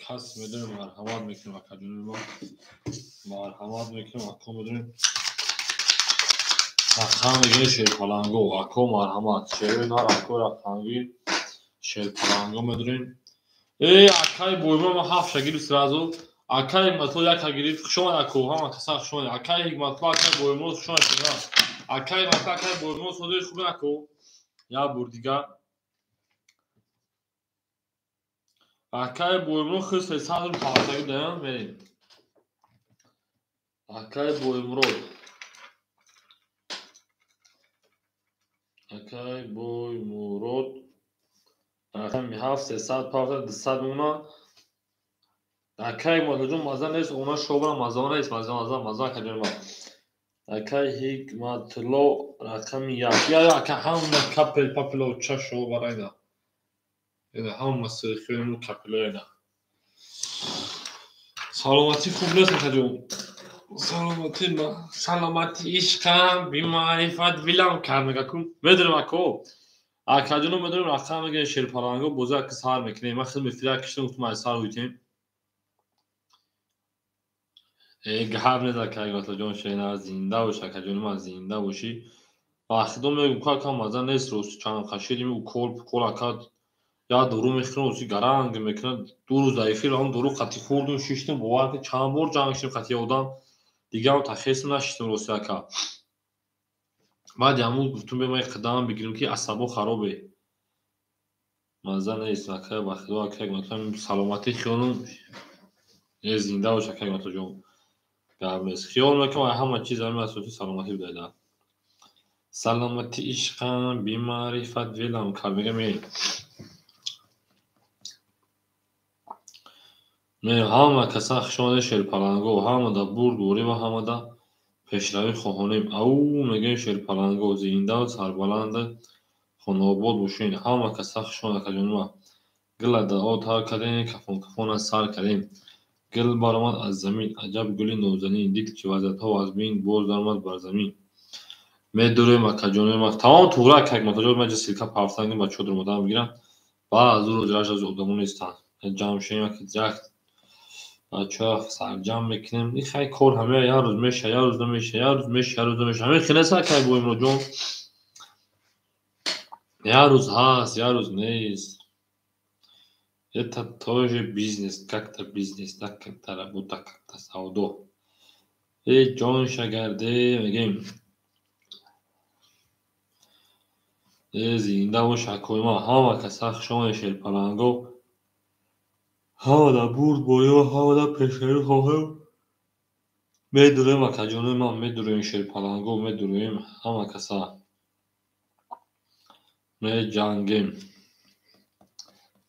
Кас медонем, марҳамат мекунем, акаҷони мо марҳамат мекунем, ако медонем, рақам мегирем шерпаланго, ако марҳамат, шерои нар, ако рақамги шерпаланго медонем. Э, акаи боймо ма ҳафтша гирифт сразу, акаи Ҳикматулло яка гирифт. Хуш омад, ако, ҳама каса хуш омад. Акаи Ҳикматулло, акаи Боймо, хуш омад. Акаи Ҳикматулло, акаи Боймо, содои хубе, ако. Як бор дигар. Акаи Боймурод хел 300 рубл павтагӣ даям, мерем. Акаи Боймурод. Акаи Боймурод. Рақами ҳафт 300 павта 200 мемонад. Акаи Ҳикматуллоҷон, маза нест, она шобра маза нест, маза, маза, маза, акаҷон ма. Акаи Ҳикматулло рақами як. Я, я, ака, ҳама капел папело ча шобара ина. Ина ҳама сирхиёну капело ина. Саломатӣ хуб нест, акаҷон. Саломатӣ, саломатӣ ишқам, бимаърифат вилам кард, мега ку. Медонем, ако. Акаҷоно медонем, рақам мегирем шерпаланго, бозӣ ака сар мекунем. Ман хел мефира киштам, гуфтам ай сар уйтем. Э, гап нест, ака Ҳикматуллоҷон, шена зинда бош, акаҷони ман, зинда бошӣ. Вақтидо мегӯм, ку ака маза нест, рост чанд қашидим укол пукол, ака, як дору мехӯрам, оси гаранг мекунад. 2 рӯз дар эфир ҳам дору қатӣ хӯрдум, шиштум, бовар кун, чанд бор ҷанг шидем қатӣ одам, дигарам тахесм нашиштум, рости, ака. Баъди ҳамун гуфтум, бе ман қадам бигирем, ки асабо харобе. Маза нест, ака, ба худо, ака Ҳикматулло, саломатӣ хиёлум. Э, зинда бош, ака Ҳикматуллоҷон. Гап нест. Хиёл мекунам, ҳама чиз ҳамин асоси саломатӣ будайда. Саломатӣ ишқам, бимаърифат велам кард, мегам, эй. Ҳама каса хуш омадед, шерпаланго, ҳамада бурдборӣ ва ҳамада пешравӣ хоҳонем. Ау, мегӯем, шерпаланго, зиндаву сарбаланду хонаобод бошед. Ҳама каса хуш омад, акаҷони ман. Гила дуо тар кардем, кафон кафона сар кардем. Гул баромад аз замин, аҷаб гули нозанин, дид ки вазъиятҳо вазмин, боз даромад бар замин. Медурем, акаҷони ман. Тамом туғра, ака Ҳикматуллоҷон, ман ссылка партангим, бачаҳо дуромадан бигиранд. Баъд аз ӯ рӯз раш аз одамо нестанд. Ҷамъ шавем, як бачаҳо сарҷамъ мекунем. И хай кор ҳама як рӯз меша, як рӯз намеша, як рӯз меша, як рӯз намеша. Ҳамин хел нест, акай Боимроҷон. Як рӯз ҳаст, як рӯз нест. Это тоже бизнес, как-то бизнес, так как-то работа, как-то савдо. Э, ҷон шагарде, мегем. Э, зинда бош, акои ман, ҳама каса хуш омадед, шерпаланго. Ҳамада бурдборӣ ва ҳамада пешравӣ хоҳем. Медурем, акаҷони ман, медурем, шерпаланго, медурем, ҳама каса. Меҷангем.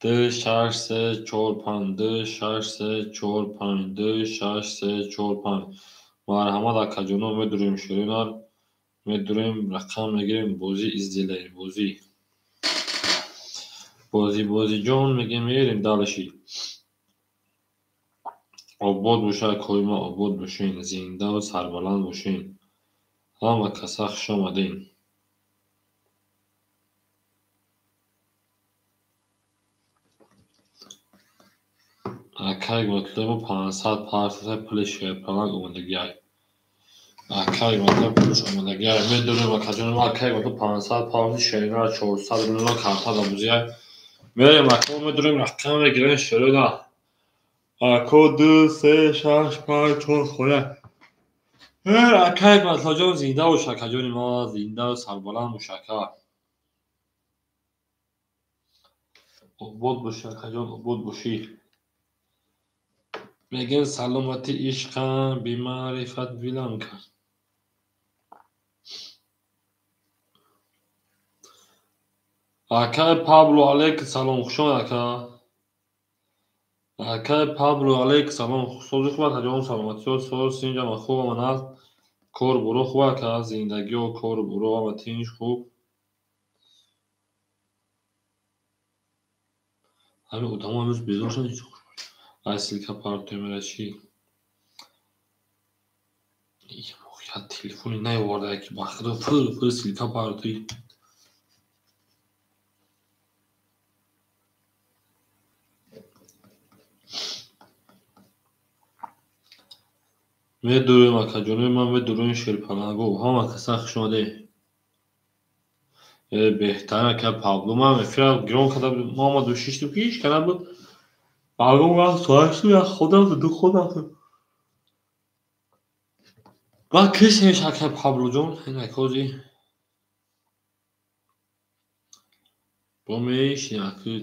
2, 6, 3, 4, 5, 2, 6, 3, 4, 5, 2, 6, 3, 4, 5. Марҳамат, акаҷоно, медурем, шеринар, медурем, рақам мегирем, бозӣ изделаем, бозӣ. Бозӣ, бозиҷон, мегем, мерем дальше. Обод бошад, акои ман, обод бошен, зиндаву сарбаланд бошен. Ҳама каса хуш омадед. Акай Ҳикматулло 500 партия пули шерпаланг омадагиай. Акай Ҳикматулло пулш омадагиай. Медонем, акаҷони ман, акай Ҳикматулло 500 партия шерина 400 рублино карта дабузиай. Мерем, ако, медурем, рақам мегирем шерина. Ако, 2, 3, 6, 5, 4 хоя. Э, акай Ҳикматуллоҷон, зинда бош, акаҷони ман, зиндаву сарбаланд бош, ака. Обод бошӣ, акаҷон, обод бошӣ. Мегӯем, саломатӣ ишқам, бимаърифат вилам кард. Акай Пабло, алейкум салом, хуш омад, ака. Акай Пабло алейк салом. Сози хуб акаҷон, саломатиё, соз синҷама хуб ама нағз. Кор буро хуб ака, зиндагиё кор буро ама тинч хуб. Ҳамин одамо ҳамрӯз безор шуданд, ҳеҷ хуш. Ай ссылка партоем ера чӣ? Як телефони наёварда, ки ба худо фир фир ссылка партои. Медурем акаҷонои ман, медурем шерпаланго. Ҳама каса хуш омадед. Беҳтарин ака Пабло. Ман эфира гирон карда будем. Ма омаду шиштем, ки ҳеҷ ка набуд. Пабло рафт соат шуд, як ход рафт, ду ход рафт. Баъд киштемш ака Паблоҷон, ин акози. Бо мешинем аки.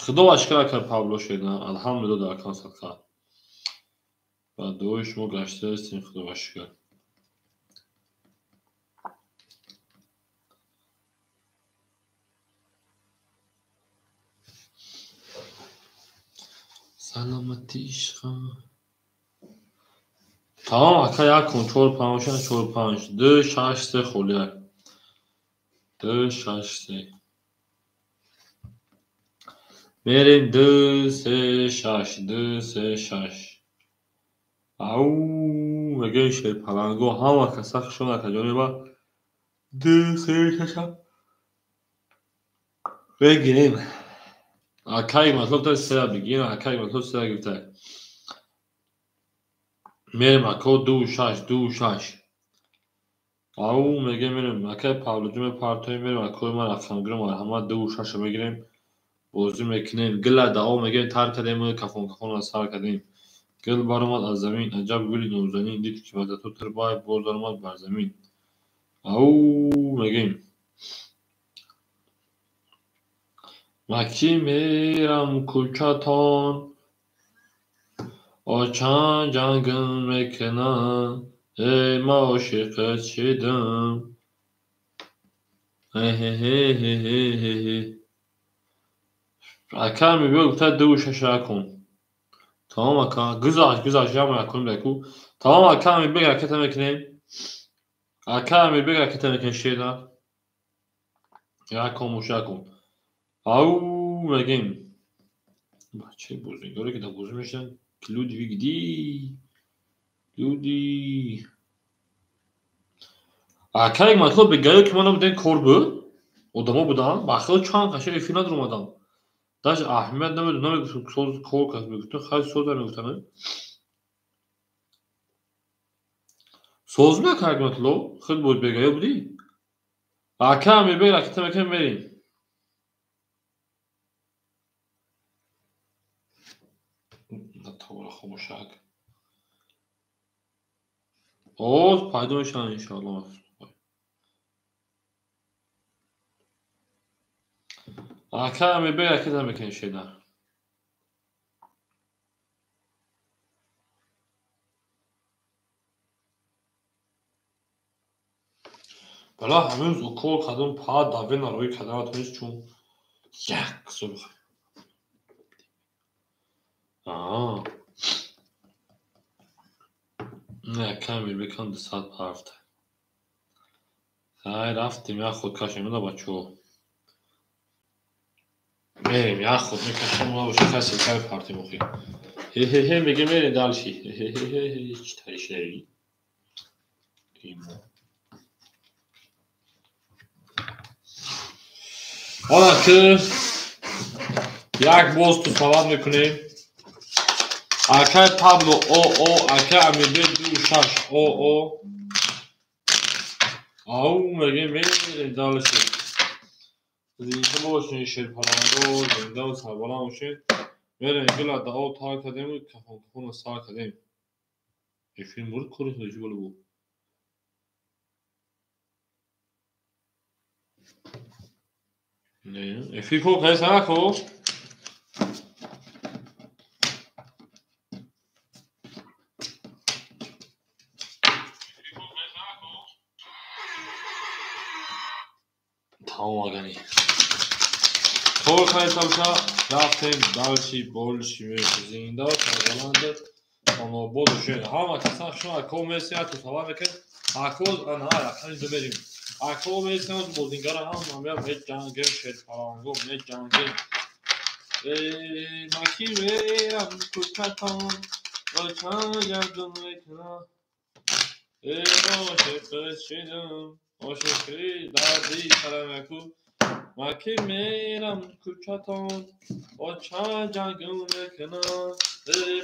Худо ба шукр ака Пабло шуд, алҳамдулилло дар кам садқа. Ба дуои шумо гаштаистем, худо ба шукр. Саломатӣ ишқам. Тамом ака, як кун, чор панҷ, чор панҷ, ду шаш се холи як. Ду шаш се. Мерем ду се шаш, ду се шаш. Ау, мегӯем шерпаланго, ҳама каса хуш омад акаҷони ма. Ду се шаша. Бегирем. Акаи матлуб та сера бигирем, акаи матлуб сера гирифта. Мерем ако ду шаш, ду шаш. Ау, мегӯем мерем акаи Павлоҷон мепартоем, мерем акои ман рақамгиром, марҳамат ду шаша мегирем. Бозӣ мекунем. Гила дао мегӯем тар кардем, кафон кафонро сар кардем. Гил баромад аз замин, аҷаб гули нозанин, дид ки вазату тирбай боз даромад бар замин. Ау, мегӯем. Ма кӣ мерам кӯчатон, очан ҷангм мекунанд, эй ма ошиқат шидам. Ҳе-ҳе-ҳе-ҳе-ҳе. Ака мебиё гуфта ду шаша якун. Тамом ака, гузашт, гузашт, яма якун беку. Тамом ака мебиё ракета мекунем. Ака мебиё ракета мекунем шеда. Якун муш якун. Ау, мегӯем. Бачаи бозигаре ки дар бозӣ мешинанд, Людвиг ди. Люди. Ака як матлуб бегаё ки ма набудем кор буд. Одамо буданд, ба худо чанд қаша эфир надаромадам. Даже аҳамият намедод, намегуфтам соз кор кард, мегуфтам хай соза мегуфтам. Соз мекард як матлуб, худ боз бегаё будӣ. Ака мебиё ракета мекунем мерем. Натавора хомӯшак. Оз пайдо мешаванд иншоалло. Ака мебиё ракета мекунем шеда. Бала ҳамин рӯз укол кардам, па давена рӯй кардан натонист, чун як сурх. Аа. Не, ака мебикам 200 ҳафта. Хай рафтем, як худ кашем на бачаҳо. Мерем, як худ мекашем, набошад, хай ссылка мепартем охи. Ҳе-ҳе-ҳе, мегӯем мерем дальше. Ҳе-ҳе-ҳе, чӣ тари шидаи? Имо. Ҳоло ки як боз тусават мекунем. Акай Пабло О О, акай Амирбек ду шаш О О. Ау, мегӯем мерем дальше. Зинда бошед шерпаланго, зинда сарбаланд бошед. Мерем гила дао тар кардем, кафон кафонро сар кардем. Эфир мурд кори худо чӣ бола буд? Не, эфир кор кардӣ сарако? Тамом агани. Кор кайсавша рафтем дальше больше зинда сарбаланд хонобод бошед. Ҳама касан шумо ако месият тасаввур мекунед. Ако ана рақами ду мерим. Ако месият бозингара ҳам мея меҷангем шерпаланго меҷангем. Маки мерам кӯчатон очам гардун мекунам. Ошиқ шидам ошиқи дарди сарам яку. Маки мерам кӯчатон очам ҷангум мекунам.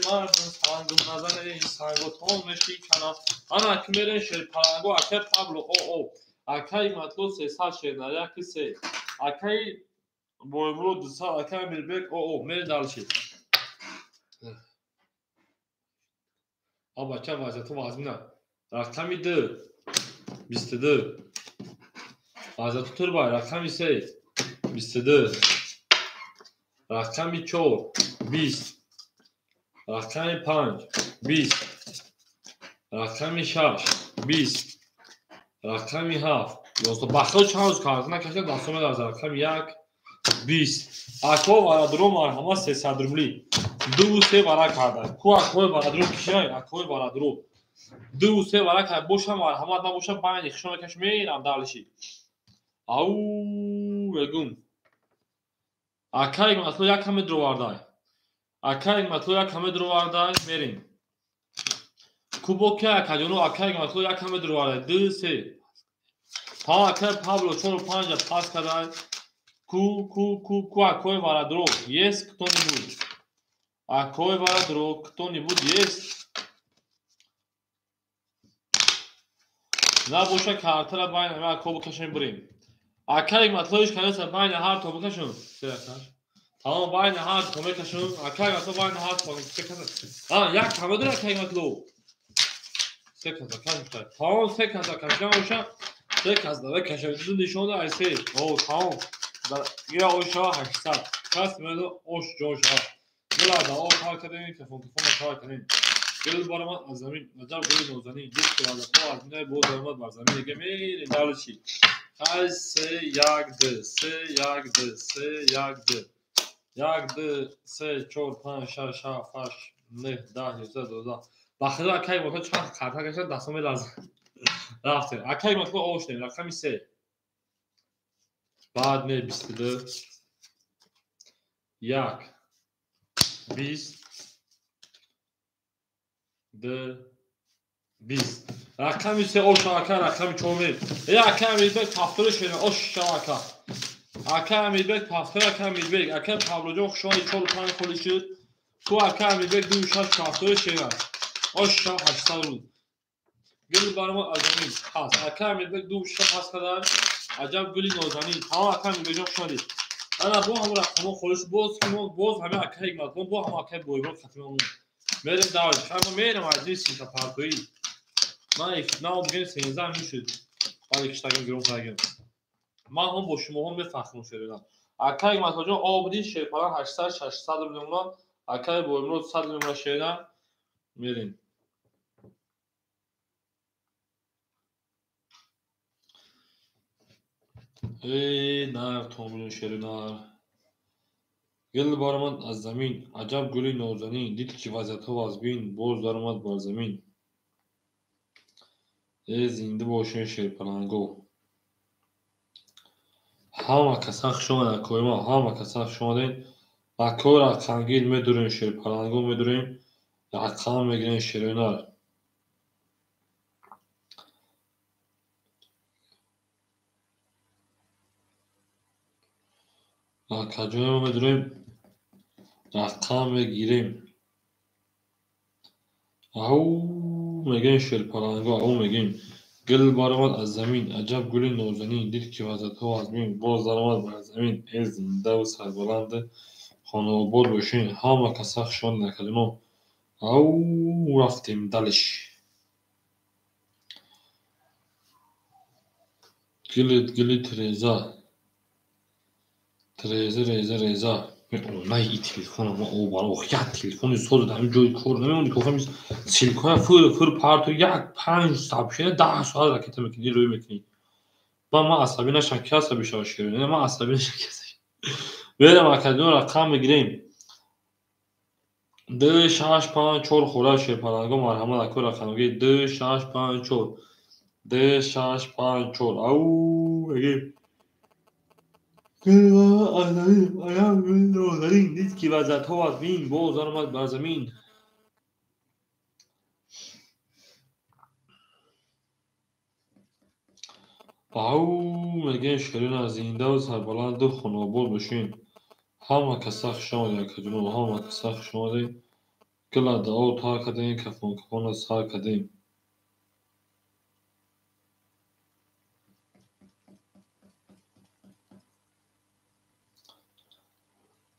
Мардум сангум назане санготон мешиканам. Ана ки мерем шерпаланго акай Пабло о акай Матло 300 шерна яки се акай Боимро 200 акай Амирбек о мерем дальше. А бача вазияту вазмина. Рақами 2 22. Вазияту турбай рақами 3 22. Рақами 4 20. Рақами 5 20. Рақами 6 20. Рақами 7 11. Бахо чанд рӯз карта накашида дастон медарзад. Рақами 1 20. Ако варадро марҳама 300 рубли. 2 3 вара карда. Ку акои варадро кишай, акои варадро. 2 3 вара карда. Боша марҳамат набоша байни хишо мекаш мерам дальше. Ау мегум. Акай матло як ҳаме дровардай. Акай матло як ҳаме дровардай мерим. Кубоки акаҷоно акай матло як ҳаме дровардай. 2 3. Та акай Пабло 4 5 пас кардай. Ку ку ку ку акой варадро. Есть кто-нибудь? Акой варадро кто-нибудь есть? Набоша картара байна ма ако бикашем бурем. Акай матлоиш канеса байна ҳар то бикашем. Тамом байна ҳар то мекашем. Акай матло байна ҳар то бикашем. А як ҳама дора акай матло. Се каса кашта. Тамом се каса кашам боша. Се каса бикашем. Ду нишон ай се. О тамом. Ира оша 800. Кас медо ош ҷоша. Гила да о кар кардем, телефон кар кардем. Гул баромад аз замин, аҷаб гули нозанин, дид ки вазифа аз минай боз даромад бар замин. Дига мерем дальше. Хай 3 1 2 3 1 2 3 1 2 1 2 3 4 5 6 7 8 9 10 11 12. Ба худо акай мо чанд карта кашад дастон меларзад. Рафтем. Акай мо ош нем рақами 3. Баъд ме 22 1 20 2 20. Рақами 3 ош ака, рақами 4 ме. Ака Амирбек ҳафтори шена ош шава ака. Ака Амирбек ҳафтори ака Амирбек. Ака Павлоҷон хушони 4 5 холи шуд. Ку ака Амирбек 2 6 ҳафтори шена. Ош шава 800 рубл. Гул баромад аз замин. Пас. Ака Амирбек 2 6 пас кардан. Аҷаб гули нозанин. Тамом ака Амирбекҷон хушони. Ана бо ҳамон рақамҳо холиш боз ки мо боз ҳама ака Ҳикматхон бо ҳама акаи Бойбон хатимон. Мерем дальше. Ҳама мерем аз ин синтапартоӣ. Ман нав бигем 13 мешуд. Баъде киштагим гирон кардагим. Ман ҳам бо шумоҳо мефахрам шеринам. Акаи Ҳикматхонҷон обди шерпалан 800 600 рубл акаи Боймурод 100 рубл шерина мерем. Эй нар томилон шеринар. Гул баромад аз замин, аҷаб гули нозанин, дид ки вазиятҳо вазбин, боз даромад бар замин. Э зинда бошед шерпаланго. Ҳама касан хуш омадед акои ма, ҳама касан хуш омадед. Акои рақамгир медурем шерпаланго медурем, рақам мегирем шеринар. Акаҷои мо медурем, рақам мегирем. Ау мегӯем шерпаланго, ау мегӯем. Гул баромад аз замин, аҷаб гули нозанин, дид ки вазиятҳо вазбин, боз даромад бар замин. Э зиндаву сарбаланд хонаобод бошед. Ҳама каса хуш омадед акаҷоно. Ау рафтем дальше. Гули гули тиреза. Треза реза реза. Онай и телефона ма о бар ох як телефони соз дар ҳамин ҷои кор намемонӣ ки охир силкоя фур фур парту як 5 сообщение 10 соат ракета мекунӣ рӯй мекунӣ. Ба ман асабӣ нашам ки асабӣ шава шерин. Ман асабӣ нашам ки асабӣ. Мерем акаҷон, рақам мегирем. 2 6 5 4 хӯра шерпаланго, марҳамат ако рақамгир 2 6 5 4 2 6 5 4. Ау мегем. Дид ки вазъиятҳо аз бин боз омад бар замин. Ау мегем ширина, зиндаву сарбаланду хонобод бошед. Ҳама каса хуш омадед акаҷоно, ҳама каса хуш омадед. Гила дуо тар кардем, кафон кафона сар кардем.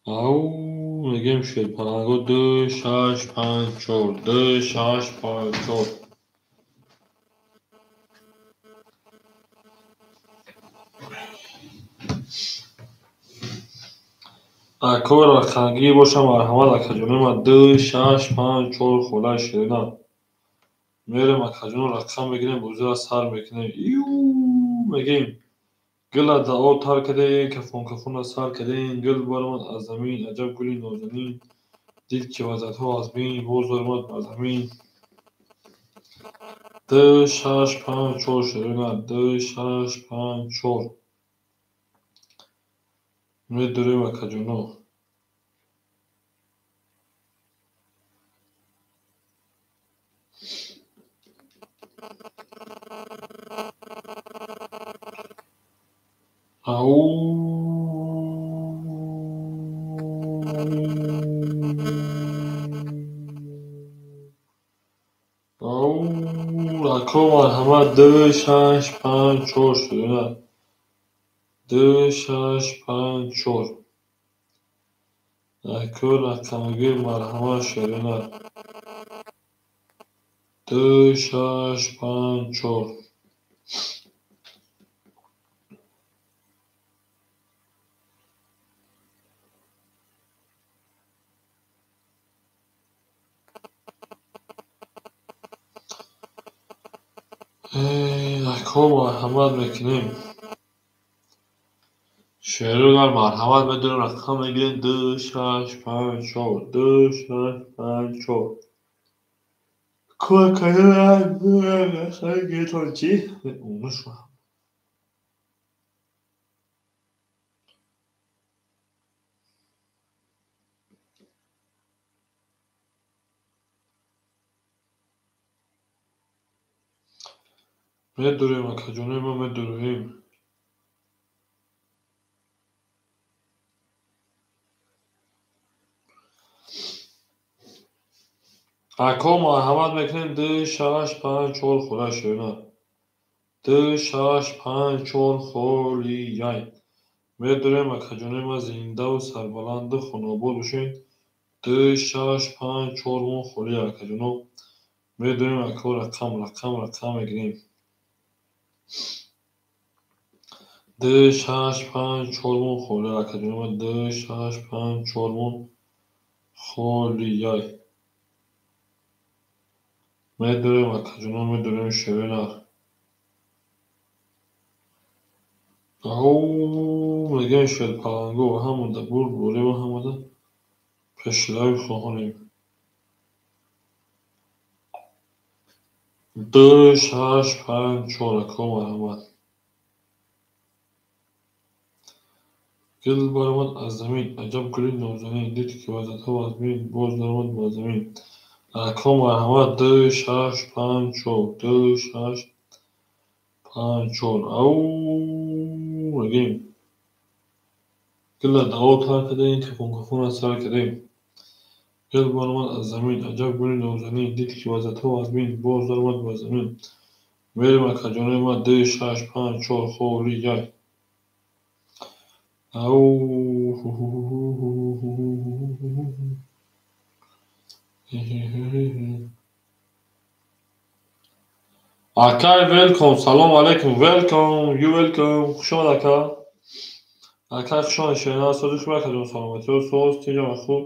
Ау мегем шерпаланго 2 6 5 4 2 6 5 4. Ако рақамгир боша, марҳамат акаҷоно, ма 2 6 5 4 холаи ширина. Мерем акаҷоно, рақам мегирем, бозиро сар мекунем. Иу мегем. Гила дуо тар кардем, кафон кафона сар кардем. Гул баромад аз замин, аҷаб гули нозанин. Дид ки вазъиятҳо аз бин боз баромад бар замин. 2 6 5 4 ширина, 2 6 5 4. Медурем акаҷоно. Ау ау ако марҳамат 2 6 5 4 ширина. 2 6 5 4. Ако рақамгир, марҳамат ширина. 2 6 5 4. Ако марҳамат мекунем. Шерӯнар марҳамат, медонем, рақам мегирем 2 6 5 4 2 6 5 4. Чӣ? Медурем акаҷонои мо, медурем. Ако марҳамат мекунем 2 6 5 4 хола ширина. 2 6 5 4 холияй. Медурем акаҷонои ма, зиндаву сарбаланду хонобод бошед. 2 6 5 4 мо холия акаҷоно. Медурем ако, рақам рақам рақам мегирем. 2 6 5 4 мо холия акаҷоно ма, 2 6 5 4 мо холияй. Медурем акаҷоно, медурем ширина. Ау мегем шерпаланго, ҳамада бурд борем, ҳамада пешравӣ хоҳонем. 2 6 5 4 ако марҳамат. Гул баромад аз замин, аҷаб гули нозанин. Дид ки вазъиятҳо аз бин боз баромад бар замин. Ако марҳамат 2 6 5 4 2 6 5 4. Ау мегем. Гила дуо тар кардем, кафон кафона сар кардем. Гул баромад аз замин, аҷаб гули нозанин. Дид ки вазъиятҳо аз бин боз баромад бар замин. Мерем акаҷонои ма, 2 6 5 4 холияй. Ау акай, велком, салом алейкум, велком, ю велком, хуш омад ака. Акай, хуш омад, ширина, сози хуб акаҷон, саломатиҳо соз, тинҷама хуб.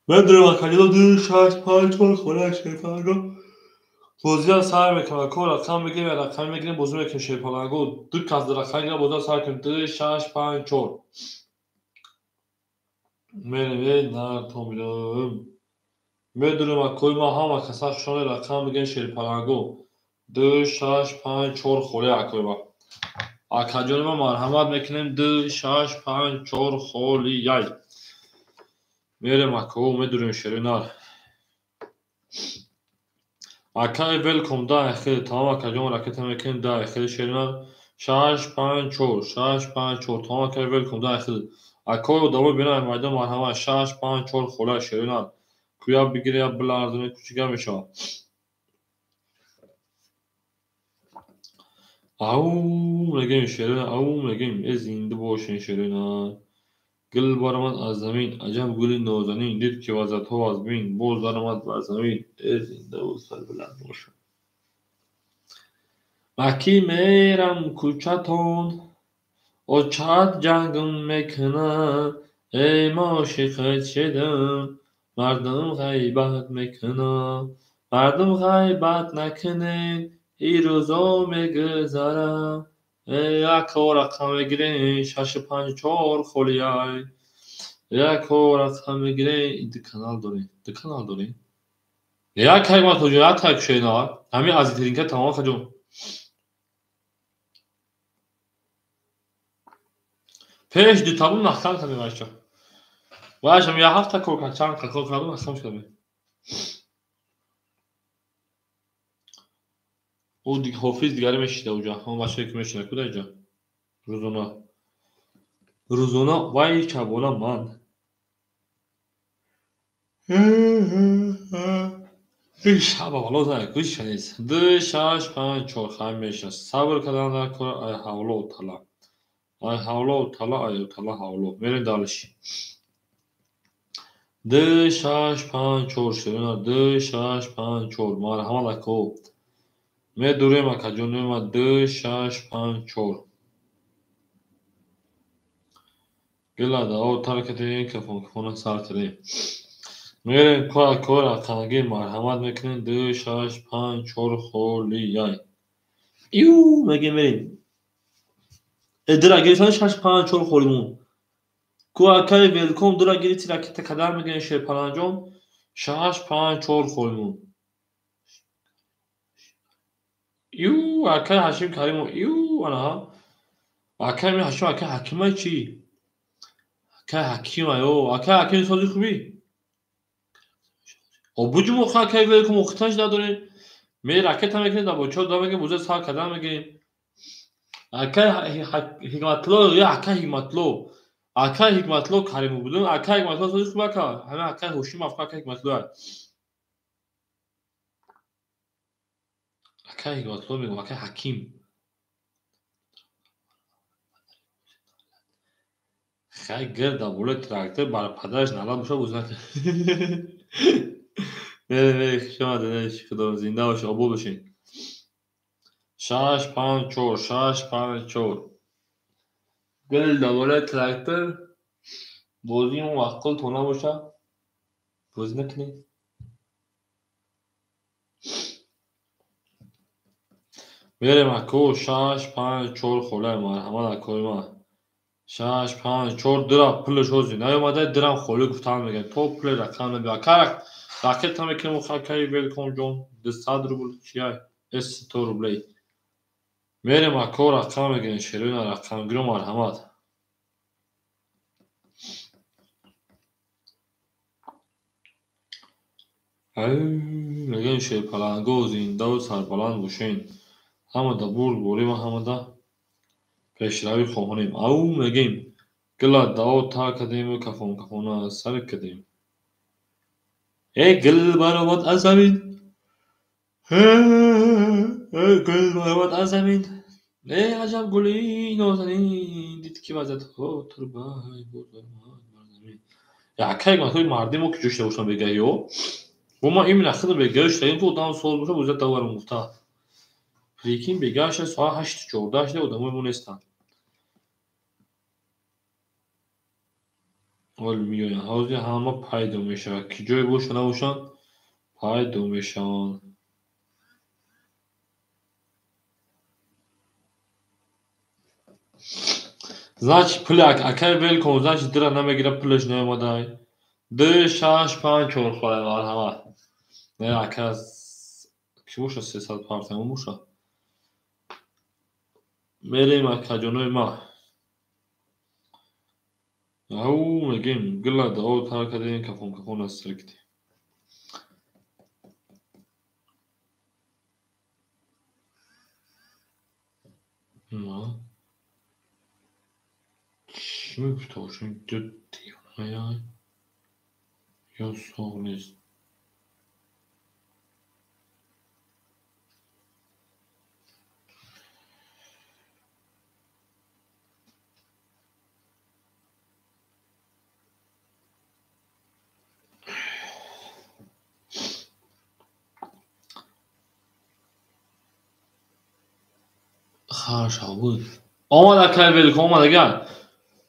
Медурем акаҷоно, 2 6 5 4 холияй шерпаланго. Бозиро сар мекунем, ко рақам мегирем, рақам мегирем, бозӣ мекунем шерпаланго. Ду кас рақам гирем, бозиро сар кунем. 2 6 5 4. Мерем, эй нар томирам. Медонем акои ма ҳама каса хушоне рақам мегирем шерпаланго. 2 6 5 4 холӣ акои ма. Акаҷони ма марҳамат мекунем 2 6 5 4 холӣ яй. Мерем ако, медурем шери нар. Акай велком да ахир тамом акаҷон ракета мекунем да ахир шери нар. 6 5 4 6 5 4 тамом акай велком да ахир. Акой одамои бина майдон марҳамат 6 5 4 холӣ шери нар. Куя бигире я биларзоне кучига мешавад. Ау мегем шерина, ау мегем, э зинда бошен шерина. Гул баромад аз замин, аҷаб гули нозанин, дид ки вазатҳо аз бин, боз даромад бар замин, э зиндаву сарбаланд бошен. Маки мерам кӯчатон, очат ҷангм мекунад, эй мошиқат шедам, мардум ғайбат мекунад, мардум ғайбат накунед, ин рӯзо мегузарад. Яко рақам мегирем 6 5 4 холияй. Яко рақам мегирем. Ду канал дорем, ду канал дорем. Як ҳайвон тоҷо, як тай кушена. Ҳамин азизтаринка тамом хаҷон. Пеш ду табун маҳкам кардем вайша. Вайшам як ҳафта кор кард, чанд кор кардам маҳкам шудам. Ӯ ҳофиз дигаре мешида уҷа. Ҳамон бачае ки мешина куда иҷа? Рӯзона. Рӯзона вай шабона ман. Шаба вало знае куша нест. 2 6 5 4 хай меша. Сабр кардан дар кор ай ҳавло тала. Ай ҳавло тала, ай тала ҳавло. Мерем дальше. 2 6 5 4 шерина 2 6 5 4 марҳамат ако. Медурем акаҷони ма 2 6 5 4. Гила дао тар кардем, кафон кафона сар кардем. Мерем ко ако рақамгир марҳамат мекунем 2 6 5 4 холӣ яй. Ю мегем мерем. Дира гирифтан 6 5 4 холимон. Ку акай велком дира гирифти ракета кадар мегирем шерпаланҷон 6 5 4 холимон. Ю акай Ҳашим Каримов, ю анаҳа. Акай ми Ҳашим, акай Ҳакимай чӣ? Акай Ҳакимай, о, акай Ҳаким сози хубӣ? О буҷум охи акай велком охиташ надорем. Ме ракета мекунем, дар бочо да мегирем, буза сар кардан мегирем. Акай Ҳикматло, я акай Ҳикматло. Акай Ҳикматло Каримов будум, акай Ҳикматло сози хуб ака. Ҳама акай Ҳошим аф акай Ҳикматло. Акай Ҳикматло мегӯм, акай Ҳаким. Хай гирда болои трактор бар падараш налат боша бозӣ накард. Мере, мере, хуш омадед, худо зинда бошед, обод бошед. 6 5 4 6 5 4. Гирда болои трактор бозии он вақтқул то набоша бозӣ накунед. Мерем ако 6 5 4 холай марҳамат акои ман. 6 5 4 дира пулаш ҳозир наёмада, дирам холӣ гуфтан мегӯям. То пули рақам набиёд. Ака ракета мекунем акаи велком ҷон 200 рубл чия? 100 рублей. Мерем ако рақам мегирем шерина рақамгиро марҳамат. Мегӯем шерпаланго зиндаву сарбаланд бошен. Ҳамада бурд борем ва ҳамада пешравӣ хоҳонем. Ау мегем гила дао тар кардему кафон кафона сар кардем. Э гул баромад аз замин. Гул баромад аз замин. Э аҷаб гули нозанин, дид ки вазатҳо турбай боз баромад бар замин. Акай ҳикматҳои марди мо ки ҷо шуда бошанд бегаҳиё. Бо ма именно худам бегаҳӣ шудаем, ки одам соз боша, бозида даварам гуфта. Прикинь, бегаҳ шуда соат 8:14 шуда одамои мо нестанд. Ҳол меоянд. Ҳозир ҳама пайдо мешавад. Ки ҷое боша набошанд, пайдо мешаванд. Значит, пули акай велком, значит, дира намегира пулаш наомадай. 2 6 5 4 холе марҳамат. Не ака ки боша 300 партам боша. Мерем акаҷонои ма. Ау мегем гила дао тар кардем кафон кафон аз сиркти. На. Чӣ мегуфта бошем? Ду девоная ё соғ нест. Хорошо буд. Омад акай велком, омад агар.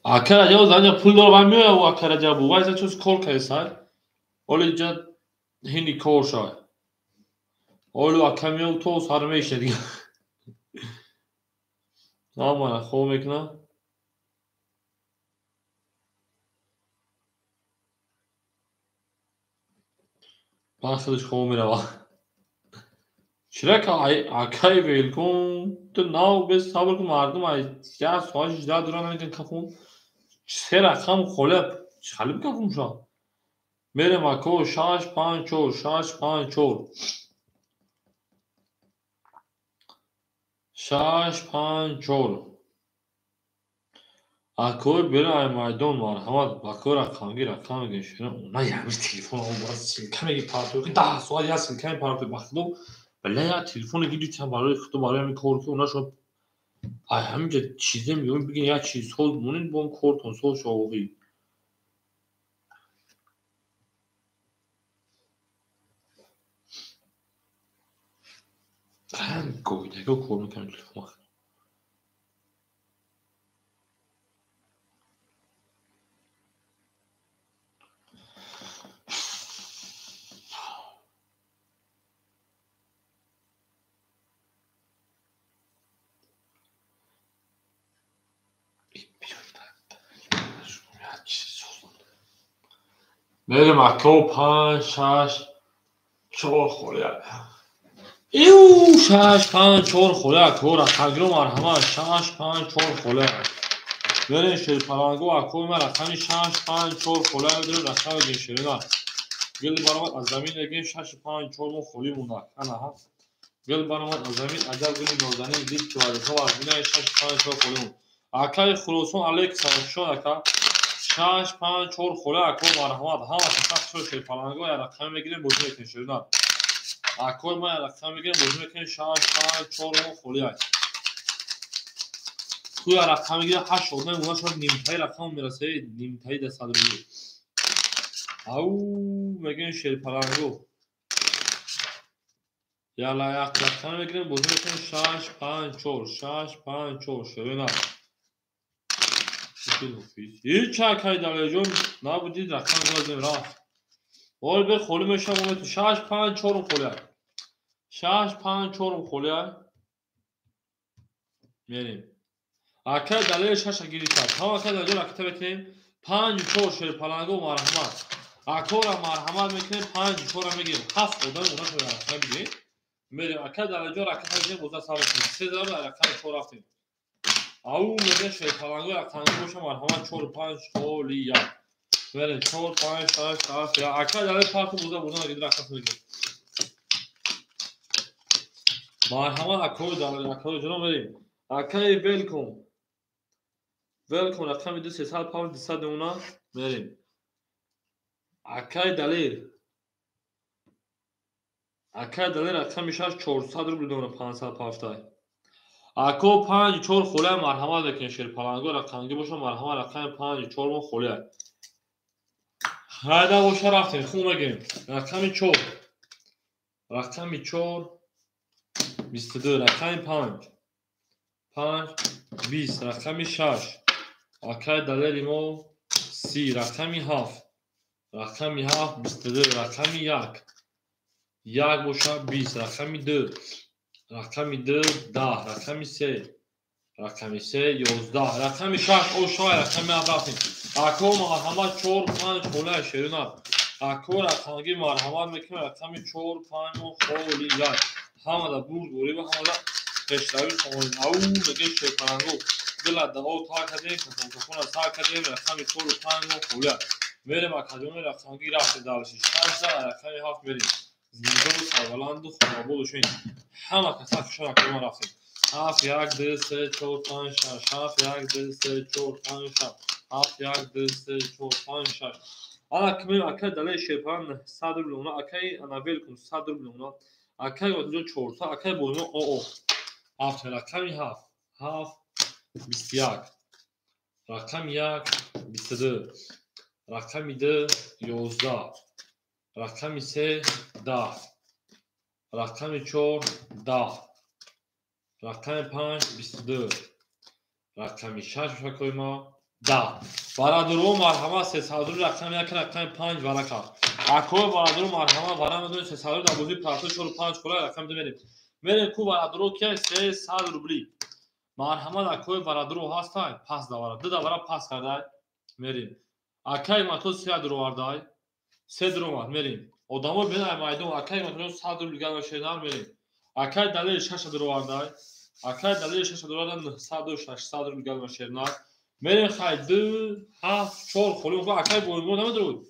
Ака Раҷаб занҷа пул дора ва меояд ӯ ака Раҷабу. Вай за чиз кор кардесай. Оли ҷа ҳини кор шай. Оли ака меояд то сар мешинад дигар. Ҳамара хоб мекунад. Баъд худаш хоб меравад. Чира акай велком ту нав бес сабр кун мардум ай як соат 18 дора намекунад кафон. Се рақам холия чӣ бикафон ша? Мерем ако 6 5 4 6 5 4 6 5 4 Акои берем ай майдон марҳамат акои рақамги рақам мегӯем шина она ямиш телефон бояд силка меги партои 10 соат як силка мепартои ба худо бля як телефоне гирифтам барои худо барои ҳамин кор ки она шо ай ҳаминҷа чизе меём бигин як чиз соз монед бо он кортон соз шоғӣ. Говидаго кор мекунам телефон. Мерем ако 5 6 4 холия. Ю 6 5 4 холия ако рақамгиро марҳамат 6 5 4 холия. Мерем шерпаланго акои ма рақами 6 5 4 холия медорем рақам мегем шерина. Гил баромад аз замин мегем 6 5 4 мо холӣ монда. Ана ҳа. Гил баромад аз замин аҷаб гули нозанин дид ки вазифа аз бинаи 6 5 4 холӣ монд. Акаи Хуросон Алекса шод ака 6 5 4 холия ако марҳамат ҳама каса шод шерпаланго я рақам мегирем бозӣ мекунем шерина. Акои ма я рақам мегирем бозӣ мекунем 6 5 4 мо холия. Ту я рақам мегирем 8 одам мона шод нимтаи рақам мерасад нимтаи да 100 рубл. Ау мегирем шерпаланго. Яла як рақам мегирем бозӣ мекунем 6 5 4 6 5 4 шерина. Ҳеҷ акай Далерҷон набудид рақам гузем рафт. Оли бе холӣ мешавам 6 5 4 холия. 6 5 4 холия. Мерем. Акай Далер 6 гирифт. Ҳама акай Далерҷон ракета мекунем 5 4 шерпаланго марҳамат. Акора марҳамат мекунем 5 4 мегирем. 7 одам она шо рақам бигирем. Мерем акай Далерҷон ракета мекунем боза сар мекунем. 3 зарба рақами 4 рафтем. Ау мегӯяд шерпаланго рақамги боша марҳамат 4 5 холия. Мерем 4 5 6 7 ака Далер парту боза боза нагирд рақам мегирем. Марҳамат акои Далер акои ҷонон мерем. Акаи велком. Велком рақами 2 305 200 мемона мерем. Акаи Далер. Акаи Далер рақами 6 400 рубл дорам 500 ҳафтай. Ако 5 4 холия марҳамат мекунем шерпаланго рақамги боша марҳамат рақами 5 4 мо холия. Хайда боша рафтем хуб мегирем. Рақами 4. Рақами 4 22 рақами 5 5 20 рақами 6 акай Далери мо 30 рақами 7 рақами 7 22 рақами 1 1 боша 20 рақами 2 рақами 2 10 рақами 3 Рақами се 11. Рақами 6 ошай, рақами 7 рафтем. Ако марҳамат 4 5 холия шерина. Ако рақамги марҳамат мекунем рақами 4 5 холия. Ҳамада бурд борива, ҳамада пешравӣ хоҳем. Ау мегем шерпаланго. Дила дао та кардем, кафон сар кардем, рақами 4 5 холия. Мерем академия рақамги рафтем дарши 6 рақами 7 мерем. Зиндаву сарбаланду хонободу шуин. Ҳама каса хушон академия рафтем. 7 1 2 3 4 5 6 7 1 2 3 4 5 6 7 1 2 3 4 5 6. Ана кимем акай далаи шерпалан 900 рубл она, акай ана велкум 100 рубл она, акай ватиҷон 400, акай боимо оо. 7 рақами 7 7 21 рақами 1 22 рақами 2 11 рақами 3 10 рақами 4 10 рақами 5 22 рақами 6 шакои ма 10. Бародаро марҳамат 300 рубл рақами 1 рақами 5 варака. Ако бародаро марҳамат вара медонед 300 рубл дар бозии партои 4 5 хола рақами 2 мерем. Мерем ку бародаро ки 300 рубли. Марҳамат акои бародаро ҳастай пас давара. Ду давара пас кардай мерем. Акай мато 3 дуровардай. 3 дуровард мерем. Одамо бин ай майдон акай мато 100 рубл гана шернар мерем. Акай далел 6 дуровардай. Акай далел 6 дуровардай 900 600 рубл гана шернар. Мерем хай 2 7 4 холим акай боимо намедурud.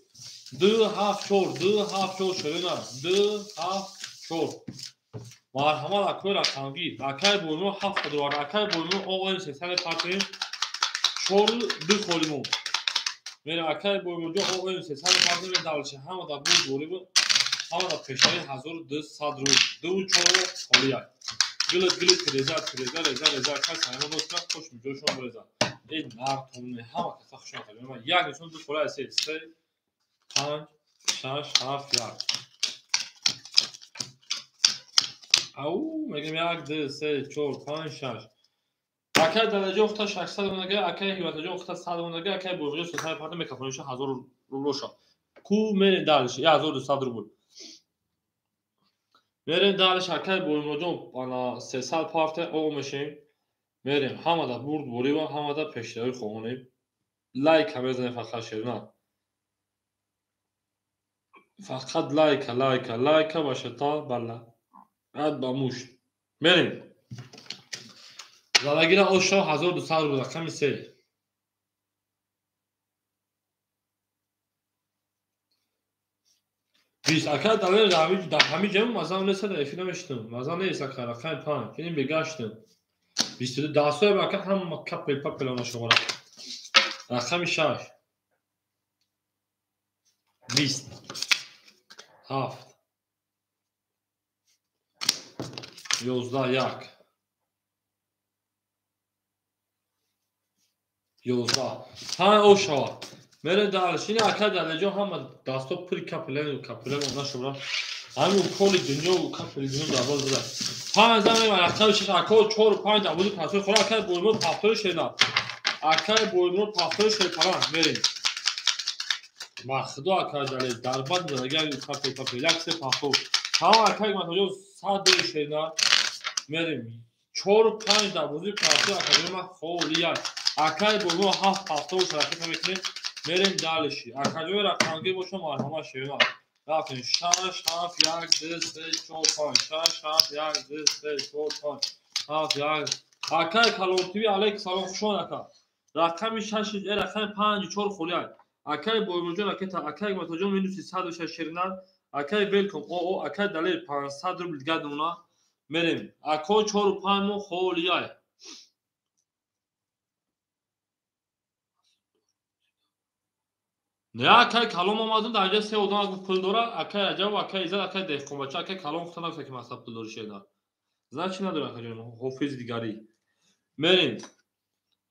2 7 4 2 7 4 шернар 2 7 4. Марҳамат акои рақамгир. Акай боимо 7 дуровард. Акай боимо оғои 300 партоем 4 2 холимо. Мерем акай боимоҷо оғои 300 партоем далчи ҳама дар буд борибу ҳама дар пешаи 1200 рубл 2 4 холия. Гилит гилит реза реза реза реза акай саймо дӯстна хуш миҷошон реза. Эй нартомне ҳама каса хушон кардем. Як инсон ду холия 3 3 5 6 7 1. Ау мегем 1 2 3 4 5 6. Акай дараҷа ухта 600 монага, акай ҳиватаҷа ухта 100 монага, акай боғиҷа 300 парта мекафониша 1000 рублоша. Ку мерем дальше 1200 рубл. Мерем дальше акай боимоҷон ана 300 парта о мешем. Мерем ҳамада бурд борива, ҳамада пешравӣ хоҳонем. Лайк мезанем фақат шерна. Фақат лайка, лайка, лайка ва шатан бала. Рад ба муш. Мерем. Залагира ошо 1200 рубл рақами 3. 20 ака далел дар ҳамин ҷо мазам нест дар эфир намешитам. Мазам нест ака рақами 5. Ин бегаштам. 22 дастҳои ака ҳама капел папел нашавара. Рақами 6. 20 7 11 1 11 ҳама ошава. Мерем дальше. Ин ака далеҷон ҳама дасто пури капелен капелен нашавра. Ҳамин коли дунё капели дунё дар боз зада. 5 замем рақами 6 ака 4 5 дар бози пасои хора ака боимо пафтори шена. Ака боимо пафтори шерпалан мерем. Ма худо ака дале дар бад дагар капел папел 1 3 пафтор. Ҳама ака матоҷо 100 шена мерем. 4 5 дар бози пафтори ака ма холия. Акай боимо 7 пафтор шаракат мекунем. Мерем дальше. Акаҷои рақамгир боша марҳамат шерна. Рафтем 6 7 1 2 3 4 5 6 7 1 2 3 4 5 7 1. Акай Калон ТВ алейк салом хушон ака. Рақами 6 рақами 5 4 холия. Акай боимоҷон ракета акай матоҷон минуси 106 шерна. Акай велком оо акай далел 500 рубл дигар дона. Мерем. Ако 4 5 мо холия. Не акай калом омадам дар инҷа се одам гуфт пул дора, акай Раҷаб, акай Иззат, акай Деҳқонбача, акай калом гуфта нагуфта ки мақсад пул дори шена. Зан чи надора акаҷон, ҳофизи дигарӣ. Мерем.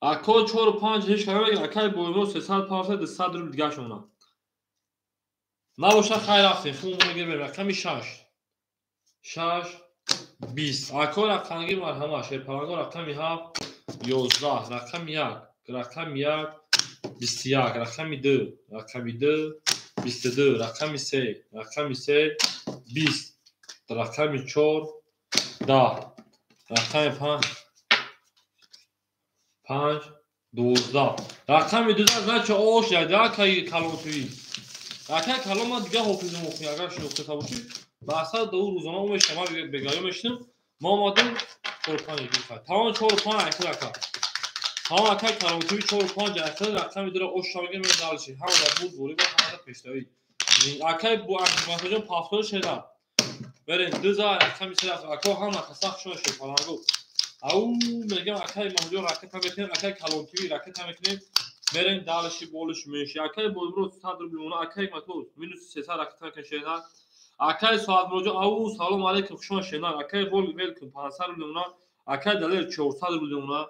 Ако 4 5 ҳеч кара мегирад, акай боимо 300 парта 200 рубл дигар шона. Набоша хайр рафтем, хун мегирем рақами 6. 6 20. Ако рақамги марҳамат, шерпаланго рақами 7 11, рақами 1, рақами 1 21, рақами 2, рақами 2 22, рақами 3, рақами 3 20, рақами 4 10, рақами 5 5, 12. Рақами 2 значит ош яда акаи Калон ТВ. Акаи Калон ман дига ҳофизи мухи агар шинохта бошӣ, ба асар ду рӯзона ӯ мешавам, ман бегаё мешинам. Мо омадем 4 5 гирифт. Тамом 4 5 акаи ака. Тамом акаи Калон ТВ 4 5 акаи рақами 2 ош шавга мен далши. Ҳама дар буд борӣ ва ҳама дар пешравӣ. Акаи бу Акбарҷон пафтор шеда. Берин 2 за рақами 3 ака ҳама каса хушон шед палангу. Ау мегам акаи Маҳмудҷон ракета мекунем, акаи Калон ТВ ракета мекунем. Берин далши болиш меши. Акаи Бойбро 100 рубл мона, акаи Матоз минус 300 ракета мекунем шеда. Акаи Соатмуроҷон ау салом алейкум хушон шеда. Акаи Вол велкум 500 рубл мона, акаи Далер 400 рубл мона.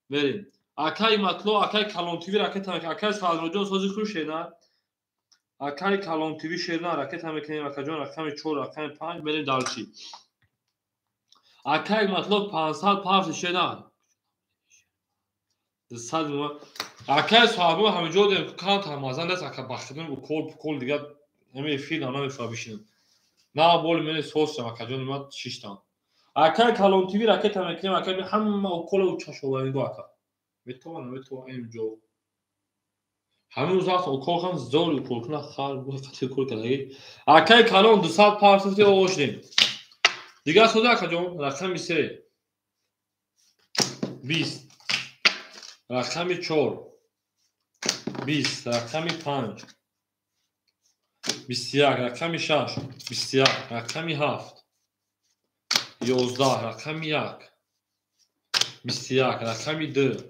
Берин. Акаи Матло, акаи Калон ТВ ракета мекунем. Акаи Соатмуроҷон сози хуш шеда. Акаи Калон ТВ шеда ракета мекунем. Акаҷон рақами 4, рақами 5 берин далши. Акаи Матло 500 пафт шеда. 200 мона. Акаи Соатмуроҷон ҳамиҷо дем кантар мазан нест ака бахтидем укол пукол дига ҳами эфир намефа бишинем. На боли мени сос шам акаҷон ман шиштам. Акаи Калон ТВ ракета мекунем, акаи ҳама уколо чашоваринго ака. Метавонам, метавонам инҷо. Ҳамин рӯз аст укол ҳам зор укол куна хар бу қатъи укол кардаги. Акаи Калон 200 парсифти оғоз шудем. Дигар сода акаҷон рақами 3 20, рақами 4 20, рақами 5 21, рақами 6 21, рақами 7 11, рақами 1 21, рақами 2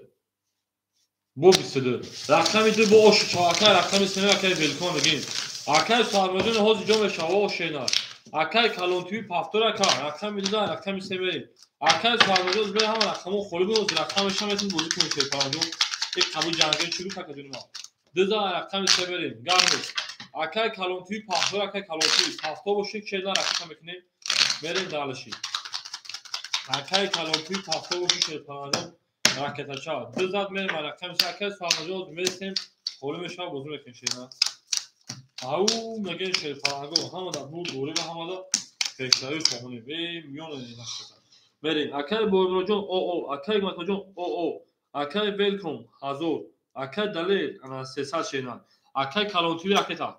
бо 22, рақами 2 бо ошу чав акаи рақами 3 акаи велкон мегим. Акаи Соатмуроҷон ҳозир ҷо мешава ошена. Акаи Калон ТВ пафтор ака, рақами 2 рақами 3 мерим. Акаи Соатмуроҷон бе ҳама рақамҳо холӣ буд, рақамаш ҳам метавонем бозӣ кунем шерпаланҷон. Як қабул ҷангӣ чӣ гуфт акаҷони ман? 2 рақами 3 мерим. Гап нест. Акаи Калон ТВ пафтор, акаи Калон ТВ пафтор бошед, чела ракета мекунем. Мерим далши. Акаи Калон ТВ пафтор бошед, шерпаланҷон ракетача. 2 зад мерим рақами 3 акаи Соатмуроҷон мерасем, холӣ мешава бозӣ мекунем шена. Ау мегӯем шерпаланго ҳама дар бурд борӣ ва ҳама дар пешравӣ хоҳонем. Э миёна нақша. Мерим. Акаи Боймуроҷон ОО, акаи Матоҷон ОО, акаи Велком 1000, акаи Далер ана 300 шена. Акаи Калон ТВ ракета.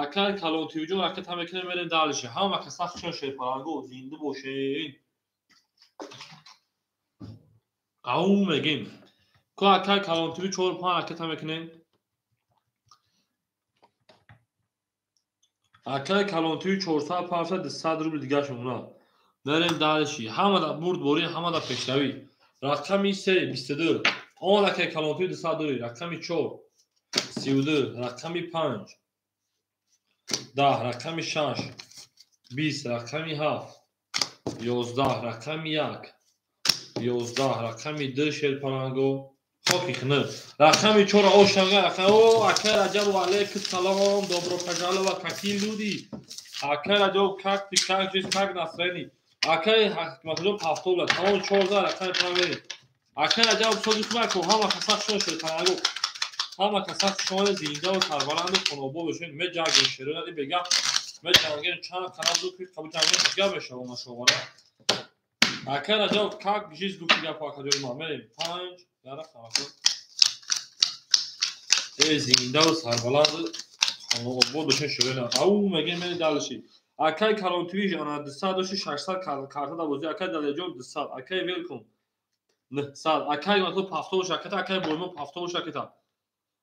Акаи Калон ТВ ҷон ракета мекунем, мерем далши. Ҳама каса хушон шерпаланго зинда бошед. Ау мегем. Ко акаи Калон ТВ 4 5 ракета мекунем. Акаи Калон ТВ 400 500 200 рубл дигаш мемонад. Мерем далши. Ҳама дар бурд борӣ, ҳама дар пешравӣ. Рақами 3 22. Он акаи Калон ТВ 202, рақами 4 32, рақами 5 10, рақами 6 20, рақами 7 11, рақами 1 11, рақами 2 шерпаланго хоки хна. Рақами 4 ошанга рақами о акаи Раҷабов алейкум салом, добро пожаловать, какие люди. Акаи Раҷабов как ты, как жизнь, как настроение. Акаи Ҳакиматҷон пафтор тамом 4 за рақами 5 мерим. Акаи Раҷабов сози хуб ку ҳама каса хушон шерпаланго. Ҳама каса хушон зинда ва сарбаланду хонобод бошед. Меҷангем шеронади бега. Меҷангем чанд қадам ду ки қабул ҷангем дигар мешава машовара. Акаи Раҷабов как жизнь гуфти гапо акаҷони ман мерим 5 рақам ака. Э зинда ва сарбаланду хонобод бошед шерона. Ау мегем мерим далши. Акаи Калон ТВ ана 200 дошти 600 карта дар бозӣ. Акаи Далерҷон 200, акаи Велком 900, акаи Матлуб пафтор ракета, акаи Боймо пафтор ракета.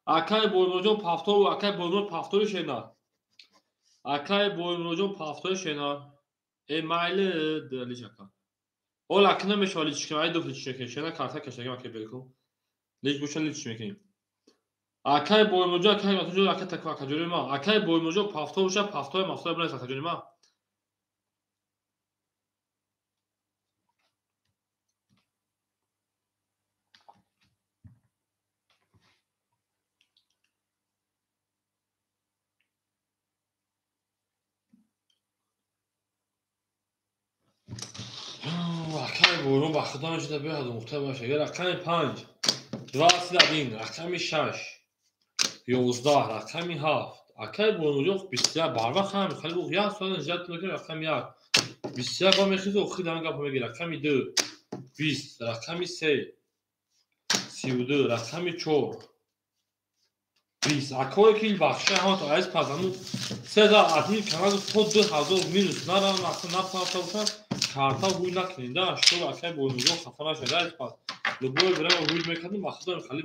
Акаи Боймуроҷон пафтор, акаи Боймуроҷон пафтори шена. Акаи Боймуроҷон пафтори шена. Э майли далиш ака. Ол ака намешава лич кунем, ай ду лич мекунем. Шена карта кашагим акаи Велком. Лич боша лич мекунем. Акаи Боймуроҷон, акаи Матлуб ака таку акаҷони ман. Акаи Боймуроҷон пафтор боша, пафтори мафтори бинавис акаҷони ман. Акаи Боймуроҷон ба худо мешуда беҳад мухтар баша. Рақами 5 21, рақами 6 11, рақами 7. Акаи Боймуроҷон 21 барвақт ҳам хеле бух як соат зиёд мекунем. Рақами 1 21 ба мехизу охир ҳам гап мегирад. Рақами 2 20, рақами 3 32, рақами 4, 20. Акое ки бахши ҳамато айз пазану сеза админ канал то 2000 минус нарам, аслан напарта бошад, карта ҳуй накунед, да, что акай боймуҷон хафа нашад, айз паз. Любое время ҳуй мекардем, ба худо хали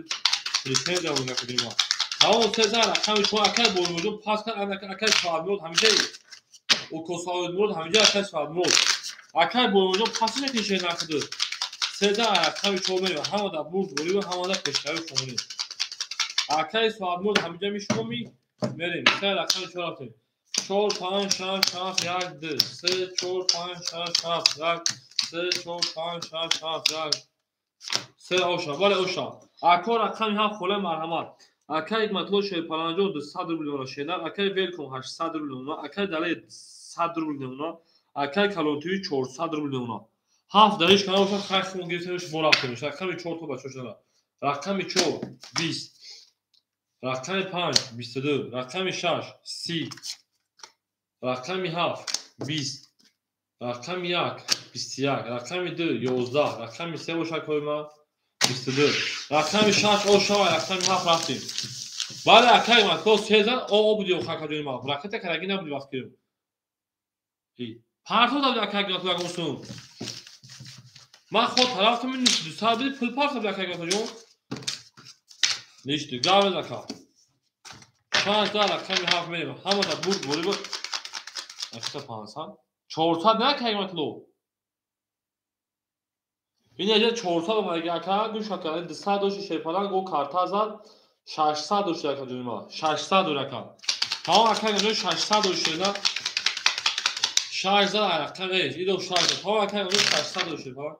претензия накардем ма. Тамом сеза рақами 4 акай боймуҷон пас кард, акай Соатмурод ҳамиҷа око Соатмурод ҳамиҷа акай Соатмурод. Акай боймуҷон пас мекашед накард. Сеза рақами 4 мерем, ҳамада бурд бурӣ ва ҳамада пешравӣ хонем. Акай Соатмурод ҳамиҷа мишумоми мерем. Се рақами 4 рафтем. 4 5 6 7 1 2 3 4 5 6 7 1 3 4 5 6 7 1 3 оша, бале оша. Ако рақами 7 холе марҳамат. Акай Ҳикматулло Шерпаланҷон 200 рубл меона шена, акай Велком 800 рубл меона, акай Далер 100 рубл меона, акай Калонтиви 400 рубл меона. 7 дариш кана бошад, хай хун гирифтемш бо рафтемш. Рақами 4 то бачо шуда. Рақами 4 20, рақами 5 22, рақами 6 30, рақами 7 20, рақами 1 21, рақами 2 11, рақами 3 бошад койма 22, рақами 6 ошава, рақами 7 рафтем. Бале акай ма то сезан о буди охака ҷони ма. Ракета караги набуди вақт кирем. Парто дад акай ма то гусум. Ман худ тарафтам 200 буди пул парто дад акай ма ҷон. Ништи гавез ака. 6 рақами 7 мерем. Ҳамада бурд бурӣ буд. 500. 400 на акай ма то. Ин аҷа 400 омад ака гӯш ака 200 дошти Шерпаланг о карта зад 600 дошти ака ҷони ма 600 дор ака. Тамом ака ҷони 600 дошти на 6 зад рақам эш идо 6 зад. Тамом ака ҷони 600 дошти Шерпаланг.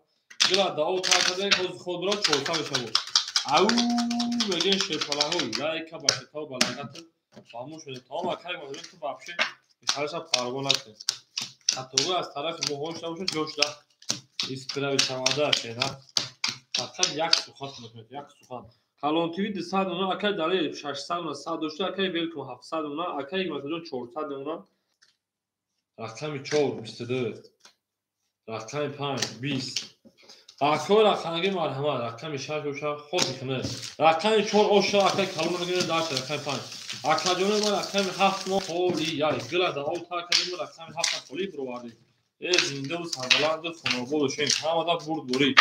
Гила дао карта зад хоз худ бро 400 мешавад. Ау мегӯем Шерпаланг лайка башата балагат фаҳмон шуда. Тамом ака ҷони ту вообще ҳарша парво накун. Хатогӣ аз тарафи мо ҳош набошад ҷош да. Исправить шавада шена. Фақат як сухан мекунед, як сухан. Калон ТВ 200 уна, акай Далер 600 уна, 100 дошта, акай Велком 700 уна, акай Ҳикматуллоҷон 400 уна. Рақами 4 22, рақами 5 20. Ако рақамги марҳамат, рақами 6 оша ход мекунед. Рақами 4 оша акай калон мегиред даша рақами 5. Акаҷони ма рақами 7 мо холи яй гила да ов та кардем рақами 7 холи бировардем. Зиндаву сарбаланду хонобод бошем. Ҳамада бурд бурӣ.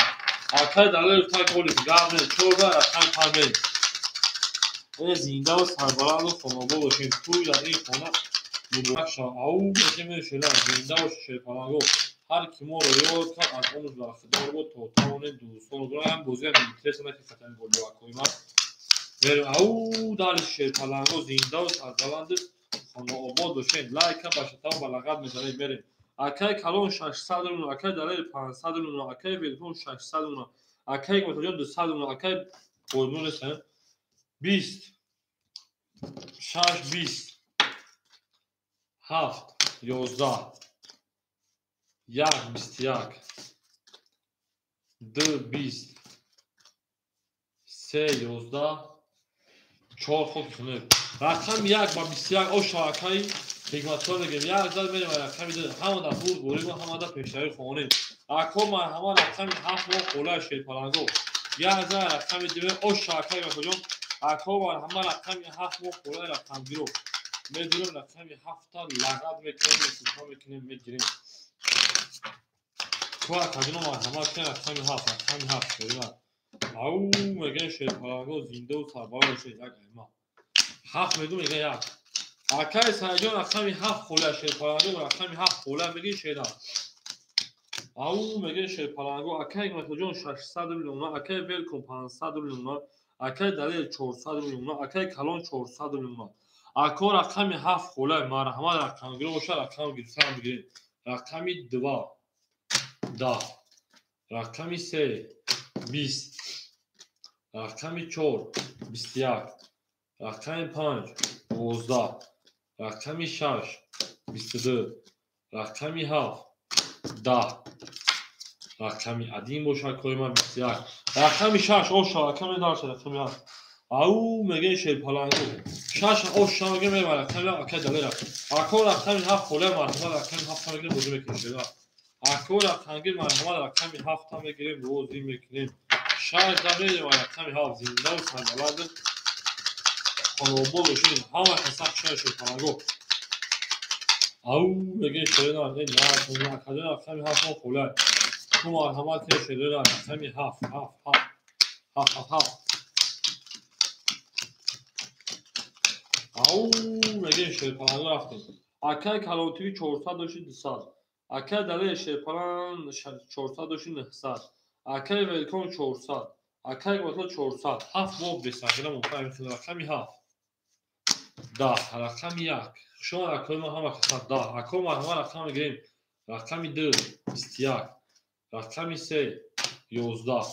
Акай Далер так оли гап не 4 рақами 5. Зиндаву сарбаланду хонобод бошем. Туй дар ин хона муборак шав. Ау мегем шела зинда бош Шерпаланго. Ҳар ки моро ёд кард аз он бахдор буд то тавонем дӯстон дорам бозиам интереса наки хатами болиакои ман. Мерем ау дали Шерпаланго зиндаву сарбаланду хонаобод бошем. Лайка башатав балағат мезанем мерем. Акай Калон 600 рубл, акай Далер 500 рубл, акай Велком 600 рубл, акай Ҳикматуллоҷон 200 рубл, акай Боймур нестан 20 6 20 7 11 1 21 2 20 3 11 4 ход хунук. Рақами 1 ба 21 оша акай Ҳикматулло мегӯем. Як зад мерем рақами 2. Ҳамада бурд бурӣ ва ҳамада пешравӣ хонем. Ако марҳамат рақами 7 мо қолаи Шерпаланго. Як зад рақами 2 оша акай Ҳикматуллоҷон. Ако марҳамат рақами 7 мо қолаи рақамгиро. Медурем рақами 7-та лағат мекунем, сипа мекунем, мегирем. Ку акаҷоно марҳамат кунем рақами 7, рақами 7 шерива. Ау мегӯем Шерпаланго зиндаву сарбаланд бошед як айма. 7 мегӯм мегӯям як. Акай Сайҷон рақами 7 хола Шерпаланго рақами 7 хола мегӣ шера. Ау мегӯем Шерпаланго акай Ҳикматуллоҷон 600 рубл уна, акай Велком 500 рубл уна, акай Далер 400 рубл уна, акай Калон 400 рубл уна. Ако рақами 7 хола марҳамат рақамгиро бошад рақам гирифтан бигирем. Рақами 2 10, рақами 3 20, рақами 4 21, рақами 5 12, рақами 6 22, рақами 7 10, рақами 1 бошад кои ман 21, рақами 6 оша рақами дарша рақами 7. Ау мегӯем Шерпаланго 6 оша мегӯем меба рақами 7 акай Далера. Ако рақами 7 холе марҳамат рақами 7 мегирем бозӣ мекунем шера. Ако рақамгир марҳамат рақами 7 мегирем бозӣ мекунем. Шаш дақиқа ва рақами ҳафт зинда ва сарбаланд хонобод бошед. Ҳама каса хушҳол шерпаланго. Ау мегӯем шерина, на акаҷон рақами ҳафт мо холай. Ту марҳамат кунед шерина рақами ҳафт, ҳафт, ҳафт, ҳафт, ҳафт, ҳафт. Ау мегӯем шерпаланго рафтем. Акай калонтиви 400 дошти 200. Акай далели шерпалан 400 дошти 900. Акай велком 400. Акай готла 400. Ҳафт боб бесахира муфаҳим рақами ҳафт. 10 рақами як. Шумо акои мо ҳама каса 10. Ако марҳама рақам мегирем. Рақами 2 21. Рақами 3 11.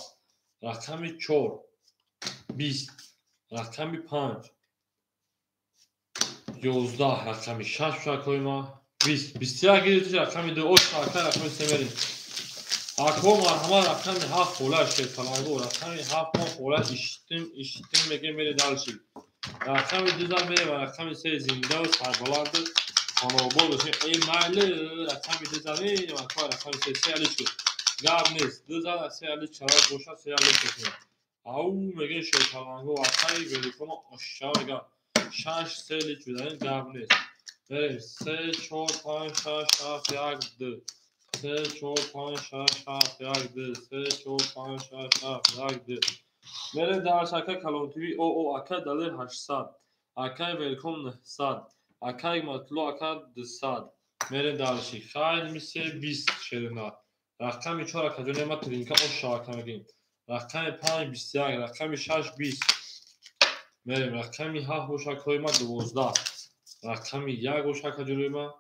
Рақами 4 20. Рақами 5 11. Рақами 6 акои мо 20. 21 гирифти рақами 2 ош акай рақами 3 мерем. Ако марҳама рақами 7 хола шерпаланго. Рақами 7 мо хола иштим иштим мегем мере дальше. Рақами 2 зан мерем ва рақами 3 зинда ва сарбаланд хонобод бошем. Эй майли рақами 2 зан мерем ва рақами 3 се алиш кун. Гап нест. 2 зан 3 алиш чарот бошад 3 алиш кун. Ау мегем шерпаланго акай великома ошша мега 6 3 лич бидаем гап нест. Мерем 3 4 5 6 7 1 2 3 4 5 6 7 1 2 3 4 5 6 7 1 2. Мерем дар ака калонтиви о ака далер 800. Акай велком 900. Акай матло ака 200. Мерем дарши. Хайр мисе 20 шерина. Рақами 4 ака ҷоне ма тринка оша ака мегем. Рақами 5 21, рақами 6 20. Мерем рақами 7 боша акои ма 12. Рақами 1 боша ака ҷоне ма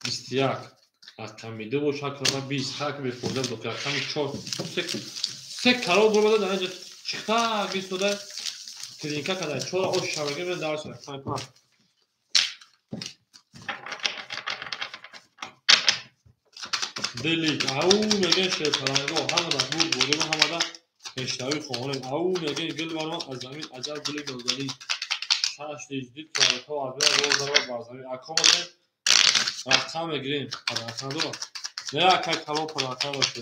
21. Рақами 2 боша акои ма 20. Ҳар ки бефоида буд. Рақами 4 се карол буромада дар инҷа чихта бистода тринка када 4 ош шаваги мен дарс рақами 5. Дили ау мегӯем шерпаланго ҳамада буд бурдем ҳамада пешравӣ хоҳонем. Ау мегӯем гил баромад аз замин аҷаб гули нозанин. Шаш лич дид калото аз бина роз даромад бар замин. Ако мегӯем рақам мегирем. Падарқан дорад. Не акай калон падарқан дошт.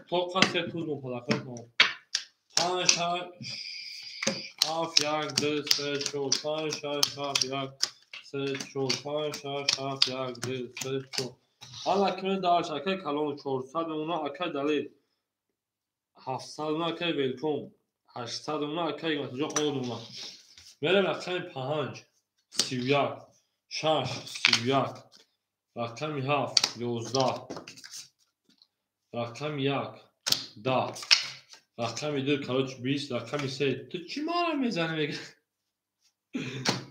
Тоқа се туз мо падарқан тамом. 5 6 7 1 2 3 4 5 6 7 1 3 4 5 6 7 1 2 3 4. Ҳала кунед дарш акай калон 400 мемона акай далел 700 мемона акай велком 800 мемона акай матиҷо 10 мемона. Мерем рақами 5 31 6 31 рақами 7 11 рақами 1 10 рақами 2 короче 20 рақами 3 ту чӣ мара мезанӣ мега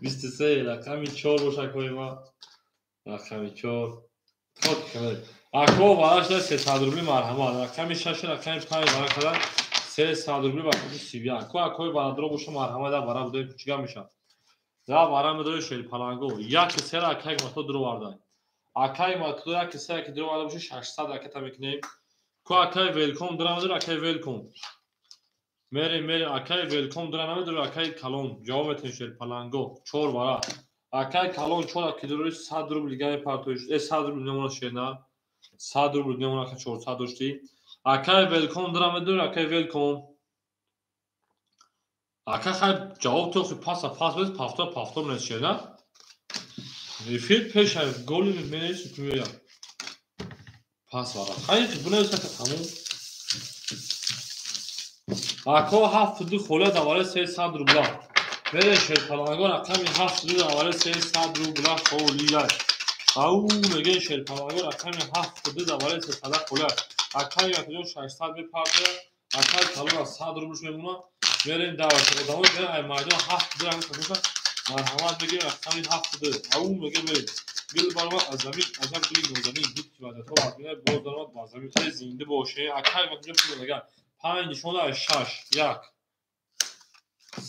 23 рақами 4 боша акои ма рақами 4 ако варашда 300 рубли марҳамат. Рақами 6 рақами 5 вара када 300 рубли ба худи 31. Ко акои барадро боша марҳамат да вара будои кучига мешавад. Да вара медои шерпаланго. 1 3 акай мато дуроварда. Акай мато 1 3 ки дуроварда боша 600 ракета мекунем. Ко акай велком дура медор акай велком. Мерем мерем акай велком дура намедор акай калон. Ҷавоб метем шерпаланго 4 вара. Акай калон 4 ки дури 100 рубл дига мепартоиш. 100 рубл немона шена. 100 рубл немона ка 400 дошти. Акай велком дура медор акай велком. Ака хай ҷавоб то хи паса пас без пафтор пафтор менес шена. Эфир пеш ай голи менес ту мея. Пас вара. Хай бунес ака тамом. Ако 7 ду хола даваре 300 рубла. Мере шерпаланго рақами 7 ду даваре 300 рубла холия. Ау мегӯем шерпаланго рақами 7 ду даваре 300 хола. Акай якҷо 600 мепартоя. Акай калон 100 рублш мемона. Мерем дават. Одамо мерем ай майдон 7 ду рақами кашоша. Марҳамат мегӯем рақами 7 ду. Ау мегӯем мерем. Гил баромад аз замин аҷаб гули нозанин. Дид ки ваъдатҳо аз бина боз даромад бар замин. Хеле зинда боше. Акай якҷо пул мегӯям. 5 нишона аз 6 1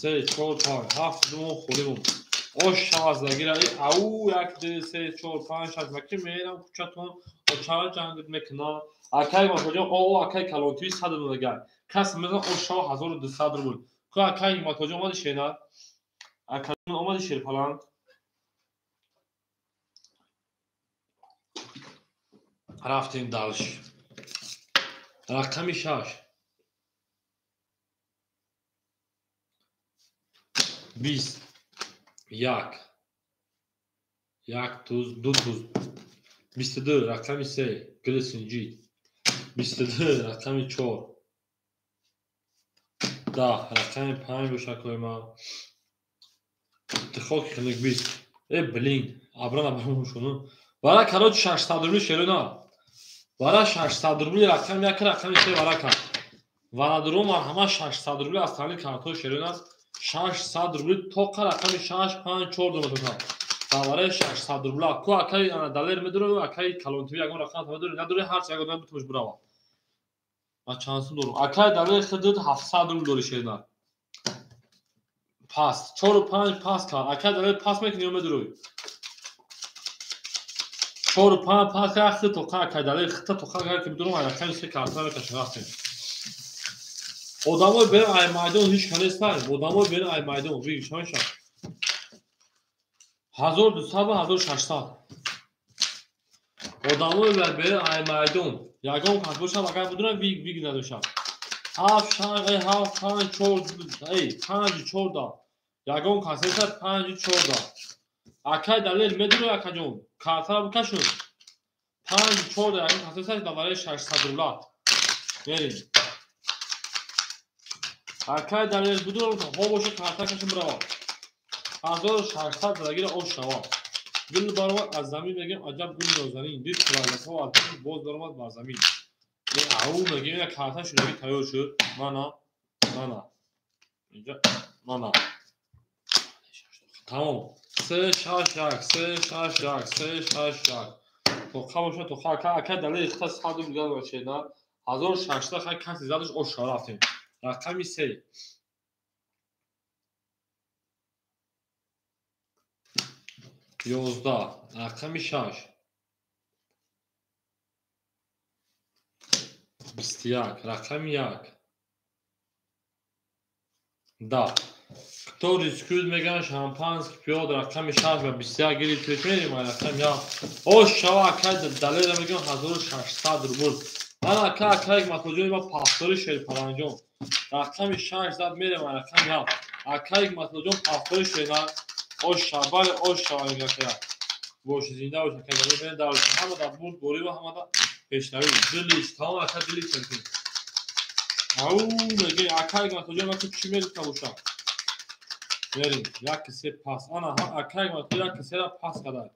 3 4 5 7 ду мо холимон. Ош шаваз нагира. Ау 1 2 3 4 5 6 маки мерам кучатон очара ҷангит мекунам. Акай матоҷон о акай калонтиви 100 донагар. Кас мезан ош шава 1200 рубл. Ко акай матоҷон омади шена. Акай омади шерпаланг. Рафтем дальше. Рақами 6 20 1 1 туз 2 туз 22 рақами 3 гули синҷид 22 рақами 4 10 рақами 5 боша кои ман хоки хунук 20 блин абран абран шуну вара короче 600 рубли шерона вара 600 рубли рақами 1 рақами 3 вара кард варадуру марҳама 600 рубли аз таълим картҳои шерона 600 рубли тоқа рақами 6 5 4 дума вараи 600 рубла ку акаи далер медору акаи калонтиви ягон рақам медору надори ҳарчи ягон одам битумуш бурава ма чанд сум дорум акаи далер хидд 700 рубл дори шерна пас 4 5 пас кард акаи далер пас мекунӣ ё медорӯй 4 5 пас кард хид тоқа акаи далер хидта тоқа кард ки бидорум ай рақами се карта мекашам рафтем одамои берин ай майдон ҳеч ка нестанд одамои берин ай майдон виг чӣ мешавад 1200 ва 1600 одамои берин ай майдон ягон кас бошам агар будурам виг виг надошам 7 6 7 5 4 5 4 да ягон кас нест 5 4 да акай далел медурӣ акаҷон картаро бикашун 5 4 да ягон кас нест дар барои 600 рубла мерем акай далел будурам ҳо боша карта кашун бирава 1600 задагиро ош шава гул баромад аз замин мегем аҷаб гули нозанин дид кулалакҳо аз боз баромад бар замин ау мегем ина карта шудаги тайёр шуд мана мана инҷа мана тамом 3 6 1 3 6 1 3 6 1 тоқа боша тоқа ака ака далели хита 100 рубл дигар бошед на 1600 хай каси задаш ош шава рафтем рақами 3 11 рақами 6 21 рақами 1 10 кто рискует меган шампанский пьёт рақами 6 ва 21 гирифт мерем рақами 1 ош шава акай далера меган 1600 рубл ман ака акай матоҷони ма пафтори шерпаланҷон рақами 6 зад мерем рақами 7 акай матоҷон пафтори шерна ош шава бале ош шава мегӯяд бош зинда бош акай далер дар ҳама дар бурд борӣ ва ҳама дар пешравӣ дилиш тамом ака дилиш мекунем ау мегӯй акай матоҷон ака чӣ мегуфта боша мерем 1 3 пас ана акай матоҷон 1 3 ра пас кадай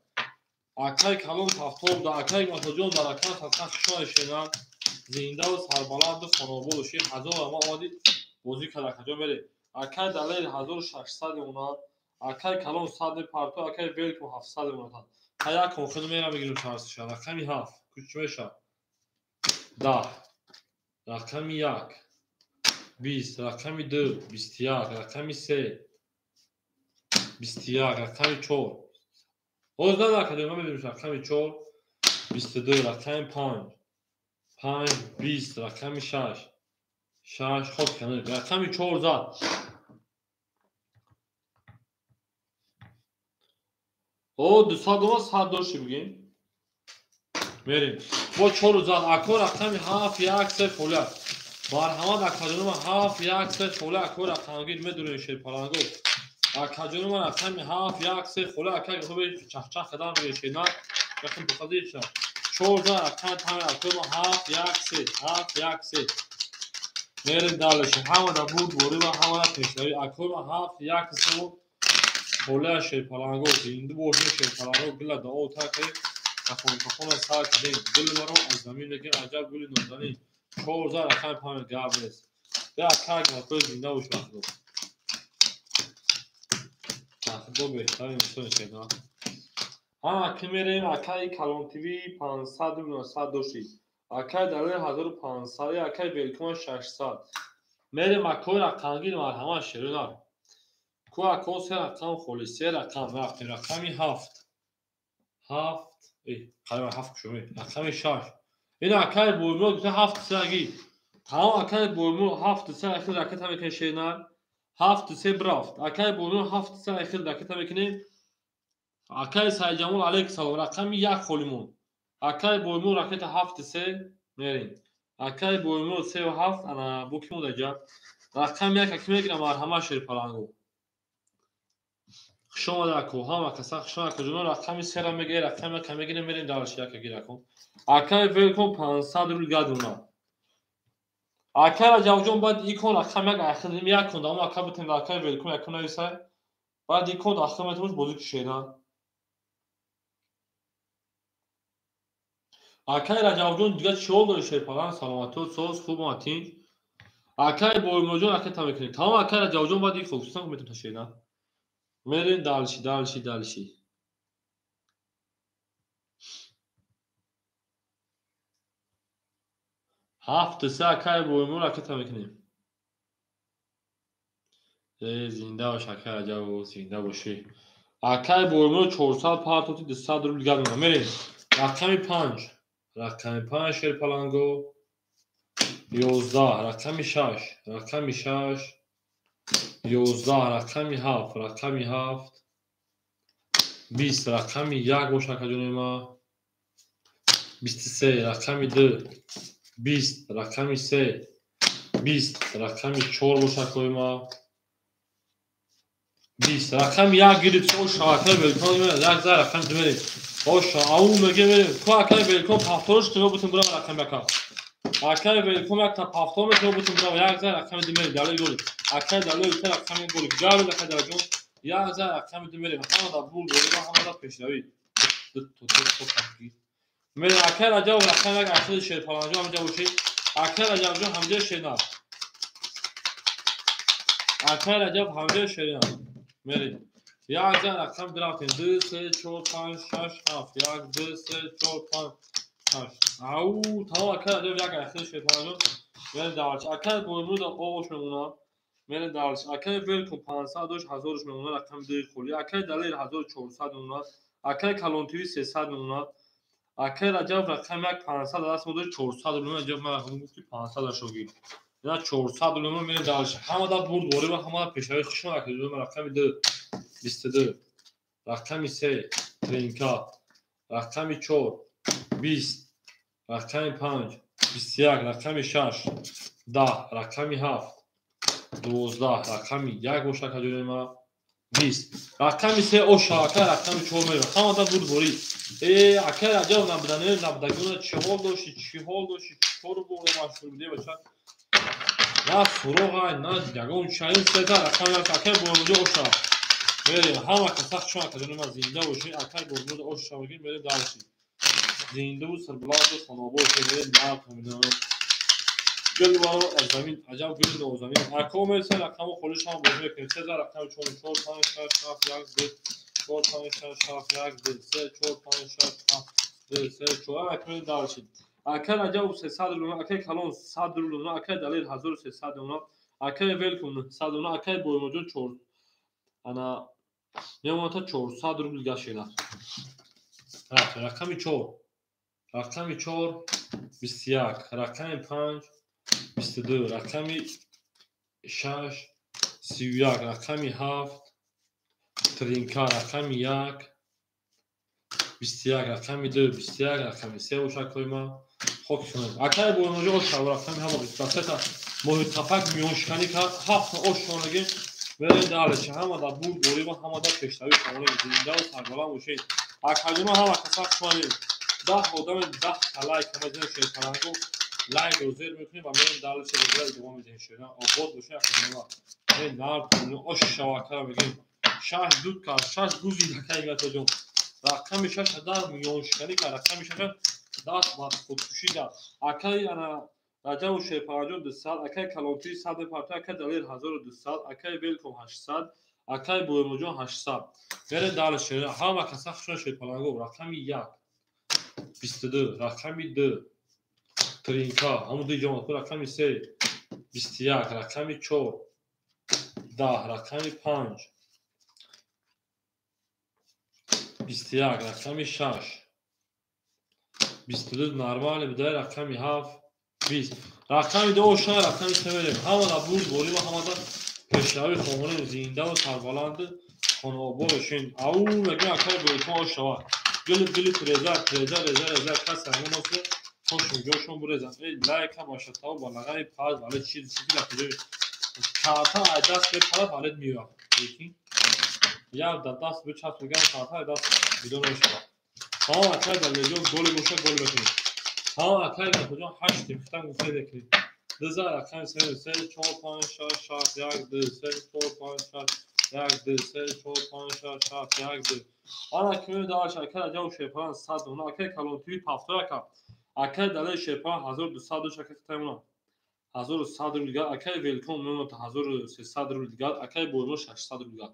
акай калон ҳафтоб да акай матоҷон дар акан садқан хушон шена зиндаву сарбаланду хонобод бошӣ ҳазор ама омадӣ бозӣ кард акаҷон мерем акай далер 1600 монад акай калон 100 мепарто акай велкум 700 монад ха як охир мерам мегирем шарсиша рақами 7 куч меша 10 рақами 1 20 рақами 2 21 рақами 3 21 рақами 4 ҳоз на акаҷон ман мебинем рақами 4 22 рақами 5 5 20 рақами 6 6 хоб канад рақами 4 зад о 200 дома 100 дошти бигем мерем бо 4 зад ако рақами 7 1 3 холя марҳамат акаҷонума 7 1 3 холя ако рақамгир медурем шерпаланго акаҷонума рақами 7 1 3 холя ака хубе чахчах кадан бигем на яхн бухазиша 4 зад рақами 5 акома 7 1 3 7 1 3 мерем дальше ҳама дар бурд борӣ ва ҳама дар пешравӣ акома 7 1 3 холя шерпаланго зинду бошед шерпаланго гула дуо такед тахон сар кардем гул маро аз замин мегем аҷаб гули нозанин 4 зад рақами 5 гап нест я акак макои зинда бош вақтдо вақтдо беҳтарин инсон шена ҳама ки мерем акаи калонтиви 500 900 дошти акаи далер 1500 акаи велкума 600 мерем акои рақамгир марҳамат шерона ку ако се рақам холи се рақам рафтем рақами 7 7 қариба 7 кушоме рақами 6 ин акаи боймурод гуфта 7 3 аги тамом акаи боймурод 7 3 ахир ракета мекунем шерна 7 3 бирафт акаи боймурод 7 3 ахир ракета мекунем акаи Сайидҷамол алейкум салом рақами 1 холи монд акаи боймурод ракета 7 3 мерем акаи боймурод 3 7 ана бо ки монда ҷа рақами 1 аки мегирам марҳамат шерпаланго Хуш омада ако, ҳама каса хуш омада акаҷоно. Рақами сера мегирем, рақами яка мегирем, мерем дальше яка гирако. Акаи велком 500 рубл гадуна. Акаи Раҷабҷон баъд икон рақами як айхидим як кун, дамо ака битем акаи велком якун нависай. Баъд икон дахил метавониш бозӣ кушеда. Акаи Раҷабҷон дига чӣ ҳол дори шерпалан? Саломатиҳо соз, хуб матин. Акаи Боимоҷон аката мекунем. Тамом акаи Раҷабҷон баъд икон хусусан метавон ташеда. Мерем дальше, дальше, дальше. Ҳафту се акаи Боимур ракета мекунем. Э, зинда бош акаи Раҷаб, зинда бошӣ. Акаи Боимур 400 партоти 200 рубл гап мекунем. Мерем. Рақами 5. Рақами 5 шерпаланго. 11, рақами 6, рақами 6. 11, рақами 7, рақами 7. 20, рақами 1 бош акаҷони ма. 23, рақами 2. 20, рақами 3. 20, рақами 4 бош акои ма. 20, рақами 1 гирифт. Оша акаи велком як за рақами 2 мерем. Оша ау меге мерем. Ку акаи велком пафторш кино бутун бурам рақами 1. Акаи велком як та пафтор мекино бутун бурам як за рақами 2 мерем. Далои голи. Акаи далои та рақами голи. Гард акаи далоҷон як за рақами 2 мерем. Ҳама да бур горива, ҳама да пешравӣ. Ду то ду то тақгир. Мерем акаи Раҷаб рақами 1 ахири шерпаланҷо ҳамҷа бошӣ. Акаи Раҷабҷон ҳамҷа шерна. Акаи Раҷаб ҳамҷа шерна. Мерем. Як за рақами 2 рафтем. 2 3 4 5 6 7. 1 2 3 4 5 6. Ау, тамом акаи Раҷаб як ахири шерпаланҷо. Мерем дальше. Акаи Боимур да овош мемонад. Мерем дальше. Акаи Велком 500 дошт, 1000 мемонад, рақами 2 холи. Акаи Далер 1400 мемонад. Акаи Калонтиви 300 мемонад. Акаи Раҷаб рақами 1 500 даст мо дошт, 400 рубл. Раҷаб ман рақам гуфт ки 500 ашо гир. Ина 400 рубл мерем дальше. Ҳама да бурд борӣ ва ҳама да пешравӣ. Хуш омад акаи Раҷаб. Рақами 2 22, рақами 3 тринка, рақами 4 20, рақами 5 21, рақами 6 10, рақами 7 12, рақами 1 бош акаҷони ма 20, рақами 3 оша ака рақами 4 мерем. Ҳама да бурд борӣ. Э, акаи Раҷаб набудани набудагиона чӣ ҳол дошти, чӣ ҳол дошти, чӣ кору бору машғул будӣ бача? На суроғай, на ягон чаин сета рақами 1 акаи Боимуҷо оша. Мерем ҳама каса хуш омад акаҷони ма, зинда бошед. Акаи Боимуҷо оша мегирем, мерем дальше. Зиндаву сарбаланду хонобод бошед, мерем дальше. Гул варо аз замин, аҷаб гули нозанин. Ако мерса рақаму холиш ҳам бозӣ мекунем. Се за рақами 4 4 5 6 7 1 2 4 5 6 7 1 2 3 4 5 6 7 2 3 4. Ака мерем дальше. Акаи Раҷаб 300 рубл, акаи Калон 100 рубл, акаи Далер 1300 рубл, акаи Велком 900 рубл, акаи Боимоҷон 4 ана мемонад 400 рубл гашена. Рақами 4, рақами 4 21, рақами 5 22, рақами 6 31, рақами 7 тринка, рақами 1 21, рақами 2 21, рақами 3 бошад кои ма. Хок кунем. Акаи Боимоҷо оша рақами ҳама 23 та моҳи қапак миёншиканӣ кард. 7 та ош шонагӣ. Мерем дальше. Ҳама да бурд борӣ ва ҳама да пешравӣ шавонем. Зиндаву сарбаланд бошед. Акаҷоно ҳама каса хуш омадед. 10 одаме 10 та лайк мезанем шерпалангу. Лайкро зер мекунем ва мерем дальше, бозиро идома медиҳем шеран. Обод бошед акаҷоно. Мерем нард ош шава акара мегирем. 6 дуд кард, 6 гузид акаи Гатоҷон. Рақами 6 даст миёншиканӣ кард, рақами 6 даст ба худкушӣ дад. Акаи ана Раҷабу Шерпаланҷон 200, акаи Калонтири 100 мепартояд, акаи Далер 1200, акаи Велком 800, акаи Боимоҷон 800. Мерем дальше. Ҳама каса хуш омад шерпаланго. Рақами 1 22, рақами 2 тринка, ҳамун ду ҷо омад. Рақами 3 21, рақами 4 10, рақами 5 21, рақами 6 22 нормале бидай, рақами 7 20, рақами 2 оша, рақами 3 мерем. Ҳама да бурд борӣ ва ҳама да пешравӣ хоҳонем. Зиндаву сарбаланду хонаобод бошед. Ау мегӯем акаи Боикон ошава. Гули гули треза, треза, реза, реза, кас ҳамон осе хошум ҷошон бурезан. Эй лайка бошатав балағаи паз вале чиз чизи дар куҷои карта ай даст мепарад вале меояд. Лекин Як дар даст бичасп мегам карта даст бидон мешавад. Тамом акай Далерҷон голи боша гол мекунем. Тамом акай Гафурҷон 8 хитам гуфта мекунем. 2 рақами 3 3 4 5 6 7 1 2 3 4 5 6 1 2 3 4 5 6 7 1 2. Ана кимё даш акай Раҷаб Шерпалан 100 дона, акай Калонтиви 70 ака. Акай Далер Шерпалан 1200 дош акай хитамона. 1100 рубл дигар, акай Велком мемонад 1300 рубл дигар, акай Боймо 600 рубл дигар.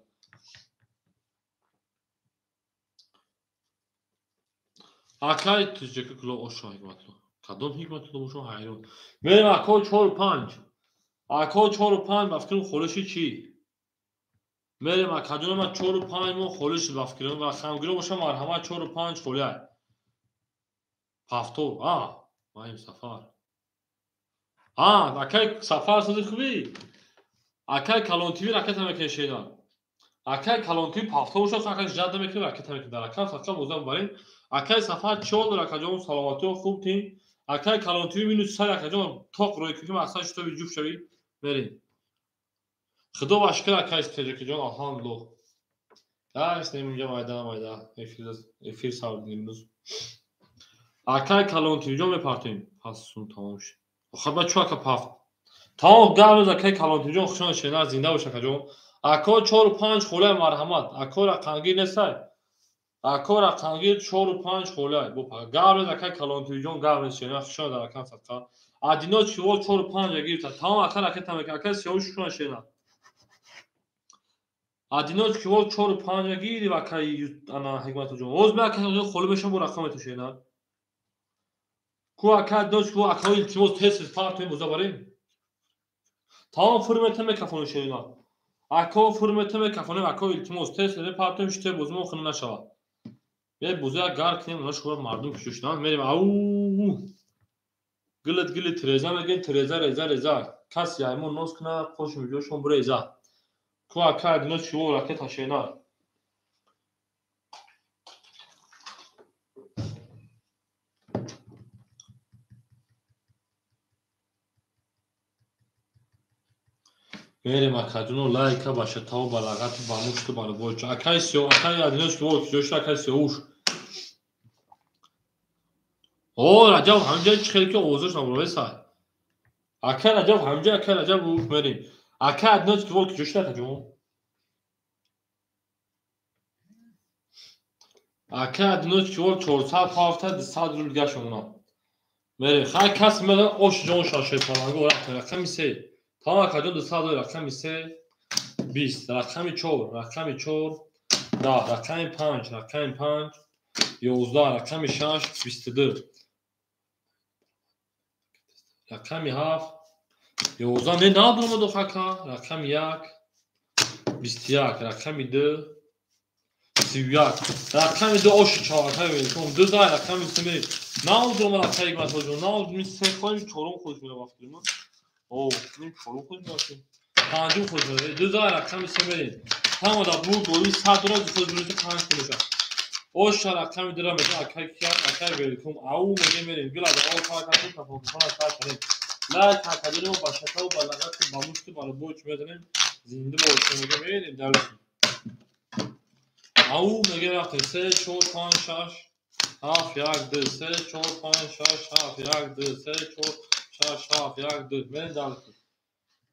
Акай Тиҷака куло ошо ҳикматло. Кадом ҳикматло бошо ҳайрон. Мерем ако 4 5. Ако 4 5 ба фикрам холиши чӣ? Мерем акаҷон ма 4 5 мо холиши ба фикрам ва хамгиро боша марҳамат 4 5 холия. Пафто, маим сафар. Акай сафар сози хуби? Акай Калонтиви ракета мекунед. Акай Калонтиви пафто боша, акай жада мекунед, ракета мекунед. Дар акам сафар бозам барин. Акай сафар чор дор акаҷон саломатиё хуб тин. Акай Калонтиви минус 100 акаҷон тоқ рӯй кунем, асlan шутоби ҷуфт шавӣ мерем. Худо ва шукр акай Теҷакиҷон алҳамдулиллоҳ. Даст неминҷа майда майда эфир савдинем имрӯз. Акай Калонтивиҷон мепартем. Пас сум тамом шуд. Охир ба чӯ ака пафт. Тамом гап акай Калонтивиҷон хушон шена зинда бош акаҷон. Ако 4 5 холай марҳамат. Ако рақамгир нестай. Ако рақамгир 4 5 холай. Бо гап акай Калонтивиҷон гап шена хушон дар акам садқа. Адино чиво 4 5 гирифта. Тамом ака ракета мека. Акай сиёвуш хушон шена. Адино чиво 4 5 гириф акай ана ҳикматҷон. Оз ме акай холӣ мешам бо рақам метошена. Ку ака дош ку ака илтимос тез партоем боза барем. Тамом фур метем мекафони шена. Ако фур метем мекафонем ако илтимос тез партоем шите бозимо хун нашавад. Бе боза гар кунем уна шуба мардум кушуштан мерем ау гилит гилит тереза мегем тереза реза реза кас яймо нос куна қошим ҷошон буреза. Ку ака адино чиво ракета шена. Мерем акаҷоно лайка ба шатаву ба лағату ба мушту ба любойчо. Акай сиё, акай адино чиво киҷошта акай сиёуш. О, Раҷаб ҳамҷа чӣ хеле ки овозаш набуровесай. Акай Раҷаб ҳамҷа, акай Раҷаб уш мерем. Акай адино чиво киҷошта акаҷон. Акай адино чиво 400 ҳафта 200 рубл дигар шумона. Мерем. Хай кас медон ош ҷон шашои паланго рафта рақами 3. Тамом акаҷон 200 рақами 3 20 рақами 4 рақами 4 10 рақами 5 рақами 5 11 рақами 6 22 рақами 7 11 не надурмадо хака рақами 1 21 рақами 2 31 рақами 2 ош чавакай велком 2 да рақами 3 надурмад акай ҳикматҷон надурми 3 хоҳем 4 худ мерафт фикрам. О, ним чорум худ мерафтем. Панҷум худ мерафтем. 2 да рақами 3 мерем. Ҳама да бур дои 100 ро худ мерафтем 5 меша. Ош рақами 2 ра меша акай кия акай велком ау меге мерем. Гила да о та та та фокусона та кунем. Лайк ҳакадиро ба шатау ба лағату ба мушту ба любой чӣ мезанем. Зинда бошем меге мерем дарс. Ау меге рафтем 3 4 5 6 7 1 2 3 4 5 6 7 1 2 3 4 6 7 1 2 мерем дарс.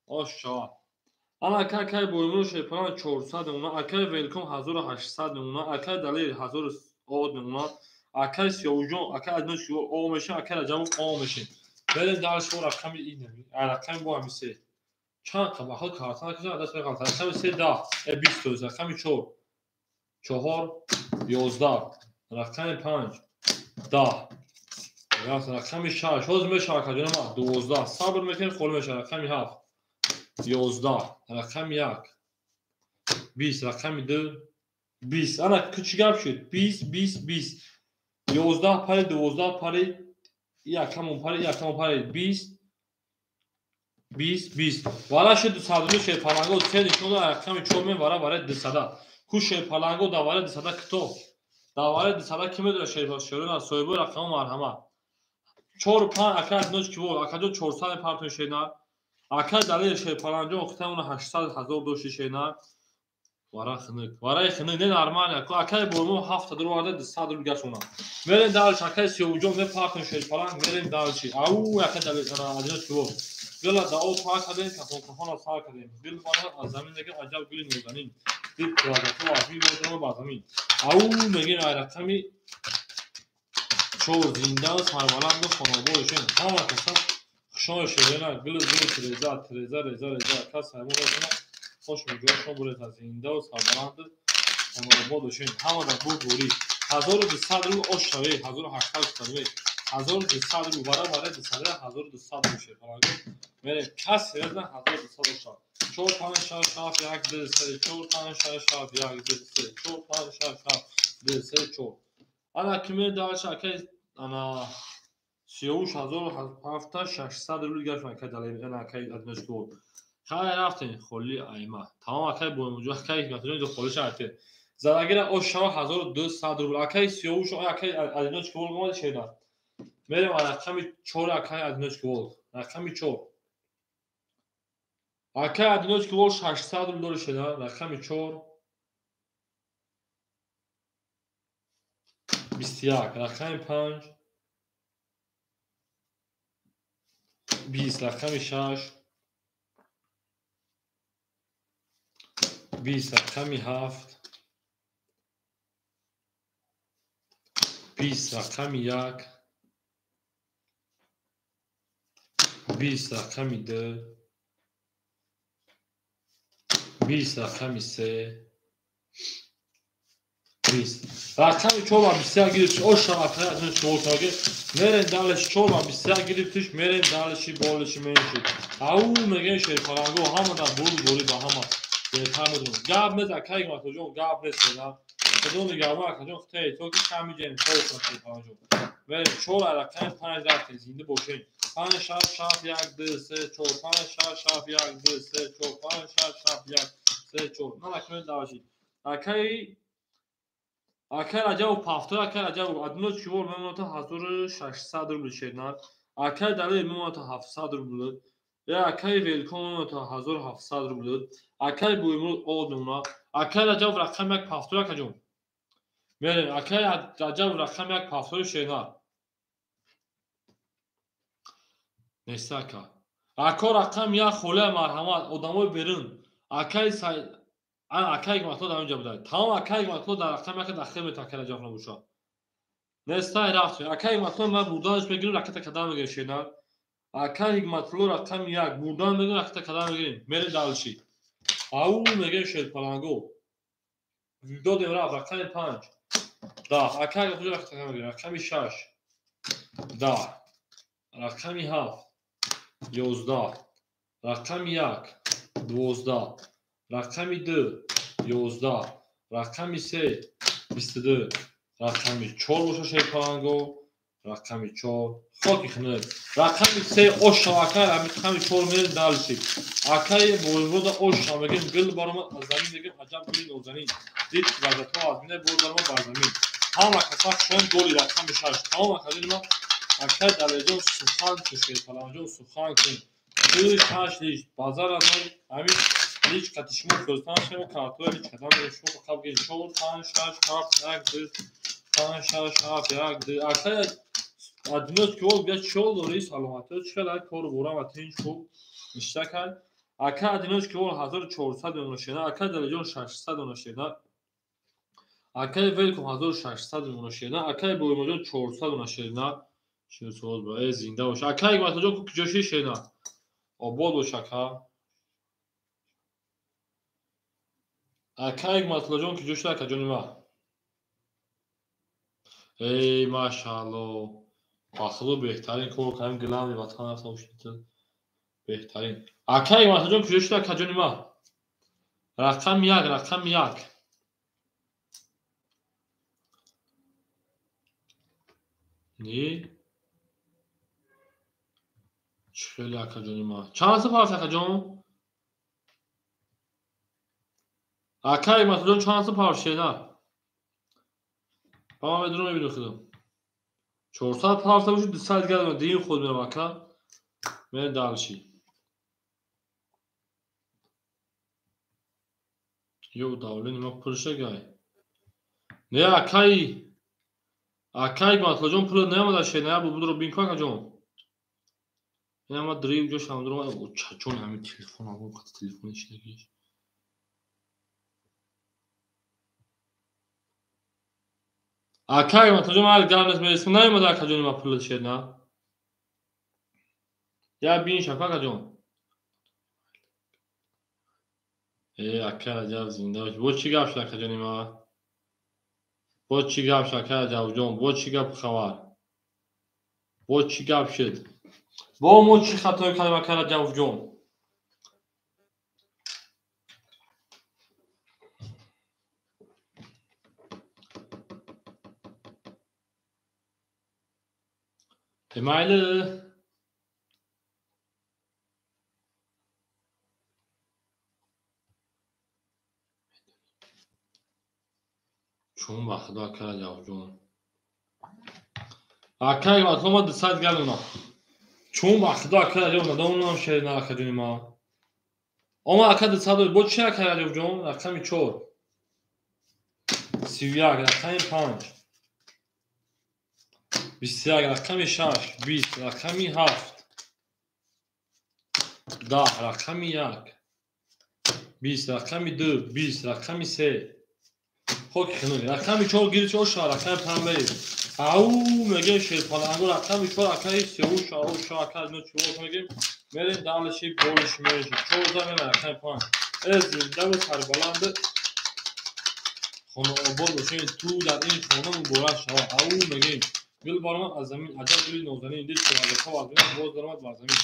Ош шава. Ана акай акай Боймуро Шерпалан 400 намуна, акай Велком 1800 намуна, акай Далер 1000 намуна, акай Сиёвуҷон, акай Адино Сиё о мешин, акай Раҷабов о мешин. Берем дарс бо рақами ин, рақами бо ҳами 3. Чанд қабаҳо карта накашам, даст меғалта. Рақами 3 10, 20, рақами 4 4 11, рақами 5 10, рақами 6 ҳозир мешава акаҷон ма 12. Сабр мекунем холӣ мешава. Рақами 7 11, рақами 1 20, рақами 2 20. Ана чӣ гап шуд? 20 20 20. 11 пари 12 пари якамон пари якамон пари 20 20 20. Вара шуд 200 шерпаланго се нишон рақами 4 мен вара вара 200. Ку шерпаланго давара 200 китоб. Давара 200 ки медора шерпаланго соҳиби рақами марҳамат. 4 5 ака адино чиво акаҷон 400 партон шена. Акай Далер Шерпаланҷон хитамона 800 ҳазор дошти шена. Вара хинук. Вараи хинук не нормально. Акай бомо 7 дурварда 200 рубл гашона. Мерем дальше, акай сиёвҷон мепартем шерпаланг, мерем дальше. Ау, акай одиночки волк. Гила да об пар кардем, кафон сар кардем. Гил бана аз замин мегем аҷаб гули нозанин. Дид квадратҳо аз ми бодама ба замин. Ау мегем ай рақами 4 зинда сарбаланду хонобод бошем. Ҳама каса хушон шерена гил гил тиреза тиреза реза реза кас ҳамон розона хош меҷояшон бурета зинда сарбаланду хонобод бошем. Ҳама дар бурд бурӣ. 1200 рубл ош шаве, 1800 шаве. 1200 рубл вара вара 200 1200 рубл шерпаланг. Мерем кас резна 1200 шав. 4 5 6 7 1 2 3 4 5 6 7 1 2 3 4 5 6 7 2 3 4. Ана киме дальше акай ана сиёвуш 1700 рубл гашт акай дале ана акай одиночки волк. Хай рафтем холи айма. Тамом акай боимуҷо акай ҳикматҷон инҷо холи шарте. Задагира ош шава 1200 рубл. Акай сиёвуш акай одиночки волк омад шеда. Мерем рақами 4 акай одиночки волк. Рақами 4. Акай одиночки волк 600 рубл дори шеда. Рақами 4. 21. Рақами 5. 20. Рақами 6. 20. Рақами 7. 20. Рақами 1. 20. Рақами 2. 20. Рақами 3. 20. Рақами 4 ва 21 гирифтиш. Оша акай одиночки волк аге. Мерем дальше 4 ва 21 гирифтиш. Мерем дальше болиши менши. Ау мегем шерпаланго ҳама дар бурд бурӣ ба ҳама. Беҳтар медонам. Гап нест акай Ҳикматҷон, гап нест на. Худо нигаҳбон акаҷон, хитаи то ки камиҷем то шерпаланҷон. Мерем 4 рақами 5 рафтем зинда бошем. 5 6 7 1 2 3 4 5 6 7 1 2 3 4 5 6 7 1 3 4. На акай дальше. Акай Акай Раҷабов пафтор, акай Раҷабов одиночки волк мемонад 1600 рубл шернар. Акай Далер мемонад 700 рубл. Я акай Велком мемонад 1700 рубл. Акай Буймур од мемонад. Акай Раҷабов рақами 1 пафтор акаҷон. Мерем акай Раҷабов рақами 1 пафтори шернар. Нест ака. Ако рақами 1 холия марҳамат одамои берун. Акай акай ҳикматулло дар онҷа буда. Тамом акай ҳикматулло дар рақами 1 дахил метавонад акай Раҷабов набошад. Нестай рафтем. Акай ҳикматулло ман бурданаш мегирем, ракета кадан мегирем шернар. Акай ҳикматулло рақами 1 бурдан мегирем, ракета кадан мегирем. Мерем дальше. Ау мегирем шерпаланго. Додем рафт рақами 5. Да, акай ҳикматулло ракета кадан мегирем. Рақами 6. Да. Рақами 7. 11. Рақами 1. 12. Рақами 2 11. Рақами 3 22. Рақами 4 боша шерпаланго. Рақами 4 хоки хинук. Рақами 3 ош шава акай, рақами 4 мерем дальше. Акай боимрода ош шава мегем гил барома аз замин мегем аҷаб гули нозанин. Дид вазатҳо аз мине бор барома бар замин. Ҳама каса шон голи рақами 6. Тамом акаҷон ма акай Далерҷон сухан кун шерпаланҷон сухан кун. 2 6 лич базар аз ҳамин лич қати шумо фиростан шумо картои лич кадан шумо фақат бигед 4 5 6 7 1 2 5 6 7 1 2. Акай одиночки волк бия чол дори саломатиё чӣ хел кору борам ва тинч хуб ништа кард. Акай одиночки волк 1400 дона шена. Акай Далерҷон 600 дона шена. Акай Велком 1600 дона шена. Акай Боимоҷон 400 дона шена. Шиносоз ба зинда бош. Акай Ҳикматуллоҷон куҷо ши шена? Обод бош ака. Акай Ҳикматуллоҷон куҷо шуд акаҷони ман? Эй машаалло. Ба худо беҳтарин кор кардем, главный ватан рафтам шуд. Беҳтарин. Акай Ҳикматуллоҷон куҷо шуд акаҷони ман? Рақами 1, рақами 1. Не? Чӣ хеле акаҷони ман? Чанд сафар аст акаҷон? Акай Ҳикматуллоҷон чанд сафар шена? Ба ман медонам мебинам худам. 400 парта бошад, 200 дигар дорам. Дигим худ мерам ака. Мерем дальше. Ё давлени ма пул шагай. Не акай. Акай Ҳикматуллоҷон пул наомада шер на булбулро бин ку акаҷон. Инама дрив ҷо шамдурам чачон ҳамин телефон ҳамон қати телефони шидагиш. Акай Ҳикматуллоҷон ман гап нест мересам наомада акаҷони ма пул шер на. Я бин шаку акаҷон. Э, ака Раҷаб зинда бош. Бо чӣ гап шуд акаҷони ма? Бо чӣ гап шуд ака Раҷабҷон? Бо чӣ гап хабар? Бо чӣ гап шуд? Бо мо чӣ хатое кардем ака Раҷабҷон? Майли. Чун ба худо ака Раҷабҷон. Ака Ҳикматулло ма 200 галона. Чун ба худо ака Раҷаб надонам шер на акаҷони ма. Ома ака 200 бо чи ака Раҷабҷон? Рақами 4. 31 рақами 5. 21 рақами 6, 20 рақами 7. 10 рақами 1. 20 рақами 2, 20 рақами 3. Хоки хинуни. Рақами 4 гирифт оша, рақами 5 мерем. Ау мегем шерпаланго рақами 4 акаи сеуша оша ака ино чиво мегем. Мерем далиши болиши мереши. 4 за мерем рақами 5. Э зинда ва сарбаланд хонаобод бошед. Ту дар ин хона муборак шавад. Ау мегем. Гул баромад аз замин, аҷаб гули нозанин, дил шуд аз замин, боз баромад бар замин.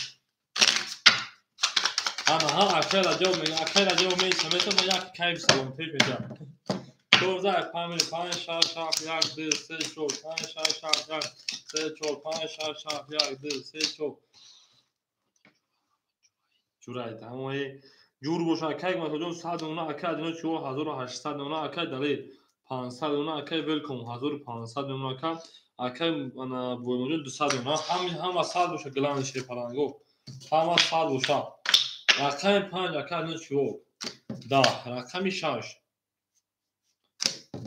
Ана ҳа акай Раҷаб мегем, акай Раҷаб меиса мета ма як кайф саломатӣ мегам. 14 5 5 6 7 1 2 3 4 5 6 7 1 3 4 5 6 7 1 2 3 4. Ҷурай тамои ҷур боша акай Ҳикматуллоҷон 100 она акай Адино чиво 1800 она акай Далер 500 она акай Велком 1500 она ака акай ана Боймоҷон 200 она ҳама 100 боша главный шерпаланго ҳама 100 боша. Рақами 5 акай Адино чиво 10 рақами 6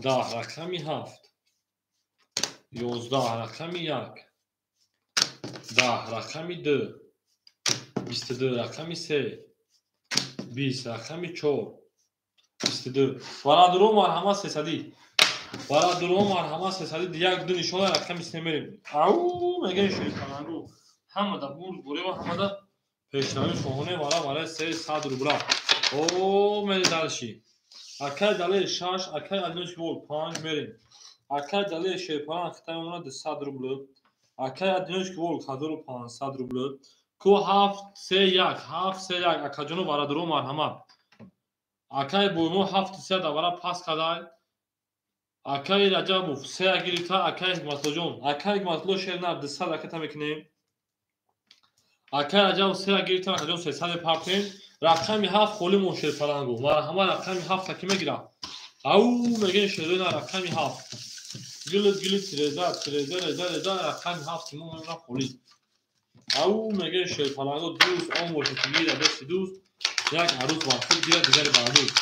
10 рақами 7 11 рақами 1 10 рақами 2 22 рақами 3 20 рақами 4 22. Бародаро марҳамат 300. Бародаро марҳамат 300 як ду нишона рақами 3 мерем. Ау мегем шерпаланго ҳамада бурд бурева ҳамада пешравӣ хоҳоне вара вара 300 рубла. О мерем далши. Акай Далер 6, акай Адиноч вол 5 мерем. Акай Далер шерпалан хитаи омона 200 рубл. Акай Адиноч вол 1500 рубл. Ку 7 3 1 7 3 1 акаҷоно бародаро марҳамат. Акай Боймо 7 3 давара пас кадай. Акай Раҷабов 3 гирифта, акай Ҳикматуллоҷон. Акай Ҳикматулло шер на 200 аката мекунем. Акай Раҷабов 3 гирифта, акаҷон 300 партем. Рақами 7 холӣ мон шерпаланго. Марҳамат рақами 7 ки мегирад. Ау мегем шерои на рақами 7. Гилит гилит реза реза реза реза рақами 7 мо мемонад холӣ. Ау мегем шерпаланго дӯст он бошад ки гирад дасти дӯст як арӯз бар худ гирад дигари бар дӯст.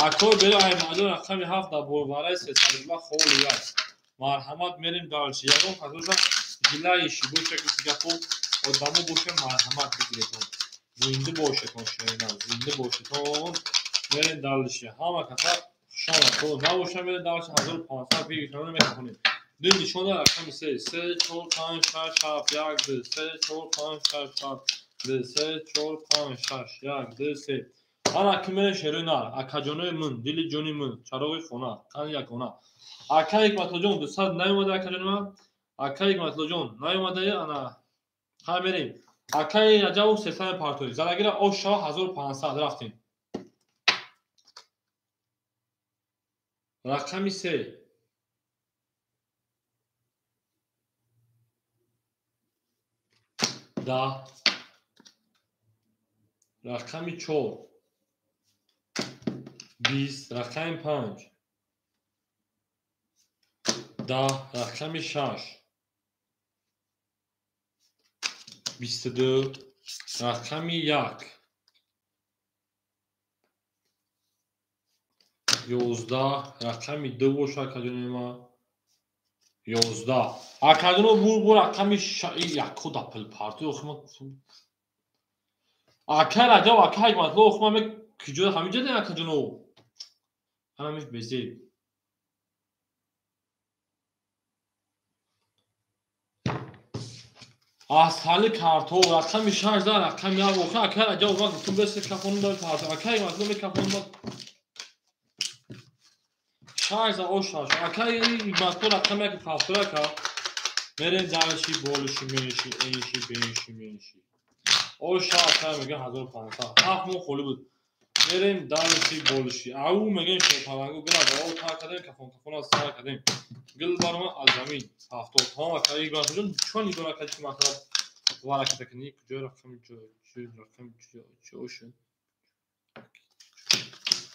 Акой беро аймаҷон рақами 7 дар борбараи 300 рубла холӣ аст. Марҳамат мерем далши. Ягон касоша жилаиши боша ки гапо одамо боша марҳамат бигиретон. Зинда бошетон шерина, зинда бошетон. Мерем далши. Ҳама каса хушомад. Набоша мерем далши 1500 бигиртон мехонем. Ду нишона рақами 3 3 4 5 6 7 1 2 3 4 5 6 7 2 3 4 5 6 1 2 3. Ана ки мерем шерои нар. Акаҷонои мун, дили ҷони мун, чароғи хона, қани ягона. Ака Ҳикматуллоҷон 200 наомада акаҷони ман. Ака Ҳикматуллоҷон наомада ана ҳа мерем. Акаи Раҷабов 300 партои. Залагира ош шава 1500 рафтем. Рақами 3 10 рақами 4 20 рақами 5 10 рақами 6 22 рақами 1 11 рақами 2 боша акаҷони ма 11 акаҷоно бур рақами яко да пилпартои охи ма ака Раҷаб ака Ҳикматулло охи ма киҷо ҳамиҷа дем акаҷоно ҳамиш безеб асали карто рақами 6 да рақами 1 охи ака Раҷаб ма гуфтум бес кафонум да парто ака Ҳикматулло мекафонум да 6 да о 6 ака Ҳикматулло рақами 1 пафтора ака мерем дарши болиши менши энши бенши менши о 6 ака мега 1500 ҳафт моҳ холӣ буд мерем дарши болиши ау мегем шерпалангу гила ба о тар кардем кафон кафон аз сар кардем гил барома аз замин 70 тамом ака Ҳикматулло чон нигоҳ накард ки масалан вараката кунӣ куҷо рақами рақами чӣ ошин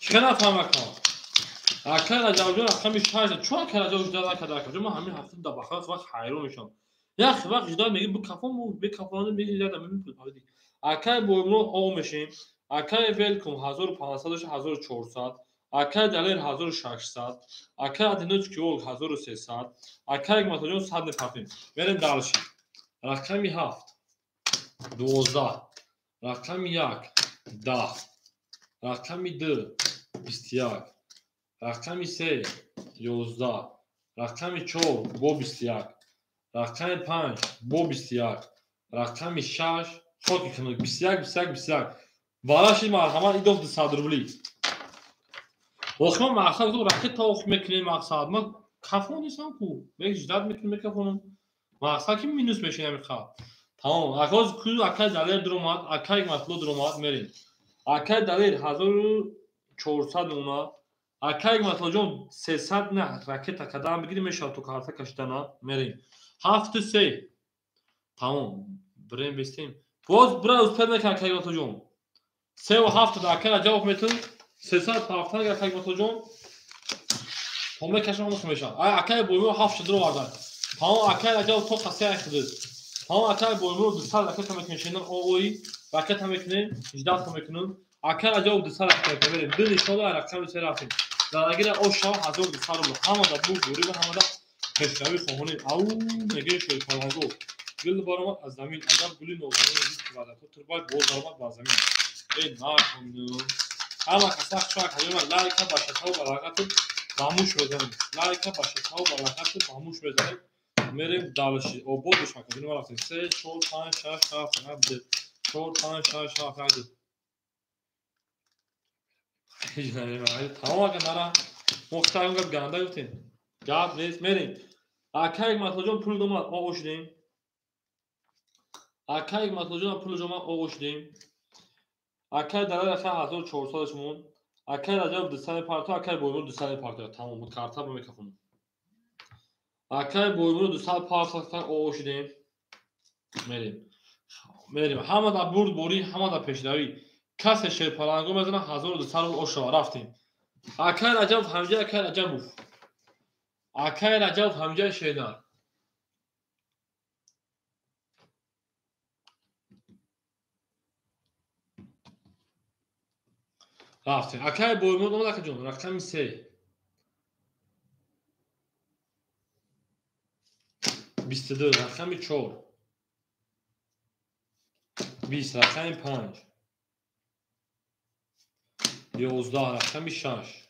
чӣ нафаҳм ака ака Раҷабҷон рақами 6 чун ака Раҷаб жуда накард акаҷон ман ҳамин ҳафта дар бахар вақт ҳайрон мешавам як вақт жуда меги бикафон бикафон меги жуда меги акаи Боимрон о мешем акаи Велкум 1500 дошт 1400 акаи Далер 1600 акаи Адиноч Киол 1300 акаи Ҳикматуллоҷон 100 мепартем мерем дальше рақами 7 12 рақами 1 10 рақами 2 21 рақами 3 11 рақами 4 бо 21 рақами 5 бо 21 рақами 6 хоки кунук 21 21 21 вараши марҳамат идоф 200 рубли охи ма мақсад гуфтам ракета ох мекунем мақсад ма кафон нестам ку ждат мекунем мекафонам мақсад ки минус мешинам ха тамом акоз ку акай Далер дуромад акай Ҳикматулло дуромад мерем акай Далер 1400 мемонад акай Ҳикматуллоҷон 300 на ракета кадаам бигирем мешавад то карта кашидана мерем 7 3 тамом бирем бестем боз бира успел мекунад акай Ҳикматуллоҷон 3 ва 7 да акай Раҷабов метун 300 пафтан акай Ҳикматуллоҷон то мекашам ҳамон мешавад ай акай Боимрон 7 дуровардан тамом акай Раҷабов то қасе ай худуд тамом акай Боимрон 200 ракета мекунем шендан ои ракета мекунем 18 мекунем акай Раҷабов 200 ракета мекунем мерем ду нишон да рақами 3 рафтем залагира о шава 1200 рубл ҳамада бур буриба ҳамада пешравӣ хоҳонем ау мегӯем шерпалангу гул баромад аз замин аҷаб гули нозанин ки ваъдато турбай боз баромад бар замин э накуну ҳама каса хушак ҳаёма лайка ба шатаву баракату ба муш мезанем лайка ба шатаву баракату ба муш мезанем мерем дальше обод бошем акаҷон ма рафтем 3 4 5 6 7 8 2 4 5 6 7 8 2 тамом ака нара мо хитаем гап ганда гуфтем гап нест мерем акай Ҳикматуллоҷон пул домад о шудем акай Ҳикматуллоҷон пул домад о шудем акай Далер ака 1400 шумон акай Раҷаб 200 парто акай Боимрон 200 парто тамом буд карта ба мекафонам акай Боимрон 200 парто о шудем мерем мерем ҳама да бурд борӣ ҳама да пешравӣ касе шерпалангу мезанад 1200 рубл ошава рафтем акай Раҷаб ҳамҷа акай Раҷабов акай Раҷаб ҳамҷа шенар рафтем акай Боимрон омад акаҷон рақами 3 22 рақами 4 20 рақами 5 11 рақами 6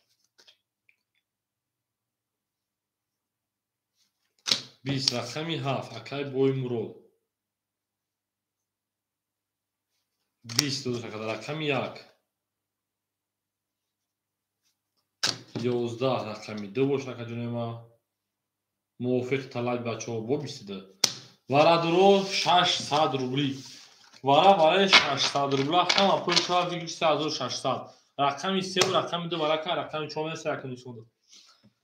20 рақами 7 акай Боимурод 20 рақами 1 11 рақами 2 бошад акаҷони ма мувофиқи талаби бачаҳо бо 22 варадуро 600 рубли вара вараи 600 рубла ҳама пул шава фикр 3600 рақами 3 ва рақами 2 варака рақами 4 нест як нишон дод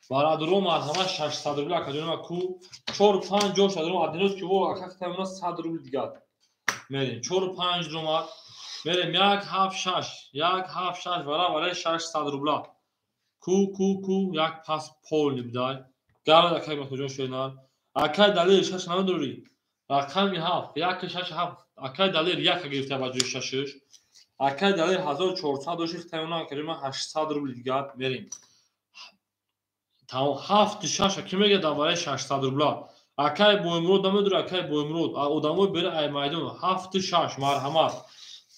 варадуро марҳамат 600 рубли акаҷони ма ку 4 5 ҷош дорум адиноз ки во ака хитамона 100 рубли дигар мерем 4 5 ромад мерем 1 7 6 1 7 6 вара вараи 600 рубла ку ку ку як пас полни бидай гард акай Ҳикматуллоҷон шенар акай Далер 6 намедорӣ рақами 7 1 6 7 акай Далер 1 гирифта ба ҷои 6 акай Далер 1400 дошт хитамона акаҷони ма 800 рубли дигар мерем Ҳафту шаша ки мега дар барои 600 рубла. Акай Боимурод намедура, акай Боимурод. Одамои бери ай майдон 7-6 марҳамат.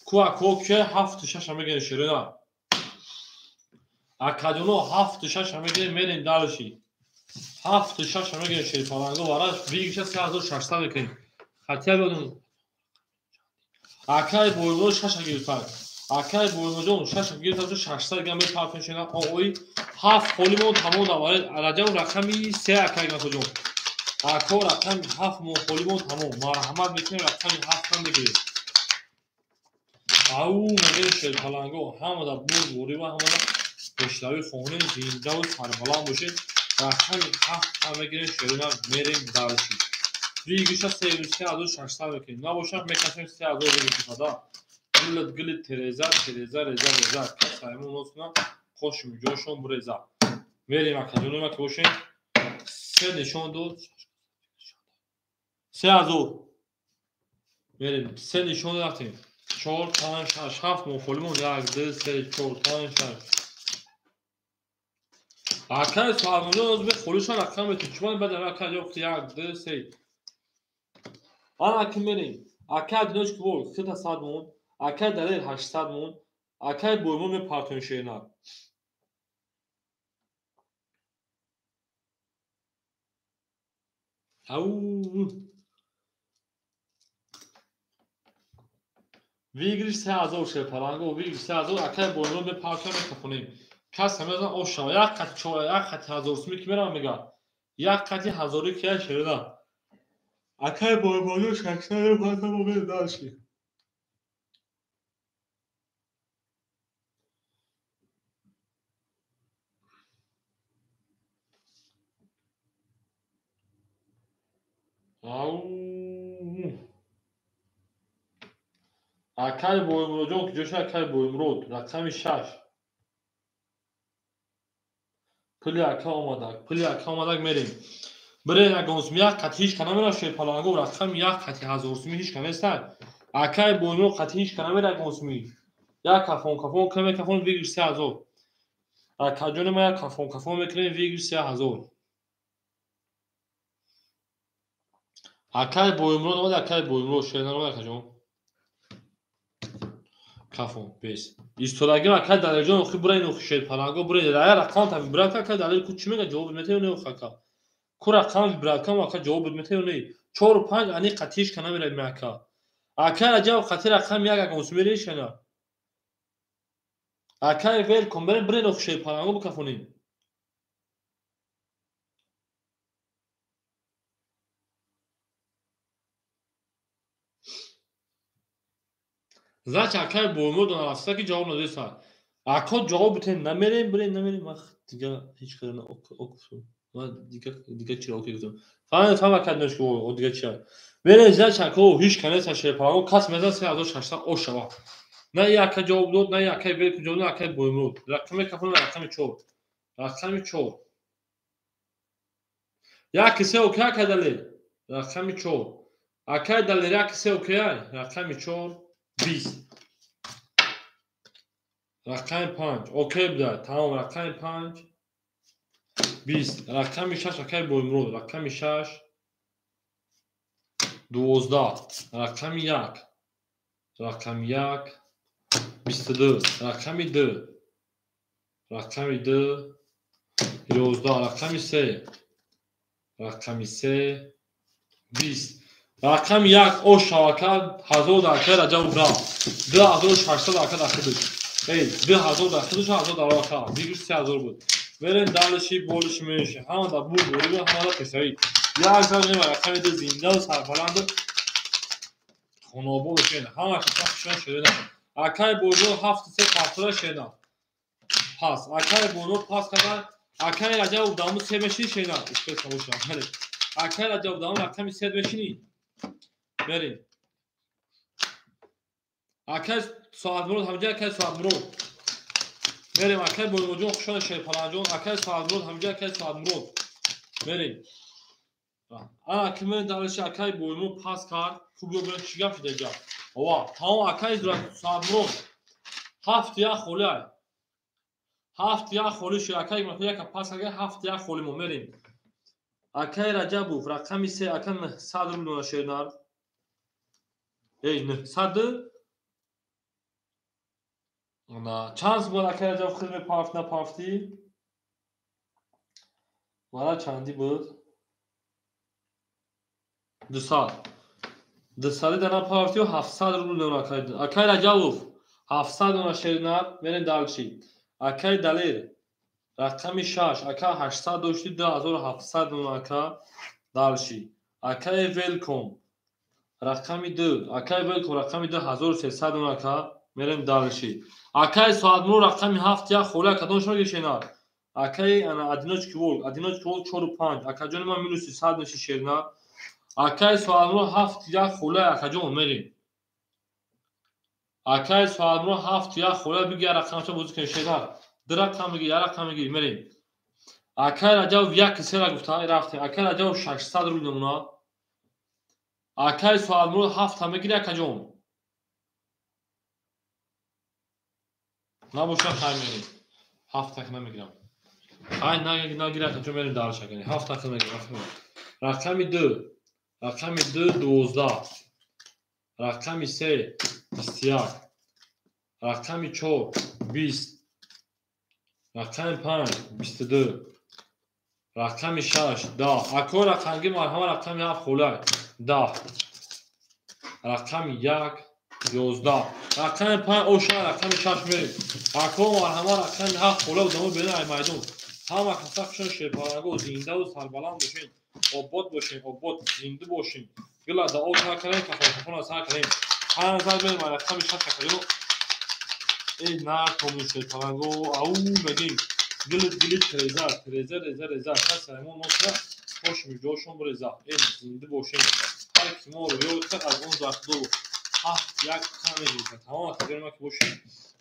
Ку ако ки 7-6 мегирем ширина. Акадино 7-6 мегирем, мерем дальше. 7-6 мегирем шерпаланго вараш вигиша 3600 мекунем. Хотя бы акай Боимурод 6 гирифтан. Акай Боимуродҷон 6 гирифтан, 600 гам мепартем ширина. Ой 7 холи мо тамом даваред. Раҷаб рақами 3 акай Гасоҷон. Ако рақами 7 мо холи мо тамом. Марҳамат мекунем рақами 7 мегирем. Ау мегирем шерпаланго ҳамада бурд ворива ҳамада пешравӣ хонем зиндаву сарбаланд бошед. Рақами 7 мегирем ширина мерем дальше. Вигиша 3600 мекунем. Набошад мекашем 3000 вигиша. Гилит гилит тереза тереза реза реза. Касаймон носна қошим ҷошон буреза. Мерем акаҷонома ки бошем. Се нишон дод. 3000. Мерем се нишон рафтем. 4 5 6 7 мохолимон 1 2 3 4 5 6. Акай соатмоҷон оз бе холишон рақам метун. Чуман баъд акай ёфт 1 2 3. Ана ки мерем. Акай диноч ки вол 300 мон, акай далер 800 мон, акай Боимон мепартон шерина. Ау Выигрыш 3000 шерпаланго, выигрыш 3000 акай Боимон мепартон мекафонем. Кас ҳамезан ошава, як қати чор, як қати ҳазор суми ки мерам мега. Як қати ҳазори ки я шерина. Акай Боимонҷон 600 мепартон мерем дальше. Ау Акай Боимуродҷон ки ҷоша акай Боимурод рақами 6. Пули ака омадак, пули ака омадак мерем. Бирен ягон суми як қати ҳеч ка намера шерпаланго рақами як қати ҳазор суми ҳеч ка нестад. Акай Боимурод қати ҳеч ка намера ягон суми. Як кафон кафон ка мекафон выигрыш 3000. Акаҷони ма як кафон кафон мекунем выигрыш 3000. Акай Боимурод омад, акай Боимурод шерна омад акаҷон. Кафон бес. Истодагим акай Далерҷон охи бурен охи шерпаланго бурен. Рая рақам та вибрат акай Далер ку чӣ мега ҷавоб метавонӣ не охи ака. Ку рақам вибрат кам ака ҷавоб метавонӣ не. 4 5 ани қатиш ка намера ме ака. Акай Раҷаб қати рақам 1 ягон сумери шена. Акай вел кун бурен бурен охи шерпаланго бикафонем. Значит, акай Боимурод нарафта ки ҷавоб надоста. Ако ҷавоб битен намерем, бирем намерем. Ман дига ҳеч кара окуфтум. Ман дига чиро окей гуфтам. Фаҳмидам, фаҳм акай дониш ки о дига чия. Мерем, значит, ако ҳеч кара нест шерпаланго кас мезан 3600 ошава. На и ака ҷавоб дод, на и акай Белку ҷавоб дод, акай Боимурод. Рақами кафон рақами 4. Рақами 4. 1 3 окей акай Далер. Рақами 4. Акай Далер 1 3 окей, рақами 4 20. Рақами 5 окей буда, тамом рақами 5 20. Рақами 6 акай Боимурод, рақами 6 12. Рақами 1 рақами 1 22. Рақами 2 рақами 2 11. Рақами 3 рақами 3 20. Рақами 1 ош шавака 1000 дар акай Раҷаб рафт. 2600 ака дар худаш. Эй, 2000 дар худаш, 1000 дар ака. Выигрыш 3000 буд. Мерем дальше, болиш менши. Ҳамада буд, борива, ҳамада пешравӣ. Як зан мева рақами 2 зинда ва сарбаланд хонобод бошед. Ҳама каса хушон ширина. Акай Боимурод 7 3 партора ширина. Пас, акай Боимурод пас кардан, акай Раҷаб даму 3 мешини ширина. Успех боша. Акай Раҷаб даму рақами 3 мешини. Мерем. Акай Соатмурод ҳамҷа акай Соатмурод. Мерем акай Боимуродҷон хушон шерпаланҷон, акай Соатмурод ҳамҷа акай Соатмурод. Мерем. Ана ки мен дараши акай Боимурод пас кард. Хуб ё бирем чӣ гап шуда ҷа. Ова, тамом акай Соатмурод. 7 1 холӣ ай. 7 1 холи ши акай ма яка пас ага 7 1 холи мо мерем. Акай Раҷабов рақами 3 ака 900 рубл дона шернар. Эй 900 на чанд бор акай Раҷабов хидме пафт на пафти? Вара чанди буд? 200. 200 дана пафти 700 рубл дона акай. Акай Раҷабов 700 дона шернар мерем дальше. Акай Далер рақами 6 ака 800 дошти 2700 дона ака дальше. Акай Велком рақами 2 акай Велком рақами 2 1300 дона ака мерем дальше. Акай Соатмур рақами 7 1 холи ака дон шумо гишенар. Акай ана одиночки волк одиночки волк 4 5 акаҷони ман минуси 100 меши шернар. Акай Соатмур 7 1 холи акаҷон мерем. Акай Соатмур 7 1 холи биги рақамча бозӣ кунем шернар. Ду рақам меги, як рақам меги, мерем. Акай Раҷабов 1 сера гуфта, рафтем. Акай Раҷабов 600 рубл намуна. Акай Соатмур 7 мегири акаҷон. Набоша хай мерем. 7 так намегирам. Хай нагири акаҷон мерем дальше акани. 7 так намегирам. Рақами 2. Рақами 2 12. Рақами 3 21. Рақами 4 20. Рақами 5 22. Рақами 6 10. Ако рақамги марҳама рақами 7 холай 10. Рақами 1 11. Рақами 5 оша рақами 6 мерем. Ако марҳама рақами 7 холай одамо берин ай майдон. Ҳама каса хушон шерпаланго зиндаву сарбаланд бошен, обод бошен, обод зинда бошен. Гила да об накарем, кафон сар кардем. 5 зад мерем рақами 6 акаҷон. Эй нар томин шерпаланго ау мегим. Гилит гилит реза, реза реза реза. Каса мо носра хошми ҷошон реза. Эй зинда бошен. Ҳар ки моро ёд кард аз он захдо 7 1 каме мегирад. Тамом акаҷон ма ки бошем.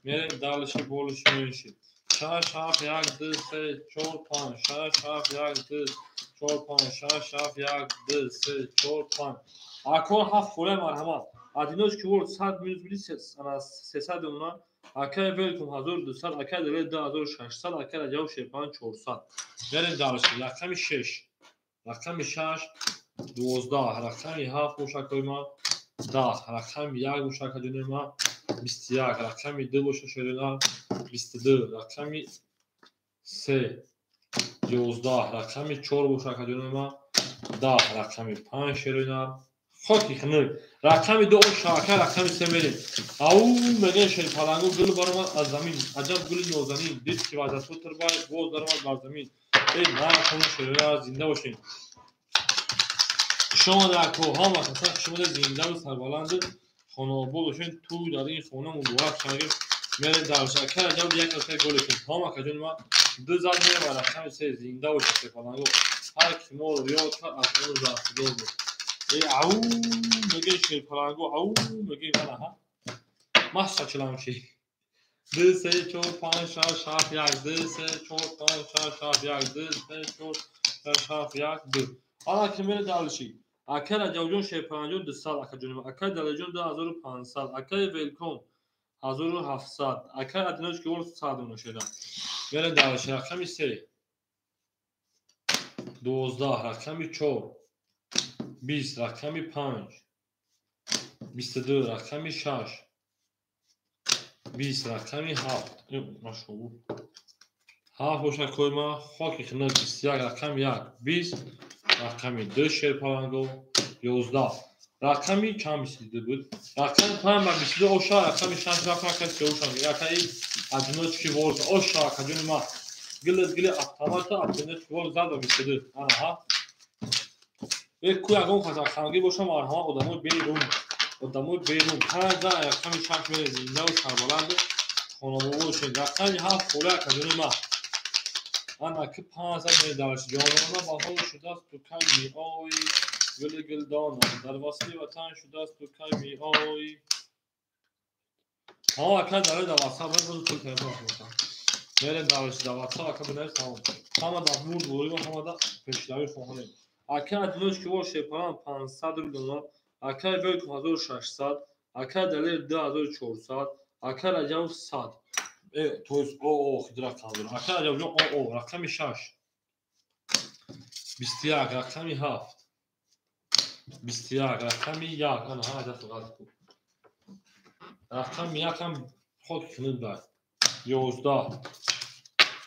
Мерем дальше болиш менши. 6 7 1 2 3 4 5 6 7 1 2 4 5 6 7 1 2 3 4 5. Ако 7 холе марҳамат. Одиночки волк 100 минус биди 300 дона. Акай Велком 1200, акай Далер 2600, акай Раҷабов Шерпан 400. Мерем дальше. Рақами 6. Рақами 6 12, рақами 7 боша акои ма 10, рақами 1 боша акаҷони ма 21, рақами 2 боша шерина 22, рақами 3 11, рақами 4 боша акаҷони ма 10, рақами 5 шерина хоки хнук. Рақами 2 оша ака рақами 3 мерем. Ау мегӯяд шерпаланго гул баромад аз замин. Аҷаб гули нозанин. Дид ки вазатҳо турбай боз даромад бар замин. Эй нархони шерина зинда бошем. Шумо дар ҳама каса шумо зиндаву сарбаланду хонаобод бошед. Ту дар ин хона муборак шавед. Мерем дальше. Ака Раҷабов як ака гол кун. Ҳама акаҷони ман ду зад мерем ва рақами 3 зинда бошед шерпаланго. Ҳар ки моро ёд кард аз он захдор буд. Эй ау мегӯяд шерпаланго ау мегӯяд ман аҳа. Маша чиламчи. 2 3 4 5 6 7 1 2 3 4 5 6 7 1 2 3 4 5 6 7 1 2. Ана ки мере дальше. Акай Раҷабҷон Шерпаланҷон 200 акаҷони ман. Акай Далерҷон 2500, акай Велком 1700, акай Одиночки волк 100 дона шеда. Мере дальше. Рақами 3 12, рақами 4 20, рақами 5 22, рақами 6 20, рақами 7. Машалло. 7 боша кои ма хоки хинак 21, рақами 1 20, рақами 2 шерпаланго 11. Рақами чанд 22 буд? Рақами 5 ба 22 оша, рақами 6 рақами ака сеушам. Акаи одиночки волк оша акаҷони ма. Гилит гили автомата одиночки волк зад ба 22. Ана ҳа. Э ку ягон каса хангӣ боша марҳама одамои берун. Одамои берун. 5 за рақами 6 мере зиндаву сарбаланду хонавода бошед. Рақами 7 холе акаҷони ма. Ана ки 5 за мере дальше. Ҷонона баҳор шудааст ту кай меоӣ гули гулдонам дар васли ватан шудааст ту кай меоӣ. Ҳа ака дар дар WhatsApp боз пул телефон мекунам. Мерем дальше дар WhatsApp ака бинавис тамом. Ҳама дар бурд бурӣ ҳама дар пешравӣ хоҳонем. Ака одиночки волк шерпалан 500 рубл дона. Акай Велком 1600, акай Далер 2400, акай Раҷабов 100. То есть о хид рақам дорам. Ака Раҷабҷон о рақами 6. 21 рақами 7. 21 рақами 1. Ана ҳа даст ғалат ку. Рақами 1 ҳам ход кунид бад. 11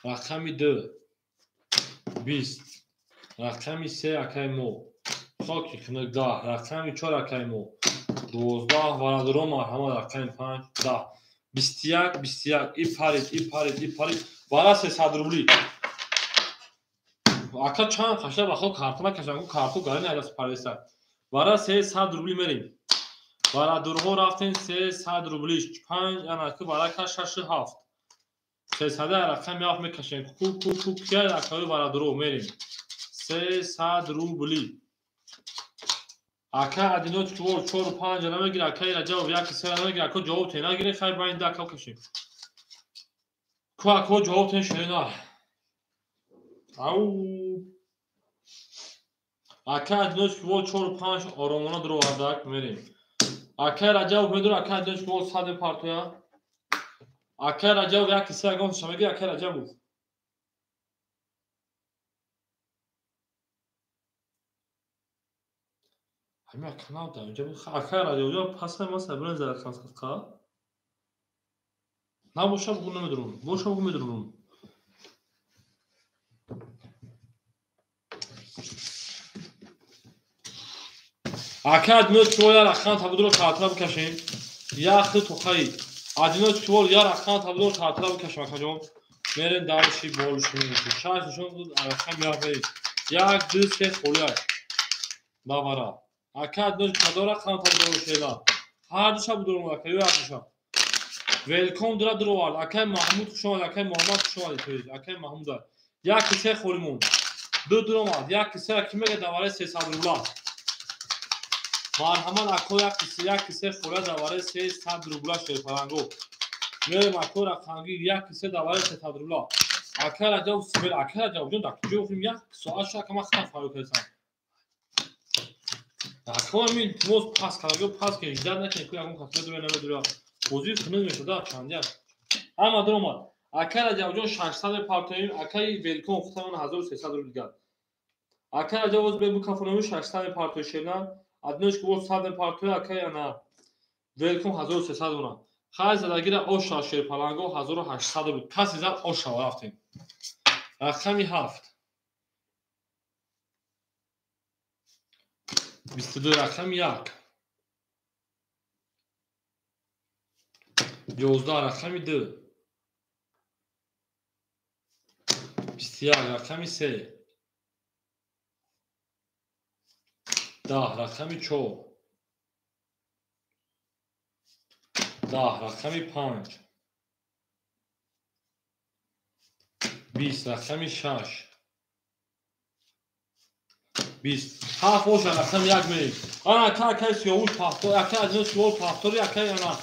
рақами 2. 20 рақами 3 акай мо. Хоки кунид 10 рақами 4 акай мо. 12 варадро марҳамат рақами 5 10. 21 21 и парид и парид и парид вара 300 рубли. Ака чанд қаша ба ход карта накашам, ку карту гарин айдас париса. Вара 300 рубли мерим. Варадурҳо рафтем 300 рубли. 5 ана ку вара ка 6 7. 300 рақами 7 мекашем. Ку ку ку кия рақами варадурҳо мерим. 300 рубли. Ака одиночки вор 4 5 намегир, акаи Раҷабов 1 3 намегир, ака ҷавоб те нагире, хай ба ин дака кашем. Ку ака ҷавоб те шена. Ау. Ака одиночки вор 4 5 оромона дуровардак мерем. Ака Раҷабов медур, ака одиночки вор 100 партоя. Ака Раҷабов 1 3 ягон шамегир, ака Раҷабов. Ҳамин канал да инҷа буд. Ака Раҷабҷон паса ма сабрин заракан садқа. Набоша бугу намедурум. Боша бугу медурум. Ака одиночки вор я рақам табудро картра бикашем. Яхи тухаи. Одиночки вор я рақам табудро картра бикашем акаҷон. Мерем дарши болши. Шаш нишон буд рақам як мерем. 1 2 3 холия. Давара. Ака одиночки кадом рақам табудро шеда? Ҳар душа будурум ака, ё як душа. Велком дура дуровард. Акай Маҳмуд хуш омад, акай Муҳаммад хуш омадед, то есть акай Маҳмуд. 1 3 холӣ монд. 2 дуромад. 1 3 ки мега давараи 300 рубла. Марҳамат ако 1 3 холия давараи 300 рубла шерпаланго. Мерем ако рақамги 1 3 давараи 300 рубла. Ака Раҷаб сибел, ака Раҷаб ҷон дар куҷо охим як соат ша ака ман хатам фарёд кардам. Ака ми илтимос пас кардаго пас ки ждат накунед ку ягон кас медура намедура. Бозӣ хунук мешуда чандия. Ҳама дуромад. Ака Раҷабҷон 600 партоем, акаи Велком хутамон 1300 рубл дигар. Ака Раҷаб боз бебу кафономи 600 партои шена, одиночки боз 100 партои акаи ана Велком 1300 она. Хай задагира оша шерпаланго 1800 рубл. Касе зад оша рафтем. Рақами 7. 22 рақами 1. 11 рақами 2. 21 рақами 3. 10 рақами 4. 10 рақами 5. 20 рақами 6. 20 7 оша рақами 1 мерем. Ана ака акаи сиёвуш пафтор, ака одиночки вор пафтори, акаи ана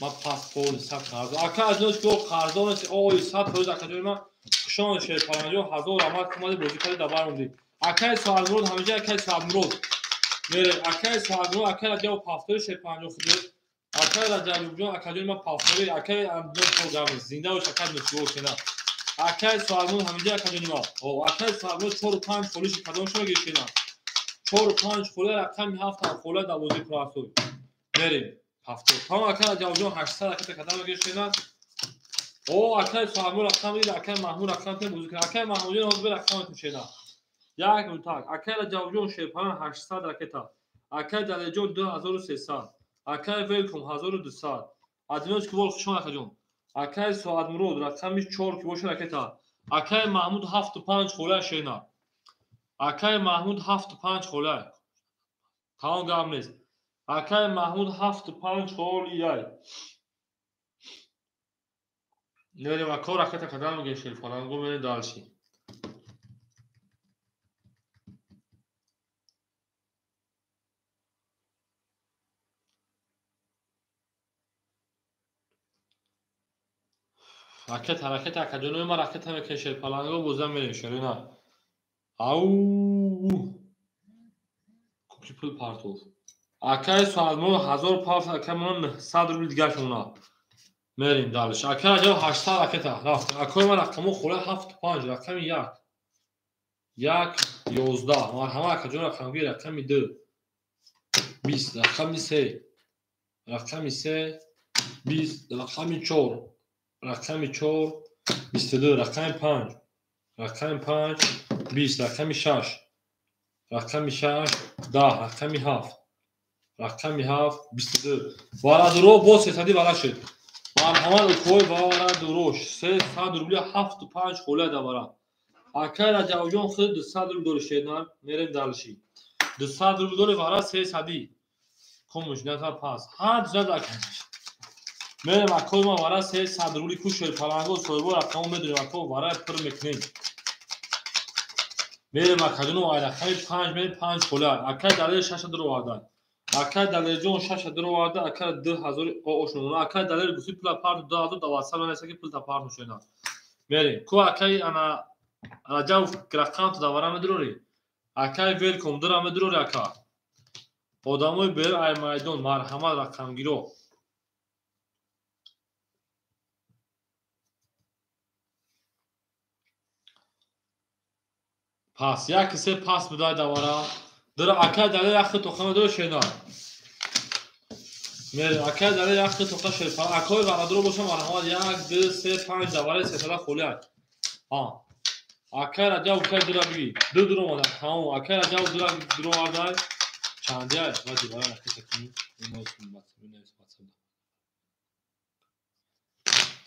ма паспорт сад қарздор. Ака одиночки вор қарздор нест. Ой 100% акаҷои ма хушон шерпаланҷо 1000 раҳмат омади бозӣ карди дар баромдӣ. Акаи Соатмурод ҳамеҷа акаи Соатмурод мерем. Акаи Соатмурод акаи Раҷабов пафтори шерпаланҷо худо. Акаи Раҷабҷон акаҷои ма пафтори, акаи одиночки вор гап нест. Зинда бош акаи одиночки вор шена. Акаи Соатмурод ҳамеҷа акаҷони ма. Акаи Соатмурод 4 5 холиши кадом шумо гирифтена? 4 5 хола рақами 7 ҳам хола дар бозӣ пурасой. Мерем. 70. Тамом ака Раҷабҷон 800 ракета кадам гирифтена? О акаи Соатмурод рақам дид, акаи Маҳмуд рақам тем бозӣ кунад. Акаи Маҳмудҷон ҳозир рақам шена. Як мутак. Акаи Раҷабҷон шерпалан 800 ракета. Акаи Далеҷон 2300. Акаи Велком 1200. Одиночки вор хушон акаҷон. Акаи Соатмурод рақами 4 ки боша ракета. Акаи Маҳмуд 7 5 хола шена. Акаи Маҳмуд 7 5 хола. Тамом гап нест. Акаи Маҳмуд 7 5 холияй. Мерем ако ракета кадам мегем шерпаланго мерем дальше. Ракета, ракета, акаҷонои ма ракета мекунем шерпаланго бозам мерем шерина. Ау! Куки пул партов. Акаи Соатмурод 1000 пафт, акаи мон 900 рубл дигар шуна. Мерим дальше. Ака Раҷаб 800 ракета рафт. Акои ман рақамо хӯра 7 5 рақами 1. 1 11. Марҳамат акаҷон рақамгир рақами 2. 20 рақами 3. Рақами 3 20 рақами 4. Рақами 4 22 рақами 5. Рақами 5 20 рақами 6. Рақами 6 10 рақами 7. Рақами 7 22. Варадуро боз 300 вара шуд. Марҳамат укои варадуро 300 рубли 7 5 хола давара. Акай Раҷабҷон худ 200 рубл дори шедна, мерем дальше. 200 рубл дори вара 300. Комуш ната пас. Ҳад зад акай. Мерем акои ма вара 300 рубли кушер паланго соҳибо рақамо медонем ако вара пир мекунем. Мерем акаҷоно ай рақами 5 мерем 5 хола. Акай Далер 6 дуровардан. Акай Далерҷон 6 дуроварда, акай 2000 оошнон. Акай Далер гуфти пула парду 2000 даватса менеса ки пул та парду шена. Мерем. Ку акай ана Раҷаб рақам ту давара медурори. Акай велком дура медурори ака. Одамои бер ай майдон марҳамат рақамгиро. Пас 1 3 пас будай давара. Дура акай Далер яхи тоха медура шена. Мерем акай Далер яхи тоха шер. Акой варадуро боша марҳамат 1 2 3 5 давара 300 холӣ. Ҳа. Акай Раҷаб акай дура биги. Ду дуро омада. Тамом. Акай Раҷаб дура дуро овардай. Чандия? Ваҷи бара ракета кунӣ.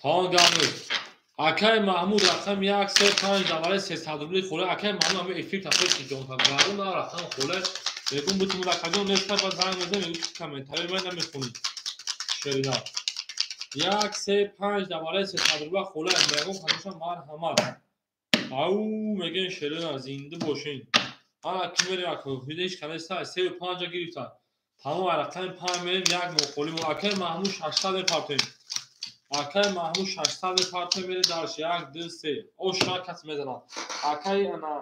Тамом гап нест. Акай Маҳмуд рақам 1 3 5 давараи 300 рубли холе. Акай Маҳмуд ҳама эфир тафсир ки ҷон тадгару на рақам холе. Мегум бутум рақамҷон нест, баъд занг мезанем, мегӯ комментарио ман намехонӣ. Шерина. 1 3 5 давараи 300 рубла холе. Мегум хануша марҳамат. Ау мегӯем шерина зинда бошин. Ана ки мерем ако ҳеҷ канеста 3 5 гирифтан. Тамом рақами 5 мерем як мохоли мо. Акай Маҳмуд 600 мепартоем. Акай Маҳмуд 600 мепартоем мерем дарш 1 2 3. Оша кас мезанад. Акай ана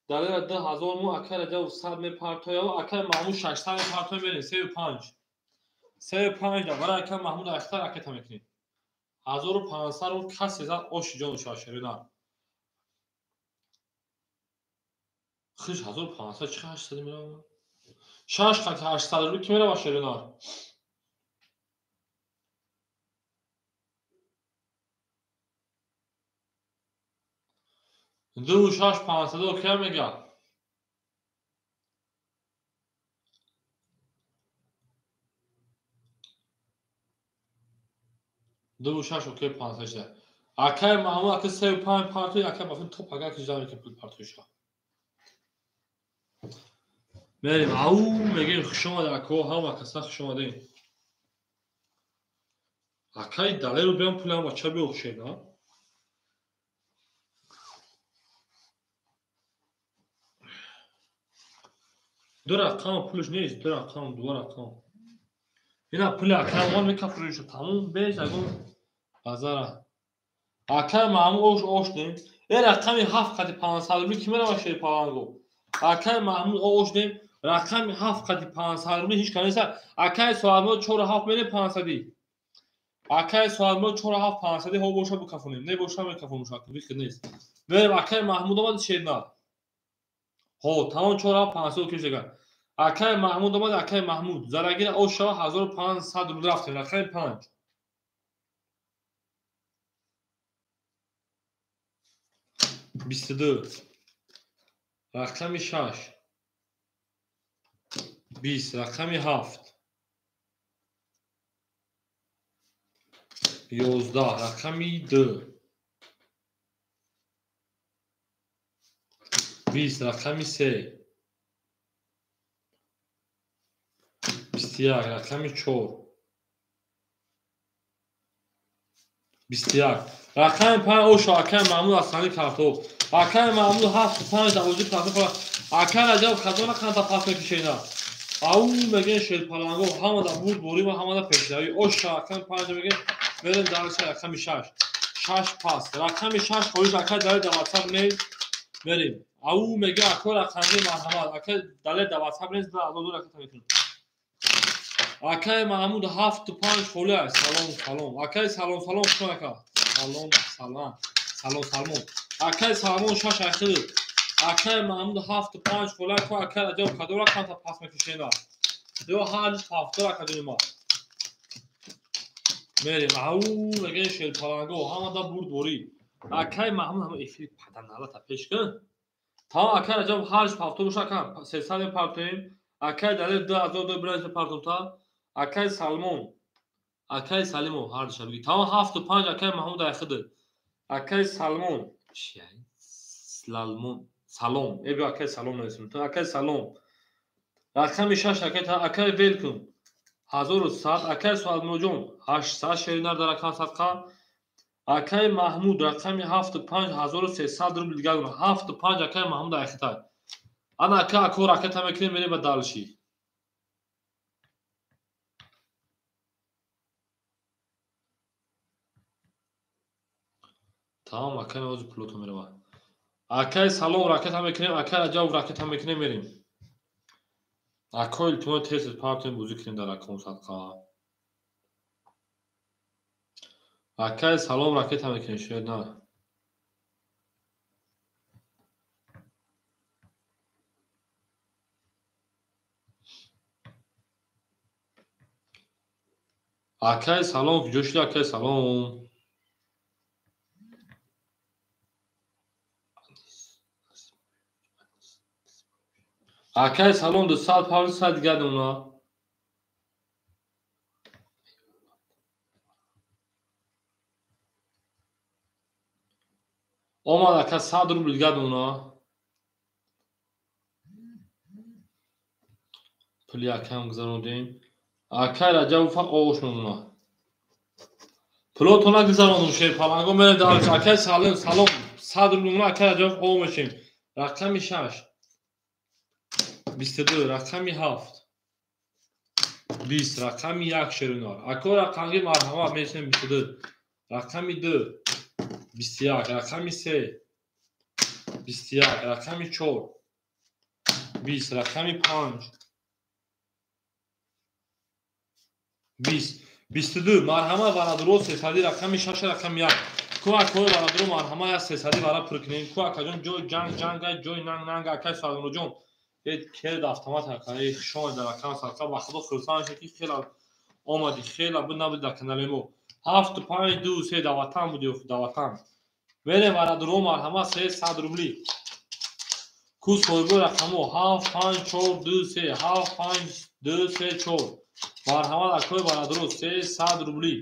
Далера 2000 мо акай Раҷаб 100 мепартоям. Акай Маҳмуд 600 мепартоем мерем 3 5. 3 5 да барои акай Маҳмуд ахтар ракета мекунем. 1500 рубл касе зад оши ҷон шава шерина. Хиш 1500 чи 800 мерава? 6 қати 800 рубл ки мерава шерина? Ду шаш 500 окей мега. Ду шаш окей 500 шуда. Акай Маҳмуд ака 3 5 партои акай Маҳмуд то пага ки ждам ки пул партоиша. Мерем ау мегем хуш омада ако ҳама каса хуш омадем. Акай Далеру биям пулам бача биохшед, а? Ду рақам пулш нест, ду рақам, ду рақам. Ина пули акай мон мекафуриш тамом беш ягон базара. Акай Маҳмуд ош ош дем. Э рақами 7 қати 500 рубли ки мерава шери паланго. Акай Маҳмуд ош дем. Рақами 7 қати 500 рубли ҳеҷ кас нест. Акай соатмо 4 7 мерем 500. Акай соатмо 4 7 500 ҳо боша бикафонем. Не боша мекафонем шакл бихир нест. Мерем акай Маҳмуд омад шерна. Ҳо тамом 4 7 500 киш дигар. Акай Маҳмуд омад, акай Маҳмуд. Зарагира ош шава 1500 рубл рафтем. Рақами 5. 22. Рақами 6. 20. Рақами 7. 11. Рақами 2. 20. Рақами 3. 21. Рақами 4. 21. Рақами 5 ошо акай Маҳмуд Ҳасани картоф. Акай Маҳмуд 7 5 давози картоф. Акай Раҷаб кадом рақамта пас мекушена? Ау мегӯем шерпаланго ҳамада бурд борӣ ва ҳамада пешравӣ. Оша рақами 5 мегӯем мерем дарша рақами 6. 6 пас. Рақами 6 хоҳиш акай Далер дар WhatsApp нест. Мерем. Ау мегӯ акой рақамги марҳамат. Акай Далер дар WhatsApp нест, ду ракета мекунем. Акай Маҳмуд 7-5 холия. Салом салом. Акай салом салом шумо ака. Салом салом. Салом салмон. Акай Салмон 6 ахир. Акай Маҳмуд 7-5 холия. Ко акай Раҷаб кадом рақамта пас мекушена? Ё ҳар ҳафта рақами ма. Мерем. Ау мегӯяд шерпаланго ҳамада бурдборӣ. Акай Маҳмуд ҳама эфири паданалата пеш кун. Тамом акай Раҷаб ҳар ҳафта боша ака 300 мепартоем. Акай Далер 2000 бираз мепартом та. Акай Салмон. Акай Салимов ҳар душа бигӣ. Тамом 7-5 акай Маҳмуд айхиды. Акай Салмон. Чи Салмон. Салом. Э биё акай Салом нависем. Акай Салом. Рақами 6 акай акай Велкум. 1100 акай Суадмуроҷон 800 шеринар дар рақам садқа. Акай Маҳмуд рақами 7-5 1300 рубл дигар 7-5 акай Маҳмуд айхитай. Ана ака ако ракета мекунем мерем ба далши. Тамом акай ҳозир пулото мерава. Акай Салом ракета мекунем, акай Раҷаб ракета мекунем мерем. Ако илтимос тез партем бозӣ кунем дар рақам садқа. Акай Салом ракета мекунем шояд на. Акай Салом куҷо шуд акай Салом? Акай Салом 200 500 дигар уна. Омад ака 100 рубл дигар уна. Пули акам гузарондем. Акай Раҷабов оғош мемона. Пулотона гузарондум шерпаланго мерем дар акай Салом салом 100 рубл мемона акай Раҷабов оғош мешем. Рақами 6 22 рақами 7 20 рақами 1 шеринор. Ако рақамги марҳамат мешем 22 рақами 2 21 рақами 3 21 рақами 4 20 рақами 5 20 22 марҳамат варадуро 300 рақами 6 рақами 1. Ку акои варадуро марҳамат 300 вара пур кунем. Ку акаҷон ҷой ҷанг ҷанга ҷой нанг нанг акай Салмонҷон керд автомат акай хушомад дар рақам садқа ба худо хурсанд шуд ки хела омадӣ хела буд набуд дар канали мо. 7 5 2 3 даватан буд ё даватан. Мерем варадуро марҳамат 300 рубли. Ку соҳиби рақамо 7 5 4 2 3 7 5 2 3 4. Марҳамат акои бародаро 300 рубли.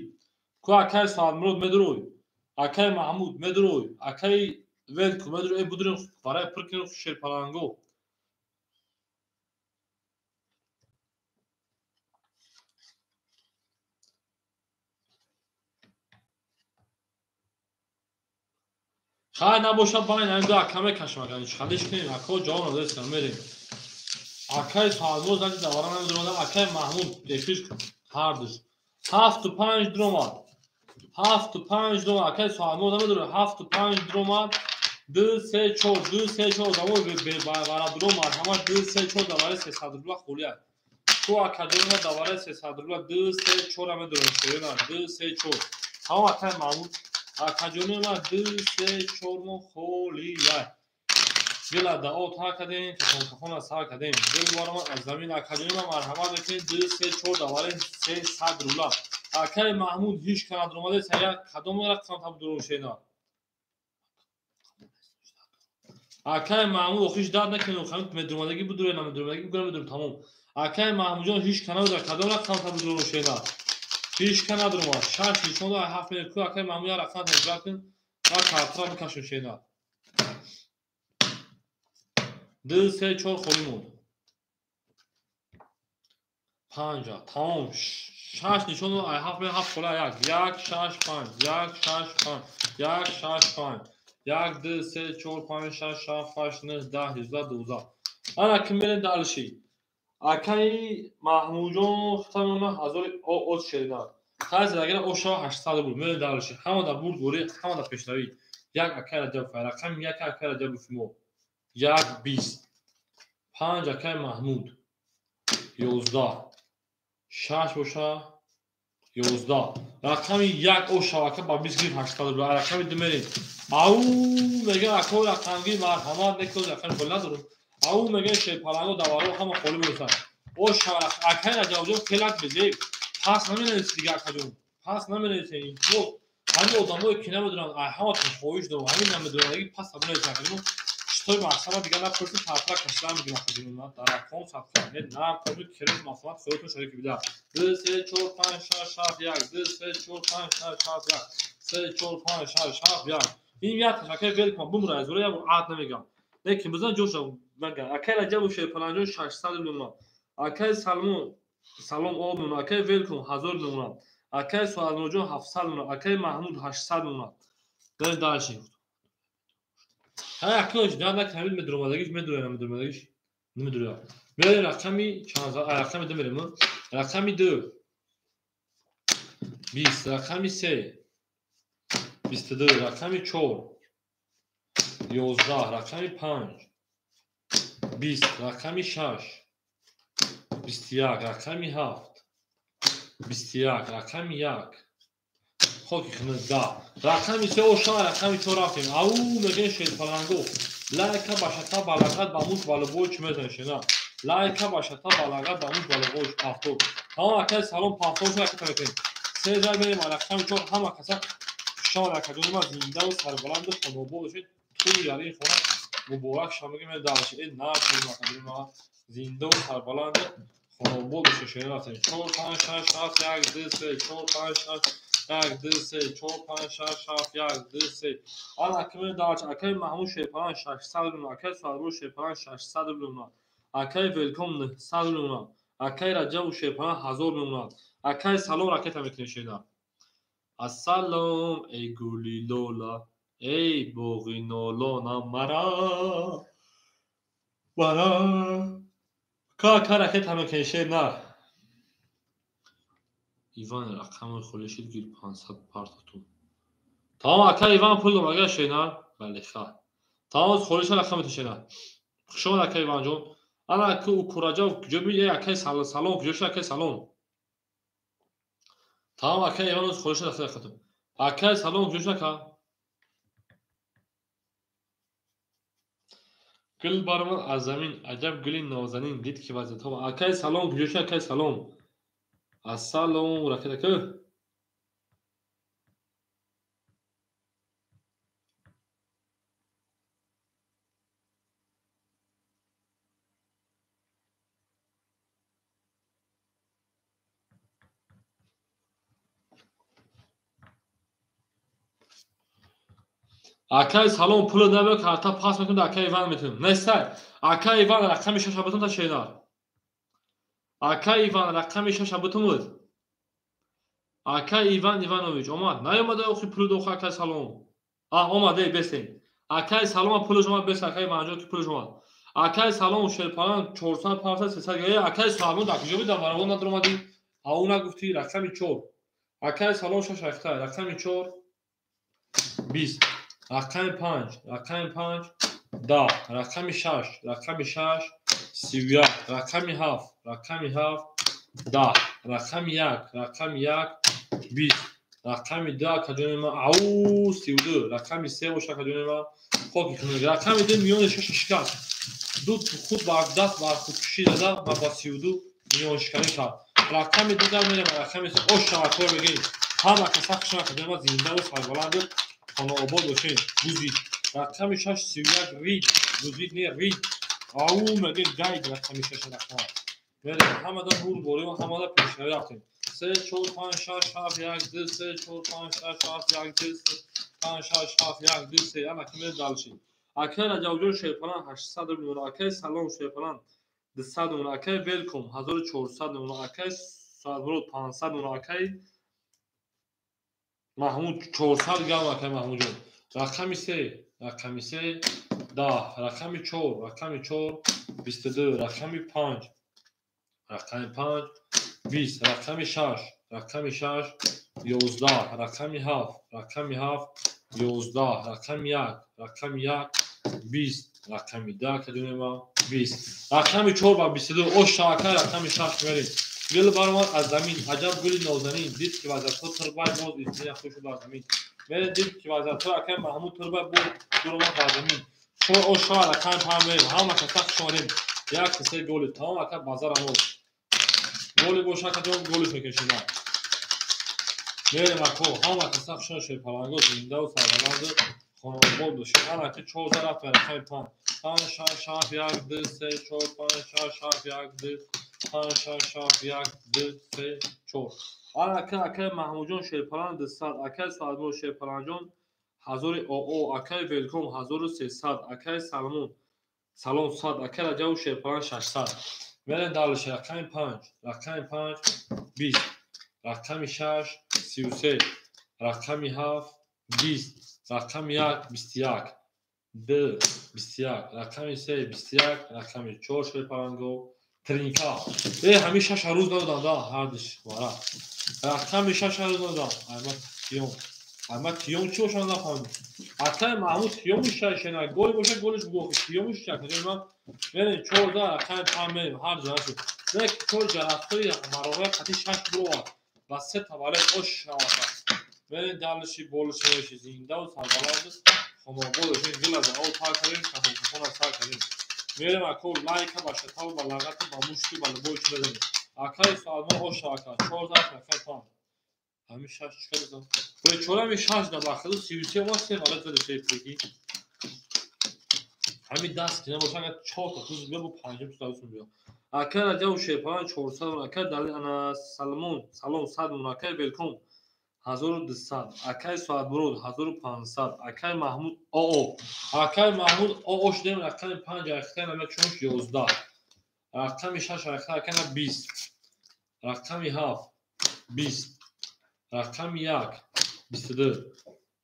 Ку акай Соатмурод медурой, акай Маҳмуд медурой, акай Велку медурой, будурин барои пур кунем шерпаланго. Хай набошад байн ҳамин ду ака мекашам агар чӣ кунем ако ҷавоб надоистам мерем. Акай Соатмурод занги давара намедуромад, акай Маҳмуд эфир ҳардуш 7-5 дуромад. 7-5 дуромад. Акай Соатмурод намедурад 7-5 дуромад. 2 3 4 2 3 4 одамо барадуро марҳамат 2 3 4 давараи 300 рубла холия. Ку акаҷонина давараи 300 рубла 2 3 4 медурам шоёна 2 3 4. Тамом акай Маҳмуд акаҷонина 2 3 4 мо холия. Дила дао та кардем, кафонкафона сар кардем. Дил баромад аз замин акаҷонина марҳамат мекунем 2 3 4 давараи 300 рубла. Акай Маҳмуд ҳеҷ ка надуромада сая кадом рақам та дурум шена. Акай Маҳмуд охиш дард накунем, хамид медуромадагӣ будуре намедуромадагӣ бугӯра медурум тамом. Акай Маҳмудҷон ҳеҷ ка надура кадом рақам та дурум шена. Ҳеҷ ка надуромад. 6 нишон дод 7 мекунем. Ку акай Маҳмуд як рақам та кун, ва картра бикашем шена. 2 3 4 холӣ монд. 5 тамом. 6 нишон дод 7 7 хола 1 1 6 5 1 6 5 1 6 5 1 2 3 4 5 6 7 8 9 10 11 12. Ана ки мерем далши. Акай Маҳмудҷон хутамона 1000 оз шерина. Хайз агар оша 800 буд. Мерем далши. Ҳама да бурд борӣ, ҳама да пешравӣ. Як акай Раҷаб рақам 1 акай Раҷабов мо. 1 20 5 акай Маҳмуд 11 6 боша 11. Рақами 1 о шавака ба 20 гирифт 800 рубл. Рақами 2 мерем. Ау мега ако рақамги марҳамат некӯ рақами холӣ надорум. Ау мега шерпаланго даваро ҳама холӣ мебошад. О шавака акай Раҷабҷон келак безеб. Пас наменависӣ дига акаҷон. Пас наменависӣ. Интимос ҳамин одамое ки намедонанд, ҳаматон хоҳиш дорам, ҳамин намедонанд, пас набинависед акаҷон. Читой мақсада дига напурсед, тарафра кашида мегирам акаҷон. Дар рақом садқа. Не нарх кереш мақсад худатон шарики бида. 2 3 4 5 6 7 1 2 3 4 5 6 7 1 3 4 5 6 7 1. Ин як акай велкам бумра аз як ад намегам. Лекин бизан ҷоша мага. Акай Раҷабу Шерпаланҷон 600 миллион. Акай Салмон салом об миллион. Акай Велкам 1000 миллион. Акай Суалнурҷон 700 миллион. Акай Маҳмуд 800 миллион. Дар дальше. Ҳа акош да на камил медромадагиш медроя намедромадагиш намедроя. Мерем рақами чанд рақами 2 мерем. Рақами 2 20, рақами 3 22, рақами 4 11, рақами 5 20, рақами 6 21, рақами 7 21, рақами 1 хоки хунук 10. Рақами 3 оша рақами 4 рафтем. Ау мегӯем шерпаланго. Лайка ба шата балағат ба муш балубоч мезанем шена. Лайка ба шата балағат ба муш балубоч 70. Тамом акай салом 70 ракета мекунем. 3 зар мерем рақами 4 ҳама каса шон акаҷони ма зиндаву сарбаланду хонобод бошед. Туи ярии хона муборак шумо мегӯем дальше. Э на акаҷони ма зиндаву сарбаланду хонобод бошед. Шена рафтем. 4 5 6 7 1 2 3 4 5 6 1 2 3 4 5 6 7 1 2 3. Ана акай дальше. Акай Маҳмуд Шерпалан 600 рубл, акай Суалбо Шерпалан 600 рубл, акай Велком 900 рубл, акай Раҷабу Шерпалан 1000 рубл, акай Салом ракета мекунем шена. Ассалом эй гули лола, эй боғи нолона мара мара. Ка ракета мекунем шена. Иван рақами холӣ шуд гир 500 партатун. Тамом акай Иван пул дом агар шена. Бале ха. Тамом холӣ шуд рақами ту шена. Хуш омад акай Иванҷон. Ана ака Укураҷав куҷо би? Э акай салом куҷо шуд акай салом? Тамом акай Иван холӣ шуд рақами ту. Акай салом куҷо шуд ака? Гул баромад аз замин, аҷаб гули нозанин, дид ки вазиятҳо. Акай салом куҷо шуд акай салом? Ассалом ракета ку. Акай салом пули набиё карта пас мекунад акай Иван метунем. Нестай. Акай Иван рақами 6 бутун та шенар. Акай Иван рақами 6 бутун буд. Акай Иван Иванович омад. Наёмада охи пули дохи акай салом. А омад эй бесен. Акай салом пулаш омад бес акай Иванҷон ки пулаш омад. Акай салом Шерпалан 400 500 300 эй акай салом дар куҷо буд? Дар баровон надромадӣ. Ау нагуфтӣ рақами 4. Акай салом 6 рақта рақами 4 20, рақами 5, рақами 5 10, рақами 6, рақами 6 31, рақами 7, рақами 7 10, рақами 1, рақами 1 20, рақами 2 акаҷони ма ау 32, рақами 3 боша акаҷони ма хоки хунук. Рақами 2 миёни 6 шикаст. Ду худ бар даст бар худкушӣ зада ва ба 32 миёншиканӣ кард. Рақами 2 дар мерем рақами 3 ош шавакор мегӯем. Ҳама каса хушам акаҷони ма зиндаву сарбаланду хонаобод бошед. Гузид. Рақами 6 31 рид. Гузид не рид. Ау мегӯем гайд рақами 6 рақам. Мерем ҳамада бурдборӣ ва ҳамада пешравӣ рафтем. 3 4 5 6 7 1 2 3 4 5 6 7 1 2 3 5 6 7 1 2 3. Ана ки мерем дальше. Акай Раҷабҷон Шерпалан 800 рубл, акай Салом Шерпалан 200 рубл, акай Велком 1400 рубл, акай Садмурод 500 рубл, акай Маҳмуд 400 гам акай Маҳмудҷон. Рақами 3, рақами 3 10, рақами 4, рақами 4 22, рақами 5, рақами 5 20, рақами 6, рақами 6 11, рақами 7, рақами 7 11, рақами 1, рақами 1 20, рақами 10 акаҷони ма 20, рақами 4 ба 22 ош шавака рақами 6 мерем. Гул баромад аз замин, аҷаб гули нозанин, дид ки вазатҳо турбай боз истина хуш шуд аз замин. Мерем дид ки вазатҳо акай Маҳмуд турбай боз дуромад бар замин. Чор ош шавад рақами панҷ мерем, ҳама каса хуш омадем. Як се голи, тамом ака базар амол. Голи боша акаҷон голиш мекашина. Мерем ако, ҳама каса хуш омад шерпаланго зиндаву сарбаланду хонобод бошед. Ана ки 14 рафт рақами 5. 5 6 7 1 2 3 4 5 6 7 1 2 5 6 7 1 2 3 4. Ана ки акай Маҳмудҷон шерпаланг 200, акай Суадмурод шерпалангҷон 1000 ОО, акай Велком 1300, акай Салмон салом 100, акай Раҷабу шерпаланг 600. Мерем дальше рақами 5, рақами 5 20, рақами 6 33, рақами 7 20, рақами 1 21, 2 21, рақами 3 21, рақами 4 шерпаланго тринка. Ҳамин 6 рӯз надодам да ҳардиш вара. Рақами 6 рӯз надодам. Аймат Тиём. Аймат Тиём чӣ бошад нафаҳмидам. Акай Маҳмуд Тиёмиш шайшена голи бошад голиш бугохи Тиёмиш шакаҷои ман мерем 14 рақами 5 мерем ҳар ҷо нашуд. Не чор ҷарафтои мароғаи қати 6 буровад ва се таваллуд ош шавад. Мерем далиши болиши меши зиндаву сарбаланду хонобод бошед. Гила за об пар кардем, кафонкафона сар кардем. Мерем ако лайка ба шатаву ба лағату ба мушти ба либои чӣ мезанем. Акаи Салмон ош шавака 14 рақами 5. Ҳамин 6 чӣ кардам? Бечора ҳамин 6 да бахтаду 33 омад се валет зада шефрики. Ҳамин даст ки набошад агар 4 та туз биё бо панҷум туз дастум биё. Акай Раҷабу шерпаланг 400, акай Дали ана Салмон салом 100, акай Велком 1200, акай Суадмурод 1500, акай Маҳмуд ОО, акай Маҳмуд ОО шудем рақами 5 рақами намек 11, рақами 6 рақами 20, рақами 7 20, рақами 1 22,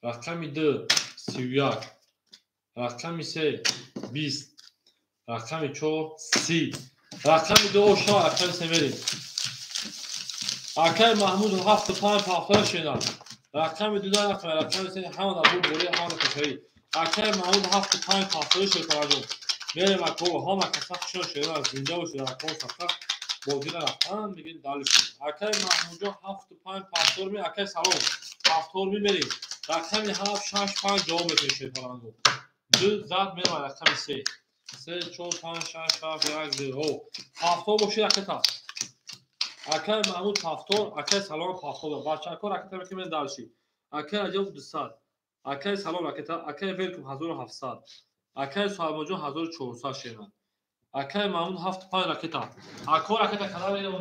рақами 2 31, рақами 3 20, рақами 4 30, рақами 2 оша рақами 3 мерем. Акай Маҳмуд 7 5 ҳафта шена. Рақами 2 рақами 3 ҳама дар бори ҳама кашаи. Акай Маҳмуд 7 5 ҳафта шена. Мерем ако ҳама каса хушон шена зинда бошед акон сафа бозира рафтан мегин дальше. Акай Маҳмудҷон 7 5 ҳафта ми акай салом ҳафта ми мерем. Рақами 7 6 5 ҷавоб метавонед шерпаланго. 2 зад мерем рақами 3. 3 4 5 6 7 1 2. О, ҳафта бошед ракета. Акай Маҳмуд ҳафтор, акай Салом ҳафтор. Бачако ракета мекунем дальше. Акай Раҷаб 200, акай Салом ракета, акай Велком 1700, акай Салмонҷон 1400 шена. Акай Маҳмуд 7 5 ракета. Ако ракета канал мерем.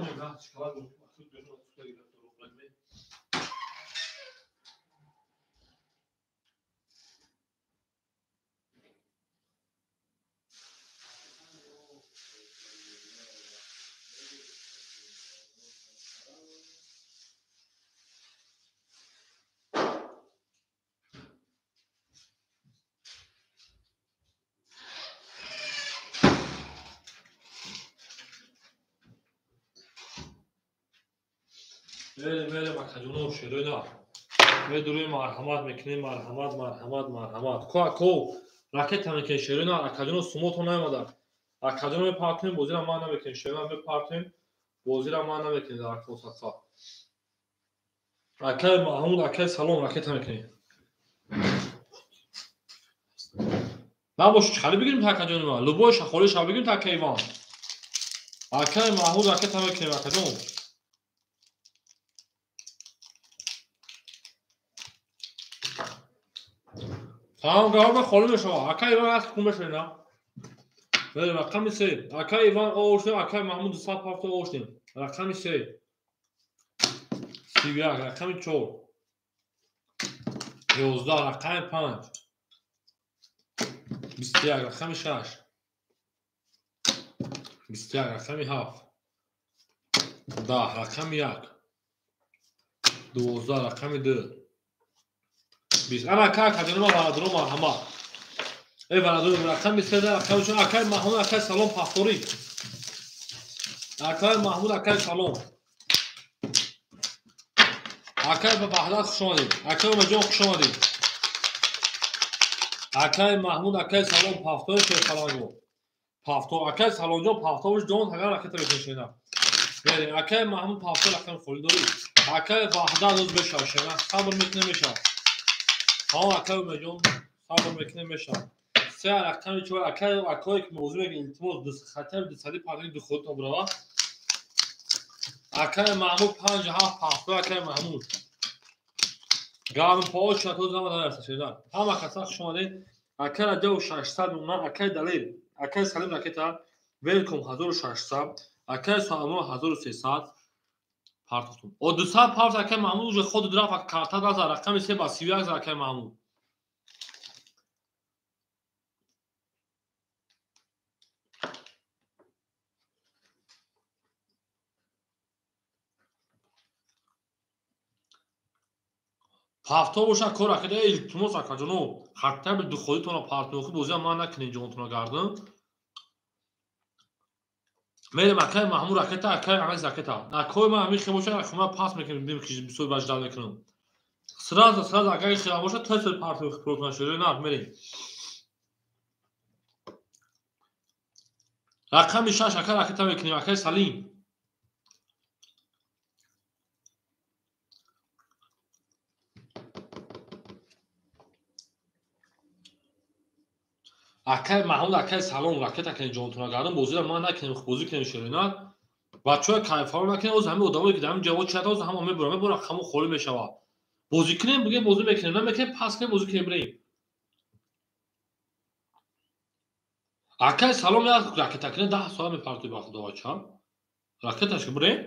Мерем акаҷоно шероина. Медурем марҳамат мекунем, марҳамат, марҳамат, марҳамат. Ко ако ракета мекунем шероина, акаҷоно сумото наомада. Акаҷоно мепартем, бозира ман намекунем, шероина мепартем, бозира ман намекунем дар акосақа. Акай Маҳмуд, акай Салом ракета мекунем. Набош чӣ бигирем та акаҷони ман? Любой шахоли ша бигирем та акай Иван. Акай Маҳмуд ракета мекунем акаҷон. Тамом гавба холӣ мешавад. Акай Иван аз кун мешавед. Рақами 3. Акай Иван овошнем, акай Маҳмуд 207 овошнем. Рақами 3. 31, рақами 4. 11, рақами 5. 21, рақами 6. 21, рақами 7. 10, рақами 1. 12, рақами 2. 20. Ана акай акаҷонима варадуро марҳамат. Эй варадуро рақами 3 рақами 4 акай Маҳмуд акай Салом ҳафторӣ. Акай Маҳмуд акай Салом. Акай ба Баҳдад хуш омадед. Акай Умедҷон хуш омадед. Акай Маҳмуд акай Салом ҳафторӣ шерпаланго. Ҳафтор акай Саломҷон ҳафториш ҷон агар ракета бикашена. Мерем. Акай Маҳмуд пафта рақами холӣ дорӣ. Акай Ваҳдат оз мешава шена. Сабр мекунем мешава. Ҳа акай Умедҷон сабр мекунем мешава. Се рақами чор акай акое ки мавзӯъ мегӯяд илтимос хатари дусади пардани духотон брава. Акай Маҳмуд 5 7 пафта акай Маҳмуд. Гарм пош шато зама нараса шена. Ҳама каса хуш омадед. Акай Раҷаб 600 мона, акай Далер, акай Салим ракета, Велком 1600, акай Суамро 1300 партофтум. О 200 парт акай Маҳмуд уже худ рафт карта даза рақами 3 ба 31 за акай Маҳмуд. Пафто боша кор акада илтимос акаҷоно хаттаби духодитона партнёхи бозиам ман накунед ҷонтона гардам. Мерем акай Маҳмуд ракета, акай Анас ракета. Акои ман ҳамин хел боша, акои ман пас мекунем, бим ки бисёр баждал мекунам. Сразу сразу акай хел боша, тез партнёхи протона шуд. На, мерем. Рақами 6 акай ракета мекунем, акай Салим. Акай Маҳмуд, акай Салом ракета кунед ҷонтона гардам, бозиро ман накунем, бозӣ кунем шерина. Бачаҳои кайфаро накунем, оз ҳамин одамое ки дар ҳамин ҷавоб чиҳад, оз ҳама мебурам, мебурам, ҳамо холӣ мешавад. Бозӣ кунем, бигем бозӣ мекунем, намекунем, пас кунем, бозӣ кунем, бирем. Акай Салом як ракета кунед, 10 соат мепартои ба худо бача. Ракеташ бирем.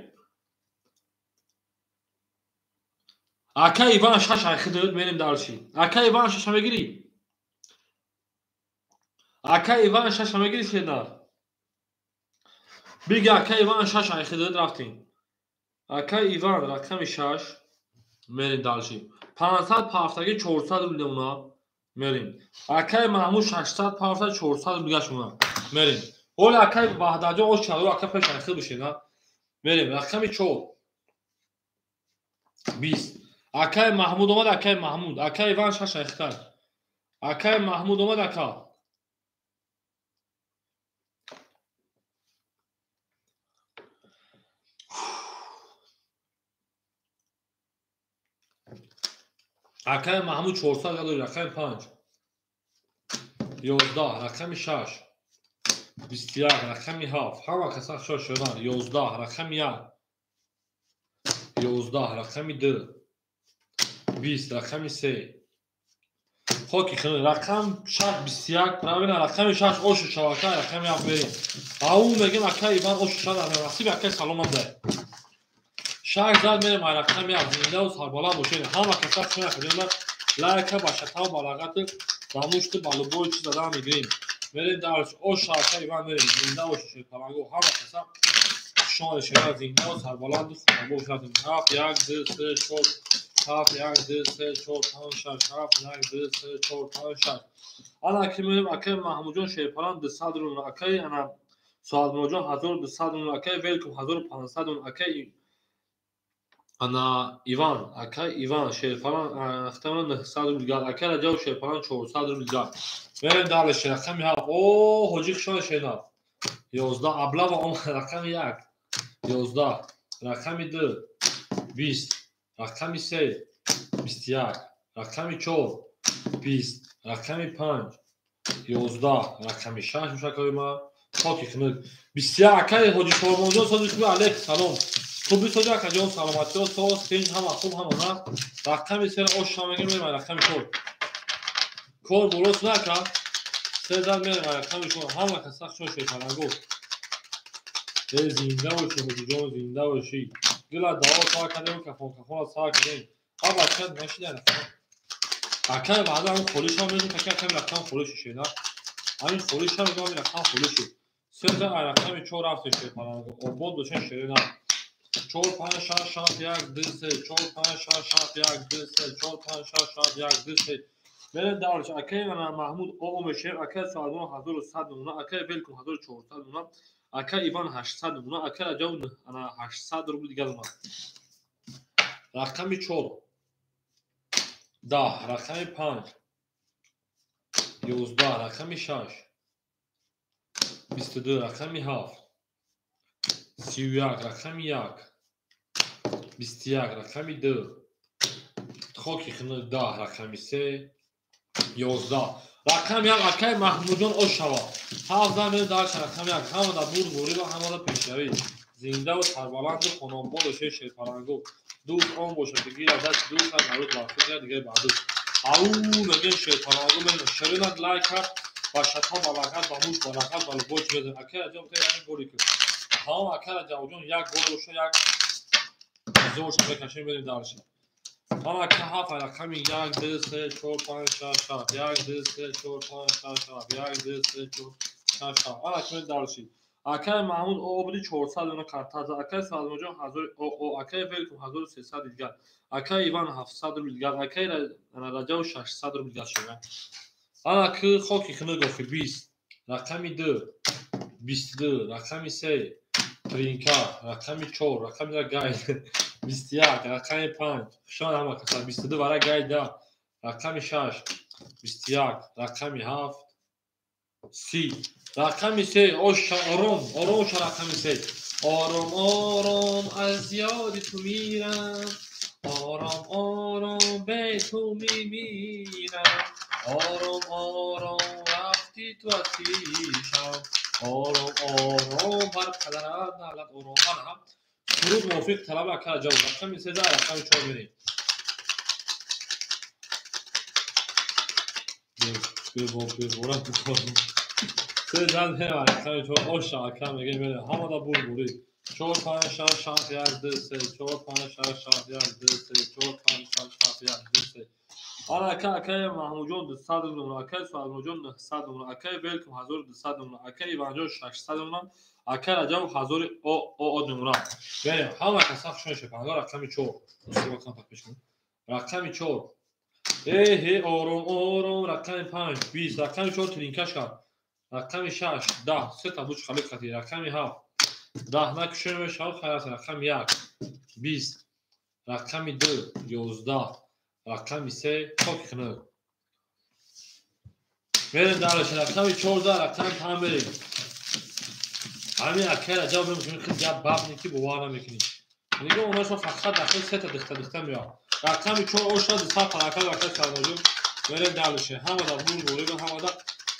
Акай Иван 6 айхидод, мерем дарши. Акай Иван 6 мегирӣ? Акай Иван 6 мегирӣ шедар? Бига акай Иван 6 айхидод рафтем. Акай Иван рақами 6 мерем дарши. 500 пафтаги 400 рубл мемона. Мерем. Акай Маҳмуд 600 пафта 400 рубл гашмона. Мерем. Ҳоли акай Ваҳдатҷон оз чаро ака пеш айхид бишена. Мерем. Рақами 4 20. Акай Маҳмуд омад, акай Маҳмуд. Акай Иван 6 айхидод. Акай Маҳмуд омад, ака. Акай Маҳмуд 400 дорӣ, рақами 5 11, рақами 6 21, рақами 7. Ҳама каса хуш шудан. 11, рақами 1 11, рақами 2 20, рақами 3. Хоки хун рақам 6 21, правильно, рақами 6 ошу шавака, рақами 7 берем. Ау мегем акай Иван ошу шава, насиб акай саломат дай. 6 зад мерем ай рақами 7 зинда ва сарбаланд бошед. Ҳама каса хуш шудан. Лайка ба шатав ба лағат ба мушт ба лубои чиз задан мегирем. Мерем дарш ош шавака Иван мерем. Зинда бошед паланго. Ҳама каса шон шава зинда ва сарбаланд хуб бошад. 7 1 2 3 4 7 1 2 3 4 5 6 7 1 2 3 4 5 6. Ана ки мерем акай Маҳмудҷон Шерпаланд 200 рубл, акай ана Суадмуроҷон 1200 рубл, акай Велкум 1500 рубл, акай ана Иван, акай Иван Шерпаланд ахтаман 900 рубл гар, акай Раҷаб Шерпаланд 400 рубл гар. Мерем далеш рақами 7. О, ҳоҷи хушон шена. 11 аблава омад рақами 1 11, рақами 2 20, рақами 3 21, рақами 4 20, рақами 5 11, рақами 6 мушакои ма. Хоки хунук. 21 акай ҳоҷи Шормонҷон сози хуби алейк салом. Хуби сози акаҷон саломатиё соз тинҷ ҳама хуб ҳама на. Рақами 3 ош шамегим мерем рақами 4. Кор болос нака. 3 зад мерем рақами 4. Ҳама каса хуш шуд паланго. Э зинда бошӣ ҳоҷиҷон зинда бошӣ. Гила даво сар кардем кафон кафон сар кардем. А бача нашида рақам. Акай ваъда ҳам холишам мегӯм таки акай рақам холиш шена. Ҳамин холишам мегӯм рақам холиш. 3 зад рақами 4 рафт шуд паланго. Обод бошен шерина. 4 5 6 7 1 2 3 4 5 6 7 1 2 3 4 5 6 7 1 2 3. Мерем дарш акай ана Маҳмуд о мешем, акай Суадмон 1100 мона, акай Велкум 1400 мона, акай Иван 800 мона, акай Раҷаб ана 800 рубл дигар мона. Рақами 4 10, рақами 5 11, рақами 6 22, рақами 7 31 рақами 1 21 рақами 2 хоки хунук 10 рақами 3 11 рақами 1 акай Маҳмудҷон Ошава 7 меояд дальше рақами 1 ҳамада бурдборӣ ва ҳамада пешравӣ зиндаву сарбаланду хонобод бошед шерпалангу дӯст он бошад ки гирад дасти дӯст ҳар наврӯз бархӯрд гирад дигари ба дӯст ау мегӯем шерпалангу мегӯем шеринак лайк кард ба шатҳо баракат ба муш баракат ба лубои чиз акай Раҷаб як голи кун ҳамон акай Раҷабҷон як гол боша як зор мекашем мерем дальше ман ака ҳафт рақами 1 2 3 4 5 6 7 1 2 3 4 5 6 7 1 2 3 4 6 7 ана ки дальше акай Маҳмуд Обуди 400 дона картаза акай Салмоҷон 1000 о акай Велкум 1300 дигар акай Иван 700 рубл дигар акай Раҷаб 600 рубл дигар шуда ана ки хоки хунук охи 20 рақами 2 22 рақами 3 тринка рақами 4 рақами гай 21 рақами 5 хушон ҳама каса 22 вара гай 10 рақами 6 21 рақами 7 30 рақами 3 оша ором ором ша рақами 3 ором ором аз ёди ту мирам ором ором бе ту мемирам ором ором рафти ту аз пешам ором ором бар падарат налат ором ана суруд мувофиқ талаби ака Раҷаб рақами 3 рақами 4 мерем рақами 4 оша ака мегем мерем ҳамада бурбурӣ 4 5 6 7 1 2 3 4 5 6 7 1 2 3 4 5 6 7 1 2 3 ана ака акай Маҳмудҷон 200 рубл акай Суалмоҷон 900 рубл акай Велкум 1200 рубл акай Иванҷон 600 рубл акай Раҷаб 1000 о рубл берем ҳама каса хушон шепанга рақами 4 рақами 4 эҳе ором ором рақами 5 20 рақами 4 тринкаш кард рақами 6 10 сета буч хали қати рақами 7 10 накушем мешавад хайр рақами 1 20 рақами 2 11 рақами 3 хоки хунук мерем дальше рақами 14 рақами 5 мерем ҳамин акай Раҷаб мекунем хел гап бабне ки бовар намекунӣ нигоҳ онашон фақат дахли сета дихта дихта меояд рақами 4 оша 200 паракат акай Сармоҷон мерем дальше ҳамада бурдборӣ ва ҳамада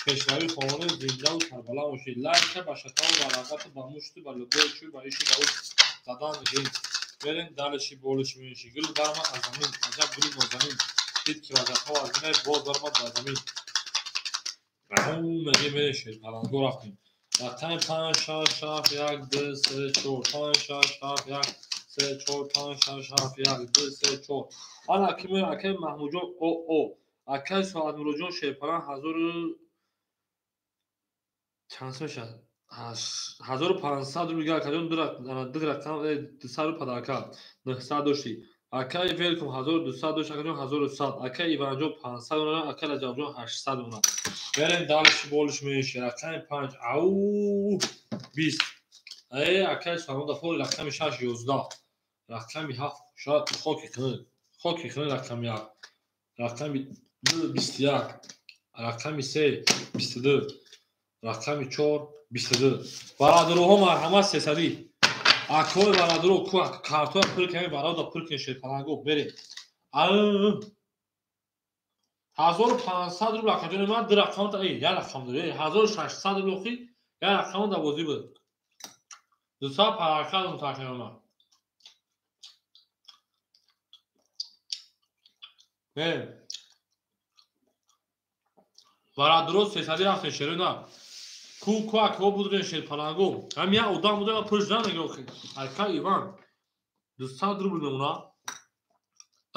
пешравӣ хононем зиндаву сарбаланд бошед лайка ба шатаву ба рағату ба мушту ба лубои чӯй ба ишу ба ӯ задан мегирем мерем дальше болиш меши гул барма аз замин аҷаб гули нозанин дид ки вазатҳо аз минай боз баромад ба замин мегем мерем шерпаланго рафтем рақами 5 6 7 1 2 3 4 5 6 7 1 3 4 5 6 7 1 2 3 4 ана ки ме акай Маҳмудҷон о акай Соатмуроҷон шерпаланг 1000 чанд мешавад 1500 рубл акаҷон ду рақам 200 рубл падарка 900 дошти акай Велкум 1200 дошт акаҷон 1100 акай Иванҷон 500 рубл акай Раҷабҷон 800 рубл мерем дальше болиш меши рақами 5 ау 20 акай Салмон дафор рақами 6 11 рақами 7 шояд хоки хунук рақами 1 рақами 2 21 рақами 3 22 рақами 4 22 бародароҳо марҳамат 300 акои бародаро ку картоя пур ками барода пур кунед шерпаланго берем 1500 рубл акаҷони ман ду рақам як рақам дор 1600 рубл охи як рақам да бозӣ буд 200 паракат мутакамама берем бародаро 300 рафтем шерона ку ку акво будре шерпаланго ҳам як одам буда ва пулш намегир охи акай Иван 200 рубл мемона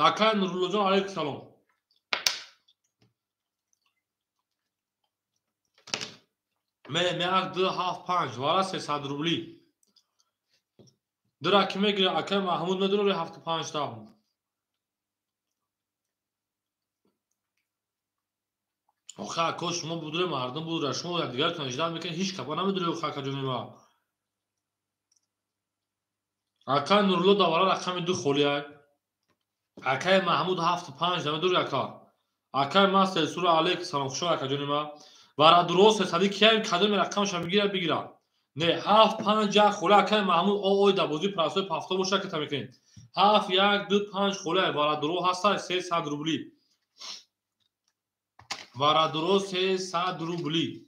акай Нуруллоҷон алайкум салом мерем 1 2 7 5 вара 300 рубли дура ки мегирад акай Маҳмуд медурори 75 та охе ако шумо будре мардум будра шумо якдигаратон иждат мекунед ҳеҷ капа намедуре охе акаҷони ма акай Нурулло давара рақами 2 холӣ ай акай Маҳмуд 75 намедури ака акай Мастер сура алейкум салом хушо акаҷони ма барадуро 300 кияем кадоми рақамша бигира бигира Не, 7 5 1 холи акай Маҳмуд ой да бозӣ прасои пафто боша ката мекунем. 7 1 2 5 холи варадуро ҳаста 300 рубли. Варадуро 300 рубли.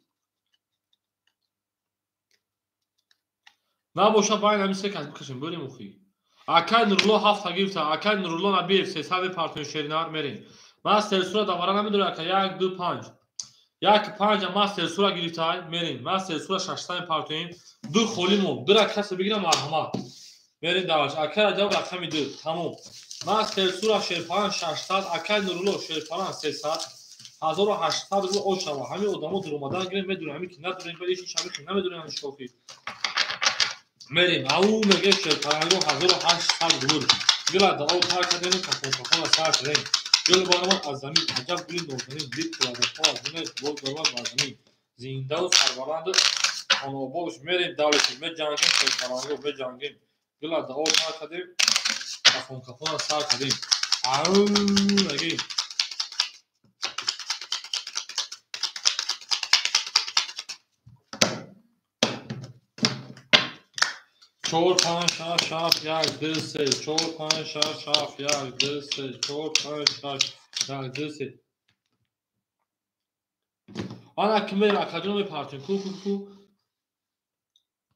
Набоша байн ҳамин се кас бикашем, бирем охи. Акай Нурулло 7 гирифта, акай Нурулло Набиев 300 партнёр шеринар мерем. Ман серсура давара намедорам ака 1 2 5. 1 5 ман серсура гирифта, мерем. Ман серсура 600 партнёрим. 2 холи мо, 2 каса бигирам марҳамат. Мерем даваш. Акай Раҷаб рақами 2, тамом. Ман серсура шерпалан 600, акай Нурулло шерпалан 300. 1800 рубл ошава. Ҳамин одамо дуромадан гирем, медонем ҳамин ки надорем, вале ҳеч ҳамин ки намедонем ҳамин шофи. Мерем, ау меге шерпаланго 1800 рубл. Гила да об тар кардем, кафон кафон сар кардем. Гул баромад аз замин, аҷаб гули нозанин, дид куладаҳо аз замин, боз баромад бар замин. Зиндаву сарбаланду хонаободш мерем давлати, меҷангем шерпаланго, меҷангем. Гила да об тар кардем, кафон кафон сар кардем. Ау меге 4 5 6 7 1 2 3 4 5 6 7 1 2 3 4 5 6 1 2 3. Ана ки мерем акаҷоно мепартем. Ку ку ку.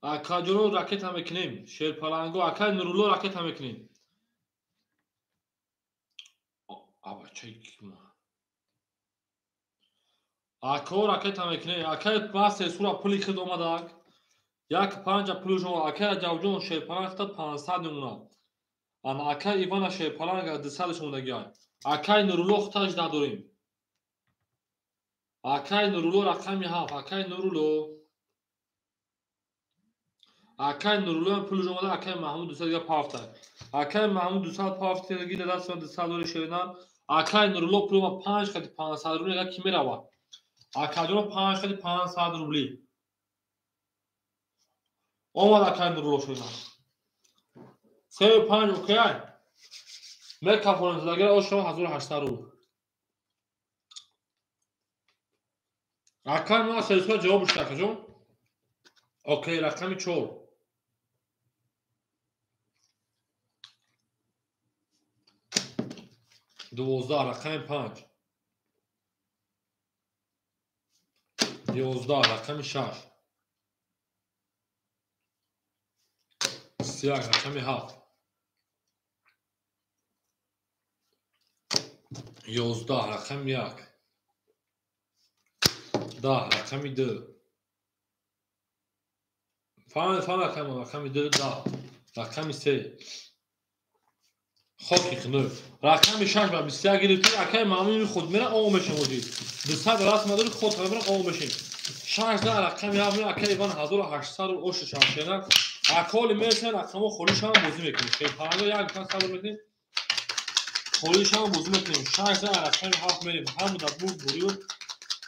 Акаҷоно ракета мекунем. Шерпаланго акай Нурулло ракета мекунем. Абачай кима. Ако ракета мекунем. Акай мастер сура пули хид омадак. 1 5 пулиш омад. Акай Раҷабҷон шерпаланг хита 500 мемонад. Ана акай Ивана шерпаланг 200 омадагиай. Акай Нурулло хиташ дадорем. Акай Нурулло рақами 7. Акай Нурулло. Акай Нурулло пулиш омада. Акай Маҳмуд 200 дига пафта. Акай Маҳмуд 200 пафта гида даст 200 дори шеринар. Акай Нурулло пул омад 5 хати 500 рубли ки меравад. Акаҷоно 5 хати 500 рубли. Омад акай Нурулло шеринар. 3 5 окей. Мекафонем задагира ошо 1800 рубл. Акай ма серсура ҷавоб шуд акаҷон. Окей, рақами 4. 12 рақами 5. 11 рақами 6. 31 рақами 7. 11 рақами 1. 10 рақами 2. Фаҳм рақами 2 10. Рақами 3. Хоки хнӯ. Рақами 6 ба 21 гирифтем. Акай Маҳмуд худ мера о мешем озӣ. 200 расм надори худ мера о мешем. 6 да рақами 7 акай Иван 1800 рубл ош шашена. Аколи мерсен рақамо холишам бозӣ мекунем. Шерпаланго як кас сабр мекунем. Холишам бозӣ мекунем. 6 да рақами 7 мерем. Ҳамада бурд бурию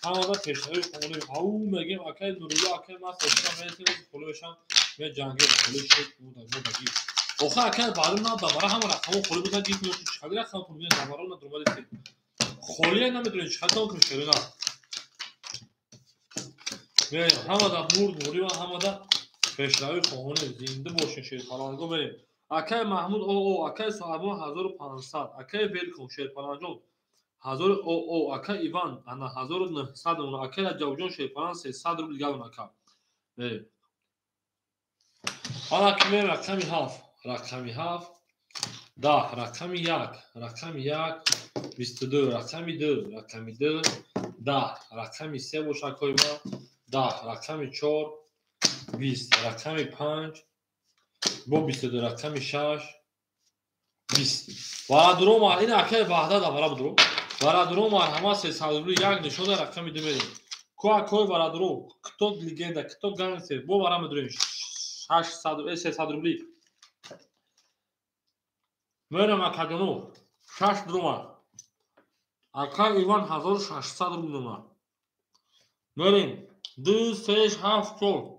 ҳамада пешравӣ хонем. Ау мегем акай Нурулло акай ма сошам мерсем холишам меҷангем. Холиш шуд мудаги. Охир акай баъдум на давара ҳама рақамо холи будан гифт меоши чӣ қадр рақам тун бинед давара надурмадистед. Холия намедонед чӣ қадр тун шерина. Мерем ҳамада бурд бурию ҳамада пешравӣ хоҳонем. Зинда бошен шерпаланго мерем. Акай Маҳмуд оо акай Соҳибон 1500 акай Велком шерпаланҷон 1000 оо акай Иван ана 1900 рубл акай Раҷабҷон шерпалан 300 рубл дигар ака. Мерем. Ана ки мерем рақами 7. Рақами 7 10 рақами 1 рақами 1 22 рақами 2 рақами 2 10 рақами 3 бошад акои ма 10 рақами 4 20 рақами 5 бо 22 рақами 6 20. Варадуро мар ин акай ваҳдат аввала будро. Варадуро марҳамат 300 рубли як нишона рақами 2 мерем. Ку акои варадуро кто легенда, кто гангстер бо вара медурем 600 300 рубли. Мерем акаҷоно 6 дума. Акай Иван 1600 рубл дума. Мерем 2 3 7 4.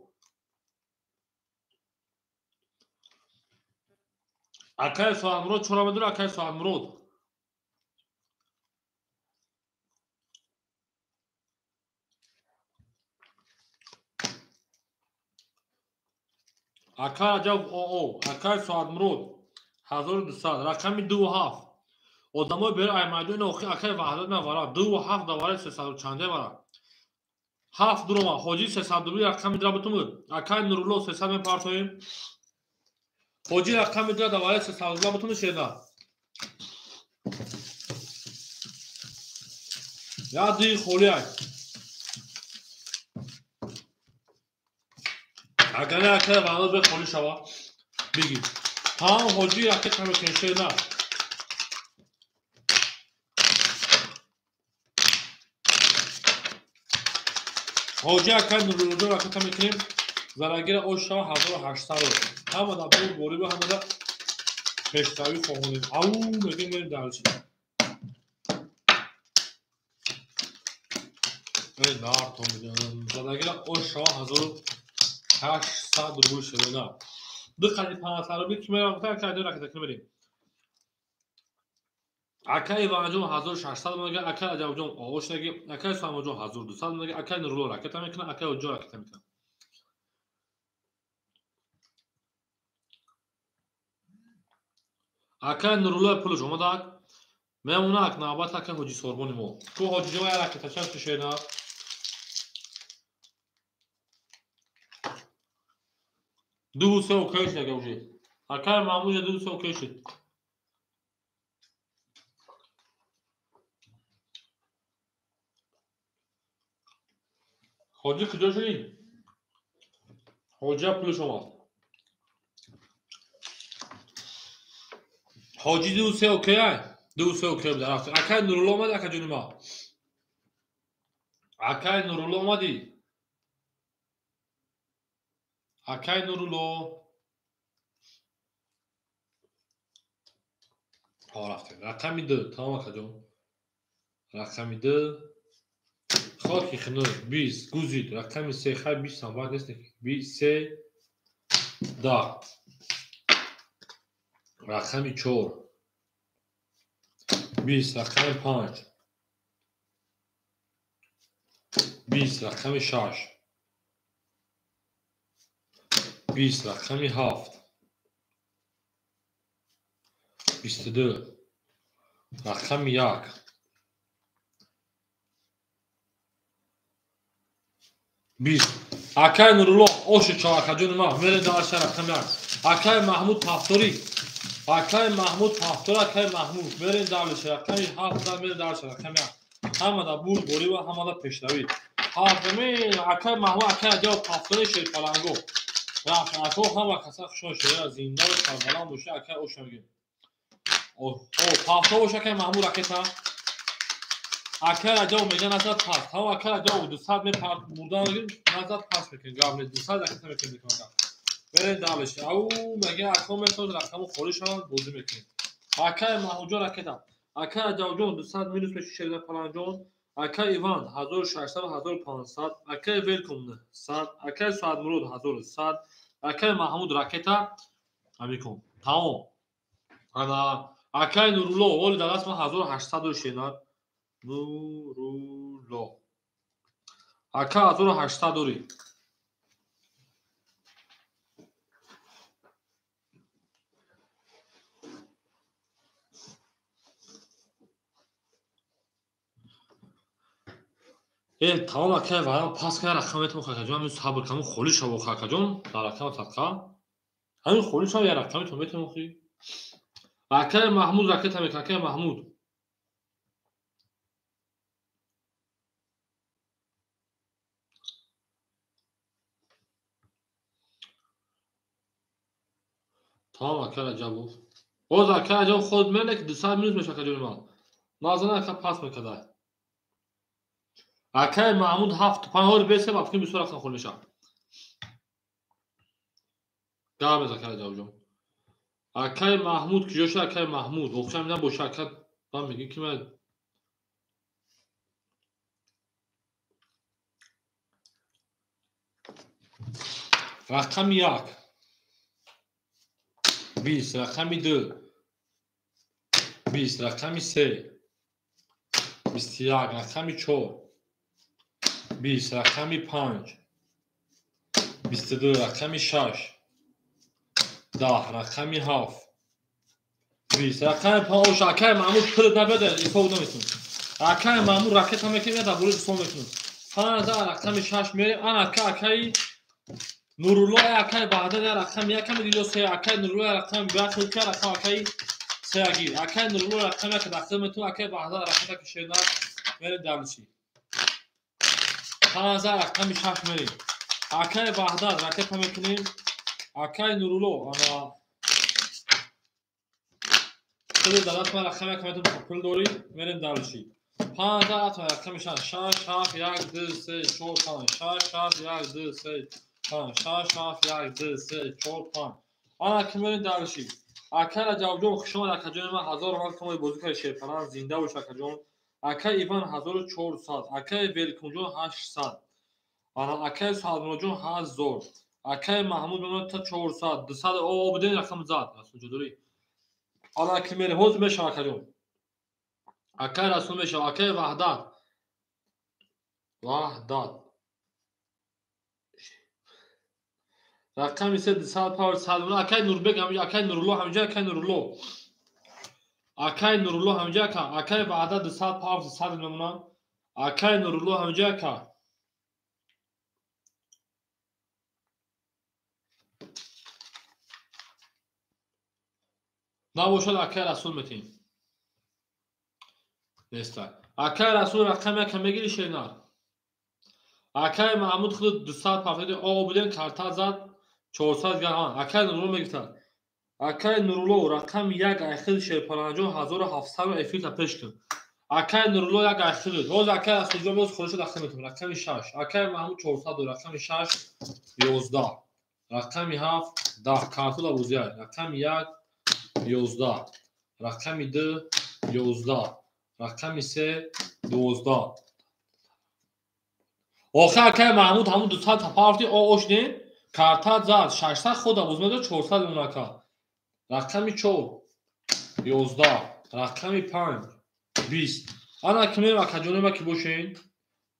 Акай Соҳибмурод чора медура акай Соҳибмурод. Акай Раҷаб ОО, акай Соатмурод 1200, рақами 27. Одамои бери ай майдони охи акай Ваҳдат мавара 27 давари 300 чанде вара. 7 дурома ҳоҷи 300 рубли рақами 2 бутумуд. Акай Нурулло 300 мепартоем. Ҳоҷи рақами 2 давари 300 рубла бутумуд шеда. Я ди холи ай. Агар не акай Ваҳдат бе холи шава бигир. Тамом ҳоҷи ракета мекунем шеда. Ҳоҷи акай Нуруллоҷон ракета мекунем. Зарагира ош шава 1800 рубл. Ҳамада бур бориба ҳамада пешравӣ хоҳонем. Ау мегем мерем дарчи. Эй нартон мегем. Зарагира ош шава 1800 рубл шуда. Ду қади 500 рубл ки мерам гуфта акай ракета кунем мерем. Акай Иванҷон 1600 мега, акай Раҷабҷон оғош наги, акай Сулаймонҷон 1200 мега, акай Нурулло ракета мекунад, акай Ҳоҷиҷон ракета мекунад. Акай Нурулло пулаш омадак, мемонак навбат акай Ҳоҷи Сорбони мо. Ку Ҳоҷиҷон я ракета чанд шишена? Ду се окей шуд уже. Акай Маҳмуд ду се окей шуд. Ҳоҷи куҷо шудӣ? Ҳоҷа пулаш омад. Ҳоҷи ду се окей ай? Ду се окей буда рафт. Акай Нурулло омадӣ, ака ҷони ма? Акай Нурулло омадӣ? Акай Нурулло. Ҳо рафтем. Рақами 2, тамом акаҷон. Рақами 2. Хоки хунук 20 гузид. Рақами 3 хай 20 ҳам бад нест. 3 10. Рақами 4 20, рақами 5 20, рақами 6 20, рақами 7 22, рақами 1 20. Акай Нурулло оши чо акаҷони ма мерем дарша рақами 1. Акай Маҳмуд Пафторӣ. Акай Маҳмуд Пафтор, акай Маҳмуд мерем дарша рақами 7, мерем дарша рақами 1. Ҳамада бурд борива, ҳамада пешравӣ. 7 акай Маҳмуд, акай Раҷаб Пафторӣ шерпаланго. Рафт ако ҳама каса хушон шуда, зинда ва сарбаланд боша, акай оша мегем. О, Пафтор боша акай Маҳмуд ракета. Акай Раҷаб мега назад пас. Ҳама акай Раҷаб 200 мепарт бурдан назад пас мекунем. Гап нест 200 ракета мекунем. Берем далеш. Ау мега ако метавонад рақаму холӣ шаванд бозӣ мекунем. Акай Маҳмудҷон ракета. Акай Раҷабҷон 200 минус меши шерина Паланҷон. Акай Иван 1600 1500. Акай Велком 900. Акай Соатмурод 1100. Акай Маҳмуд ракета. Амикум. Тамом. Ана акай Нурулло оли дар даст ман 1800 шенад. Нурулло. Ака 1800 дорӣ. Тамом акай варам пас кар рақам метавон акаҷон, ҳамин сабр кам холӣ шав акаҷон, дар рақам садқа. Ҳамин холӣ шав я рақам метавон хи. Акай Маҳмуд ракета мекунад, акай Маҳмуд. Тамом акай Раҷабов. Боз акай Раҷабов худ мене ки 200 минус меша акаҷони ман. Назана ака пас мекарда. Акай Маҳмуд 7 5 ҳори бесе ба фикр бисёр рақам холӣ мешавад. Гап мез акай Раҷабҷон. Акай Маҳмуд куҷо шуд акай Маҳмуд? Воқеан набоша ака ман мегӣ ки ман рақами 1 20, рақами 2 20, рақами 3 21, рақами 4 20, рақами 5 22, рақами 6 10 рақами 7 20 рақами 5 акай Маҳмуд пул набеда ҳисоб намекунем. Акай Маҳмуд ракета мекунем, дар бораи ҳисоб мекунем. 15 рақами 6 мерем. Ана акай Нурулло акай Ваҳдат рақами 1 ками дило 3 акай Нурулло рақами 1 хел рақам акай 3 агир. Акай Нурулло рақами 1 дахил метун акай Ваҳдат ракета кишена мерем дальше. 15 рақами 6 мерем. Акай Ваҳдат ракета мекунем. Акай Нурулло ана пул дадат ман рақами 1 метун пул дорӣ мерем дальше. 15 рақами 6 6 7 1 2 3 4 5 6 7 1 2 3 5 6 7 1 2 3 4 5. Ана ки мерем дальше. Акай Раҷабҷон хуш омад акаҷони ман 1000 роман томои бозӣ кард шерпалан зинда бош акаҷон. Акай Иван 1400, акай Велкунҷон 800, ана акай Салмонҷон 1000, акай Маҳмуд мемонад 400, 200 о биден рақам зад Расулҷон дорӣ. Ана ки мерем ҳозир мешава акаҷон. Акай Расул мешава, акай Ваҳдат. Ваҳдат. Рақами 3 200 павр 100 акай Нурбек ҳамҷа, акай Нурулло ҳамҷа, акай Нурулло. Акай Нурулло ҳамҷа ака, акай Ваҳдат 200 павр 100 мемонад. Акай Нурулло ҳамҷа ака. Набошад акай Расул метем. Неста. Акай Расул рақами 1 мегири шернар. Акай Маҳмуд худ 200 павр о будем карта зад 400 грамм. Акай Нурулло мегиртад. Акай Нурулло рақами 1 айхил шерпаланҷон 1700 эфир та пеш кун. Акай Нурулло 1 айхил. Ҳозир акай Расулҷон боз худашо дахил мекунад. Рақами 6. Акай Маҳмуд 400 рақами 6 11. Рақами 7 10. Картола бозиай. Рақами 1 11. Рақами 2 11. Рақами 3 12. Охир акай Маҳмуд ҳамун 200 та парти о ошне карта зад 600 худа боз медод 400 мемонад. Рақами 4 11, рақами 5 20. Ана ки мерем акаҷони ма ки бошен.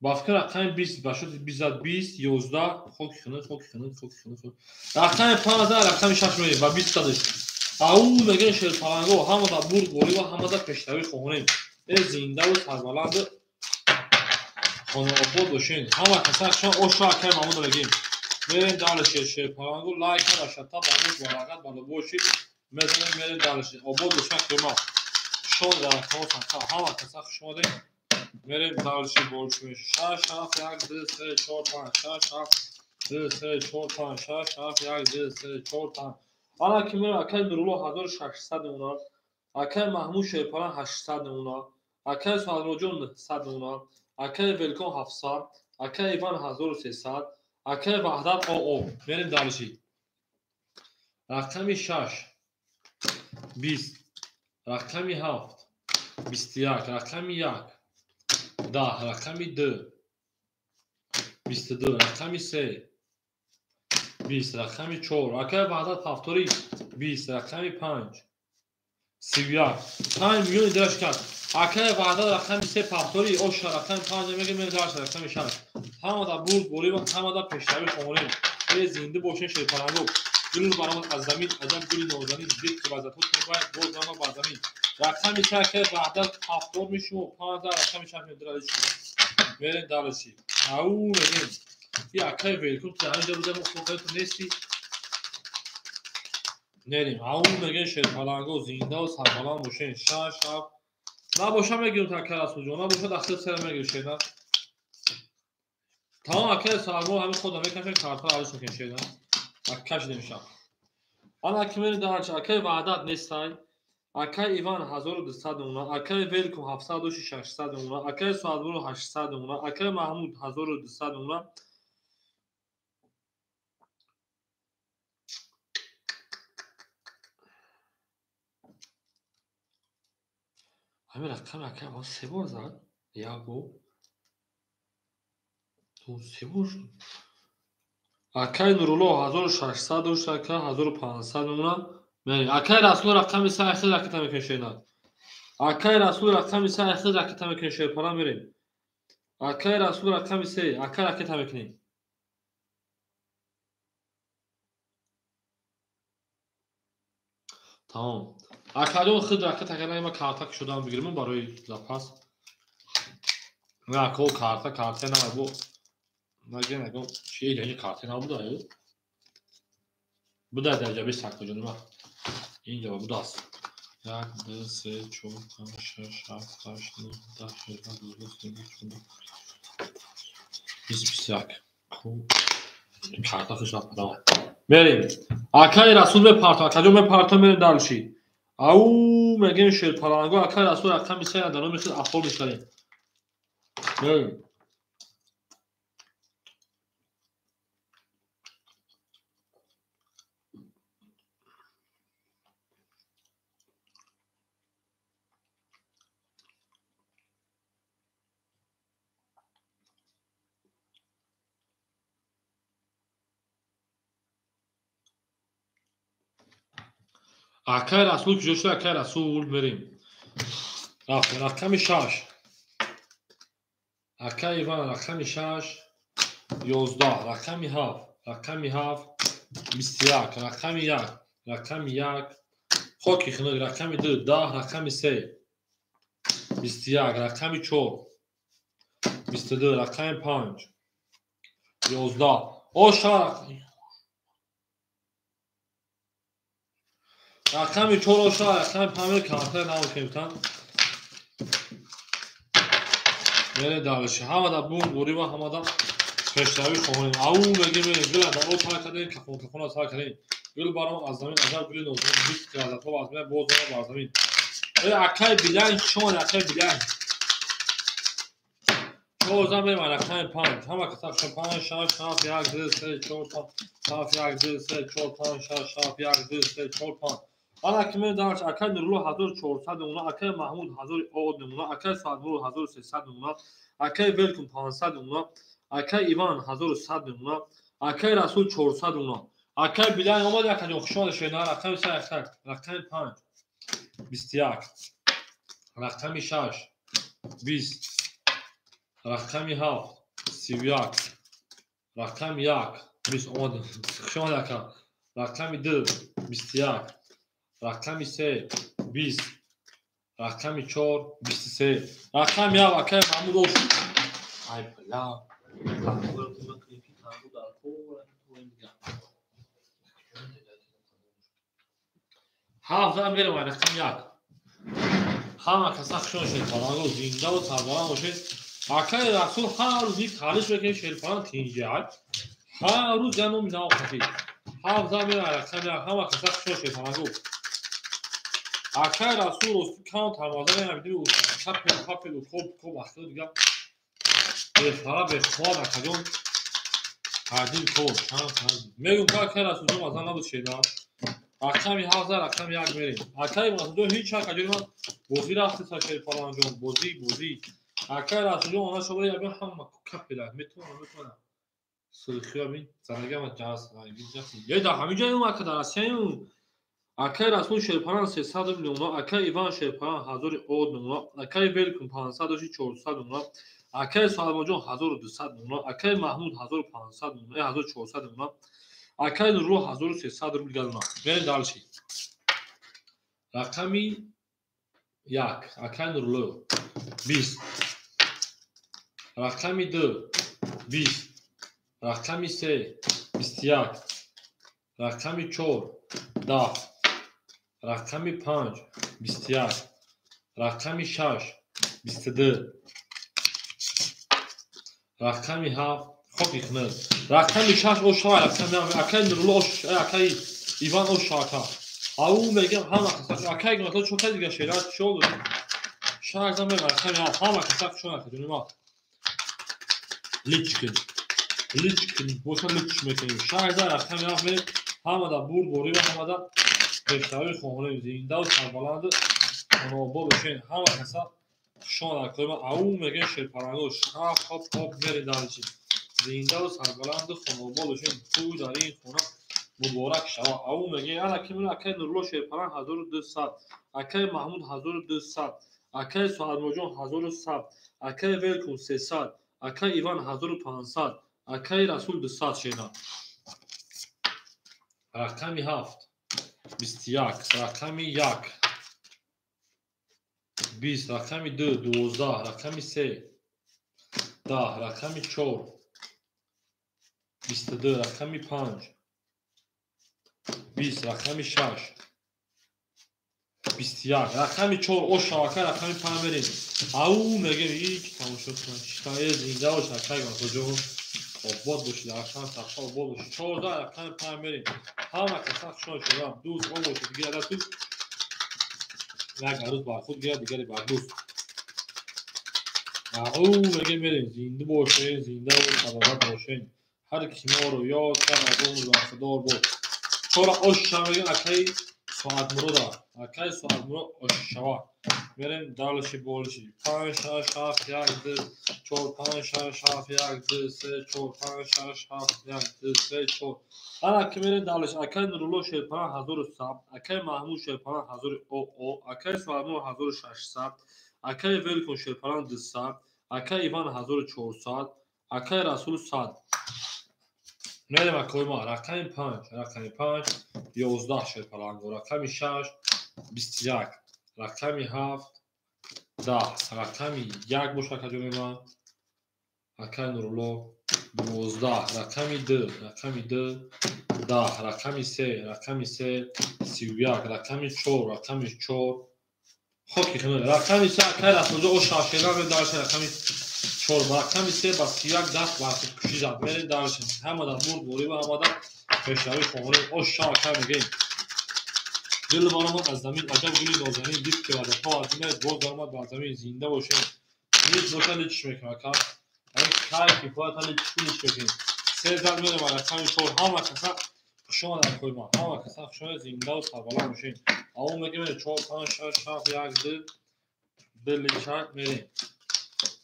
Ба фикр рақами 20 ба шуд 20 зад 20 11 хоки хунук хоки хунук хоки хунук. Рақами 5 зад рақами 6 мерем ба 20 задаш. Ау мегӯянд шерпаланго ҳамада бурд борӣ ва ҳамада пешравӣ хоҳонем. Э зиндаву сарбаланд хонаобод бошен. Ҳама каса шон ошо акай Маҳмудро мегӯем. Мерем дальше шерпаланго лайка ва шата ба муш ва рағат ба лубоши мезанем мерем дальше. Обод бошад кӯма. Шон дар кон ҳама каса хуш омадед. Мерем дальше больше. 6 7 1 2 3 4 5 6 7 2 3 4 5 6 7 1 2 3 4 5. Ана ки мерем акай Нурулло 1600 мемонад. Акай Маҳмуд Шерпалан 800 мемонад. Акай Салмонҷон 900 мемонад. Акай Велкон 700, акай Иван 1300, акай Ваҳдат ОО. Мерем дальше. Рақами 6 20, рақами 7 21, рақами 1 10, рақами 2 22, рақами 3 20, рақами 4, акай Ваҳдат повтори 20, рақами 5 31. 5 миллион идраш кард. Акай Ваҳдат рақами 3 повтори, оша рақами 5 мегӯем, мерем дальше рақами 6. Ҳамада бурд борӣ ва ҳамада пешравӣ хоҳонем. Э зинда бошен шерпаланго. Гул баромад аз замин, аҷаб гули нозанин, бит ки вазатҳо мебояд боз ама бар замин. Рақами 3 акай Ваҳдат повтор мешумо, 5 рақами 6 медирад шумо. Мерем дальше. Ау мегӯем. И акай Велкун ту ҳаминҷо буда мо худат нести. Нерим. Ау мегӯем шерпаланго зинда ва сарбаланд бошен. 6 7 набоша мегирем акай Расулҷон, набоша дахил сера мегирем шена. Тамом акай Салмон ҳамин худам мекашем картаро алиш мекунем шена. Кашидем шаб. Ана ки мерем дальше. Акай Ваҳдат нестай. Акай Иван 1200 мемонад. Акай Велкум 700 мемонад. Акай Суадмуро 800 мемонад. Акай Маҳмуд 1200 мемонад. Ҳамин рақами акай мо се бор зад. Як бор. Ду се бор шуд. Акай Нурулло 1600 дошт, акай 1500 мемонад. Мерем. Акай Расул рақами 3 ахир ракета мекунем шернар. Акай Расул рақами 3 ахир ракета мекунем шерпалан мерем. Акай Расул рақами 3 акай ракета мекунем. Тамом. Акаҷон худ ракета кардам, ма карта кушодам бигирем барои запас. На, ко карта, карта на бо. Наге наго, чи яни карта набуда аю? Буда дар ҷаби сакоҷон ма. Инҷо будааст. 1 2 3 4 5 6 7 8 9 10 11 12 13 14 20 21. Карта хуш рафтам. Мерем. Акаи Расул мепартам, акаҷон мепартам, мерем дальше. Ау, мегем шерпаланго, акаи Расул рақами 3 дар номи худ афол мешавем. Мерем. Акаи Расул куҷо шуд? Акаи Расул мерем. Рафтем. Рақами 6. Акаи Иван рақами 6 11, рақами 7, рақами 7 21, рақами 1, рақами 1 хоки хунук, рақами 2 10, рақами 3 21, рақами 4 22, рақами 5 11. Оша рақами 4 оша, рақами 5 карта намекунем. Мере дальше. Ҳамада бурд бурӣ ва ҳамада пешравӣ хоҳонем. Ау мегем мерем. Гула дар об сар кардем, кафон кафона сар кардем. Гул баром аз замин, ажаб гули нозанин, 20 килограмм аз ман боз омад бар замин. Э акай билан шон, акай билан. 14 мерем рақами 5. Ҳама каса 5 6 7 1 2 3 4 5 7 1 2 3 4 5 6 7 1 2 3 4 5. Ана ки мен дарч акай Нурулло 1400 намуна, акай Маҳмуд 1000 намуна, акай Саадмурод 1300 намуна, акай Велкум 500 намуна, акай Иван 1100 намуна, акай Расул 400 намуна. Акай Билан омад, акаҷон хуш омадед шена, рақами 3 рақами 5 21, рақами 6 20, рақами 7 31, рақами 1 20 омад. Хуш омадед ака. Рақами 2 21, рақами 3 20, рақами 4 23, рақами 1 акай Маҳмуд ош. Ай бля. Ҳафта мерем рақами 1. Ҳама каса хуш омадед, шерпаланго зинда ва сарбаланд бошед. Акай Расул ҳар рӯз як талиш мекунед, шерпаланг тинҷад. Ҳар рӯз як номи нав хафид. Ҳафта мерем рақами 1. Ҳама каса хуш омадед, шерпаланго. Акай Расул рости кам тармаза намедиҳем, чапел папел хоб хоб ахтиро дига бефара бехоҳад акаҷон ҳардин кор чанд мегӯм ки акай Расулҷон маза набуд шеда. Рақами 7 рақами 1 мерем. Акай Расулҷон ҳеҷ акаҷони ман бозӣ рафтеса шерпаланҷон, бозӣ бозӣ. Акай Расулҷон она шобара ябин ҳама капела метавонам метавонам. Сирхиё бин занагама ҷас е дар ҳамин ҷо ака дар Россияю. Акай Расул шерпалан 300 рубл намуна, акай Иван шерпалан 1000 намуна, акай Велкум 500 400 намуна, акай Салмонҷон 1200 намуна, акай Маҳмуд 1500 намуна, 1400 намуна, акай Нурулло 1300 рубл намуна. Мерем дальше. Рақами 1 акай Нурулло 20, рақами 2 20, рақами 3 21, рақами 4 10, рақами 5 21, рақами 6 22, рақами 7 хоки хунук, рақами 6 оша, рақами акай Нурулло ош, акай Иван оша ака. Ау мегем ҳама каса акай Нурулло чо кай дига шера чо шаш зам рақами 7 ҳама каса шо акаҷони ма. Личкин. Личкин боша лич мекунем. 6 рақами 7 мерем. Ҳамада бурд борӣ ва ҳамада пешравӣ хоҳонем. Зинда ва сарбаланд хонаобод бошед. Ҳама каса хуш омадед акаи ман. Ау мегем шерпаланго шаф хоп хоп мерем дальше. Зинда ва сарбаланд хонаобод бошед. Тӯй дар ин хона муборак шавад. Ау мегем ана ки мена акаи Нурулло шерпаланг 1200, акаи Маҳмуд 1200, акаи Соатмоҷон 1100, акаи Велкум 300, акаи Иван 1500, акаи Расул 200 шена. Рақами 7 21, рақами 1, 20, рақами 2, 12, рақами 3, 10, рақами 4, 22, рақами 5, 20, рақами 6, 21, рақами 4, ош шавака, рақами 5 мерем. Ау мегем, ич тамошо кунам. Читае зинда бош, акай гапоҷо. Обод бошед, рақами тахша обод бошед. 14, рақами 5 мерем. Ҳама каса хушон шудам. Дӯст он бошед, дигар ту. Як арӯз бар худ гирад, дигаре бар дӯст. Ау мегем мерем. Зинда бошед, зинда бош, саломат бошед. Ҳар ки моро ёд кард, аз умр бархӯрдор бод. Чора ош шава мегем, акаи Соатмурода. Акаи Соатмурод ош шава. Мерем дальше больше. 5, 6, 7, 1, 2, 4, 5, 6, 7, 1, 2, 3, 4, 5, 6, 7, 1, 2, 3, 4. Ана ки мерем дальше. Акаи Нурулло Шерпалан 1100, акаи Маҳмуд Шерпалан 1000 ОО, акаи Соатмурод 1600, акаи Велкон Шерпалан 200, акаи Иван 1400, акаи Расул 100. Мерем акои ма. Рақами 5, рақами 5, 11 Шерпаланго, рақами 6, 21, рақами 7, 10, рақами 1 бош акаҷони ман, акаи Нурулло 12, рақами 2, рақами 2, 10, рақами 3, рақами 3, 31, рақами 4, рақами 4, хоки хунук, рақами 3, акаи Расулҷон ош шавшера мерем дальше, рақами 4, рақами 3 ба 31 даст бар худкушӣ зад. Мерем дальше. Ҳама дар бурд борӣ ва ҳама дар пешравӣ хоҳонем. Ош шав акай мегем. Дил баромад аз замин, аҷаб гули нозанин, дид ки вадаҳо аз дин боз баромад бар замин. Зинда бошем. Низ боша личиш мекунам ака. Ҳамин кай кифоята личиш лич мекунем. Се зад мерем рақами 4. Ҳама каса хушомад акои ма. Ҳама каса хушомад, зиндаву сарбаланд бошем. Аввал мегем 4, 5, 6, 7, 1, 2, 2 личак мерем.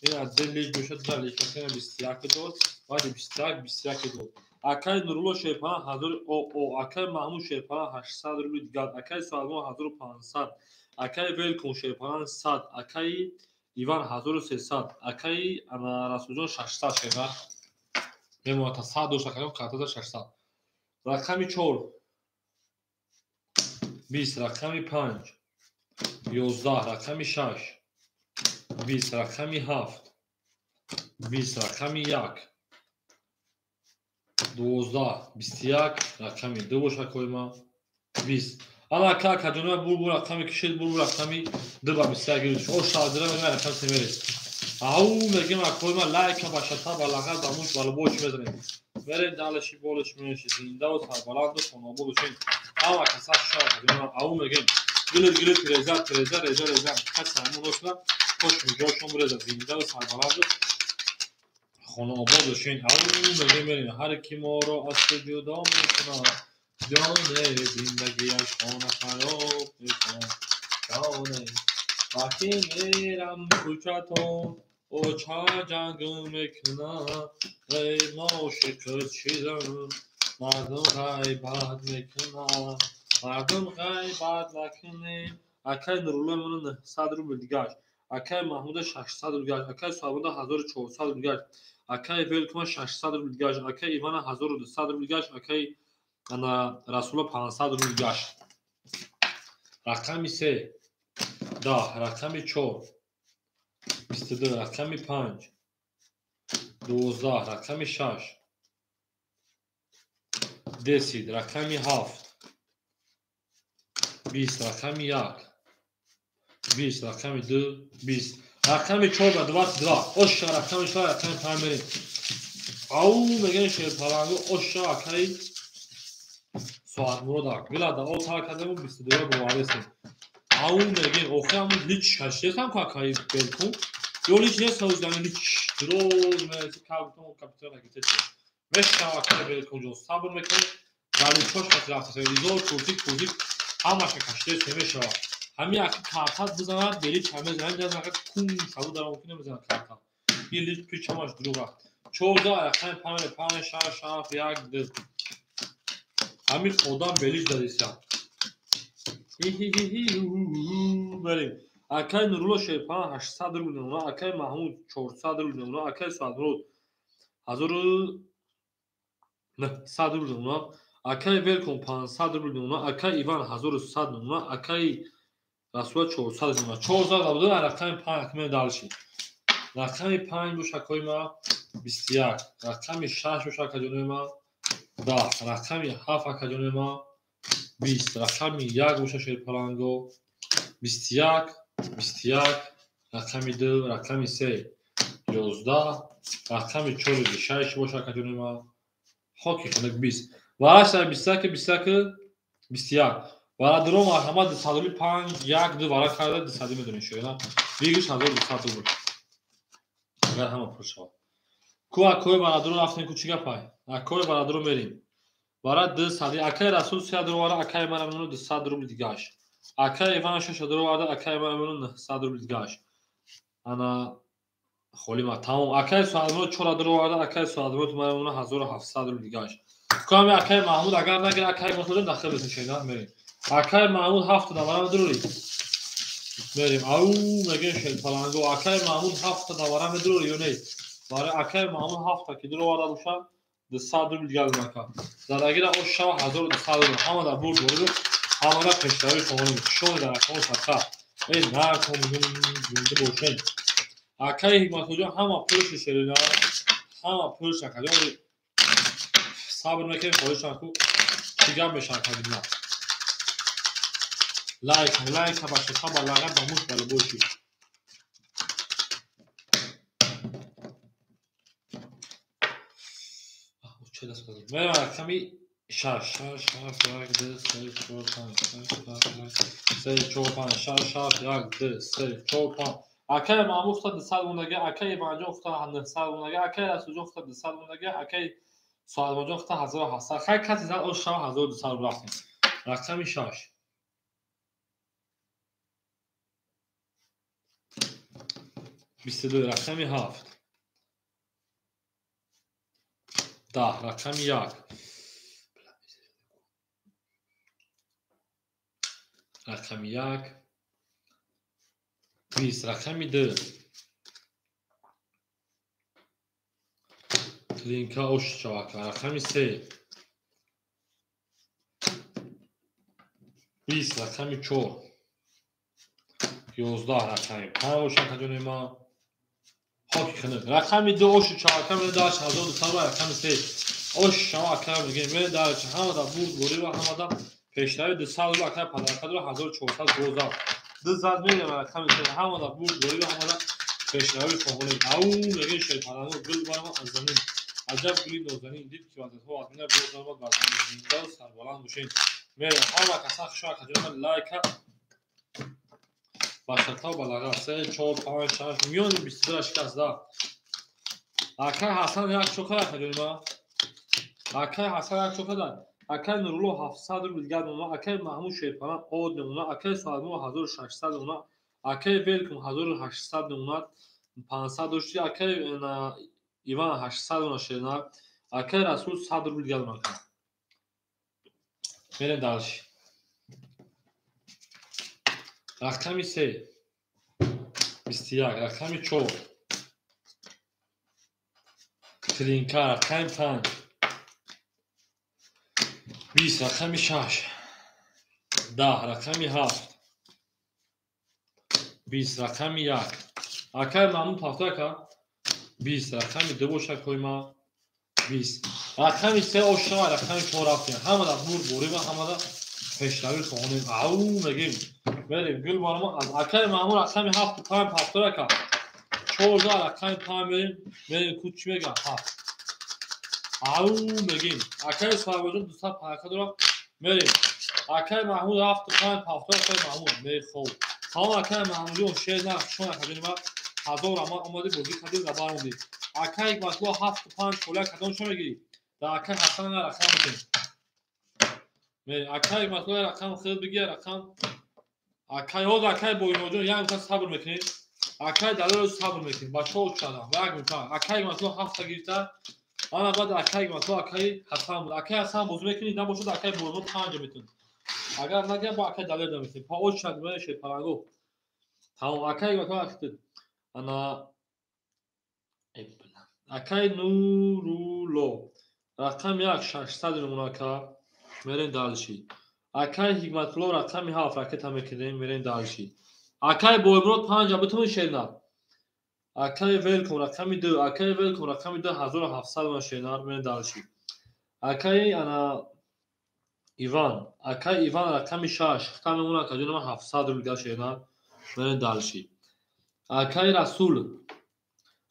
Ин аз 2 лич бошад, 2 лич мекунем, 21 дод, баъди 21, 21 дод. Акаи Нурулло Шерпалан 1000 ОО, акаи Маҳмуд Шерпалан 800 рубли дигар, акаи Соатмурод 1500, акаи Велкон Шерпалан 100, акаи Иван 1300, акаи Расулҷон 600 шерпалан. Мемонад 100 дошт, акаи картада 600. Рақами 4, 20, рақами 5, 11, рақами 6, 20, рақами 7, 20, рақами 1, 12, 21, рақами 2 бош акои ман, 20. Ана ака акаҷони ман бур рақами кишед, бур рақами 2 ба 21 гирифт. Ош шавдира мегӯям, рақами 3 мерес. Ау мегӯям акои ман, лайка ба шата, ба лағат, ба муш, ба лубош мезанем. Мерем дальше больше меши. Зиндаву сарбаланду хонобод бошем. Ҳама каса шава акаҷони ман. Ау мегӯем. Гилит гилит реза реза реза реза. Каса ҳамон ошна кош миҷошон реза. Зиндаву сарбаланду хонаобод бошем. Ау мегӯем мерем. Ҳар ки моро аз ту ҷудо мекунад, ҷоне зиндагиаш хона хароб мекунад. Ҷоне вақте мерам кӯчатон, оча ҷанг мекунад. Эй ошиқат шидам, мардум ғайбат мекунад. Мардум ғайбат накунем. Акаи Нурулло моно 900 рубл дигаш, акаи Маҳмуда 600 рубл дигаш, акаи Соатмурод 1400 рубл дигаш, акаи Велкума 600 рубл дигаш, акаи Ивана 1200 рубл дигаш, акаи Расула 500 рубл дигаш. Рақами 3, 10, рақами 4, 22, рақами 5, 12, рақами 6, 10, рақами 7, 20, рақами 1, 20, рақами 2, 20, рақами 4 ба 22. Оша рақами 4, рақами 5 мерем. Ау мегӯем шерпалангу оша акаи Соатмурод. Гила да о тар кардему 22 боваресем. Ау мегӯем охи ҳамун лич кашидесам ку акаи Белкун. Ё лич нест ҳозир лич дроз мераси кабутон капитан агитече. Мешава акаи Белкун ҷон, сабр мекунем. Дар личош кати рафтасем. Ризор курсик курсик ҳамаша кашидесем мешава. Ҳамин аки картат бизанад, белич ҳама мезанад, мезанад, кун шабу дар мумкин намезанад картат. Ин лич пич ҳамаш дурӯғ аст. 14, рақами 5, 5, 6, 7, 1, 2. Ҳамин одам белич дадиса. Мерем. Акаи Нурулло Шерпалан 800 рубл мемонад, акаи Маҳмуд 400 рубл мемонад, акаи Соатмурод 1900 рубл мемонад, Акаи Велком 500 рубл мемона, акаи Иван 1100 мемона, акаи Расула 400 мемона. 400 буд, рақами 5 акмем дальше. Рақами 5 бош акои ма 21, рақами 6 бош акаҷонои ма 10, рақами 7 акаҷонои ма 20, рақами 1 боша шерпаланго 21, 21, рақами 2, рақами 3 11, рақами 4 6 боша акаҷонои ма хоки хунук 20. Вараш 21 21 21. Вара дуро марҳамат 200 рубл 5 1 2 вара карда 200 медонем шояд. Бигиш 1200 рубл. Агар ҳама пур шавад. Ку акои барадуро рафтем, ку чӣ гапай? Акои барадуро мерим. Вара 200 акаи Расул 300 рубл вара, акаи мана мемонад 200 рубл дигаш. Акаи Иван 600 рубл вара, акаи мана мемонад 900 рубл дигаш. Ана холима тамом. Акаи Суадмурод 400 рубл вара, акаи Суадмурод мана мемонад 1700 рубл дигаш. Ку ҳами акаи Маҳмуд агар нагира, акаи Маҳмуд дахил бисин, мерим. Акаи Маҳмуд 7 давара медурӣ. Мерим. Ау мегем шелпаланго. Акаи Маҳмуд 7 давара медурӣ ё не? Барои акаи Маҳмуд 7 ки дуроварда бошад, 200 рубл дигар мака. Задагира ош шава 1200 рубл. Ҳама дар бурд бориду, ҳама дар пешравӣ хоҳонем. Хушони дар акаҳо садқа. Эй накун зинда бошем. Акаи Ҳикматуллоҷон ҳама пулши шерина, ҳама пулш акаҷон сабр мекунем, хоҳиш ку чӣ гап мешавад акаҷон. Лайк, лайк, ба шоша, ба лағат, ба муш, ба лубоши. Мерем рақами 6, 6, 7, 1, 2, 3, 4, 5, 6, 7, 3, 4, 5, 6, 7, 1, 2, 3, 4, 5. Акаи Маҳмуд хута 200 мондаги, акаи Иванҷон хута 900 мондаги, акаи Расулҷон хута 200 мондаги, акаи Суалмоҷон хута 1700. Хай касе зад ош шава 1200 рубл рафтем. Рақами 6. 22, рақами 7. 10, рақами 1. Рақами 1. 20, рақами 2. Клинка ош шавака. Рақами 3. 20, рақами 4. 11, рақами 5 боша акаҷони ма. Хоки хунук. Рақами 2 оши чавака мере дар 1200 рубл, рақами 3 ош шава ака мегем мере дар ҳама дар бурд борӣ ва ҳама дар пешравӣ 200 рубл ака падарка дора 1412. Ду зад мерем рақами 3 ҳама дар бурд борӣ ва ҳама дар пешравӣ хоҳонем. Ау мегем шерпаланго гул барама аз замин. Аҷаб гули нозанин дид ки вазатҳо аз мина бозармад бар замин. Зинда ва сарбаланд бошед. Мерем ҳама каса хушо акаҷони лайка ба шата ба лағат 3 4 5 6 миёни 22 шикаст да. Акаи Ҳасан як чока акаҷони ма. Акаи Ҳасан як чока да. Акаи Нурулло 700 рубл дигар мемона, акаи Маҳмуд Шерпалан од мемона, акаи Суалмурод 1600 мемона, акаи Велкум 1800 мемона, 500 дошти, акаи Иван 800 мемона шерина, акаи Расул 100 рубл дигар мемона. Мерем дальше. Рақами 3 21, рақами 4 клинка, рақами 5 20, рақами 6 10, рақами 7 20, рақами 1. Акаи Маҳмуд ҳафта ака 20, рақами 2 боша койма 20, рақами 3 ош шава, рақами 4 рафтем. Ҳама дар бурд борӣ ва ҳама дар пешравӣ хоҳонем. Ау мегем мерем гул барома аз акаи Маҳмуд рақами 7 5 ҳафта ака 14 рақами 5 мерем, мерем ку чӣ мегам 7. Ау мегем акаи Суҳайбоҷон 200 парака дора мерем. Акаи Маҳмуд 7 5 ҳафта акаи Маҳмуд мехоб. Тамом акаи Маҳмудҷон шер на шон акаҷони ма 1000 рамад омадӣ бозӣ кардӣ ва баромадӣ. Акаи Ҳикматулло 7 5 хола кадом шо мегирӣ? Дар акаи Ҳасан рақам метем. Мерем акаи Ҳикматулло рақам хел бигир рақам. Акаи ҳозир акаи Боиноҷон як минута сабр мекунед. Акаи Далоло сабр мекунед. Бачаҳо чадам як минута. Акаи Ҳикматулло 7 гирифта. Ана баъд акаи Ҳикматулло акаи Ҳасан буд. Акаи Ҳасан бозӣ мекунед, набошад акаи Боино 5 метавонед. Агар нагирад бо акаи Далоло метавонед. Па оч шад мешед шерпаланго. Тамом акаи Ҳикматулло акаи ана акаи Нурулло рақами 1 600 мемона ака. Мерем дальше. Акай Ҳикматулло рақами 7 ракета мекунем, мерем дальше. Акай Боймурод 5 битун шернар. Акай Велком рақами 2, акай Велком рақами 2 1700 ман шернар, мерем дальше. Акай ана Иван, акай Иван рақами 6, хита мемона акаҷон ман 700 рубл дигар шернар, мерем дальше. Акай Расул,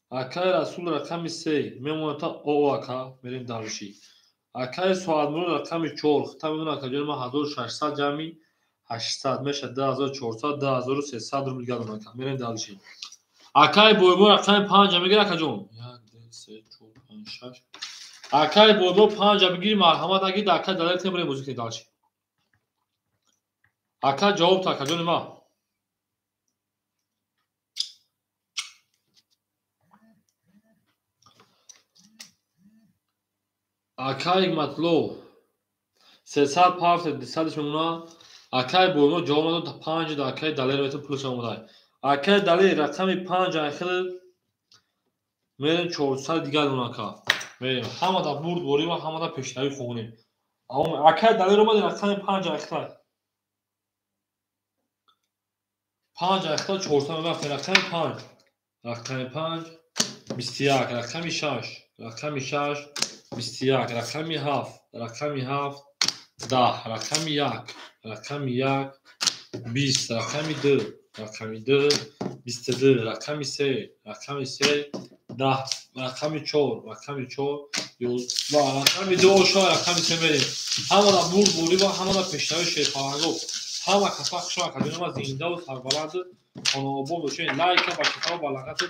акай Расул рақами 3 мемона та о ака, мерем дальше. Акай Соатмурод рақами 4, хита мемона акаҷон ман 1600 ҷамъи 800 мешавад 2400, 2300 рубл дигар ака, мерем дальше. Акай Бойбо рақами 5 мегир акаҷон. 1 2 3 4 5 6. Акай Бойбо 5 бигир, марҳамат аги да акай Далер темре музики дальше. Ака ҷавоб та акаҷони ма. Акай Ҳикматулло 300 парт 200 мемона. Акай Бойбо ҷавоб надод 5 да акай Далер метон пулаш омадай. Акай Далер рақами 5 айхел мерем 400 дигар ака. Мерем ҳамада бурд борӣ ва ҳамада пешравӣ хонем. Акай Далер омад рақами 5 айхел. 5 айхел 400 мерафтем рақами 5. Рақами 5 21, рақами 6, рақами 6 21, рақами 7, рақами 7 10, рақами 1, рақами 1 20, рақами 2, рақами 2 22, рақами 3, рақами 3 10, рақами 4, рақами 4 11, рақами 2 оша, рақами 3 мерем. Ҳамада бурд борӣ ва ҳамада пешравӣ шерпаланго. Ҳама каса хушо акаҷони ма зиндаву сарбаланд хонаобод бошед. Лайка ба китоб ба лағати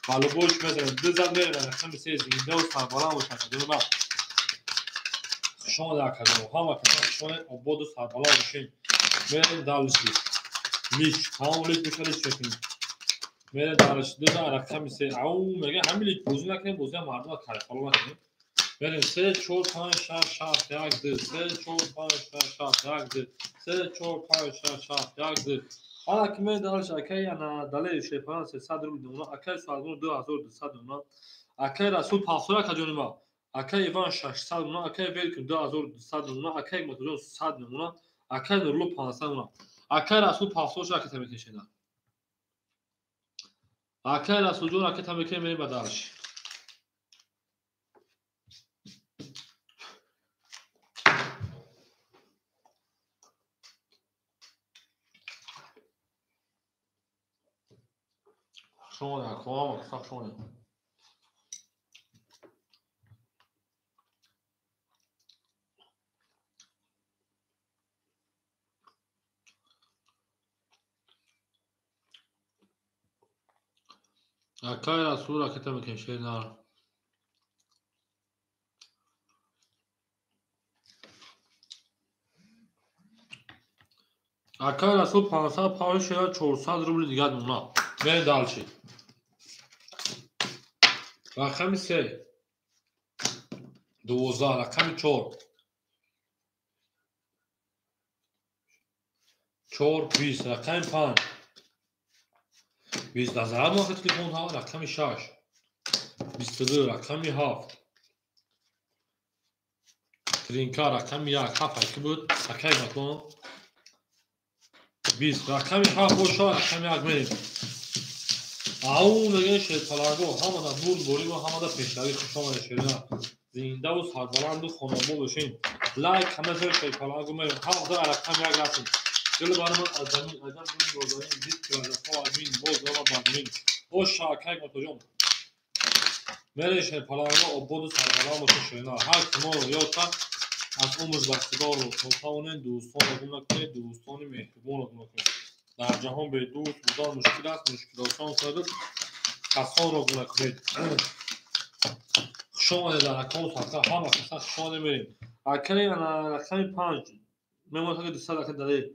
ба лубош мезанем. Ду зад мерем рақами 3 зиндаву сарбаланд бошед акаҷони ма. Хуш омадед акаҷоно. Ҳама каса хуш омадед, ободу сарбаланд бошед. Мерем дальше. Лич, тамом лич боша лич мекунем. Мерем дальше. Ду зад рақами 3. Ау мега ҳамин лич бозӣ накунем, бозиам мардума кайфало накунем. Мерем 3 4 5 6 7 1 2 3 4 5 6 7 1 2 3 4 5 6 7 1 2. Ана ки мерем дальше. Акай ана Далер Шерпалан 300 рубл мемона. Акай Соатмурод 2200 мемона. Акай Расул 500 акаҷони ма. Акай Иван 600 мемона. Акай Велким 2200 мемона. Акай Ҳикматулло 100 мемона. Акай Нурулло 500 мемона. Акай Расул 500 ракета мекашена. Акай Расулҷон ракета мекунем, мерем ба дальше. Хуш омадед, акоам, хуш омадед. Акай Расул ракета мекунем, шернар. Акай Расул 500 павли шера 400 рубли дигар мемона. Мерем дальше. Рақами 3 12, рақами 4 4 20, рақами 5 20 назарат мо телефонҳо, рақами 6 22, рақами 7 тринка, рақами 1 7 ки буд, акай матлон 20, рақами 7 боша, рақами 1 мерем. Ау мегӯяд шерпаланго, ҳамада бурд борӣ ва ҳамада пешравӣ. Хуш омадед шерина. Зиндаву сарбаланду хонаобод бошед. Лайк ҳама ҷои шерпаланго мерем. 7 рақами 1 рафтем. Дил баромад аз замин, аҷаб дил нозанин, дид ки вазифа аз мин, боз омад бар замин. Оша акай Ҳикматуллоҷон. Мерем шерпаланго, ободу сарбаланд бошед шерина. Ҳар ки моро ёд кард, аз умр ба худоро то тавонед дӯстонро гум накунед, дӯстони меҳрубонро гум накунед. Дар ҷаҳон бе дӯст будан мушкил аст, мушкилосон кунед, касонро гум накунед. Хуш омадед дар аккаунт садқа, ҳама каса хуш омадед мерем. Акай ана рақами 5 мемонад ки 200 ака Далер.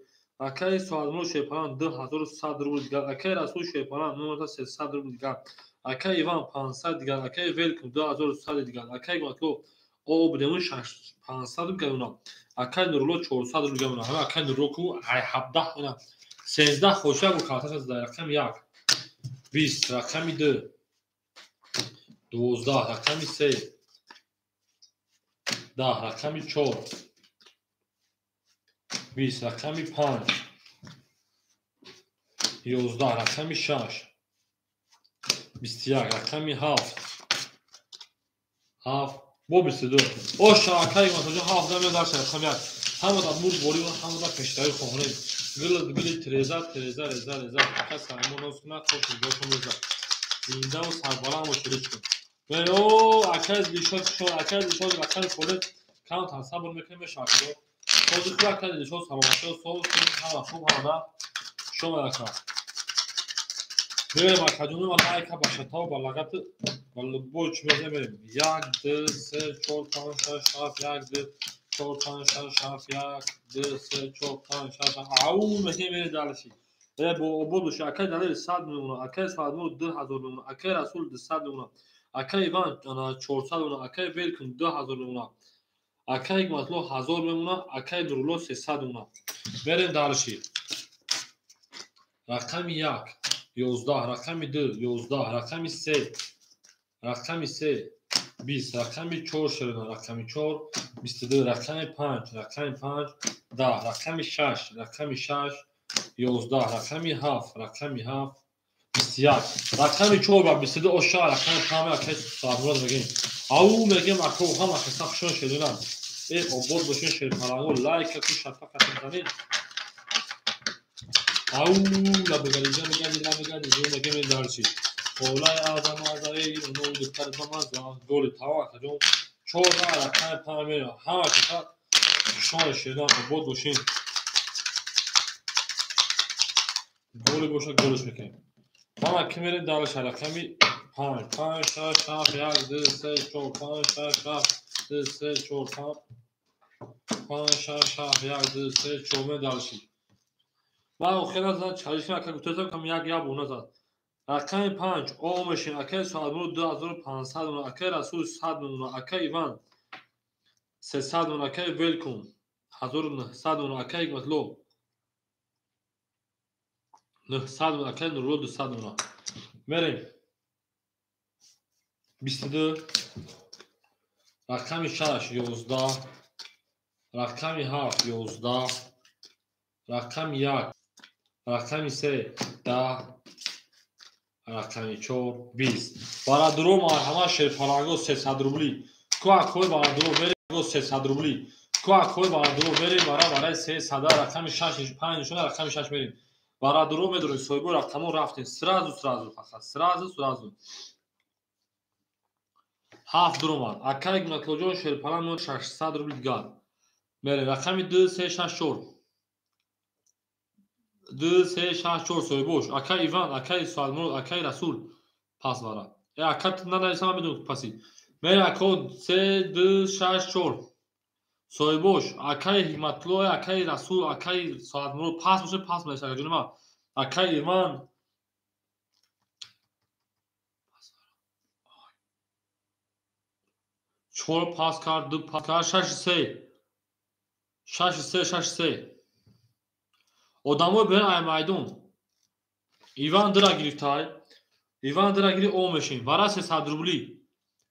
Акай Соатмурод Шерпалан 2100 рубл дигар. Акай Расул Шерпалан мемонад 300 рубл дигар. Акай Иван 500 дигар. Акай Велким 2100 дигар. Акай Ҳикматулло об будем 500 рубл дигар. Акай Нурулло 400 рубл дигар. Ҳама акай Нурулло ку 17 ина 13 хошак бу карташ аз дар рақами 1 20, рақами 2 12, рақами 3 10, рақами 4 20, рақами 5, 11, рақами 6, 21, рақами 7, 7, бо 22. О шабакаи Ҳикматуллоҷон 7 намеяд дар рақами 1. Ҳамада бурдборӣ ва ҳамада пешравӣ хоҳонем. Гил гили тереза, тереза, реза, реза. Фақат сармо ноз кунад, хош нигоҳшон реза. Зиндаву сарбаланд бошед, ричкун. О, акай Дилшод, акай Дилшод рақами холед камтар сабр мекунем мешавад. Сози хуб акай Дилшод, саломатӣ, соз ҳама хуб, ҳамада шумо ака. Мерем акаҷони ма лайка ба шатав ба лагати ба любой чӣ мезанем мерем. 1 2 3 4 5 6 7 1 2 4 5 6 7 1 2 3 4 5 6 7. Ау мекунем мерем дальше. Бо обод бошед. Акай Далер 100 мемонад, акай Саадмурод 2000 мемонад, акай Расул 200 мемонад, акай Иван 400 мемонад, акай Велкин 2000 мемонад, акай Ҳикматулло 1000 мемонад, акай Нурулло 300 мемонад. Мерем дальше. Рақами 1 11, рақами 2 11, рақами 3, рақами 3 20, рақами 4 ширина, рақами 4 22, рақами 5, рақами 5 10, рақами 6, рақами 6 11, рақами 7, рақами 7 21, рақами 4 ва 22 оша, рақами 5 акай Саадмурод мегем. Ау мегем ако ҳама каса хушон ширина. Обод бошед шерпаланго, лайка ку шафа қатм занед. Ау лабгариҷа мегади лабгади зо мегем дарчи. Холай азам азаи оно духтар бамаза голи тава акаҷон 4 рақами 5 мера. Ҳама каса хушон ширина, обод бошед. Голи бошад голиш мекунем. Ҳама ки мерем дальше рақами 5 5 6 7 1 2 3 4 5 6 7 2 3 4 5 5 6 7 1 2 3 4 мерем дальше. Ман охир назад чалиш ака гуфтам кам як як бо назад. Рақами 5 о мешин акай Саадмурод 2500 мемонад, акай Расул 100 мемонад, акай Иван 300 мемонад, акай Велкум 1900 мемонад, акай Ҳикматулло 900 мемонад, акай Нурулло 200 мемонад. Мерем. 22, рақами 6 11, рақами 7 11, рақами 1, рақами 3 10, рақами 4 20. Барадуро марҳамат шерпаланго 300 рубли. Ку акои барадуро мерем 300 рубли. Ку акои барадуро мерем бара 300 рақами 6 5 нишона рақами 6 мерем. Барадуро медорем соҳибо рақамо рафтем. Сразу сразу фақат сразу сразу. 7 дуромад. Акай Ҳикматуллоҷон шерпаланг 600 рубли дигар. Мерем рақами 2 3 6 4. 2 3 6 4 соҳибош. Акай Иван, акай Саадмурод, акай Расул пас бара. Ака нанависам медонам паси. Мерем ако 3 2 6 4. Соҳибош, акай Ҳикматулло, акай Расул, акай Саадмурод пас боша пас меша акаҷони ман. Акай Иван 4 пас кард, 2 пас кард, 6 3. 6 3 6 3. Одамои берин ай майдон. Иван дира гирифтай. Иван дира гири о мешин. Вара 300 рубли.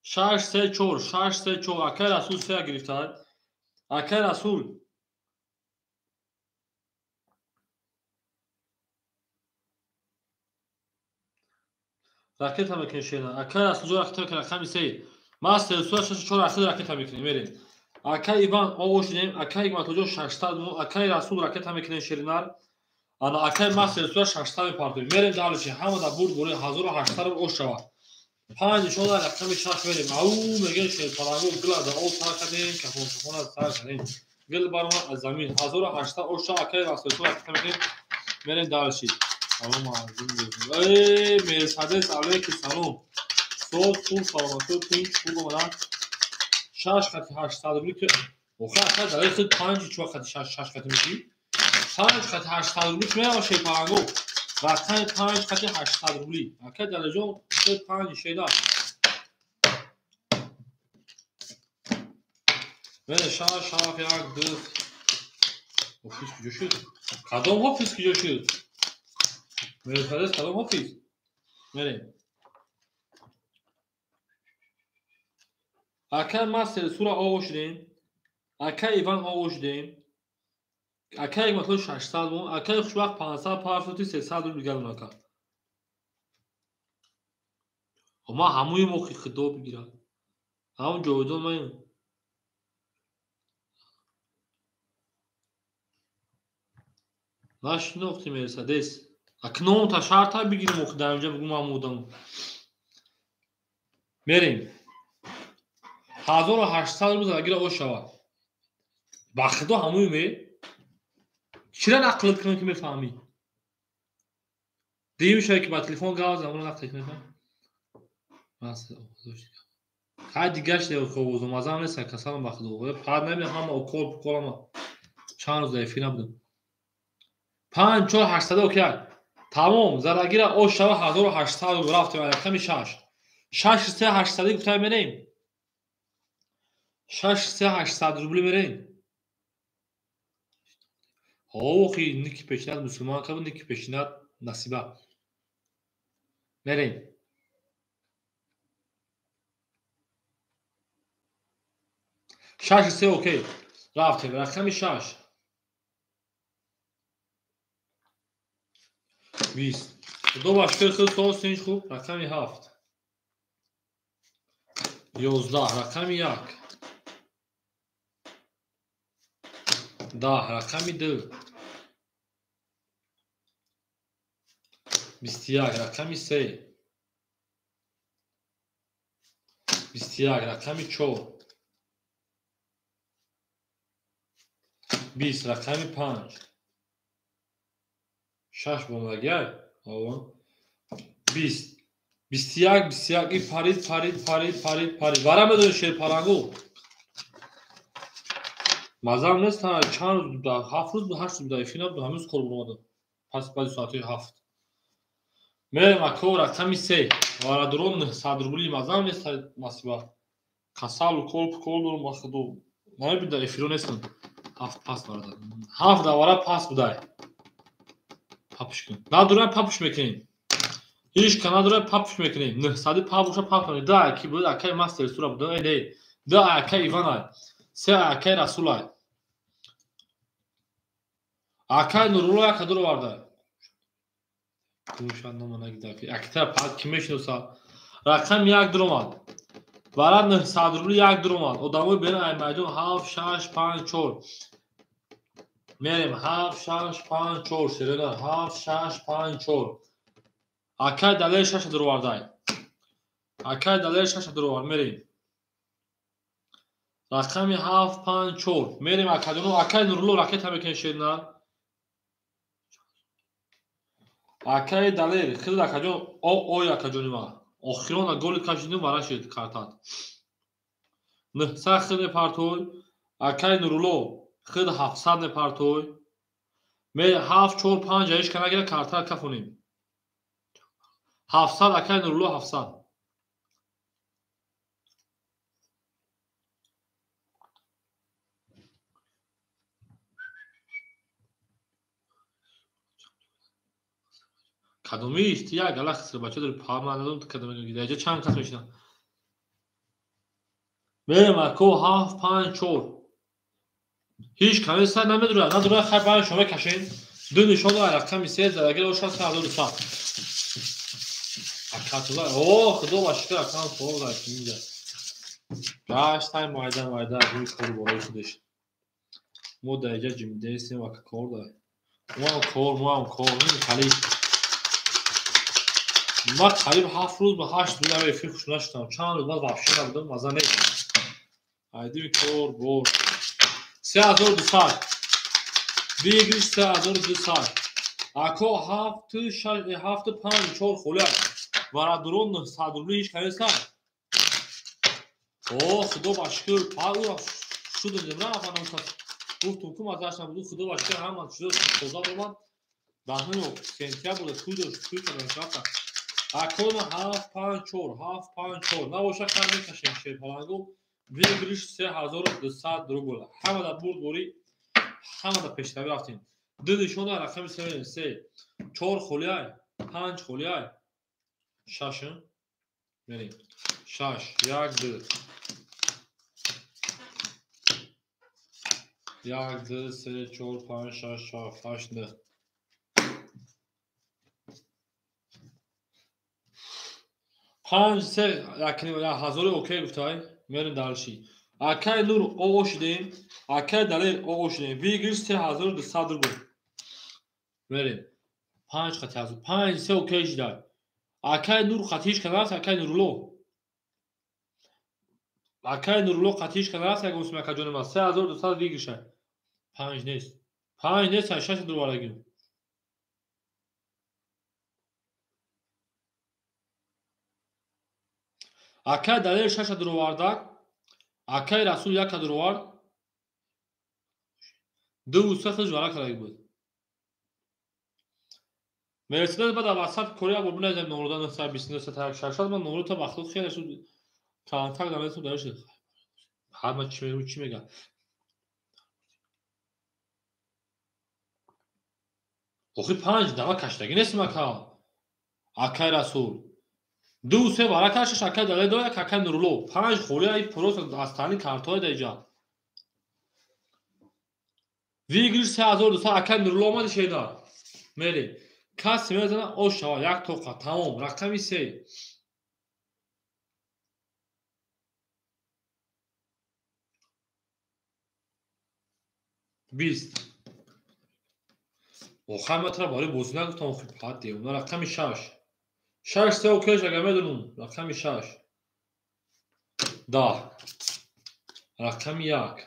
6 3 4 6 3 4. Акай Расул 3 гирифтай. Акай Расул ракета мекунем шена. Акай Расул ҷо ракета мекунем рақами 3. Ма 3 6 4 ахир ракета мекунем мерем. Акай Иван оғоз шудем, акай Ҳикматуллоҷон 600, акай Расул ракета мекунем ширинар. Ана акай ма 3 600 мепартоем. Мерем дальше. Ҳамада бурд бури 1800 рубл ош шавад. 5 нишона рақами 6 мерем. Ау мегем шерпаланго гил аз об сар кардем, кафон кафон аз сар кардем. Гил баромад аз замин. 1800 ош шавад. Акай Расул ракета мекунем. Мерем дальше. Салом алейкум. Эй, Мерседес алейкум салом. Соз хуб саломатӣ тинч хуб омадан. 6 хати 800 рубли ки охир ака дар худ 5 чӣ хати 6 6 хати мекунӣ? 5 хати 800 рубли чӣ меява шерпаланго? Рақами 5 хати 800 рубли. Ака Далерҷон худ 5 шеда. Мере 6 7 1 2 Офис куҷо шуд? Кадом офис куҷо шуд? Мерседес кадом офис? Мерем. Акай Мастер Сура оғоз шудем. Акай Иван оғоз шудем. Акай матло 600 вон, акай хушвақт 500 парсоти 300 рубл дигар нака. Ма ҳамуи мохи худо бигирад. Ҳам ҷовидон ман нашинохти Мерседес. Акномта шарта бигирим охи дар инҷа бигум ҳам одам. Мерем. 1800 рубл задагира ош шавад. Ба худо ҳамуи ме? Чира нақлат кунам ки мефаҳмӣ? Дим шавад ки ба телефон гап задам, онро нақл кунам. Хай дигаш овозум азам нест, касалам ба худо. Пад намедонам ҳама укол пукол ҳама. Чанд рӯз дар эфир набудам. 5 4 800 окей. Тамом, зарагира ош шава 1800 рубл рафтем рақами 6. 6 3 800 гуфта мерем. 6 3 800 рубл мерем. Охи ники пешинат мусулман кабу ники пешинат насиба. Мерем. 6 3 окей. Рафтем рақами 6. 20. Худо ба шукр худ сол синҷ хуб. Рақами 7. 11 рақами 1. 10 рақами 2. 21 рақами 3. 21 рақами 4. 20 рақами 5. 6 бомлагиай. 20. 21 21 и парид парид парид парид парид. Вара медонӣ шерпалангу. Мазам нест, чанд рӯз буда, 7 рӯз, 8 рӯз буда, эфир набуд, ҳамин рӯз кор буромадам. Пас баъди соатҳои 7. Мерем ако рақами 3. Варадурон 900 рубли мазам нест насиба. Касалу кол пукол дорум ба худо. Намебида эфиро нестам. 7 пас бародар. 7 давара пас будай. Папуш кун. Надурай папуш мекунем. Ҳеҷ ка надурай папуш мекунем. 900 папуша пап кунем. 2 аки буд, акай мастер сура буд. Не, 2 акай Иванай. 3 акай Расулай. Акай Нурулло як ҳадур оварда. Кумшан нома нагида. Акта пак ки мешиноса. Рақам 1 дуромад. Вара 900 рубли 1 дуромад. Одамои берун ай майдон 7 6 5 4. Мерем 7 6 5 4 шерена 7 6 5 4. Акай Далер 6 дуровардай. Акай Далер 6 дуровар мерем. Рақами 7 5 4. Мерем акадоно акай Нурулло ракета мекунем шерена. Акай Далер хел акаҷон о ой акаҷони ма. Охирона голи кашидим вара шид картат. 900 хел мепартой. Акай Нурулло хел 700 мепартой. Ме 7 4 5 ҳеҷ ка нагира картат кафонем. 700 акай Нурулло 700. Кадомист як гала хиср бача дори па ман надонам кадоми даҷа чанд кас мешинам. Мерем ако 7 5 4. Ҳеҷ каме сар намедурад, надурад хай баъд шумо кашен. Ду нишон дорад рақами 3 задагир ошад 1200. Акатула, о худо ба шукр акам савол дад инҷа. Гаштай майда майда рӯи кор болои худаш. Мо дар инҷа ҷимидесем ака кор дорад. Мо кор, мо кор, ин Ман қариб 7 рӯз ба 8 рӯз ав эфир хуш нашудам. Чанд рӯз баъд вообще набудам, маза нест. Айдими кор бор. 3200. Выигрыш 3200. Ако 7 6 7 5 4 холя. Варадурон 900 рубли ҳеҷ кас нест. О, худо ба шукр, па шудам рафтам гуфтум ку мазааш набуд, худо ба шукр ҳама шуд тоза омад. Даҳуми сентябр туй дошт, туй кардам рафтам. Акона 7 5 4 7 5 4 набоша хар мекашем шерпалангу. Выигрыш 3200 рубл. Ҳама да бурдборӣ, ҳама да пешравӣ рафтем. Ду нишона рақами 3 3 4 холиай, 5 холиай, 6 мерем. 6 1 2. 1, 2, 3, 4, 5, 6, 7, 8, 9. 5, 3, 1000 окей гуфтай. Мерем дальше. Акай Нур ОО шудем. Акай Далер ОО шудем. Выигрыш 3200 рубл. Мерем. 5 хати 1000. 5, 3 окей шудай. Акай Нур хатиш канаст, акай Нурулло. Акай Нурулло қатиш канаст, як гумсум ака ҷони ман. 3200 выигрыша. 5 нест. 5 нест, 6 дурварагим. Акай Далер 6 дурвардак. Акай Расул 1 дурвард. 2 3 худш вара кардаги буд. Мерседес баъд WhatsApp Корея бо биназем 0929 6 ман номро та вақтот хеле шуд. Контакт намедонам дар шуд. Ҳама чӣ мегӯ, чӣ мега. Охи 5 дава каштагӣ нестим ака. Акай Расул. 2 3 вара кашаш акай Далер до як акай Нурулло. 5 холия и просто аз тани картои даиҷа. Выигрыш 3200 акай Нурулло омади шеда. Мерем. Кас мезана ош шава як тоқа тамом рақами 3. 20. Охай ма тра барои бозӣ нагуфтам охи пат девона рақами 6. 6 3 окей ага медонум рақами 6. 10. Рақами 1.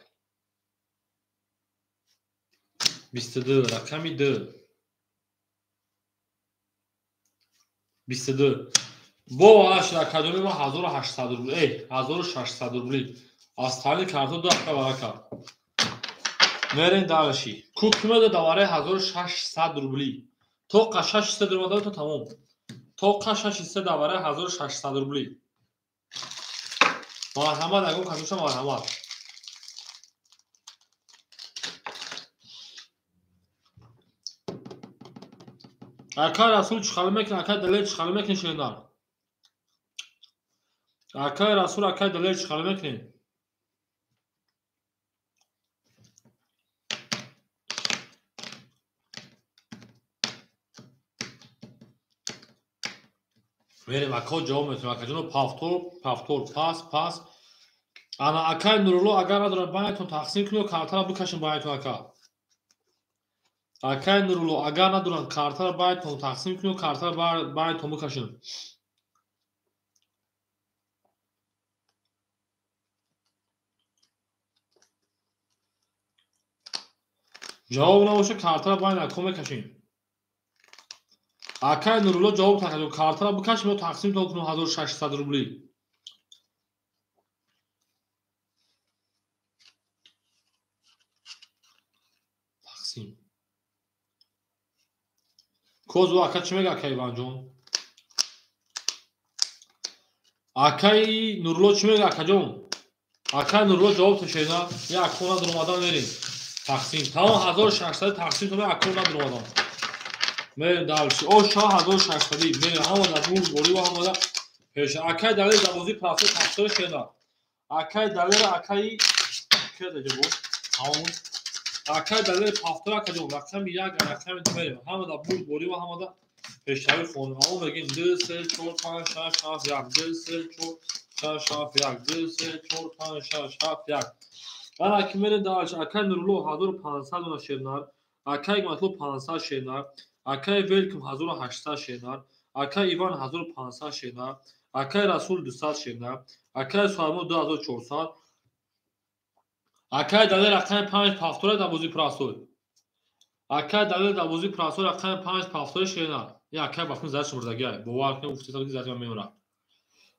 22 рақами 2. 22. Бо вараш ракаҷони ма 1800 рубл. 1600 рубли. Аз тани карто 2 ҳафта вара кард. Мерем дальше. Кукмеда даваре 1600 рубли. Тоқа 600 рубл то тамом. Тоқа 600 даваре 1600 рубли. Марҳамат агон касоша марҳамат. Акай Расул чӣ хал мекунад, акай Далер чӣ хал мекунад шеринар? Акай Расул, акай Далер чӣ хал мекунед? Мерем ака ҷавоб метавонем. Акаҷоно павтор, павтор, пас, пас. Ана акай Нурулло агар надорад байнатон тақсим кунед, картаро бикашем байнатон ака. Акай Нурулло агар надоранд картаро байнатон тақсим кунед, картаро байнатон бикашем. Ҷавоб набошад, картаро байн ако мекашем. Акай Нурулло ҷавоб тақсим, картаро бикашем ё тақсимтон кунем 1600 рубли. Тақсим. Козу ака чӣ мега акай Иванҷон? Акай Нурулло чӣ мега акаҷон? Акай Нурулло ҷавоб ташена, я ако надуромадан мерем. Тақсим. Тамом 1600 тақсим то ако надуромадан. Мерем дальше. О 1600 мерем ҳама дар мур борӣ ва ҳама пеш. Акай Далер дар бозии прафто тақсим шена. Акай Далер акай кеда ҷабо. Тамом. Акай Далер пафтор акаҷон рақами 1 рақами 2 мерем. Ҳама дар бурд борӣ ва ҳама дар пешравӣ хонем. Ҳама мегем 2 3 4 5 6 7 1 2 3 4 6 7 1 2 3 4 5 6 7 1. Ана ки мерем дальше. Акай Нурулло 1500 дона шернар. Акай Матлуб 500 шернар. Акай Велким 1800 шернар. Акай Иван 1500 шернар. Акай Расул 200 шернар. Акай Сулаймон 2400. Акай Далер рақами 5 пафтора дар бозии прасой. Акай Далер дар бозии прасой рақами 5 пафтора шернар. Я акай бахми зарш мурдагиай. Бовар кунед гуфтед ки зарш ман мемурад.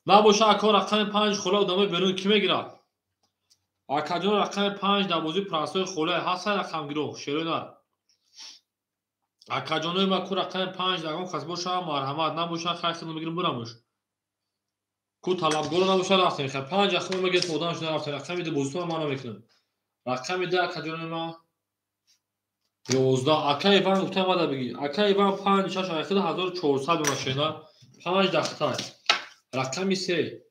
Набоша ака рақами 5 хола одамои берун кӣ мегирад? Акаҷон рақами 5 дар бозии прасой хола ҳаст рақамгиро шернар. Акаҷонои ма ку рақами 5 дагон кас боша марҳамат, набоша хайр хидмат мегирам бурамуш. Ку талабгоро набоша рафтем. Хай 5 ахмо мегирем одам шуда рафтем. Рақами 2 бозитон ман намекунам. Рақами 2 акаҷонои ма 11. Акай Иван гуфтам мада бигӣ. Акай Иван 5 6 1400 дона шена. 5 дахтай. Рақами 3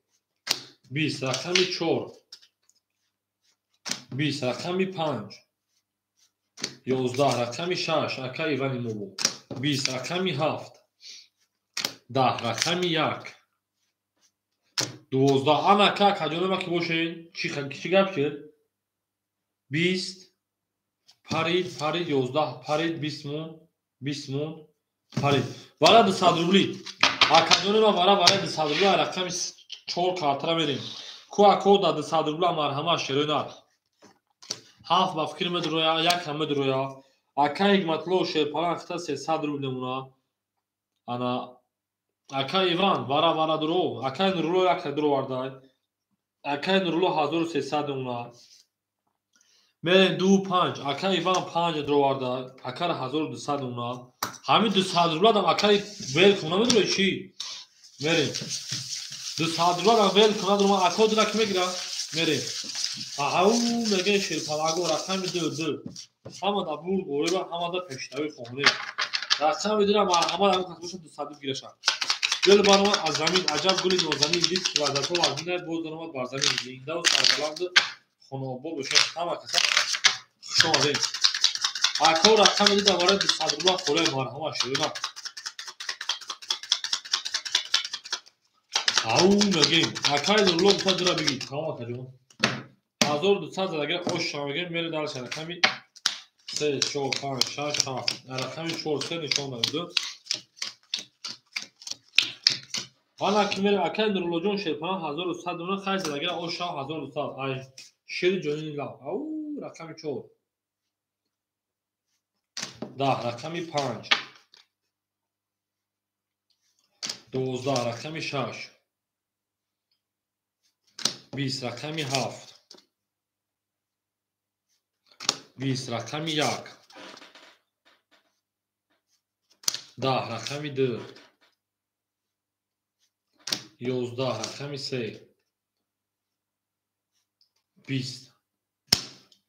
20, рақами 4 20, рақами 5 11 рақами 6 ака Ивани мо буд. 20 рақами 7. 10 рақами 1. 12 ана ака акаҷонома ки бошед, чӣ гап шуд? 20 парид, парид, 11 парид, 20 монд, 20 монд, парид. Вара 200 рубли. Акаҷонома вара вара 200 рубли рақами 4 картара мерем. Ку ако да 200 рубла марҳамат шерои нар. 7 ба фикр медроя, 1 ҳам медроя. Ака Ҳикматулло шерпалан хита 300 рубл мемона. Ана ака Иван вара вара дуро, ака Нурулло як дуро вардай. Ака Нурулло 1300 мемона. Мерем 2 5, ака Иван 5 дуро вардай, акара 1200 мемона. Ҳамин 200 рубла дам акаи вел куна медрои чӣ? Мерем. 200 рубла дам вел куна дуро, ака дура ки мегира? Мерем. Ау мегӯяд шерпалаго рақами 2 2. Ҳамада бурд ғолиба, ҳамада пешравӣ хоҳонем. Рақами 2 марҳамат ҳамин кас бошад 200 гирашад. Гул баромад аз замин, аҷаб гули нозанин, дид ки ваздатҳо вазнин, боз даромад бар замин. Зиндаву сарбаланду хонаобод бошед. Ҳама каса хуш омадед. Ако рақами 2 давораи 200 рубла холе марҳамат шерина. Ау мегӯем акаи Нурулло гуфта дура бигӣ. Тамом акаҷон. 1200 задагир ош шава мегӯем, мере дальше рақами 3 4 5 6 7. Рақами 4 3 нишон додем. Ана ки мере акаи Нуруллоҷон шерпана 1100 дона хай задагир ош шава 1200. Ай шери ҷонини лаб. Ау рақами 4. 10 рақами 5. 12 рақами 6. 20 рақами 7. 20 рақами 1. 10 рақами 2. 11 рақами 3. 20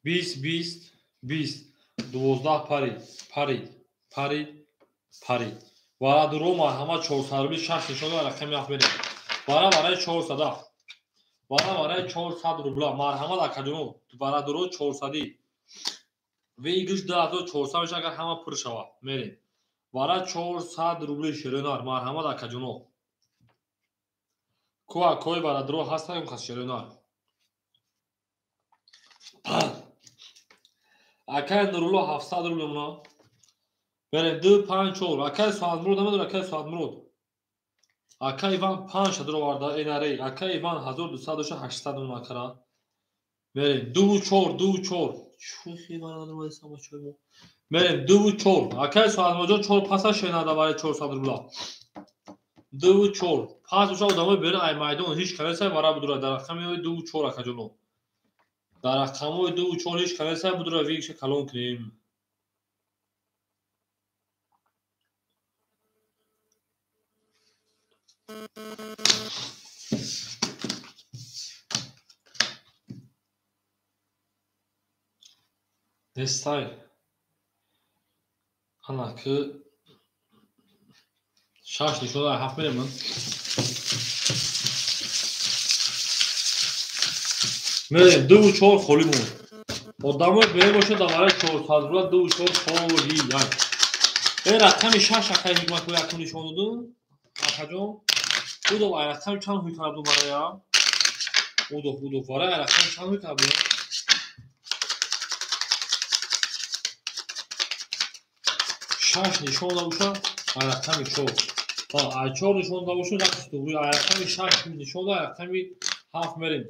20 20 20 12 парид, парид, парид, парид. Вара дуро марҳамат 400 рубли 6 нишон рақами 7 мерем. Вара вараи 400. Вара вараи 400 рубла марҳамат акаҷоно. Вара дуро 400. Выигрыш 2400 мешавад агар ҳама пур шавад. Мерем. Вара 400 рубли шеринар марҳамат акаҷоно. Ку акои вара дуро ҳастанд кас шеринар. Акаи Нурулло 700 рубл мемона. Мерем 2 5 4. Акаи Соатмурод намедонам акаи Соатмурод. Акаи Иван 5 дуро варда НРА. Акаи Иван 1200 доша 800 мемона акара. Мерем 2 4 2 4. Чӯхи мерем 2 4. Акаи Соатмуродҷон 4 паса шенада барои 400 рубла. 2 4. Пас боша одамои берун ай майдон ҳеҷ канесай вара будура дар рақами 2 4 акаҷоно. Дар рақамҳои 2 4 ҳеҷ канесай будура вигша калон кунем. Нестай. Ана ки 6 нишон 7 мерем ман. Мерем 2 4 холӣ монд. Одамои берун бошад дар барои 400 рубла 2 4 холӣ як. Э рақами 6 акаи Ҳикматулло якум нишон додум. Акаҷон, удо ай рақами чанд ҳуй кард бароя? Удо удо барои ай рақами чанд ҳуй кард? 6 нишон дабошад, ай рақами 4. Ай 4 нишон дабошад, ай рақами 6 нишон да, ай рақами 7 мерем.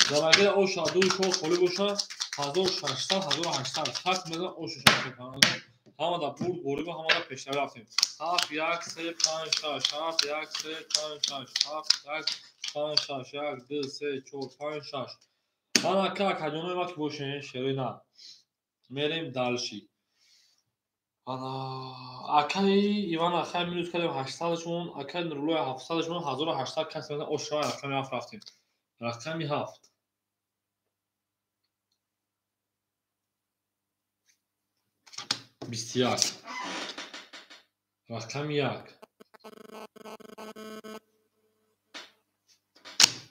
Дарагир оша 2 4 холӣ бошад, 1600 1800 факт мезан оша шава. Ҳамада бурд ғолиба, ҳамада пешравӣ рафтем. 7 1 3 5 6 7 1 3 5 6 7 1 5 6 1 2 3 4 5 6. Ана ака акаҷонои ма ки бошен шерои на. Мерем дальше. Ана акаи Иван акаи минус кардем 800-шон, акаи Нуруллои 700-шон, 1800 кас мезан оша рақами 7 рафтем. Рақами 7. 21. Рақами 1.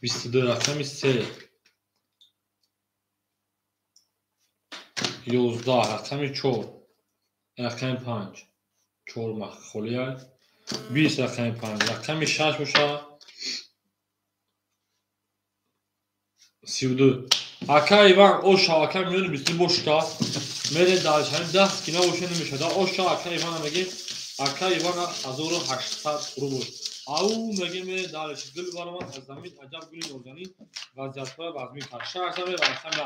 22. Рақами 3. 11 рақами 4 рақами 5 4 махолия 20 рақами 5 рақами 6 боша 32 ака Иван оша ака миёни 22 бошка мере дар 10 кина боша намешада оша ака Ивана мегем ака Ивана 1800 рубл ау мегем мере дар гул баромад аз замин аҷаб гули нозанин вазъиятҳоя вазмин кард 6 мере рақами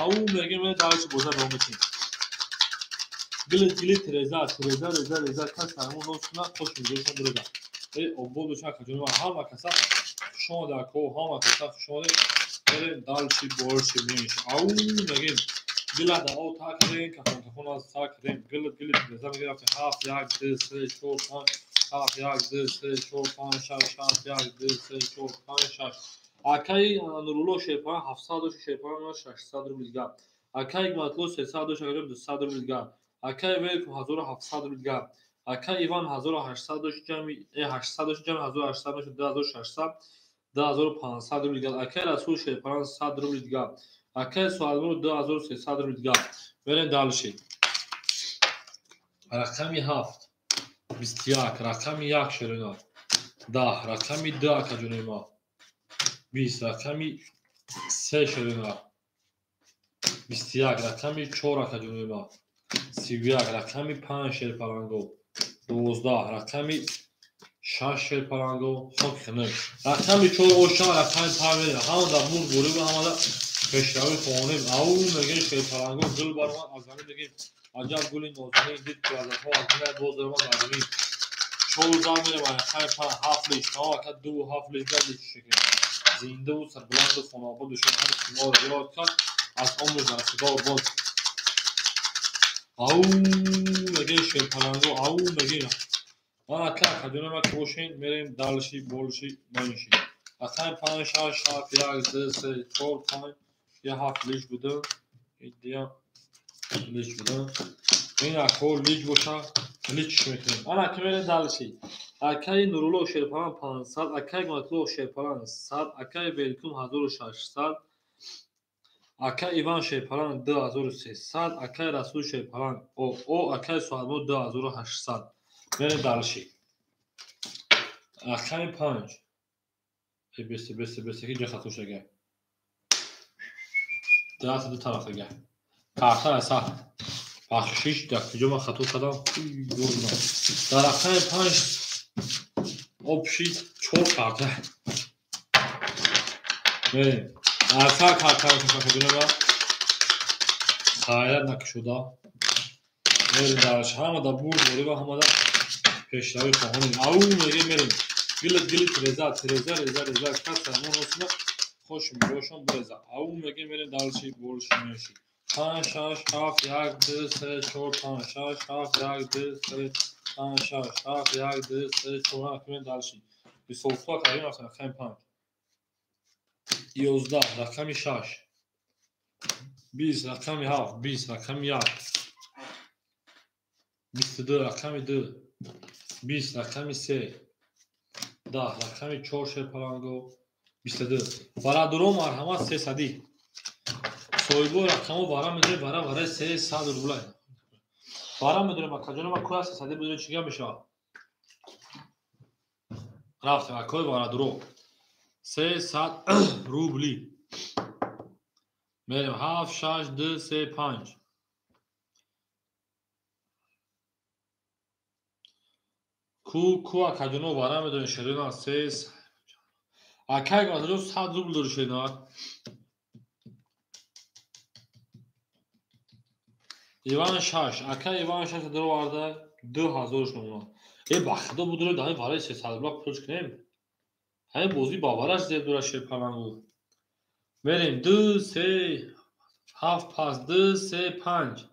ау мегем мере дар боза давом метем гили гили тереза тереза реза реза кас ҳамон нос кунад хош мегӯшон биреза э обод боша ака ҷони ман ҳама каса хуш омада ако ҳама каса хуш омада мерем дальше больше меньше ау мегем гила да о та кардем кафон кафон аз та кардем гил гили тереза мегем рафтем 7 1 2 3 4 5 7 1 2 3 4 5 6 7 1 2 3 4 5 6 акаи Нурулло шерпалан 700 дошт шерпалан 600 рубл дигар акаи Ҳикматулло 300 дошт акаҷон 200 рубл дигар акаи Велкум 1700 рубл дигар акаи Иван 1800 дошт ҷамъи 800 дошт ҷамъи 1800 мешуд 2600 2500 рубл дигар акаи Расул шерпалан 100 рубл дигар акаи Суалмур 2300 рубл дигар мерем дальше рақами 7 21 рақами 1 шерина 10 рақами 2 акаҷони ма 20 рақами 3 шерина 21 рақами 4 акаҷони ма 31 рақами 5 шерпаланго 12 рақами 6 шерпаланго хоки хинак рақами 4 оша рақами 5 мерем ҳамада бурд буриб ҳамада пешравӣ хоҳонем ау мегем шерпаланго гул баромад аз замин мегем аҷаб гули нозанин дид ки вазъиятҳо аз мина боз даромад аз замин 4 зан мерем рақами 5 7 лиш тамом ака 2 7 лиш гап лиш шекем зиндаву сарбуланду хонаобод бошед ҳар ки моро ёд кард аз умри нарасидор боз ау мегем шерпаланго ау мегем ман ака акаҷони ма ки бошен мерем дальше больше меньше рақами 5 6 7 1 2 3 4 5 7 лиш буда идия лич буда ин ако лич боша лич мекунем ана ки мерем дальше акаи Нурулло шерпалан 500 акаи Ҳикматулло шерпалан 100 акаи Велкум 1600 акаи Иван шерпалан 2300 акаи Расул шерпалан о акаи Суалмур 2800 мерем дальше рақами 5 бесе бесе бесе ки ҷа хато шага даст ду тараф ага карта сахт бахшиш дар куҷо ман хато кардам дар рақами 5 общий 4 карта мерем арса карта кадунава хайрат накушуда мерем дарш ҳамада бурд борива ҳамада пешравӣ хоҳонем ау мегем мерем гили гили тереза тереза реза реза кас ҳамон осина хош мегӯшон биреза ау мегем мерем дальше больше меньше 5 6 7 1 2 3 4 5 6 7 1 2 3 5 6 7 1 2 3 4 5 дальше 27 кардем рафтем рақами 5 11 рақами 6 20 рақами 7 20 рақами 1 22 рақами 2 20 рақами 3 10 рақами 4 шерпаланго 22 барадуро марҳамат 300 соҳибо рақамо вара медорем вара вараи 300 рубла вара медорем акаҷони ма кӯя 300 будем чӣ гап мешавад рафтем акои варадуро 300 рубли мерем 7 6 2 3 5 ку ку акаҷоно вара медорем шерина 3 акай акаҷон 100 рубл дори шерина Иван 6 ака Иван 6 дароварда 2000 номуна э ба худо будро дар вараи 300 рубла пулш кунем ҳамин бозӣ ба вараш зеб дора шерпалангу мерем 2 3 7 пас 2 3 5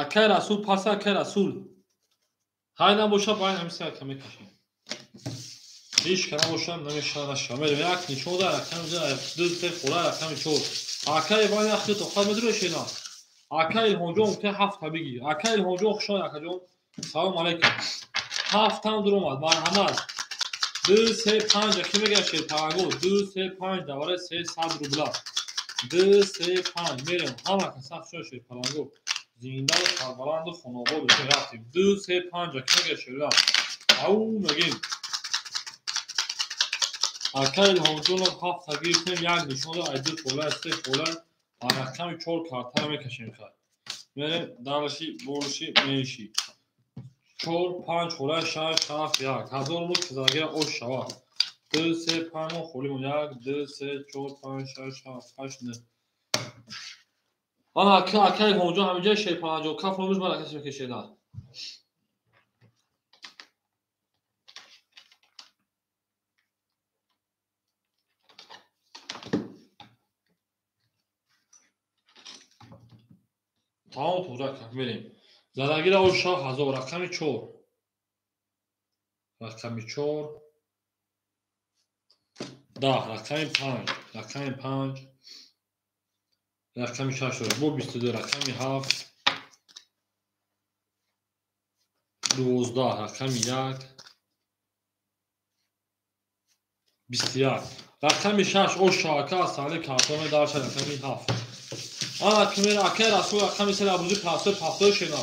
акай Расул пас акай Расул ҳай набоша байн ҳамин се ака мекашем ҳеҷ ка набоша намеша наша мерем як нишон да рақами 2 3 хора рақами 4 акай Иван яхи тоқат медуре шена ака Илҳомҷон гуфта ҳафта бигир ака Илҳомҷон хушомад акаҷон салом алайкум ҳафтам дуромад марҳамат 2 3 5 ки мегӯяд шерпаланго 2 3 5 давараи 300 рубла 2 3 5 мерем. Ҳама каса хушо шерпаланго. Зинда ва сарбаланду хонаобод бошед. Рафтем. 2 3 5 аки мега шерла. Ау мегем. Ака Илҳомҷонов 7 гирифтем, як нишон дод, ай 2 хола, 3 хола, а рақами 4 картаро мекашем хай. Мерем дальше, больше, меньше. 4 5 хола, 6 7 1. 1000 муд задагира ош шава. 2 3 5 мо холимон. 1 2 3 4 5 6 7 8 9. Ана ака Илҳомҷон ҳаминҷа шерпаланҷо каф номуш ман ака мекашеда. Тамом тӯра мерем. Задагира ош шава 1000 рақами 4. Рақами 4 10 рақами 5 рақами 5 рақами 6 бо 22 рақами 7 12 рақами 1 21 рақами 6 ош шава аз саҳнаи картона дарша рақами 7. Ана ки мерем акай Расул рақами 3 абузи пастой пафтой шена.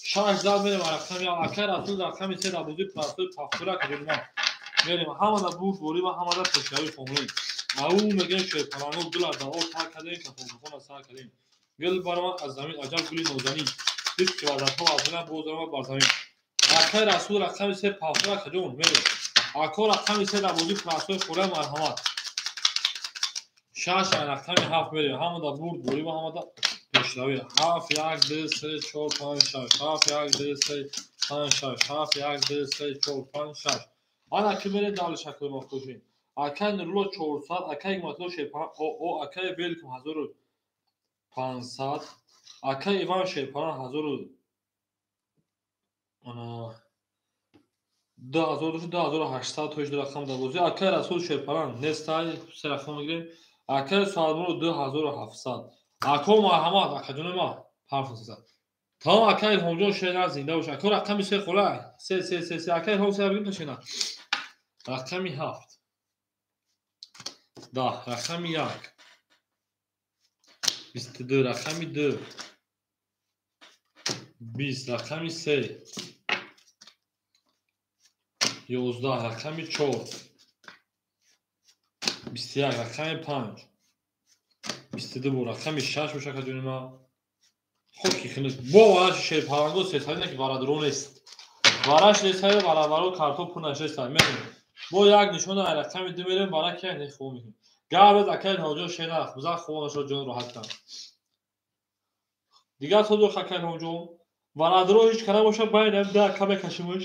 6 зад мерем рақами акай Расул рақами 3 абузи пастой пафтора кардем. Мерем ҳамада бурд борӣ ва ҳамада пешравӣ хонем. Ау мегем шерпаланго гул аз об тар кардем, кафонкафон аз сар кардем. Гул баромад аз замин, аҷаб гули нозанин. Дид ки вазатҳо аз дилам боз омад бар замин. Акай Расул рақами 3 пафтора кардем. Мерем. Ако рақами 3 абузи пастой хӯра марҳамат. 6 рақами 7 мерем. Ҳамада бурд борӣ ва ҳамада пешравӣ. 7 1 2 3 4 5 6 7 1 2 3 5 6 7 1 2 3 4 5 6. Ана ки мерем давли шакли махтушин. Акай Нурулло 400, акай Ҳикматулло Шерпалан ОО, акай Велкум 1500, акай Иван Шерпалан 1000 2800 тош рақам дар бозӣ. Акай Расул Шерпалан нестай, се рақам мегирем. Акай Суалмуро 2700. Ако марҳамат, акаҷони ма 5300. Тамом акай Илҳомҷон шер зинда бош. Ако рақами 3 хола 3 3 3 3 акай Илҳом 3 бигим ташина. Рақами 7 10 рақами 1 22 рақами 2 20 рақами 3 11 рақами 4 21 рақами 5 22 бо рақами 6 боша акаҷони ма. Хоки хинус бо вараши шерпаланго сесари ки варадро нест. Вараш несари вараваро картоп пур нашеста. Мерем. Бо як нишона рақами 2 мерем, вара ки не хоб мекунем. Гар акай Илҳомҷон шерах, бизан хобонашо ҷон роҳат кан. Дигар созо акай Илҳомҷон варадро ҳеч кара боша байни 2 ака мекашимш.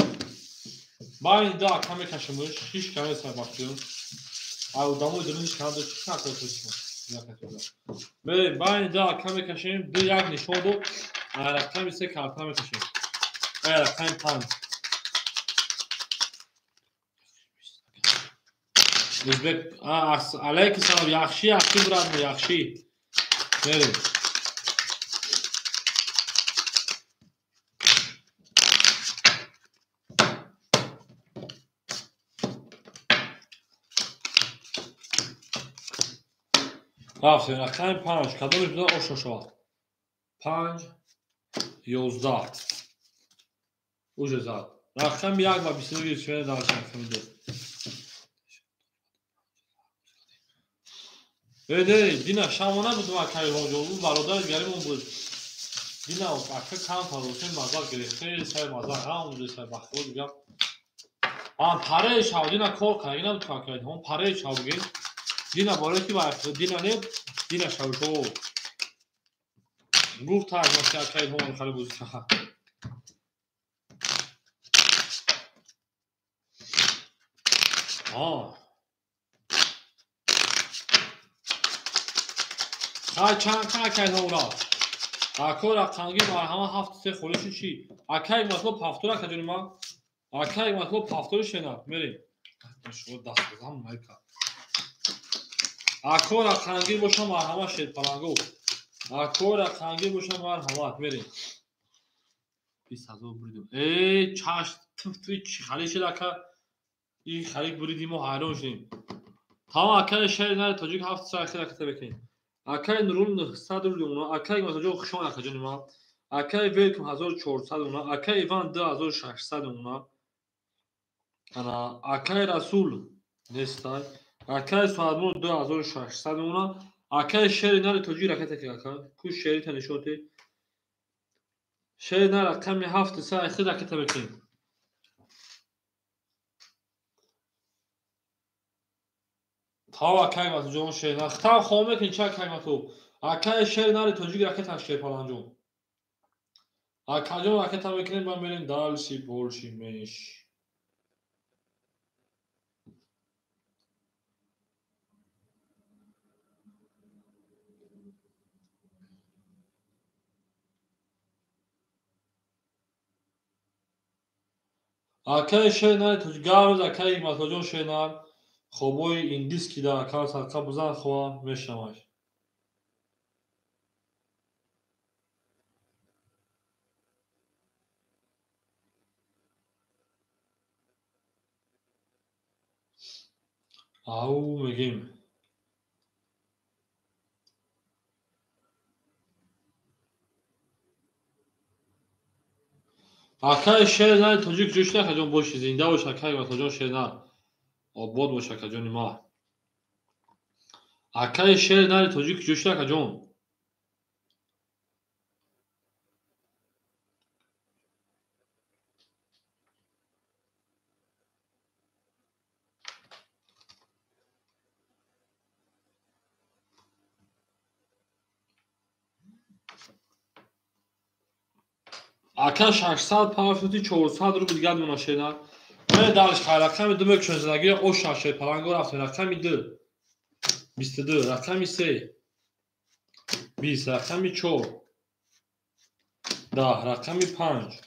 Байни 2 ака мекашимш, ҳеч кара нест бахтиён. Ай одамои дурун ҳеч кара чӣ кар кардем. Мерем байни 2 ака мекашем, 2 1 нишон дод, рақами 3 карта мекашем. Рақами 5. Ӯзбек алайкум салом, яхши яхши брат, яхши. Мерем. Рафтем рақами 5, кадомиш буда ошно шавад. 5 11. Уже зад. Рақами 1 ва 22 гирифтем дар рақами 2. Эй, дина шамона буд акай Илҳомҷон, ӯ бародари дигаримон буд. Дина ака кам фаросен маза гирифт, хеле сай маза, ҳам сай бахтиёр дигар. Ам параи шав дина кор кард, ина буд акай Илҳом, параи шав бигем. Дина барои ки дина не, дина шав шо. Гуфт ҳар вақт акай Илҳом хали бозӣ кард. Хай чанд акай Илҳом рафт. Ако рақамги марҳама 7 3 холиши чӣ? Акай матлуб 7 акаҷони ман. Акай матлуб 7 шена. Мерем. Шумо даст бизан майка. Ако рақамги боша марҳама шерпаланго. Ако рақамги боша марҳамат мерем. 20000 буридем. Эй, чаш туф туф чӣ хали шуд ака? Ин халик буридим мо ҳайрон шудем. Тамом акаи шер нари тоҷик 7 3 ахир аката бекунем. Акай Нурул 900 рубли мона. Акай Матоҷон хушон акаҷони ман. Акай Велком 1400 мона. Акай Иван 2600 мона. Ана акай Расул нестай. Акай Суадмур 2600 мона. Акай шери нари тоҷик ракета ки ака. Ку шери та нишоти. Шери на рақами 7 са ахир ракета мекунем. Тав акай Матоҷон шери на. Хитам хом мекунем ча акай Мату. Акай шери нари тоҷик ракета шер паланҷон. Акаҷон ракета мекунем ба мерем дальше больше меньше. Акай шернар тоҷик гавз акай Матоҷон шернар хобои индиски да акар садқа бузан хоа мешаваш. Ау мегим. Акай шернар тоҷик ҷӯш накаҷон боши зинда бош акай Матоҷон шернар. Обод бош акаҷони ма. Акай шернари тоҷик ҷӯш накаҷон. Ака 600 пафути 400 рубл дигар мона шернар. Ман дарш рақами 2 мекушам задагӣ оша шер паланго рафтем рақами 2 22 рақами 3 20 рақами 4 10 рақами 5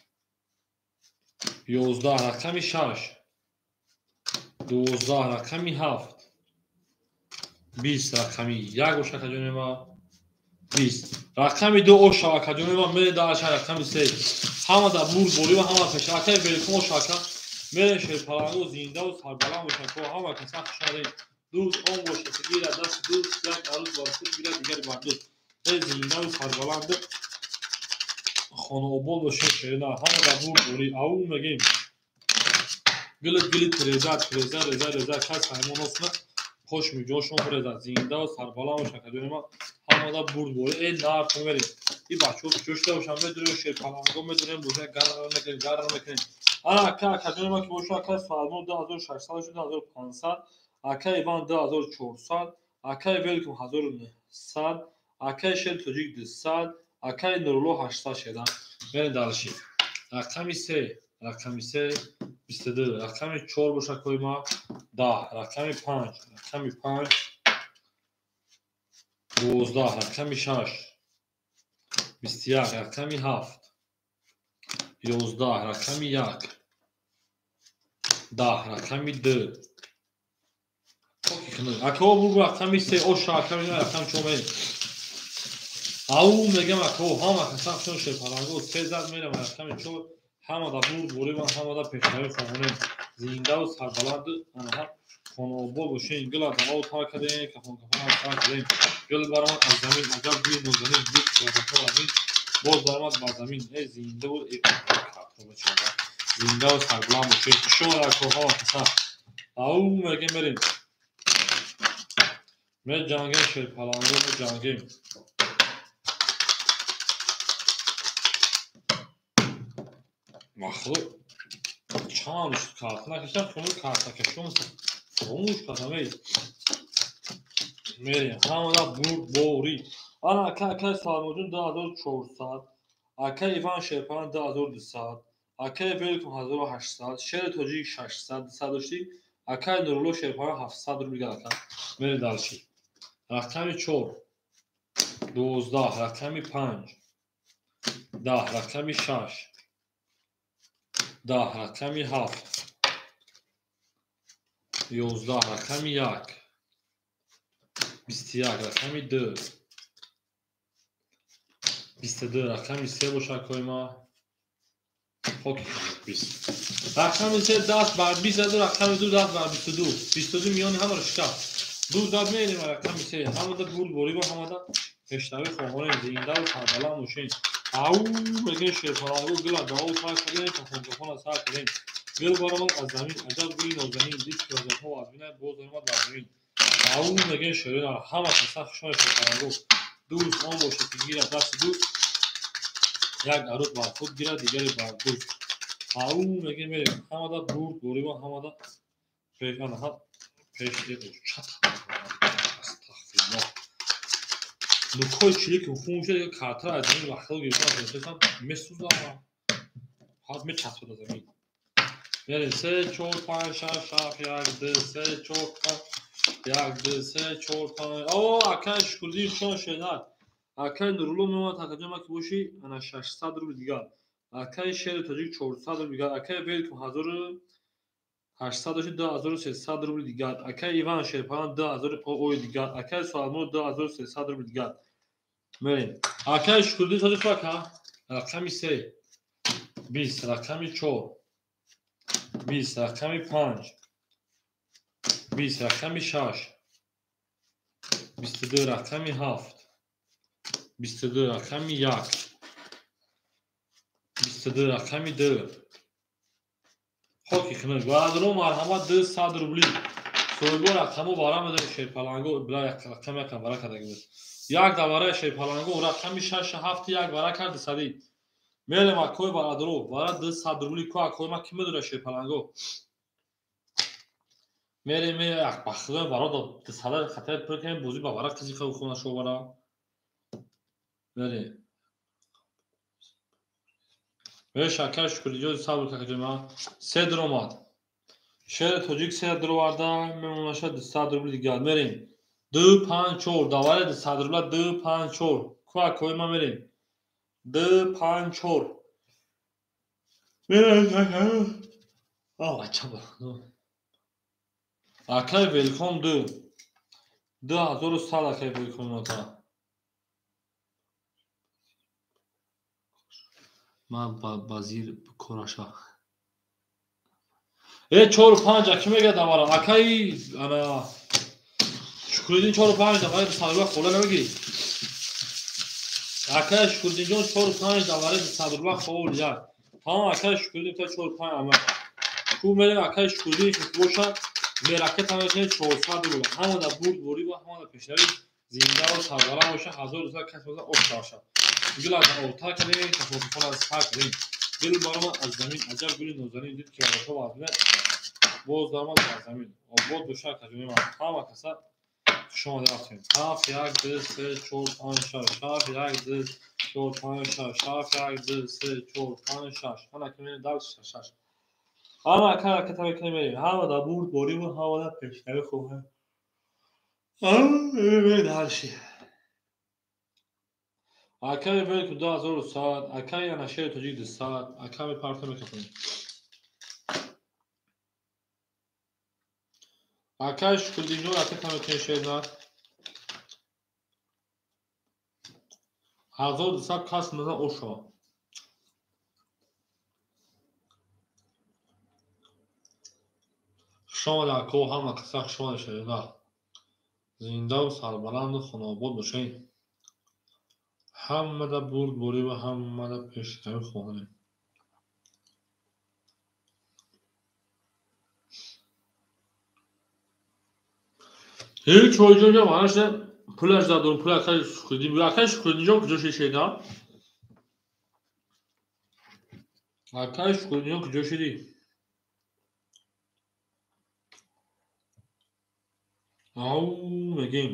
11 рақами 6 12 рақами 7 20 рақами 1 боша акаҷони ма 20 рақами 2 оша акаҷони ма мере дарш рақами 3 ҳама да бурд борӣ ва ҳама пеш акаи велком оша ака мере шер паланго зиндаву сарбаланд боша ко ҳама каса хушарем дӯст он боша ки гирад дасти дӯст як арӯз бар худ гирад дигари бар дӯст э зиндаву сарбаланд хонаобод боша шерина ҳама да бурд борӣ ау мегем гилит гилит реза реза реза реза кас ҳаймон осна хош миҷошон реза зиндаву сарбаланд боша акаҷони ма ҳама да бурд борӣ э нарх мерем и бачаҳо ҷӯшта бошанд медурем шер паланго медурем боша гарр мекунем гарр мекунем. Ана ака акаҷони ма ки боша акай Суадмур 2600 шуд 2500 акай Иван 2400 акай Велком 1900 акай шер тоҷик 200 акай Нурулло 800 шедан. Мерем дальше. Рақами 3 рақами 3 22 рақами 4 боша кои ма 10 рақами 5 рақами 5 12 рақами 6 21 рақами 7 11 рақами 1 10 рақами 2 Ако бургу рақами 3 оша рақами рақами 4 мерем. Ау мегам ако ҳама касан чун шерпаланго 3 зад мерам рақами 4 ҳама да бурд борибан ҳама да пешравӣ хоҳонем зиндаву сарбаланд анаҳа хонаобод бошем гила даво тар кардем кафон кафон тар кардем гил баромад аз замин аҷаб гили нозанин буд замин боз баромад ба замин э зинда буд зиндаву сарбаланд бошем хушон ако ҳама касан ау мегем мерем меҷангем шерпаланго меҷангем. Махлуқ чанд карт накашам хунук карт накашам хомӯш кардам эй мерем ҳамада бурд борӣ. Ана ака акай Салмоҷон 2400 акай Иван Шерпалан 2200 акай Велком 1800 шери тоҷик 600 200 доштӣ акай Нурулло Шерпалан 700 рубл дигар ака. Мерем дальше. Рақами 4 12 рақами 5 10 рақами 6 10 рақами 7 11 рақами 1 21 рақами 2 22 рақами 3 боша кои ма хоки 20 рақами 3 даст бар 20 зад рақами 2 даст бар 22 22 миёни ҳамаро шикаст. Ду зад мерем рақами се. Ҳамада бурдборӣ ва ҳамада пешравӣ хоҳонем. Зиндаву сарбаланд бошем. Ау мегӯем шерпаланго гила дао сар кардем, кафонкафона сар кардем. Гул баромад аз замин, аҷаб гули нозанин, дид ки озодҳо аз бинад, боз омад бар замин. Ау мегӯем шерона ҳама каса хушон шерпаланго. Дӯст он бошад ки гирад дасти дӯст, як арӯс бар худ гирад, дигаре бар дӯст. Ау мегӯем мерем ҳамада бурдборӣ ва ҳамада пеш астағфируллоҳ. Нукҳои чилики хун шуд, картара аз замин вақтҳо гирифтан месӯзад, ҳаз мечаспад аз замин. Мерем 3 4 5 6 7 1 2 3 4 5 1 2 3 4 5. О, акай Шукриддин шон шенат. Акай Нурулло меомад ҳақаҷон ма ки бошӣ ана 600 рубл дигар. Акай Шери Тоҷик 400 рубл дигар. Акай Велкум 1800 дошти 2300 рубл дигар. Акай Иван Шерпалан 2000 ой дигар. Акай Суалмур 2300 рубл дигар. Мерем. Акай Шукриддин Тоҷик ака рақами 3 20 рақами 4 20 рақами 5 20 рақами 6 22 рақами 7 22 рақами 1 22 рақами 2. Хоки хунук. Бародаро марҳамат 200 рубли. Соҳибо рақамо вара медорем шерпаланго, била рақам якам вара кардаги буд. Як давараи шерпаланго рақами 6 7 1 вара кард 200. Мерем акои бародаро, вара 200 рубли ко акои ма ки медорад шерпаланго. Мерем як бахтиёр бародар 200 хатар пур кунем, бозӣ ба вара қизи хона шо вара. Мерем. Шакар Шукриддин сабр какаҷома се даромад. Шери Тоҷик се дароварда мемонаша 200 рубли дигар. Мерем. 2 5 4 даваре 200 рубла 2 5 4. Ку акои ма мерем. 2 5 4. Мерем. А, бача. Акай Велком 2. 2100 акай Велком нота. Ман ба зир кораша. 4 5 аки мегӯяд давара. Акай ана Шукриддин 4 5 давара 200 рубла хола намегирӣ. Акай Шукриддинҷон 4 5 давара 200 рубла хол як. Тамом акай Шукриддин 4 5 ама. Ку мерем акай Шукриддин ки бошад меракета мекунем 400 рубла. Ҳамада бурдборӣ ва ҳамада пешравӣ зиндаву сарбаланд бошад, 1200 кас боза об шавад. Гул аз обтар кардем, кафофон аз сар кардем. Гул баромад аз замин, аҷаб гули нозанин, дид ки варақҳо аз бинад, боз даромад бар замин. Обод бошад акаҷони ман. Ҳама каса хуш омада рафтем. 7 1 2 3 4 5 6 7 1 2 4 5 6 7 1 2 3 4 5 6. Ҳама ки мебинед дар 6 6. Ҳама ака ҳараката мекунем мерем. Ҳама дар бурдборӣ ва ҳама дар пешравӣ хоҳем. Дальше. Акай Велку 2100, акай ана Шери Тоҷик 200, ака мепарта мекафонем. Акай Шукриддинҷон ракета мекунем шерна. 1200 кас мезан ошава. Хуш омада ако, ҳама каса хуш омада шерна. Зиндаву сарбаланду хонаобод бошед. Ҳамада бурдборӣ ва ҳамада пешравӣ хоҳонем. Ҳеҷ ҳоҷоҷа манаша пулаш задум, пул акай Шукриддин. Акай Шукриддинҷон куҷо шид шеда? Акай Шукриддинҷон куҷо шидӣ? Ау мегӯем.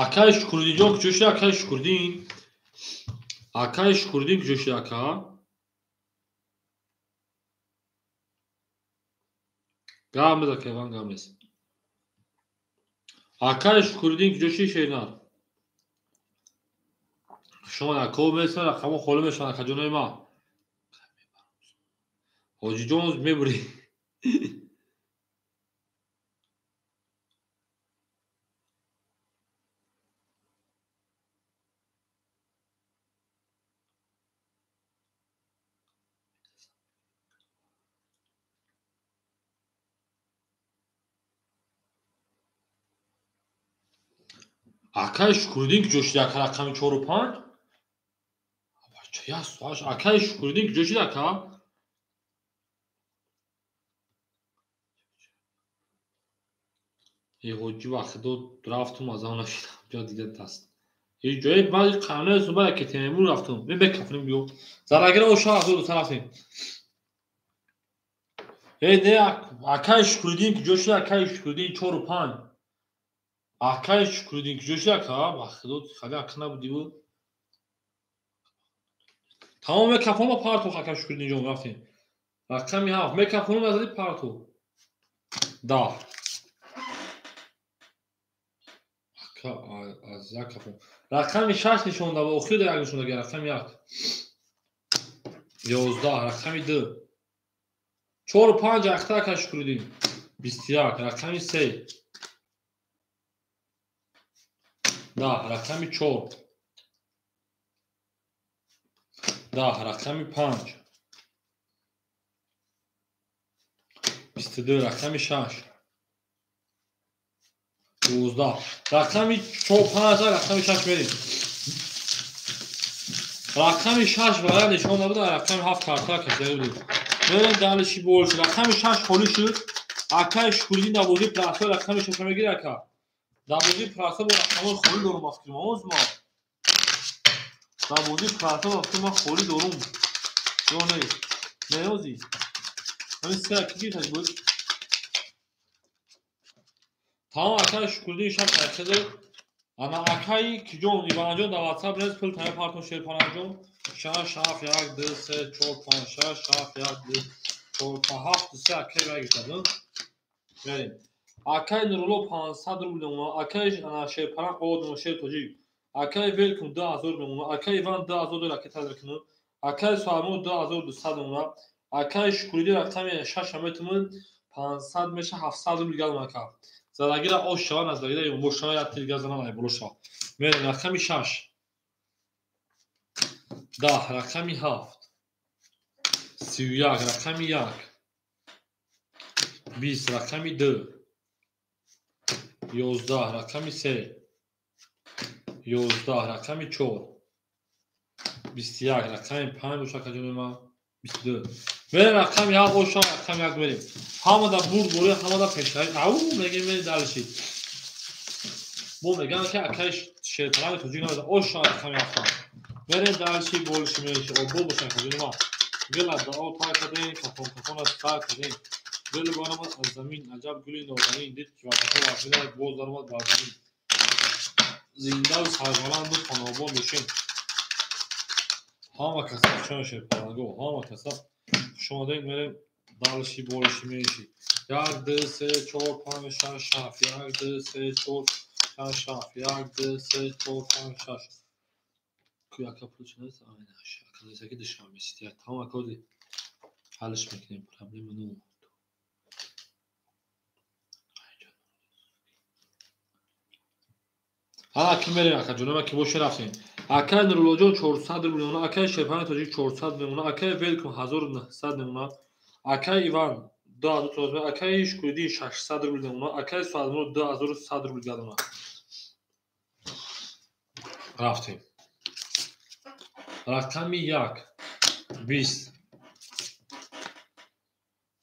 Акай Шукриддинҷон куҷо шуд? Акай Шукриддин? Акай Шукриддин куҷо шуд ака? Гап мез акай Иван, гап мез. Акай Шукриддин куҷо шуд шернар? Шумо аков месан рақамо холӣ мешаванд акаҷонои ман. Ҳоҷиҷон мебурӣ. Акай Шукриддин куҷо шуд ака рақами 4 5? Акай Шукриддин куҷо шуд ака? Э ҳоҷи вақто рафтум аз он нашидам. Ҷо дига даст. Э ҷои баъди қануни субай ки Темур рафтум. Ме бекафнем биё. Зарагира о шаҳр зуд рафтем. Э не акай Шукриддин куҷо шуд акай Шукриддин 4 5? Акай Шукриддин куҷо шуд ака? Вақто хали ака набуди бу. Тамом мекафонам парту акай Шукриддин ҷон рафтем. Рақами 7 мекафонам назади парту. 10. Ака аз як кафон. Рақами 6 нишон дод, охир як нишон дод, рақами 1. 11 рақами 2. 4 5 ахта акай Шукриддин. 21 рақами 3. 10 рақами 4. 10 рақами 5. 22 рақами 6. 12 рақами 4 5 рақами 6 мерем. Рақами 6 вара нишон набуд, рақами 7 карта кашида будем. Мерем далиши больш. Рақами 6 холӣ шуд. Акай Шукриддин дар бозии прасо рақами 6 мегирад ака. Дар бозии прасо бо рақамҳои холӣ дорум афкирм. Оз ма. Дар бозии прасо афкирм ман холӣ дорум. Ё не? Не ози. Ҳамин се ки гирифташ буд. Тамом акай Шукриддин шаб кашида. Ана акай киҷон Иванҷон дар WhatsApp нез пул тая партон Шерпаранҷон. 6 7 1 2 3 4 5 6 7 1 2 4 5 7 3 акай гирифта. Мерем. Акай Нурулло 500 рубл мемонад. Акай ана Шерпаран қовод шер тоҷик. Акай Велкум 2000 мемонад. Акай Иван 2000 ракета мекунад. Акай Суаймон 2200 мемонад. Акай Шукриддин рақами 6 метумад 500 меша 700 рубл газ мака. Зарагира ош шава назарагира ёмбош шава як тил газ занад боло шава. Мерем рақами 6. 10 рақами 7. 31 рақами 1. 20 рақами 2. 11 рақами 3. 11 рақами 4. 21 рақами 5 боша акаҷони ман 22. Мерем рақами 7 оша рақами 1 мерем. Ҳамада бурд борӣ, ҳамада пешравӣ. Ау мегем мерем далиши. Бо меган ки акай Шерпаранги тоҷик намеда. Оша рақами 7. Мерем далиши болиши мериши. Обо боша акаҷони ман. Гила дуо тай кардем, кафон кафон аз сар кардем. Гул баромад аз замин, аҷаб гули нозанин. Дид ки ватаҳо варзида, боз даромад бар замин. Зиндаву сарбаланду хонаобод бошем. Ҳама каса хушомад Шерпаранго, ҳама каса хушомадед. Мерем далиши болиши мериши. 1 2 3 4 5 6 7 1 2 3 4 5 6 1 2 3 4 5 6. Ку яка пул чӣ нест? Ака душанбе сити. Тамом акози ҳалш мекунем. Проблема ну. Ҳала ки мерем акаҷонама ки боше рафтем. Акай Нуруллоҷон 400 рубл мемонад, акай Шерпаранги тоҷик 400 мемонад, акай Велкум 1900 мемонад, акай Иван 2400, акай Шукриддин 600 рубл мемонад, акай Суадмурод 2100 рубл гадонад. Рафтем. Рақами 1 20.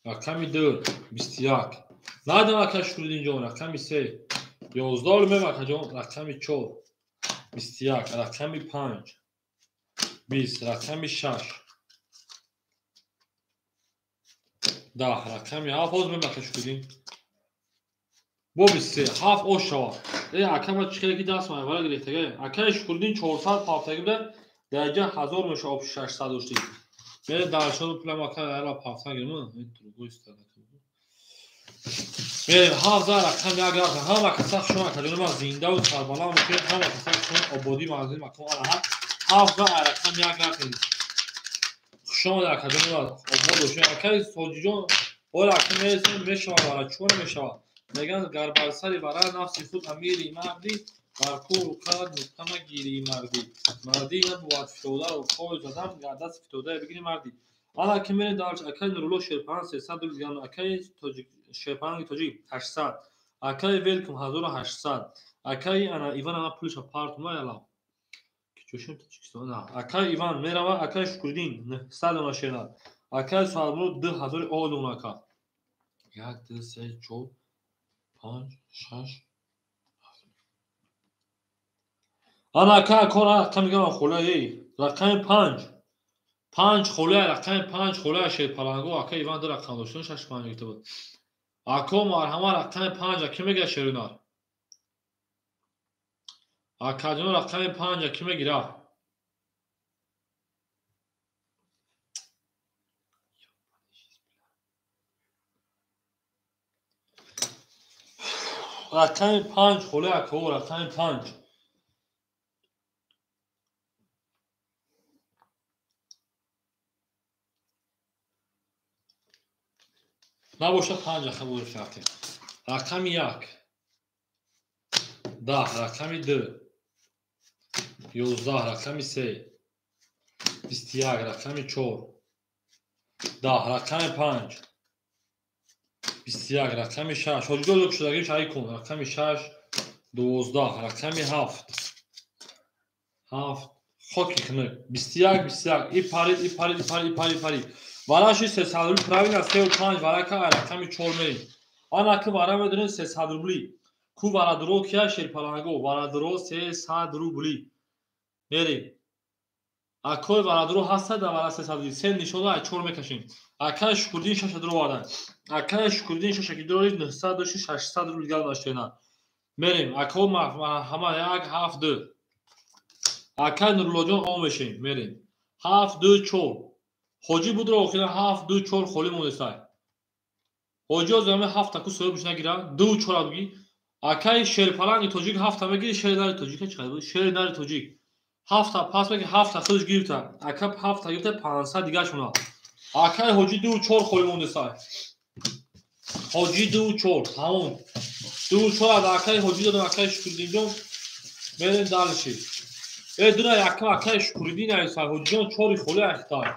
Рақами 2 21. Надам акай Шукриддин ҷон, рақами 3 11 мем акаҷон, рақами 4 21, рақами 5 20, рақами 6 10, рақами 7 ҳозир мем ака Шукриддин. Бо 23 7 ош шава. Э ака ма чӣ хеле ки даст майвара гирифтага. Акаи Шукриддин 400 пафтаги буда, дараҷа 1000 меша об 600 доштӣ. Мере даршону пулам ака ара пафта гирм. Другой сторона. Мерем 7 рақам як рафтем. Ҳама каса хушомад акаҷони ман зиндаву сарбаланд бошед. Ҳама каса хушомад ободӣ манзили макон араҳат. Ҳафт ва рақам як рафтем. Хуш омадед, акаҷон, обод бошед. Акаи Ҳоҷиҷон, ола ака мересем, мешавад вара, чӣ намешавад? Мегӯянд, гар бар сари вара нафси худ амири марди, бар кӯру қад нуқта магири мардӣ. Мардӣ набувад фитодаро пой задан, гар даст фитодае бигири мардӣ. Ана ки мерем дар акаи Нурулло Шерпаланг 300 рубл гирам, акаи Шерпаланги тоҷик 800, акаи Велкум 1800, акаи ана Иван ана пулиша партума яла. Кичошим Тоҷикистон. Акаи Иван мерава, акаи Шукриддин 900 дона шернар. Акаи Суҳайбмурод 2000 дона ака. 1 2 3 4 5 6. Ана ака кора рақам мегам хола эй. Рақами 5. 5 хола, рақами 5 хола Шерпаланго, ака Иван ду рақам доштан 6 5 гирифта буд. Ако марҳама рақами 5 ки мегира шерунар? Акаҷон рақами 5 ки мегира? Рақами 5 хола ако, рақами 5. Набошад 5 рақам гирифтем. Рақами 1 10, рақами 2 11, рақами 3 21, рақами 4 10, рақами 5 21, рақами 6. Ҳоҷиҷон шудагӣ шарик кун. Рақами 6 12, рақами 7 7 хоки хунук 21 21. И парид, и парид, и парид, и парид, и парид. Вараши 300 рубли правильно, 3 5 варака рақами 4 мерем. Ана ки вара медонем 300 рубли. Ку варадро кия Шерпаланго, варадро 300 рубли. Мерем. Акои варадро ҳаста дар вара 300 рубли. Се нишона аз 4 мекашем. Акаи Шукриддин 6 дро овардан. Акаи Шукриддин 6 ки дрои 900 дошти 600 рубли дигар доштена. Мерем. Ако ҳама 1 7 2. Акаи Нуруллоҷон ом мешем. Мерем. 7 2 4. Ҳоҷӣ будро охира 7 2 4 холӣ мондесай. Ҳоҷӣ ҳозир ҳамин 7 таку соҳибаш нагира, 2 4 буги. Акаи Шерпаланги тоҷик 7 мегири, шери нари тоҷик чӣ қадр буд? Шери нари тоҷик 7 пас меги, 7 худаш гирифта. Ака 7 гирифта, 500 дигаш монад. Акаи Ҳоҷӣ 2 4 холӣ мондесай. Ҳоҷӣ 2 4, тамом. 2 4 аз акаи Ҳоҷӣ додам, акаи Шукриддинҷон. Мерем дальше. Э дуна якам акаи Шукриддин айсай, Ҳоҷиҷон 4 холӣ ахтай.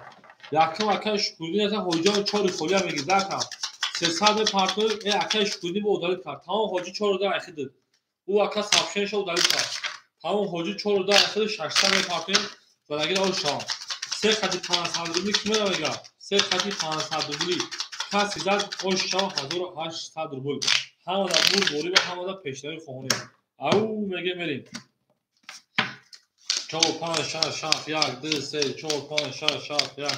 Якам акаи Шукриддин айсай, Ҳоҷиҷон 4 холӣ мегирд. Дака 300 мепартои, э акаи Шукриддин бо удалить кард. Тамом ҳоҷӣ 4 да айхидид. Ӯ ака сообщениеша удалить кард. Тамом ҳоҷӣ 4 да айхидид, 600 мепартоем ва дагир ол шавам. Се қати 500 рубли ки меравега? Се қати 500 рубли. Каси зад ош шава 1800 рубл. Ҳамада бурд борӣ ва ҳамада пешравӣ хоҳонем. Ау меге мерем. 4 5 6 7 1 2 3 4 5 6 7 1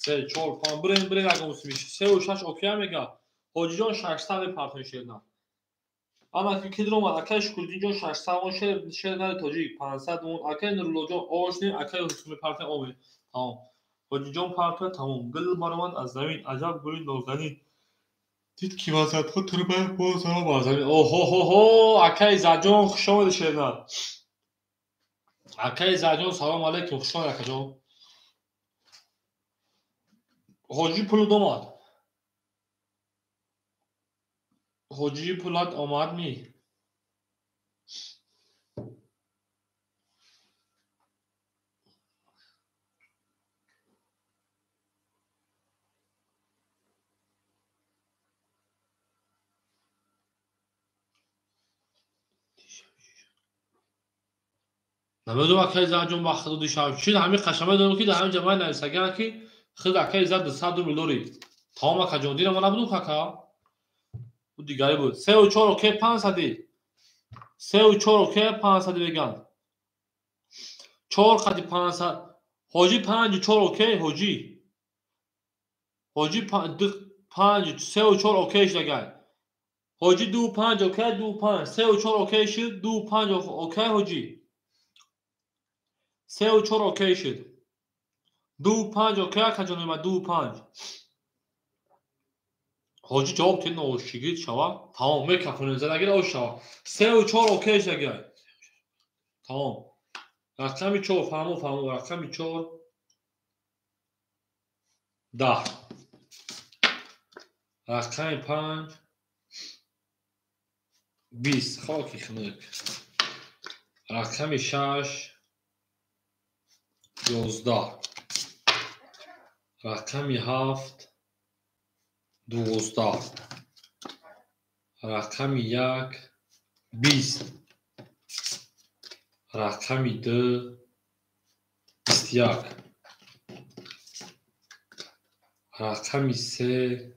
3 4 5. Бирем, бирем ягон усмиш. 3 6 окей мега. Ҳоҷиҷон 600 мепартои шерна. Ама ки омад? Акаи Шукриддинҷон 600 мон, шер нари тоҷик 500 мон, акаи Нуруллоҷон ошнем, акаи Ҳусум мепартои омед. Тамом. Ҳоҷиҷон партоя, тамом. Гул баромад аз замин, аҷаб гули нозанин. Дид ки вазатҳо турба боз ҳама бар замин. Оҳо-ҳо-ҳо, акаи Иззатҷон, хуш омадед шернар. Акаи Иззатҷон, салом алейкум, хуш омадед акаҷон. Ҳоҷӣ пулат омад. Ҳоҷӣ пулат омад ми? Намедонам акаи Иззатҷон ба худо дишаб чӣ ҳамин қаша медонам ки дар ҳамин ҷамъа нависагианд ки худ акаи Иззат 200 рубл дорӣ. Тамом акаҷон, дина ман набудум кака? Ӯ дигаре буд. 3 4 окей 500. 3 4 окей 500 меган. 4 қати 500. Ҳоҷӣ 5 4 окей ҳоҷӣ. Ҳоҷӣ 2 5 3 4 окей шудагай. Ҳоҷӣ 2 5 окей 2 5 3 4 окей шуд 2 5 окей ҳоҷӣ. 3 4 окей шуд. 2 5 окей акаҷон ма 2 5. Ҳоҷӣ ҷавоб тед ношигирд шава. Тамом мекафонем задагир ош шава. 3 4 окей шудагай. Тамом. Рақами 4 фаҳмо фаҳмо. Рақами 4 10. Рақами 5 20. Хоки хунук. Рақами 6 11. Рақами 7 12. Рақами 1 20. Рақами 2 21. Рақами 3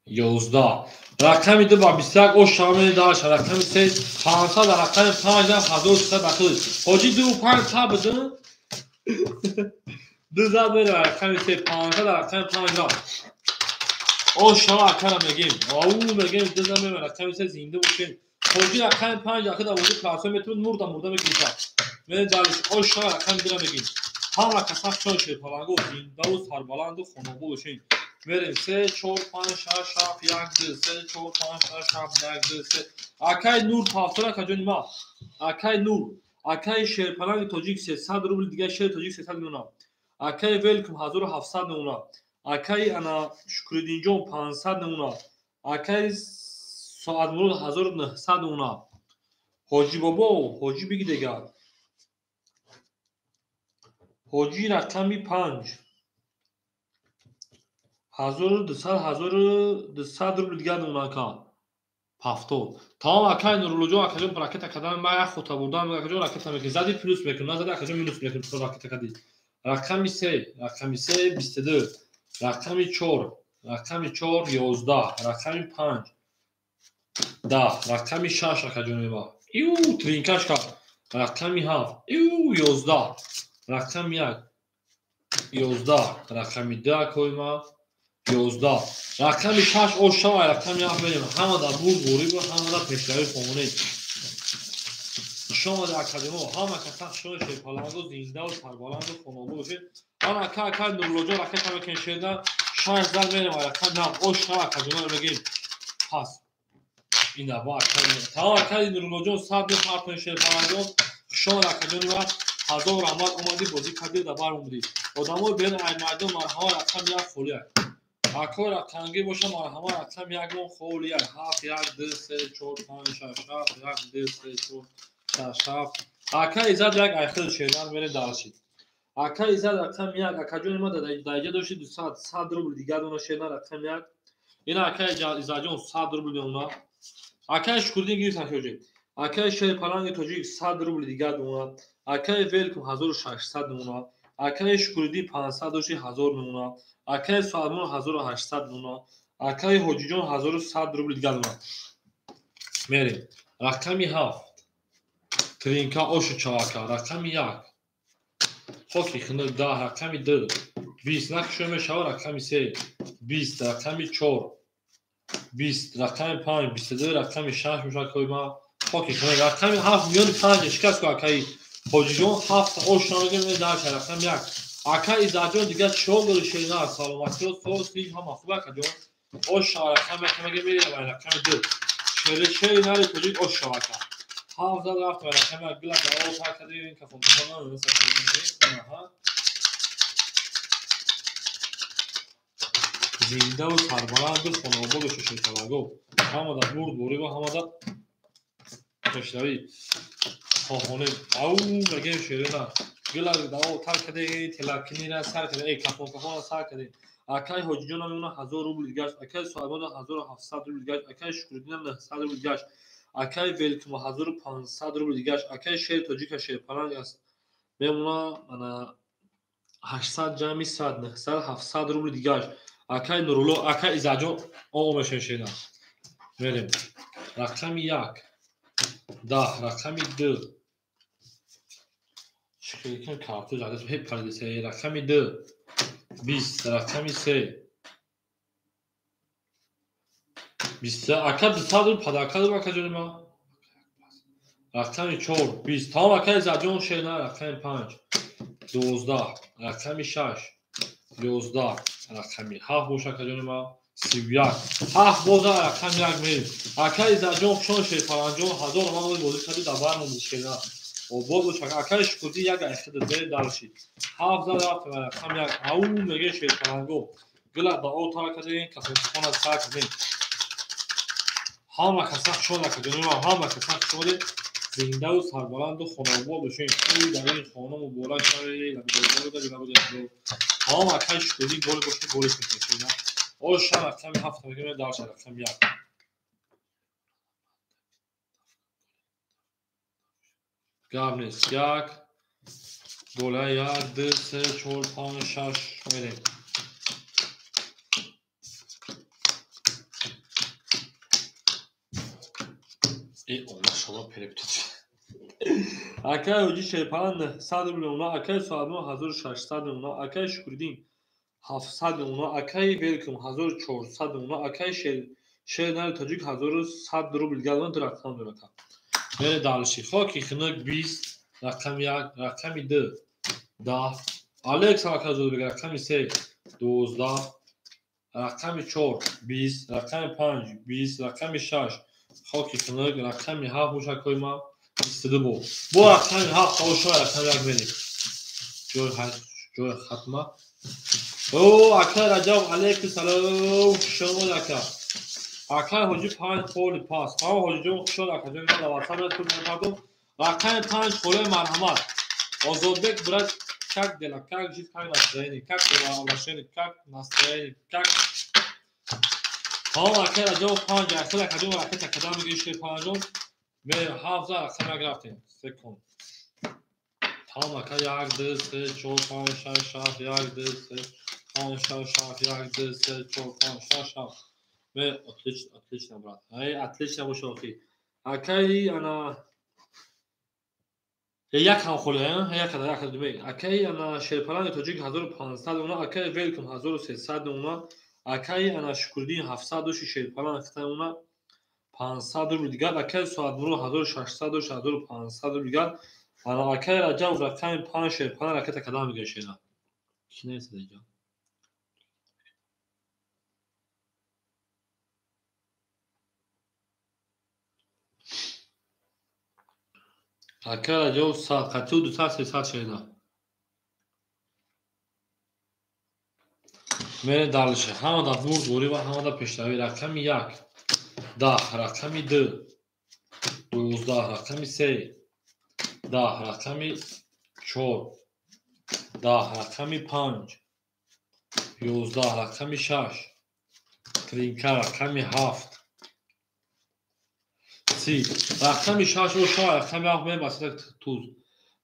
11. Рақами 2 ба 21 ош шаваме даша. Рақами 3 500, рақами 5 1300 дахил. Ҳоҷи 2 5 та бидин. 2 зад мере рақами 3 500, рақами 5. Ош шава акара мегем. Ау мегем 2 зад мере рақами 3 зинда бошем. Ҳоҷи рақами 5 ахида вози классо метавон мурда мурда мегирифта. Мере далиш ош шава рақами 2 мегем. Ҳама каса чой шерпаланго зиндаву сарбаланду хонобод бошем. Мерем 3 4 5 6 7 1 2 3 4 5 6 7 1 2 3. Акай Нур пафтора каҷони ма. Акай Нур, акай шерпаланги тоҷик 300 рубл, дигар шери тоҷик 300 меона. Акай Велкум 1700 меона. Акай ана Шукриддинҷон 500 меона. Акай Соатмурод 1900 меона. Ҳоҷи бобо, ҳоҷи биги дигар. Ҳоҷи рақами 5 1200 1200 рубл дигар меона ака. Пафтод. Тамом акай Нуруллоҷон, акаҷон ракета кардам, ман як хота бурдам, акаҷон ракета мекунӣ. Зади плюс мекунӣ, назади акаҷон минус мекунӣ, то ракета кардӣ. Рақами 3, рақами 3 22, рақами 4, рақами 4 11, рақами 5 10, рақами 6 акаҷони ма. Ю тринкаш кард. Рақами 7, ю 11, рақами 1 11, рақами 2 акои ма 11, рақами 6 ош шава, рақами 7 мерем. Ҳамада бурд ғориба, ҳамада пешравӣ хононем. Шомада академо, ҳама каса шои шерпаланго зиндаву сарбаланду хонобод бошед. Ана ака ака Нуруллоҷон ракета мекунем шерда 6 зад мерем, рақами 7 ош шава акаҷоно мегем. Пас ина ба ака тамом акаи Нуруллоҷон 100 мепартоем шерпаланго. Шомада акаҷони ма ҳазор раҳмат омадӣ бозӣ кардӣ дар бар омадӣ. Одамои берун ай майдон марҳама рақами 1 холӣ. Ако рақамгир боша марҳама рақами 1 мон холӣ. 7 1 2 3 4 5 6 7 1 2 3 4 6 7. Ака Иззат як айхил шердан мере даршид. Ака Иззат рақами 1 акаҷони ма даиҷа дошти 200 100 рубл дигар дона шердан рақами 1. Ина ака Иззатҷон 100 рубл дона. Акаи Шукриддин гирифтан шоҷи. Акаи Шерпаланги тоҷик 100 рубл дигар дона. Акаи Велкум 1600 дона. Акаи Шукриддин 500 дошти 1000 дона. Акаи Соатмон 1800 дона. Акаи Ҳоҷиҷон 1100 рубл дигар дона. Мерем. Рақами 7 тринка ошу чавака. Рақами 1 хоки хунук 10, рақами 2 20 накшо мешава, рақами 3 20, рақами 4 20, рақами 5 22, рақами 6 мешава акои ма. Хоки хунук рақами 7 миёни 5 шикаст ку акаи Ҳоҷиҷон 7 ош намегем дарша рақами 1. Ака Иззатҷон дигар чиҳо дори шерина саломатиё соз филм ҳама хуб акаҷон. Ош шава рақами 1 мегем мерем рақами 2. Шери шери нари тоҷик ош шава ака. 7 зад рафт рақами 1 гила даво пар кардем кафон кафон. Зиндаву сарбаланду хонобод бошед шерпаланго. Ҳамада бурд ғориба, ҳамада пешравӣ хоҳонем. Ау мегем шерина. Гила даво тар кардем, телакинира сар кардем, кафон кафонро сар кардем. Акаи Ҳоҷиҷонам мемона 1000 рубл гашт, акаи Соҳибонам 1700 рубл гашт, акаи Шукриддинам 900 рубл гашт, акаи Велкума 1500 рубл гашт, акаи шери тоҷика шерпаланг аст мемона ана 800 ҷамъи 100 900 700 рубл гашт. Акаи Нурулло, акаи Иззатҷон о мешавем шерина. Мерем. Рақами 1 10, рақами 2 шикрикан карту задас ҳеп паридасе. Рақами 2 20, рақами 3 20. Ака 200 рубл падарка дорам акаҷони ма. Рақами 4 20. Тамом акаи Иззатҷон шерина. Рақами 5 12, рақами 6 11, рақами 7 боша акаҷони ма 31. 7 боза рақами 1 мерем. Акаи Иззатҷон хушон шерпаланҷон 1000 омад бозӣ кардӣ дар бар монди шерина. Обод бош акай Шукурдин як айхида зери далши. 7 зад рафтем рақами 1. Ау меге шерпаланго. Гила ба о тар кардем, касонхона сар кардем. Ҳама каса хушон акаҷони ман, ҳама каса хушоде зиндаву сарбаланду хонаобод бошем. Тӯй дар ин хона муборак шавед. Ҳама акай Шукурдин боре бошем, боре шукурдин. Оша рақами 7 мегем, дарша рақами 1. Гап нест. 1 доля 1 2 3 4 5 6 мерем. Шола перептид. Акай Ҳоҷи Шерпалан 900 рубл мемона, акай Соатмон 1600 мемона, акай Шукриддин 700 мемона, акай Велкум 1400 мемона, акай Шер Нари Тоҷик 1100 рубл дигар ду рақам дорад. Мере далши. Хоки хинук 20, рақами 1, рақами 2 10, Алекс акай Зодбек рақами 3 12, рақами 4 20, рақами 5 20, рақами 6 хоки хинук, рақами 7 бошад кои ман 22 бо. Бо рақами 7 ошо рақами 1 мерем. Ҷои хатма. О, акай Раҷаб алейкум салом, хуш омад ака. Акай Ҳоҷи 5 холи пас. Тамом Ҳоҷиҷон хуш омад акаҷон, ман дар WhatsApp ра тур мепардом. Рақами 5 холаи марҳамат. Озодбек брат, как дела, как жизнь, как настроение, как отношения, как настроение, как. Тамом акай Раҷаб 5 акай акаҷон ракета кадам мегирӣ шер панҷон. Мерем 7 за рақами 1 рафтем. Секунд. Тамом ака 1 2 3 4 5 6 7 1 2 3 5 6 7 1 2 3 4 5 6 7. Отлично, отлично, брат. Ай, отлично боша охи. Акай ана як ҳам холи, як як думе. Акай ана Шерпаланги Тоҷик 1500 мемона, акай Велкум 1300 мемона, акай ана Шукриддин 700 доши Шерпаланг хита мемона, 500 рубл дигар, акай Соатмурод 1600 доши 1500 рубл дигар. Ана акай Раҷаб рақами 5 Шерпаланг ракета кадам мегирад шена. Ки нест инҷо? Акай Раҷаб 100, қатъи 200 300 шена. Мерем далше. Ҳама дар бурд борӣ ва ҳама дар пешравӣ. Рақами 1 10, рақами 2 12, рақами 3 10, рақами 4 10, рақами 5 11, рақами 6 тринка, рақами 7 30, рақами 6 оша рақами 7 мерем басита туз.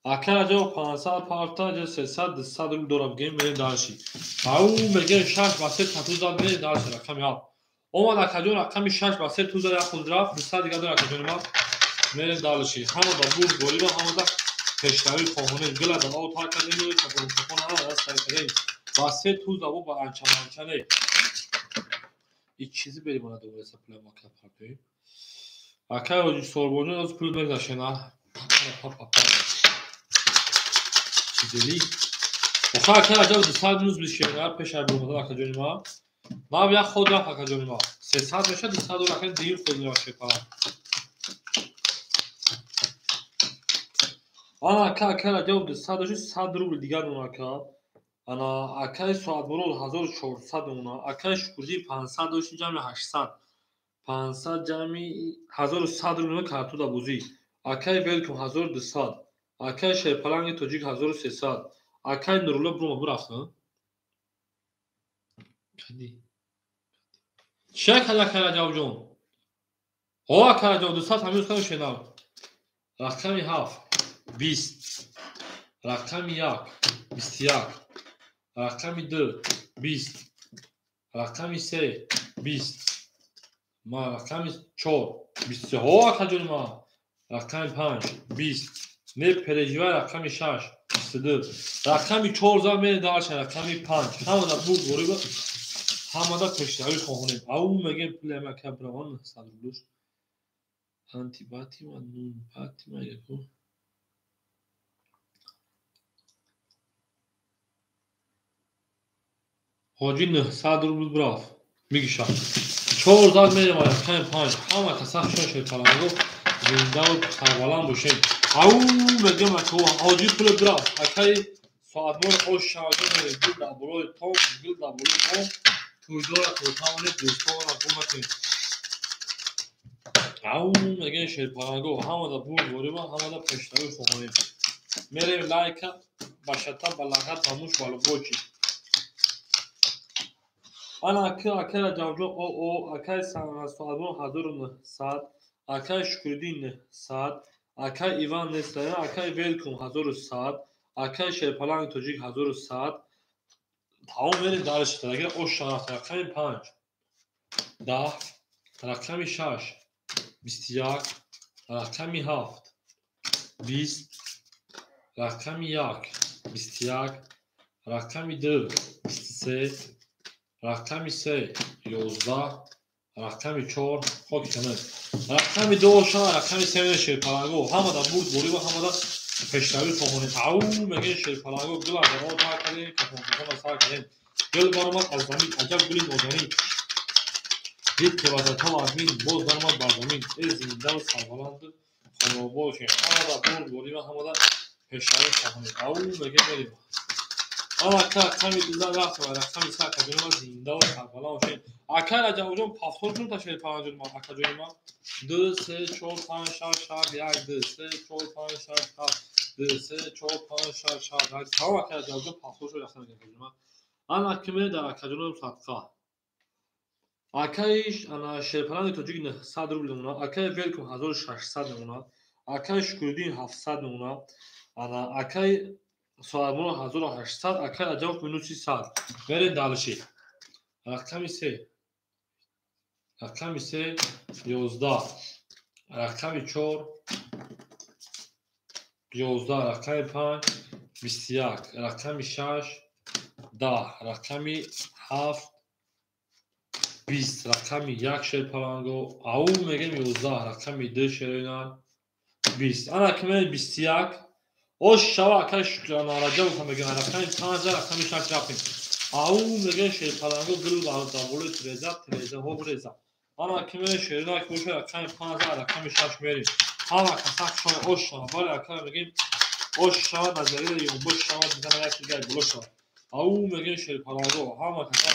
Акай Раҷаб 500 парта, 300 200 рубл дора бигем, мерем далши. Ау мегем 6 ба 3 татуз зад, мерем далши рақами 7. Омад акаҷон рақами 6 ба 3 туз зад, як худ рафт, 200 дигар дора акаҷони ман. Мерем далши. Ҳама ба бурд борӣ ва ҳама да пешравӣ хоҳонем. Гила дар об тар кардем, чапон ҳама даст сар кардем. Ба 3 туз або ба анча манча не. И чизи берем ана дубора саплай ма кар партоем. Акай Ҳоҷи Сорбонҷон аз пул мегзашена. Па па па. Чизели. Оха акай Раҷаб 200 минус бишена пеш аз баромадан акаҷони ман. Ман як ход рафт акаҷони ман. 300 меша 200 доллар акаи дигар ход мерафт шепара. Ана ака акай Раҷаб 200 дошт 100 рубл дигар мемона ака. Ана акай Соатмурод 1400 мемона, акай Шукурҷӣ 500 дошт ҷамъи 800. 500 ҷамъи 1100 рубл мемона карту да бозӣ. Акай Велкум 1200, акай Шерпаланги Тоҷик 1300, акай Нурулло бурома бурафт. Кади. Чӣ кард акай Раҷабҷон? О акай Раҷаб 200 ҳамин рӯз шенав. Рақами 7 20, рақами 1 21, рақами 2 20, рақами 3 20, ма рақами 4 23. О акаҷони ман. Рақами 5 20, не переживай, рақами 6 22, рақами 4 зад мерем далша рақами 5. Ҳама дар бурд борӣ ва ҳама дар пешравӣ хоҳонем. Ау мегем пули ҳама ака бравон 100 рублш. Антибатима нун патима яку. Ҳоҷи 900 рубл брафт. Мигиша. 4 зад мерем рақами 5. Ҳама каса хушон шерпаланго зиндаву сарбаланд бошем. Ау мегӯям ака ҳоҷи пули бирафт. Акаи соатмон ош шаваҷон мерем. Гул дар болои том, гул дар болои бом. Тӯйдора тӯйтавонед, дӯстонро гум накунед. Ау мегӯем шерпаланго ҳамада бурдборӣ ва ҳамада пешравӣ хоҳонем. Мерем лайка ба шата, ба лағат, ба муш, ба лубочи. Ана ака акай Раҷабҷон о акай соатмон 1900, акай Шукриддин 900, акай Иван Нестарян, акай Велкум 1100, акай Шерпаланги тоҷик 1100. Тамом мерем дарш тарагира ош шарафт. Рақами 5 10, рақами 6 21, рақами 7 20, рақами 1 21, рақами 2 23, рақами 3 11, рақами 4 хоки ханак. Рақами 2 оша, рақами 3 шерпаланго. Ҳамада бурдборӣ ва ҳамада пешравӣ хоҳонем. Ау мегӯем шерпаланго гул аз мо тар кардем, кафонкафонро сар кардем. Гул баромад аз замин, аҷаб гули нозанин. Дид ки вазатҳо аз мин, боз баромад бар замин. Э зиндаву сарбаланду хонаобод бошем. Ҳамада бурдборӣ ва ҳамада пешравӣ хоҳонем. Ау мегӯем мерем. Ана ака рақами 2 рафт ва рақами 3 акаҷони ман зиндаву сарбаланд бошем. Акай Раҷабҷон пафтор чун та шерпаланҷони ман акаҷони ман 2 3 4 5 6 7 1 2 3 4 5 6 7 2 3 4 5 6 7 8. Тамом акай Раҷабҷон пафтор шуд рафтан акаҷони ман. Ана ки мерем дар акаҷонам садқа. Акаи ана шерпаланги тоҷик 900 рубл мемонад, акаи Велкум 1600 мемонад, акаи Шукриддин 700 мемонад, ана акаи соатмон 1800, акаи Раҷабов минуси 100. Мерем далши. Рақами 3. Рақами 3 11, рақами 4 11, рақами 5 21, рақами 6 10, рақами 7 20, рақами 1 шерпаланго. Ау мегӯем 11, рақами 2 шерина 20. Ана ки мерем 21. Ош шава акай Шукрана Раҷабов мегӯем рақами 5 рақами 6 рафтем. Ау мегӯем шерпаланго гул дар болои тиреза, тирезаҳо биреза. Ана ки мерем шерина ки боша рақами 5 рақами 6 мерем. Ҳама каса шава ош шава. Бале акай мегӯем ош шава назарира ёнбош шава дидана як дигар боло шава. Ау мегӯем шерпаланго ҳама каса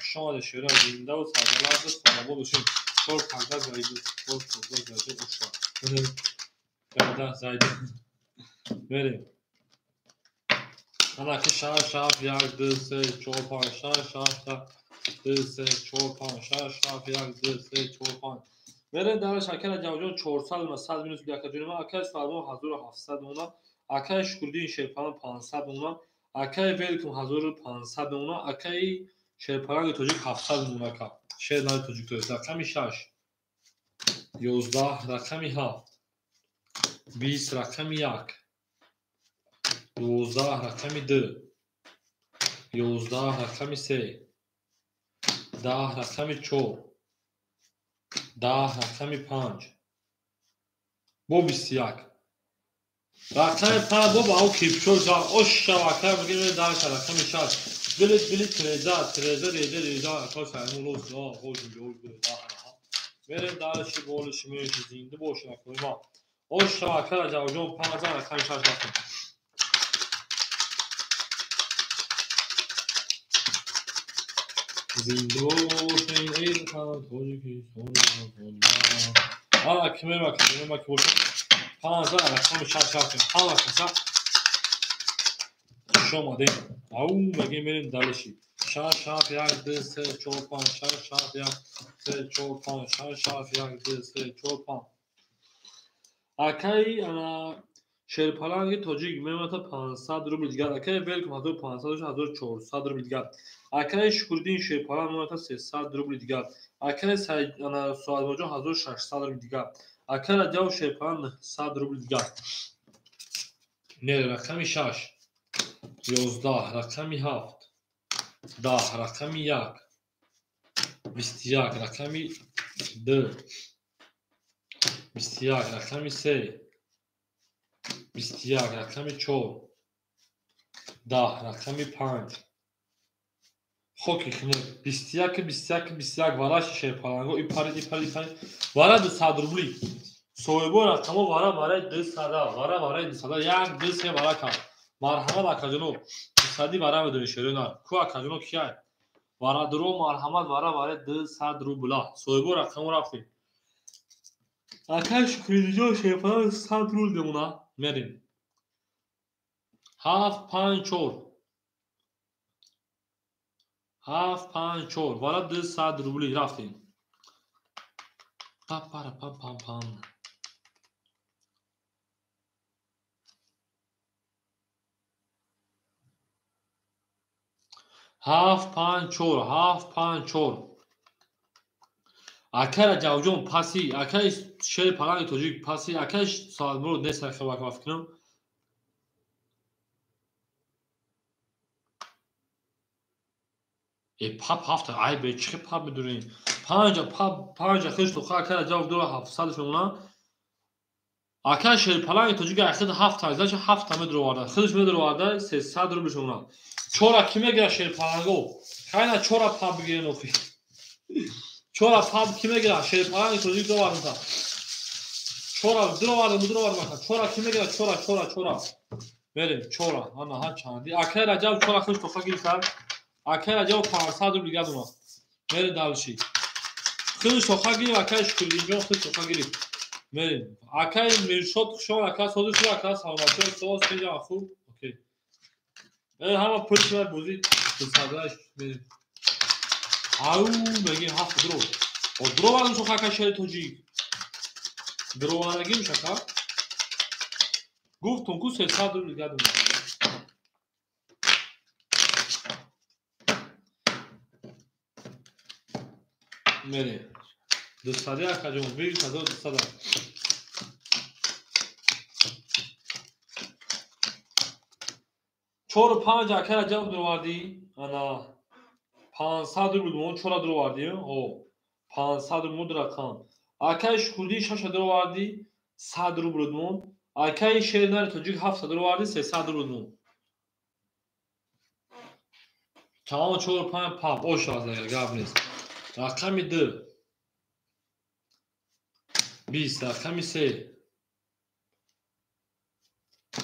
хуш омадед шерина зиндаву сарбаланду хонобод бошем. 4 пагда зайду, 4 пагда зайду ош шава. Гада зайду. Мерем. Ана ки 6 7 1 2 3 4 5 6 7 2 3 4 5 6 7 1 2 3 4 5. Мерем дар акай Раҷабҷон 400 мемонад, 100 минус акаҷони ман, акаи Соатмон 1700 мемонад, акаи Шукриддин Шерпаланг 500 мемонад, акаи Велкум 1500 мемонад, акаи Шерпаланги тоҷик 700 мемонад. Ака шер нави тоҷик тоест. Рақами 6 11, рақами 7 20, рақами 1 12, рақами 2 11, рақами 3 10, рақами 4 10, рақами 5 бо 21. Рақами 5 бо ба ау кирпичо жа ош шава акай мегӯем дарша рақами 6 гили гили тиреза тиреза реза реза ака шайму лос ла ҳоҷу ё мерем дарши болиши меши зинда бошед акои ман. Ош шава акай Раҷабҷон 5 рақами 6 рафтем. Зинда бошед эй ватан Тоҷикистон. Ана ки мерем акаҷони ман ки бошад 5 рақами 6 рафтем. Ҳама каса хуш омадем. Ау мегӯем мерем далиши. 6 7 1 2 3 4 5 6 7 1 3 4 5 6 7 1 2 3 4 5. Акаи ана шерпаланги тоҷик мемонад 500 рубл дигар. Акаи Велкум 1500 1400 рубл дигар. Акаи Шукриддин шерпаланг мемонад 300 рубл дигар. Акаи ана Соатмоҷон 1600 рубл дигар. Акаи Раҷабов шерпаланг 900 рубл дигар. Мерем рақами 6 11, рақами 7 10, рақами 1 21, рақами 2 21, рақами 3 21, рақами 4 10, рақами 5 хоки хунук 21 21 21 вараши шерпаланго ипарид ипарид ипарид вара 200 рубли. Соҳибои рақамҳо вара барои 200, вара барои 200, 1, 2, 3 вара кам. Марҳамат акаҷоно, 200 вара медонӣ шерои нар. Ку акаҷоно кияй? Вара дуро марҳамат вара барои 200 рубла. Соҳибои рақамҳо рафтем. Акай Шукридиҷон шерпаланг 100 рубл мемона. Мерем. 7, 5, 4. 7, 5, 4. Вара 200 рубли рафтем. Па-пара пам-пам-пам. 7, 5, 4. 7, 5, 4. Акай Раҷабҷон паси, акай шери паланги тоҷик паси, акай Соатмурод нест хабар фикрам. Пап ҳафта, ай бе чӣ пап медурӣ? Панҷа пап, панҷа хиш тоха акай Раҷаб дура 700 мемона. Акай шери паланги тоҷик ахид ҳафта, значит ҳафта медуроварда. Хидш медуроварда 300 рубл мемона. Чора ки мегира шери паланго? Хайна чора пап бигирен охи. Чора пап ки мегира? Шери паланги тоҷик довардам. Чора дуровардам, дуровардам ака. Чора ки мегира? Чора, чора, чора. Мерем, чора. Ана ҳа чанди. Акай Раҷаб чора хиш тоха гирифта. Акай Раҷаб 500 рубл дигар дона. Мерем дальше. Хиш тоха гирифт, акай Шукридинҷон хиш тоха гирифт. Мерем. Акай Миршод хушон, акай Содиқ шуд, акай саломатӣ, соз хеле хуб. Окей. Ҳама пул шуд бозӣ 200 мерем. Ау, мегим ҳафт дро. О дровардам шуха акай шери тоҷик. Дровардагим шака. Гуфтум ку 300 рубл дигар дона. Мерем. 200 акаҷон, бигир 1200. Чору панҷ акай Раҷаб дуровардӣ. Ана 500 рубл мон чора дуровардӣ. О, 500 рубл муд рақам. Акай Шукурдин шаша дуровардӣ, 100 рубл мон. Акай шери нари тоҷик 700 дуровардӣ, 300 рубл мон. Тамом 4 5 пап ош аз агар гап нест. Рақами 2 20, рақами 3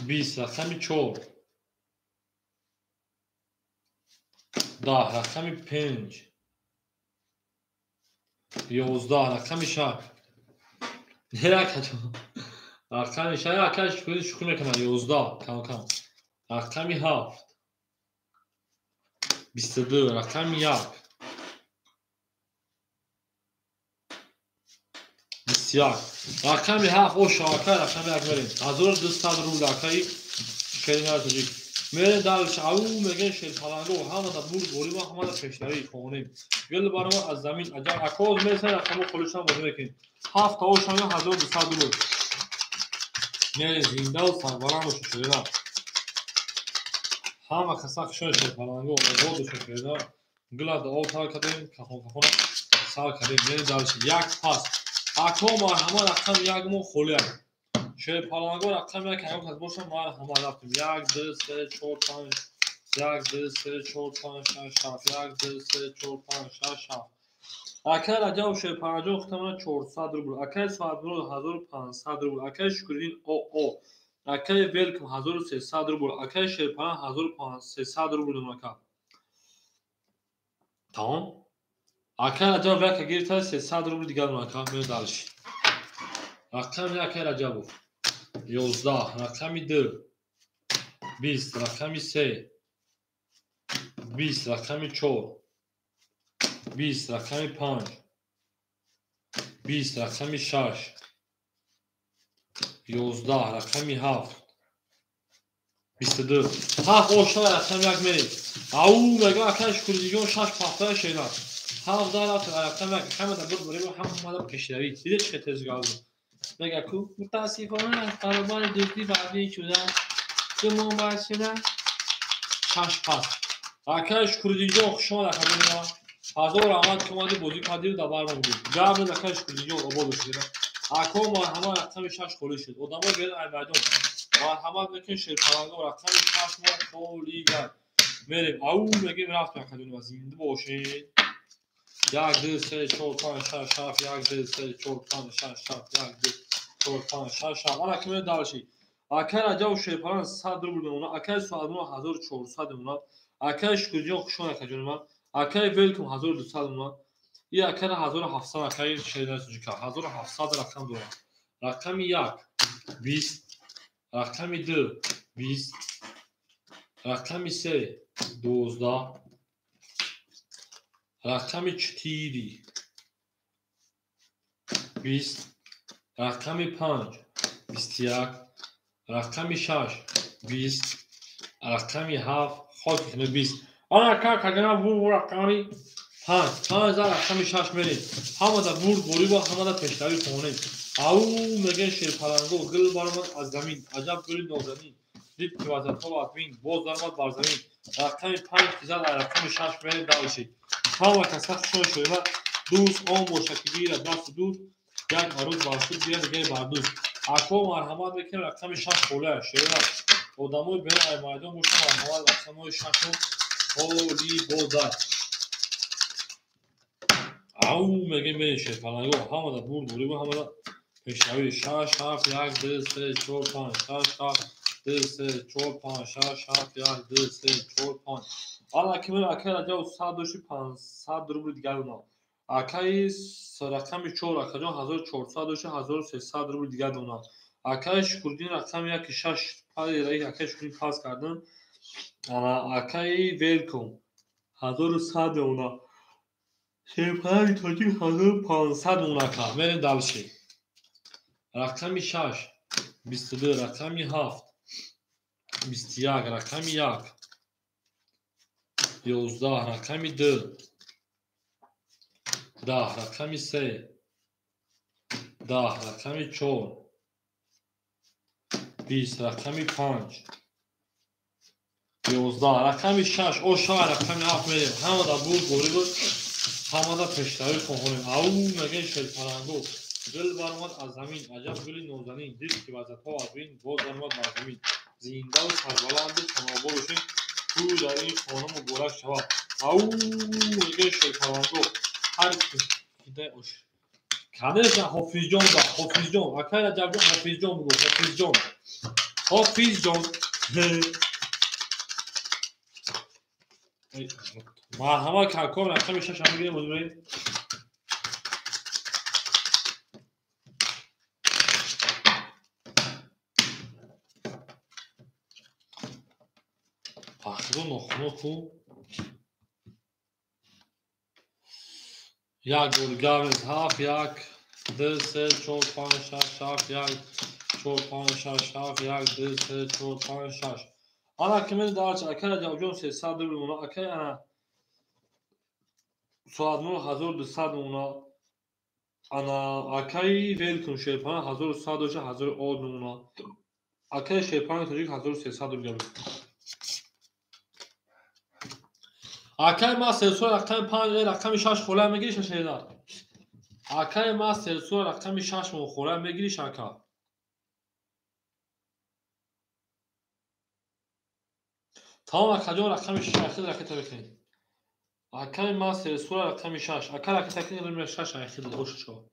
20, рақами 4 10, рақами 5 11, рақами 6. Не акаҷон. Рақами 6 акай Шукридин шӯхӣ мекунад 11 кам кам. Рақами 7 22, рақами 1 21, рақами 7 оша акай рақами 1 мерем. 1200 рубл акай шери нари тоҷик. Мерем дальше. Ау мегӯем шери паланго ҳамада бурд ғолиба, ҳамада пешравӣ хонем. Гул барома аз замин аҷаб акоз мерасад рақамҳо холишам бозӣ мекунем. 7 та ошам 1200 рубл. Мерем зиндаву сарбаланд бошед шерина. Ҳама каса хушон шери паланго обод бошед шерина. Гула об тар кардем, кахон кахон сар кардем. Мерем дальше. Як пас. Ако марҳамат рақам 1 мо холиам. Шери паланго рақам 1 ҳамон кас бошам марҳамат рафтем. 1 2 3 4 5 1 2 3 4 5 6 7 1 2 3 4 5 6 7. Акай Раҷаб шери палангаҷон хутамона 400 рубл. Акай Соатмурод 1500 рубл. Акай Шукриддин ОО. Акай Велком 1300 рубл. Акай шери паланг 1300 рубл ака. Тамом? Акай Раҷаб яка гирифта 300 рубл дигар ака. Мерем дальше. Рақами акай Раҷабов 11, рақами 2 20, рақами 3 20, рақами 4 20, рақами 5 20, рақами 6 11, рақами 7 22. 7 ошна рақами 1 мерем. Ау мегӯям акай Шукридинҷон 6 пафтаи шерина. 7 рафт рақами 1 ҳамада бурд борем, ҳамада пешравӣ. Дида чӣ хел тез гап. Мега ку мутаассифона аз баробари дуздӣ ваъдӣ шуда гумонбар шуда 6 пас. Акай Шукридинҷон хушомад акаҷонма. Ҳазор раҳмат ки омадӣ бозӣ кардию дар бар мо будӣ. Гап нест акай Шукридинҷон обод бошед. Ако марҳамат рақами 6 холӣ шуд. Одамо гӯянд ай майдон. Марҳамат мекунед шерпаланго рақами 6 мо холигар. Мерем. Ау мегӯем рафтем акаҷонма. Зинда бошед. 1 2 3 4 5 6 7 1 2 3 4 5 6 7 1 2 4 5 6 7. Ана ки меояд дальше. Акай Раҷаб Шерпаланг 100 рубл мемонад. Акай Суадмурод 1400 мемонад. Акай Шукурҷон хушон акаҷони ман. Акай Велком 1200 мемонад. И акайра 1700 акай Шерина Суҷика 1700 рақам дорад. Рақами 1 20, рақами 2 20, рақами 3 12, рақами 4 20, рақами 5 21, рақами 6 20, рақами 7 хоки 20. Ана ака кагана бу рақами 5 5 за рақами 6 мерем. Ҳамада бурд бориба, ҳамада пешравӣ хонем. Ау мегӯян шерпаланго гул баромад аз замин, аҷаб гули нозанин, дид ки вазатҳо админ, боз даромад бар замин. Рақами 5 ки зад, рақами 6 мерем дальше. Ҳама каса хушон шоима, дӯст он боша ки гирад дасту дӯст, як арӯз бар суд гирад дигаре бар дӯст. Ако марҳамат мекунем рақами 6 холия шоима. Одамои берун ай майдон бошанд, марҳамат рақамҳои 6 холи бозад. Ау мегӯем мерем шерпаланго, ҳамада бурд бориба, ҳамада пешравӣ. 6 7 1 2 3 4 5 6 7 2 3 4 5 6 7 1 2 3 4 5. Ана ки мерем акай Раҷаб 100 дошти 500 рубл дигар донад. Акаи рақами 4 акаҷон 1400 дошти 1300 рубл дигар донад. Акаи Шукурдин рақами 1 6 акаи Шукурдин пас кардан. Ана акаи Велком 1100 донад. Шерпаланги тоҷик 1500 донад ака. Мерем дальше. Рақами 6 22, рақами 7 21, рақами 1 11, рақами 2 10, рақами 3 10, рақами 4 20, рақами 5 11, рақами 6 о 6 рақами 7 мерем. Ҳамада бурд бориб, ҳамада пешравӣ хоҳонем. Ау мегӯян шерпаланго гул баромад аз замин, аҷаб гули нозанин, дид ки вазатҳо аз бин, боз даромад бар замин. Зиндаву сарбаланду хонобод бошем, тӯй дар ин хона муборак шавад. Ау мегӯян шерпаланго ҳар ки конечно Ҳофизҷон да, Ҳофизҷон, акай Раҷабҷон Ҳофизҷон бугӯ, Ҳофизҷон, Ҳофизҷон. Марҳамат каком рақами 6 ҳам мегирем бозбарем. Ахиро нохуно ку як бор гавез 7 1 2 3 4 5 6 7 1 4 5 6 7 1 2 3 4 5 6. Ана ки мерем дальше. Акай Раҷабҷон 300 рубл монад. Акай ана Суадмурод 1200 монад. Ана акаи Велком Шерпаланг 1100 дошта 1000 монад. Акаи Шерпаланги тоҷик 1300 рубл гавез. Акай ма серсура рақами 5 рақами 6 холия мегириш шердар. Акай ма серсура рақами 6 мо холия мегириш ака. Тамом акаҷон рақами 6 ахир ракета бикунед. Акай ма серсура рақами 6. Ака ракета кунед 6 ахир ошо.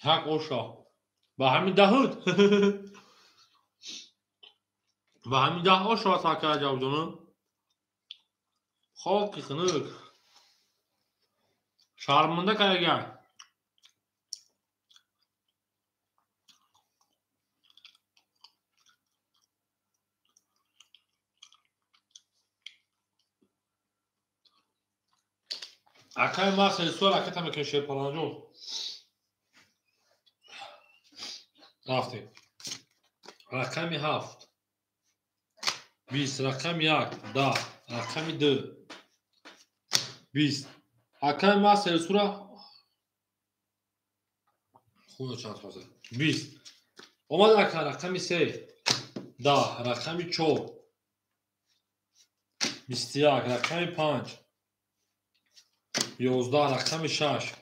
Ҳақ ошо. Ба ҳамин даҳуд. Ба ҳамин даҳ ошо ака Раҷабҷону. Хоки хунук. Шарманда карага. Акай ма серсура ракета мекунем Шерпаланҷон. Рафтем. Рақами 7 20, рақами 1 10, рақами 2 20. Акай ма серсура худо чанд ҳозир 20. Омад ака рақами 3 10, рақами 4 21, рақами 5 11, рақами 6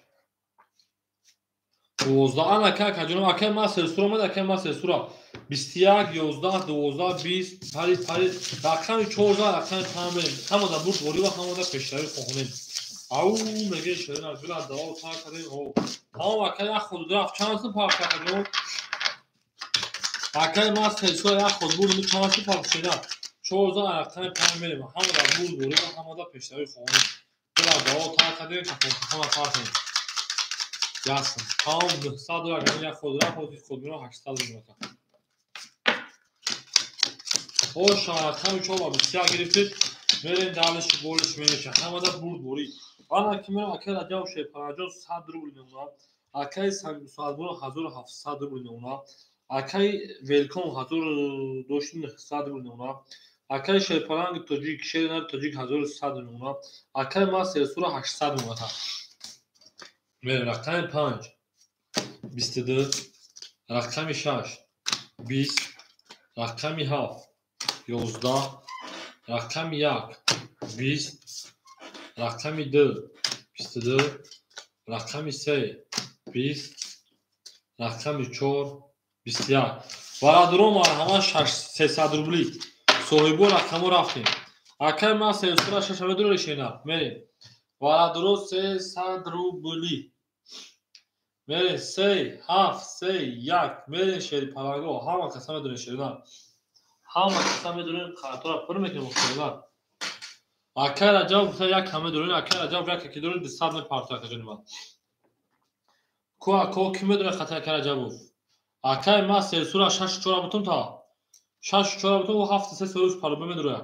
12. Ана ака акаҷонам, акай ма серсура омад, акай ма серсура 21, 11, 12, 20, парид, парид. Рақами 14, рақами 5 мерем. Ҳамада бурдборӣ ва ҳамада пешравӣ хоҳонем. Ау, меге шерина гула даво тар кардем. Тамом акай як худ рафт. Чанд сум парт кардем? Акай ма сесо як худ бурд, чанд сум парт шина? 14 рақами 5 мерем. Ҳамада бурдборӣ ва ҳамада пешравӣ хоҳонем. Гула даво тар кардем, кафон партем. Ясно. Тамом 900 рақами як худ рафт, ҳозир худ меро 800 рубл. Оша рақами 4 ва 21 гирифтед. Мерем далиш болиш мереша. Ҳамада бурдборӣ. Ана ки мерам акай Раҷаб Шерпанаҷон 100 рубл мемонад. Акай Саадбоно 1700 рубл мемонад. Акай Велком 1900 рубл мемонад. Акай Шерпаланги тоҷик, шери тоҷик 1100 рубл мемонад. Акай ма Серсура 800 мемонад. Мерем рақами 5 22, рақами 6 20, рақами 7 11, рақами 1 20, рақами 2 22, рақами 3 20, рақами 4 21. Бародарон марҳамат 300 рубли. Соҳибо рақамо рафтем. Акай ма сесура шаша медуро решена. Мерем. Бародарон 300 рубли. Мерем 3 7 3 1. Мерем шери паланго. Ҳама каса медонем шерина. Ҳама каса медонем қартора пур мекунем шерина. Акай Раҷаб гуфта як ҳама дорем, акай Раҷаб як ки дорем 200 мепарта акаҷони ман. Ку ако ки медонад хати акай Раҷабов? Акай ма сесура 6 4 бутум та. 6 4 бутум 7 3 союз палубе медуроя.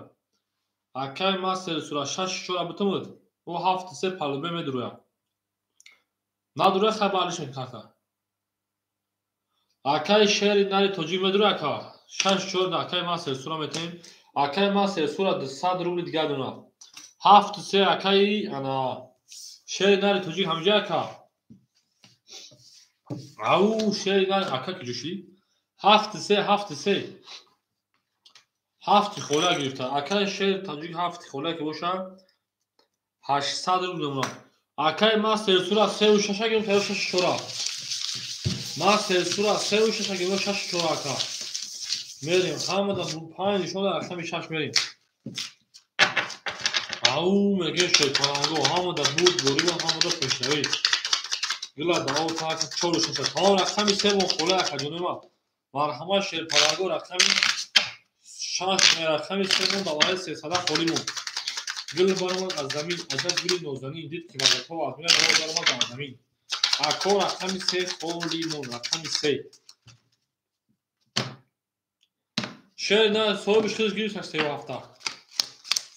Акай ма сесура 6 4 бутум ӯ 7 3 палубе медуроя. Надуроя хабариш мекарта. Акай шери нари тоҷик медуроя ака. 6 4 акай ма сесура метем. Акай ма сесура 200 рубли дигар дона. 7 3 акай ана шери нари тоҷик ҳамҷа ака. Ау шери нари ака ки ҷӯши? 7 3 7 3. 7 хола гирифта. Акай шери тоҷик 7 хола ки боша 800 рубл мемонад. Акай ма сесура 3 6 гирифта, 6 4. Ма сесура 3 6 гирифта, 6 4 ака. Мерем ҳамада 5 нишон рақами 6 мерем. Ау меге шерпаланго ҳамада бурдборӣ ва ҳамада пешравӣ. Гила даво так 4 6. Тамом рақами 3 мон хола акаҷони ма. Марҳамат шерпаланго рақами 6 рақами 3 мон даваи 300 холӣ мон. Гил баромад аз замин, аҷаб гули нозанин дид ки вазатҳо аз мина роҳ баромад аз замин. Ако рақами 3 холӣ мон, рақами 3. Шер на соҳибиш худаш гирифт 3 ҳафта.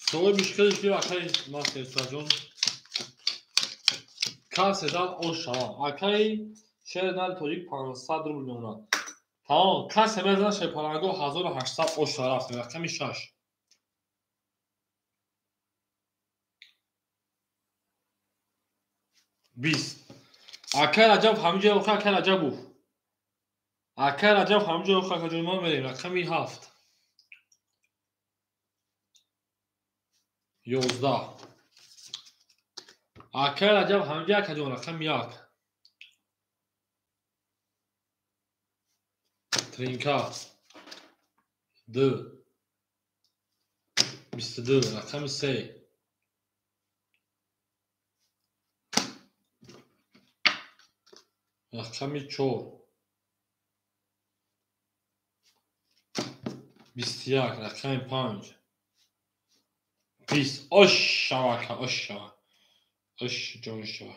Соҳибиш худаш гирифт акай ма сесураҷон. Касе зад ош шава. Акай шери нари тоҷик 500 рубл мемонад. Тамом, касе мезанад шерпаланго 1800 ош шава рафтем. Рақами 6. 20. Акай Раҷаб ҳамҷоя охир акай Раҷабов. Акай Раҷаб ҳамҷоя охир акаҷони ма мерем. Рақами 7. 11. Акай Раҷаб ҳамҷоя акаҷон рақами 1. Тринка 2 22 рақами 3. Рақами 4 21 рақами 5 20. Ош шава ака, ош шава. Ош ҷон шава.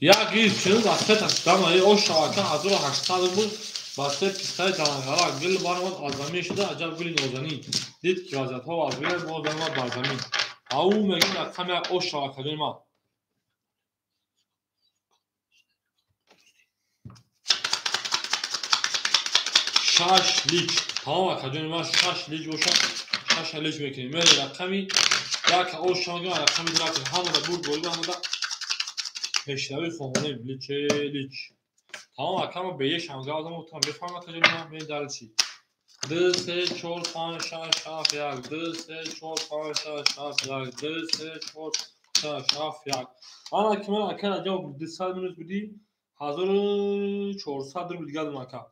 Як гирифт чунин ба се тасдама ош шава ака 1800 рубл ба се писари данғара гил баромад аз замин шуда аҷаб гули нозанин дид ки вазиятҳо аз мина боз баромад бар замин. Ау мегӯм рақами як ош шава акаҷони ман. 6 лич. Тамом акаҷони ман 6 лич бошад, 6 лич мекунем. Мерем рақами 1 ош шава рақами 2 рафтем. Ҳамада бурдборӣ ва ҳамада пешравӣ хоҳонем. Личе лич. Тамом акама бе ешам гап задам, гуфтам бифаҳм акаҷони ман, мерем дар чӣ? 2 3 4 5 6 7 1 2 3 4 5 6 7 1 2 3 4 6 7 1. Ана ки ман акай Раҷаб 200 минус будӣ, 1400 рубл дига дона ака.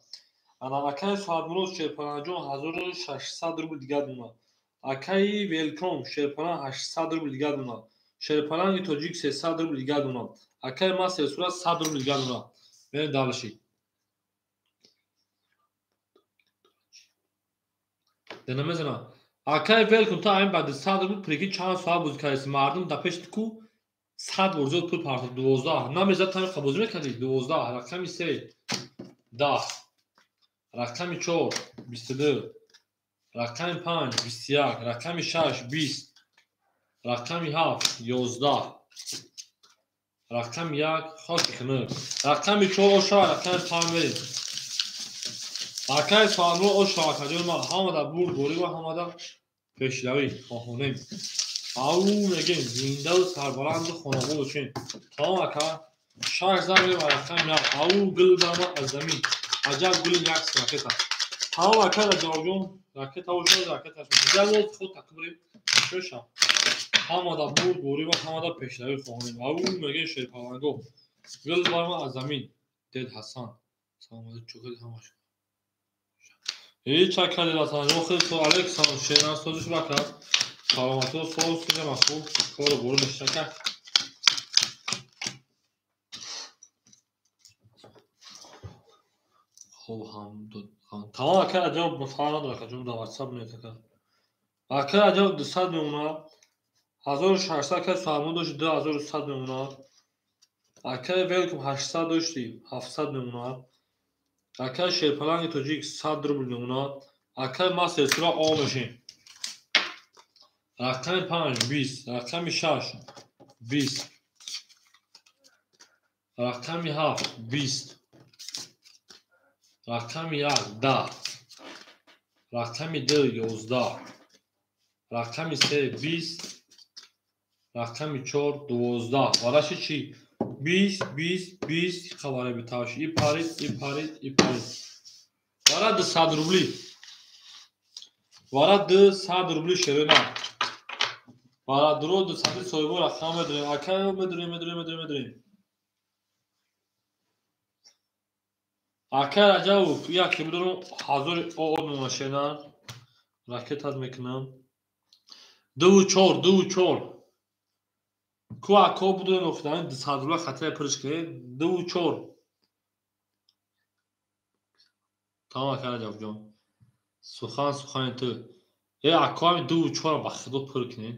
Ана акаи Соатмурод Шерпаланҷон 1600 рубл дига дона. Акаи Велком Шерпалан 800 рубл дига дона. Шерпаланги тоҷик 300 рубл дига дона. Акаи Мастер Сурат 100 рубл дига дона. Мерем дальше. Дена мезанам. Акаи Велком та айн баъди 100 рубл прикинь чанд соат бозӣ кардеси. Мардум дар пеши ку 100 бор зиёд пул партофт. 12. Намезад та ҳамин бозӣ мекардӣ? 12. Рақами 3 10. Рақами 4 22. Рақами 5 21. Рақами 6 20. Рақами 7 11. Рақами 1 хоки хунук. Рақами 4 оша, рақами 5 мерем. Акаи Соатмурод оша, акаҷони ман ҳамада бурдборӣ ва ҳамада пешравӣ хоҳонем. Ау мегем зиндаву сарбаланду хонобод бошем. Тамом ака, 6 зан мерем рақами 1. Ау гул барама аз замин. Аҷаб гули як ракета. Тамом ака Раҷабҷон, ракета оша, ракеташ. Дигар боз худ такбирем. Шоша. Ҳамада бурдборӣ ва ҳамада пешравӣ хоҳонем. Ау мегем Шерпаланго. Гул барама аз замин. Дед Ҳасан. Салом алейкум, чӯхел ҳамаш. Ҳеҷ ака Дед Ҳасан, охир со алейкум салом, шеран созиш бака. Саломатӣ соз сига хуб, кору бору ништака. Хуб ҳам тамом ака Раҷаб фарқ надорад ака ҷон, дар WhatsApp меояд ака. Ака Раҷаб 200 мемонад. 1600 ака Соатмурод дошти 2100 мемонад. Акаи Велком 800 дошти 700 мемонад. Акаи Шерпаланги тоҷик 100 рубл мемонад. Акаи Мастер Сура о мешем. Рақами 5 20, рақами 6 20, рақами 7 20, рақами 1 10, рақами 2 11, рақами 3 20, рақами 4 12. Вараши чӣ? 20 20 20 хабаре битавш. И парид, и парид, и парид. Вара 200 рубли. Вара 200 рубли шерена. Вара дуро 200 соҳибо рақам медонем. Ака медонем, медонем, медонем, медонем. Ака Раҷабов як ки бидорам 1000 ОО мемонад шерена. Ракетат мекунам. 2 4 2 4. Ку ако будем охидан 200 рубла хатаи пурш кунед. 2 4. Тамом ака Раҷабҷон. Сухан сухани ту. Э ако ҳами 2 4 ба худо пур кунед.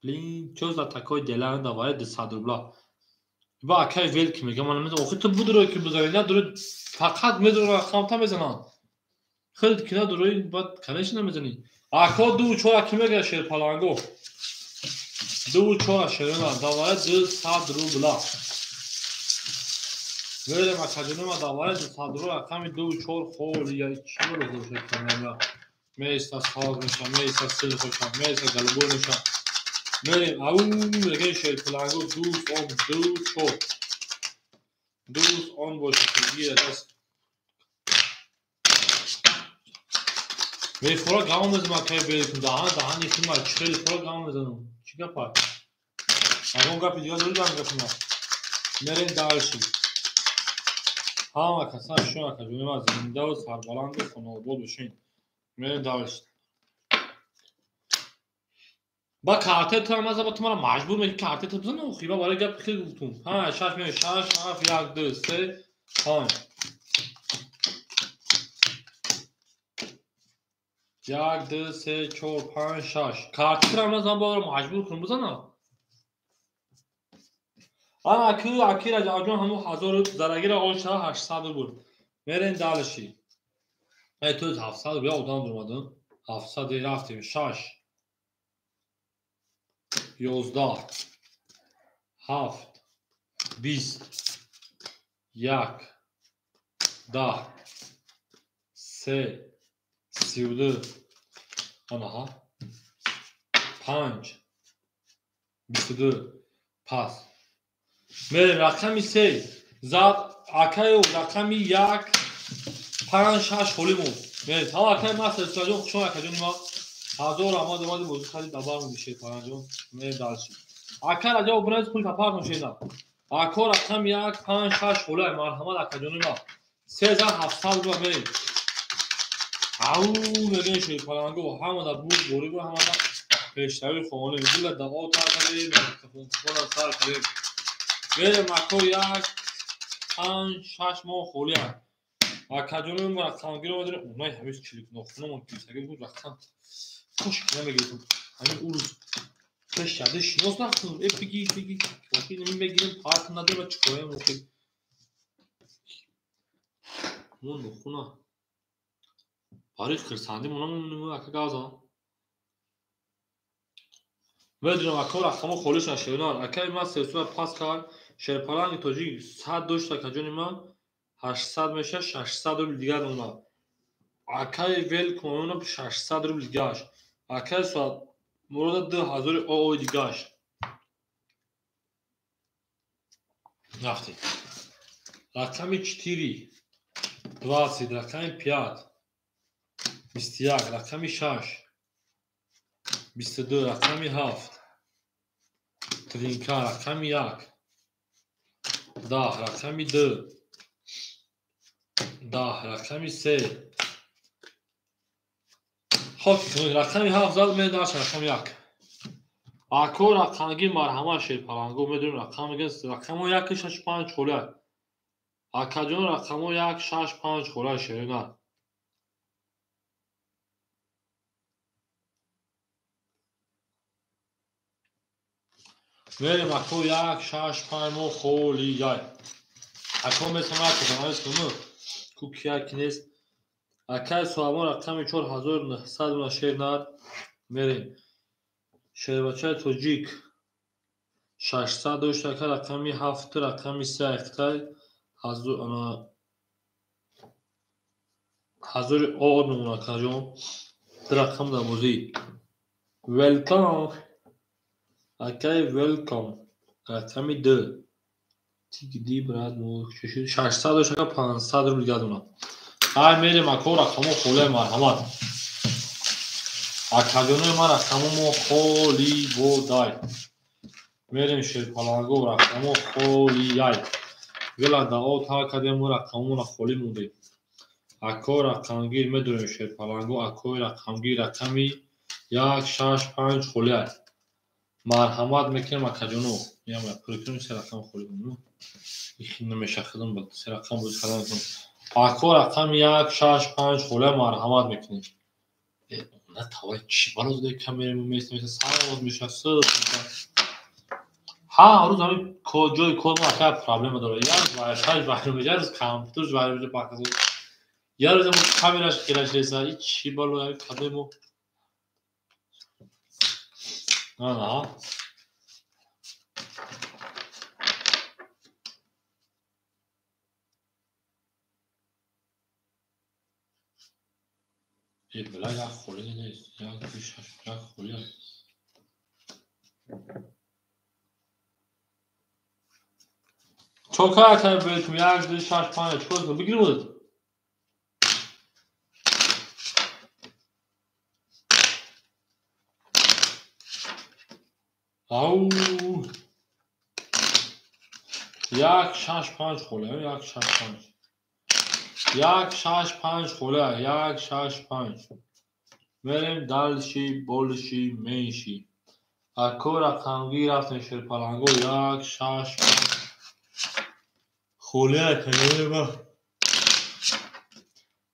Блин, чё за такой дела давай 200 рубла. Ба акаи Велки мегам, ман намедонам. Охи ту будуро ки бизанӣ, надуро фақат медуро рақамта мезананд. Хеле ки надуро, баъд конечно намезанӣ. Ако 2 4 ки мегӯяд Шерпаланго. 2 4 шерена, давай 200 рубла. Верем акаҷонима давай 200 рубла, рақами 2 4 холи, я чӣ роза шерпаланго. Меса саг меша, меса сил хоша, меса голубой меша. Мерем, ау мегем Шерпаланго дӯст он 2 4. Дӯст он бошад, гира даст. Мефора гам мезанам акаи Велком, даҳан даҳани хима, чӣ хеле фора гам мезанам. Чӣ гапа? Ягон гапи дигар дорӣ дар гапи ма? Мерем дальше. Ҳама касан шумо акаҷони ман зиндаву сарбаланду хонобод бошед. Мерем дальше. Ба картаи ту ҳам наза, ту маро маҷбур мекунӣ картаи ту бизанам, охи ба барои гапи хеле гуфтум. 5 6 меояд, 6 7 1 2 3 5. 1 2 3 4 5 6. Картаи туро ҳам наза, ба маҷбур кунам бизанам. Ана аки аки Раҷабҷон ҳамун 1000 зарагира оша 800 рубл. Мерем дальше. Э ту 700 рубл одам дуромадам. 700 рафтем 6 11 7 20 1 10 3 32 анаҳа 5 22 пас. Мерем рақами 3 зад акаю рақами 1 5 6 холӣ монд. Мерем тамом акаи Мастер Сураҷон, хуш омад акаҷони ман. 1000 раҳмат омади бозӣ кардӣ, дабар мондӣ Шерпаланҷон. Мерем дальше. Ака Раҷаб бинавис пул тапар кун шена. Ако рақами 1 5 6 холай марҳамат акаҷони ма. 3700 рубл мерем. Ау мегӯем шерпаланго ҳамада бурд борибу ҳамада пешравӣ хоҳонем. Дила даъо тар кардем, кафонкафона сар кардем. Мерем ако 1 5 6 моҳ холия. Акаҷони ма рақамгиро медорем. Унай ҳамин чилик нохунамон кисагим буд рақам. Кош намегирифтам. Ҳамин урӯз пеш карда шинос нахтум. Э биги биги охи мегирем парк надорем чикорем охи. Мо нохуна. Барои хирсандӣ монам ака гавзан. Медонам ако рақамо холиша шернар. Акаи ман сесура пас кард. Шерпаланги тоҷик 100 дошт акаҷони ман 800 меша 600 рубл дигар монад. Акаи велкомона 600 рубл дигаш. Акаи соат мурода 2000 ОО дигаш. Рафтем. Рақами 4 20, рақами 5 21, рақами 6 22, рақами 7 тринка, рақами 1 10, рақами 2 10, рақами 3. Хок рақами 7 зад медаш рақами 1. Ако рақамги марҳамат шерпаланго медонем рақам мегӯяд рақамо 1 6 5 холия. Акаҷон рақамо 1 6 5 холия шерина. Мерем ако 1 6 5 мо холияй. Ако месам як кадамаис куну ку кия ки нест. Акай суамон рақами 4900 мона шернар мерем. Шербачаи тоҷик 600 дошт ака рақами 7 рақами 3 Қитай ҳазори ОО мемонад акаҷон. Ду рақам дар бозӣ. Велком. Акай велком. Рақами 2. Тигди брат мо 600 дошт ака 500 рубл дигар донад. Ай мерем ако рақамо холия марҳамат. Акаҷонои ман рақамо мо холи бодай. Мерем шерпаланго рақамо холияй. Гила даъо тар кардем мо рақамомона холӣ мондем. Ако рақамгир медорем шерпаланго акои рақамгир рақами 1 6 5 холияй. Марҳамат мекунем акаҷоно. Ям пур кунем се рақам холӣ мондем. Ихи намешахидам ба се рақам бозӣ кардан мекунам. Ако рақами 1 6 5 холия марҳамат мекунем. На тавай чӣ бало задаи камера места савоз меша сӯз меша. Ҳар рӯз ҳамин ҷои кор мо ака проблема дорад. Як рӯз вайфай вайрон меша, як рӯз компютерш вайрон меша паказ. Як рӯз мо камераш хелаш реса. И чӣ бало ҳамин кадои мо. Ана. Э, бля, як холӣ нест. 1 2 6 як холӣ. Чокар акай белкум 1 2 6 5 чикор кунам? Бигир худат. Ау. 1 6 5 холӣ, 1 6 5. 1 6 5 холия, 1 6 5. Мерем дальше, больше, меньше. Ако рақамгир рафтем шерпаланго 1 6 5 холия акаҷони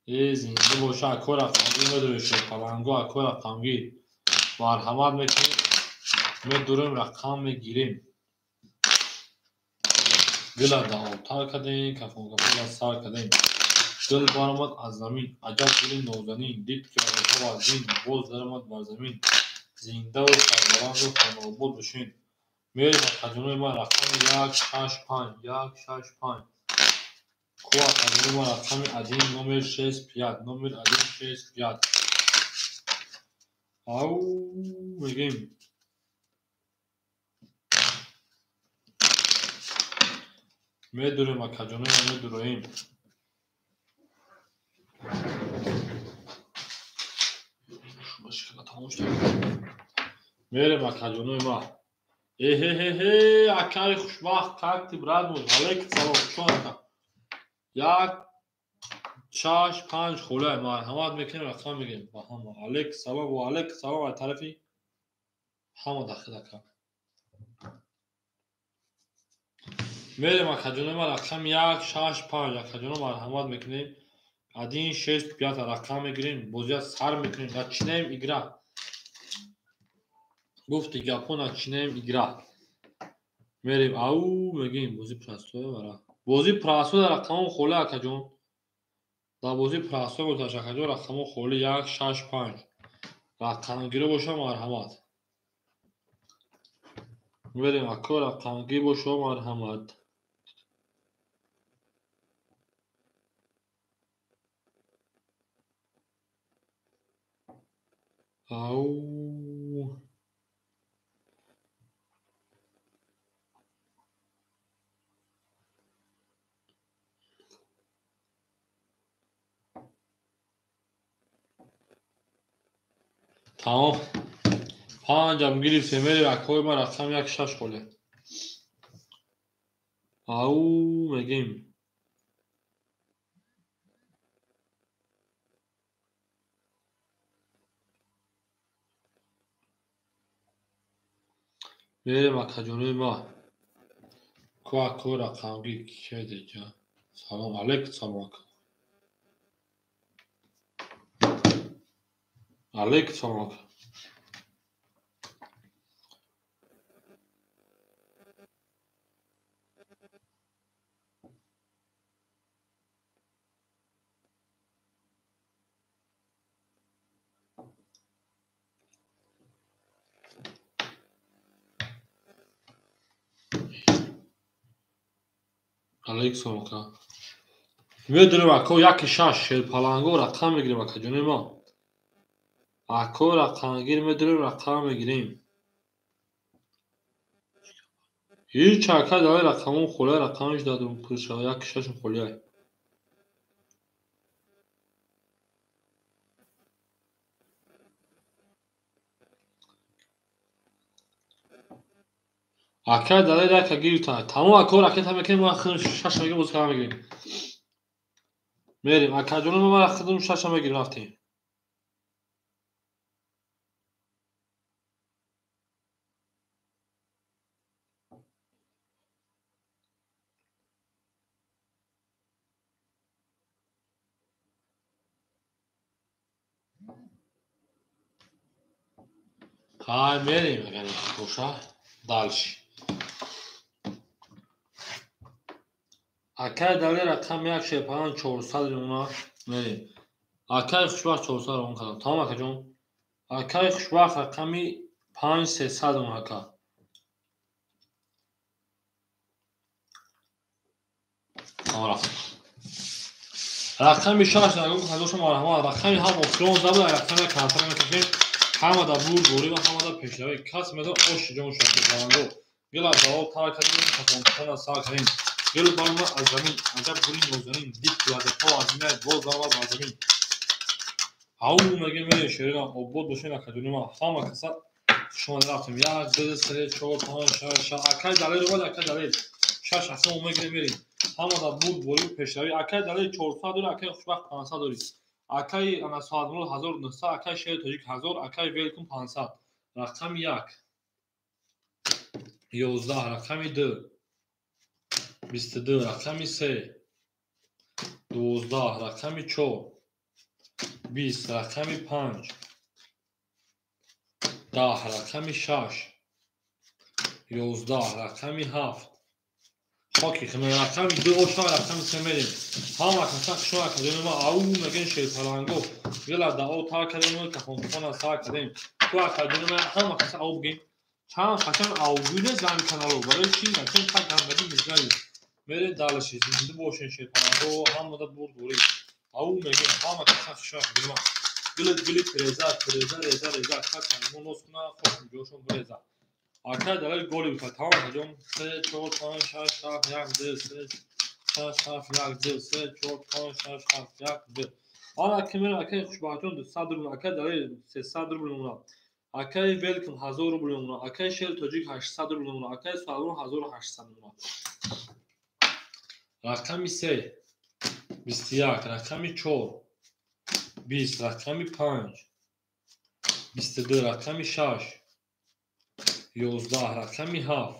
Э зинда боша ако рақамгир медорем шерпаланго ако рақамгир. Марҳамат мекунем, медорем рақам мегирем. Гила даъотар кардем, кафонкафона сар кардем. Гул баромад аз замин, аҷаб гули нозанин, дид ки офтоб аз зин, боз даромад бар замин. Зиндаву сарбаланду хонаобод бошед. Мерем акаҷонои ман рақами 1 6 5 1 6 5. Ку акаҷонои ман рақами 1 номер 6 5 номер 1 6 5. Ау мегӯем. Медурем акаҷонои ман медуроем. Мерем акаҷонои ман. Эҳеҳеҳе, акаи хушбахт, как ты, брат мой? Алейкум салом, хуш ака. 1 6 5 холай, марҳамат мекунем, рақам мегирем ба ҳама. Алейкум салом ва алейкум салом аз тарафи ҳама дахил ака. Мерем акаҷоно, ма рақами 1 6 5 акаҷоно марҳамат мекунем. 1 6 5 рақам мегирем, бозия сар мекунем, начинаем игра. Гуфти гапҳо, начинаем игра. Мерем, ау мегӯем, бози простой вара. Бози простой дар рақамон холӣ акаҷон. Дар бози простой бошад акаҷон, рақамон холӣ 1 6 5. Рақамгиро боша марҳамат. Мерем ако, рақамгир боша марҳамат. Ау. Тамом. 5-ам гирифтем, мерем акои ма рақам 1 6 холе. Ау мегӯем. Мерем акаҷонои ма. Ку ако рақамгир кедеҷа. Салом алейкум, салом ака. Алейкум салом ака. Алейкум салом ака. Медонем ако 1 6 шерпаланго рақам мегирем акаҷонои ма. Ако рақамгир медонем, рақам мегирем. Ҳеҷ ака давай рақамон холия, рақамаш дадум пурша 1 6 холия. Ака далер яка гирифта. Тамом ако ракета мекунем, ма 6 мегирем, боз кала мегирем. Мерем, акаҷоно ма худум 6 мегирем, рафтем. Хай мерем, агар боша, дальше. Акай далер рақам 1 шерпалан 400 рӯна мерем. Акай хушбахт 400 рӯна кардам. Тамом акаҷон. Акай хушбахт рақами 5 300 рӯна ака. Тамом рафт. Рақами 6 нагӯ кадоша марҳамат. Рақами ҳам охирон забуд, рақами контра мекашем. Ҳама да бурд борӣ ва ҳама да пешравӣ. Кас медон ош ҷон шуд баландо. Гила давол тар кардем, кафонтона сар кардем. Гул баромад аз замин, аҷаб гули нозанин, дид куладапо аз меяд, боз баромад аз замин. Ау мегӯем, мерем шерина, обод бошем акаҷони ма. Ҳама каса хуш омада рафтем. 1 2 3 4 5 6 7. Акай далер омад, акай далер. 6 ҳастем, мегирем, мерем. Ҳама да бурд борӣ пешравӣ. Акай далер 400 дорӣ, акай хушбахт 500 дорӣ. Акай ана Саадмурод 1900, акай шери тоҷик 1000, акай велкум 500. Рақами 1 11, рақами 2 22, рақами 3 12, рақами 4 20, рақами 5 10, рақами 6 11, рақами 7 хоки химер, рақами 2 ошма, рақами 3 мерем. Ҳама каса хушо акаҷони ма. Ау мегӯем шерпаланго. Гила дао тар кардем, кафонтона сар кардем. Ту акаҷони ма ҳама каса ау бигем. Чанд қашан аугӯй нест ҳами канало. Барои чӣ? Чун так ҳамгади мизгаи. Мерем дальше. Зинда бошен шерпаланго, ҳамада бурд борӣ. Ау мегӯем ҳама каса хушо акаҷони ма. Гили гили тереза, тереза, реза, реза. Как канамо нос куна, хош ҷошон буреза. Акай далер голи бикар. Тамом акаҷон. 3 4 5 6 7 1 2 3 6 7 1 2 3 4 5 6 7 1 2. Ана ки мерем акай хушбахтҷон 200 рубл, акай далер 300 рубл мемонад. Акаи Велком 1000 рубл мемона. Акаи Шери Тоҷик 800 рубл мемона. Акаи Суҳайлон 1800 мемона. Рақами 3 21, рақами 4 20, рақами 5 22, рақами 6 11, рақами 7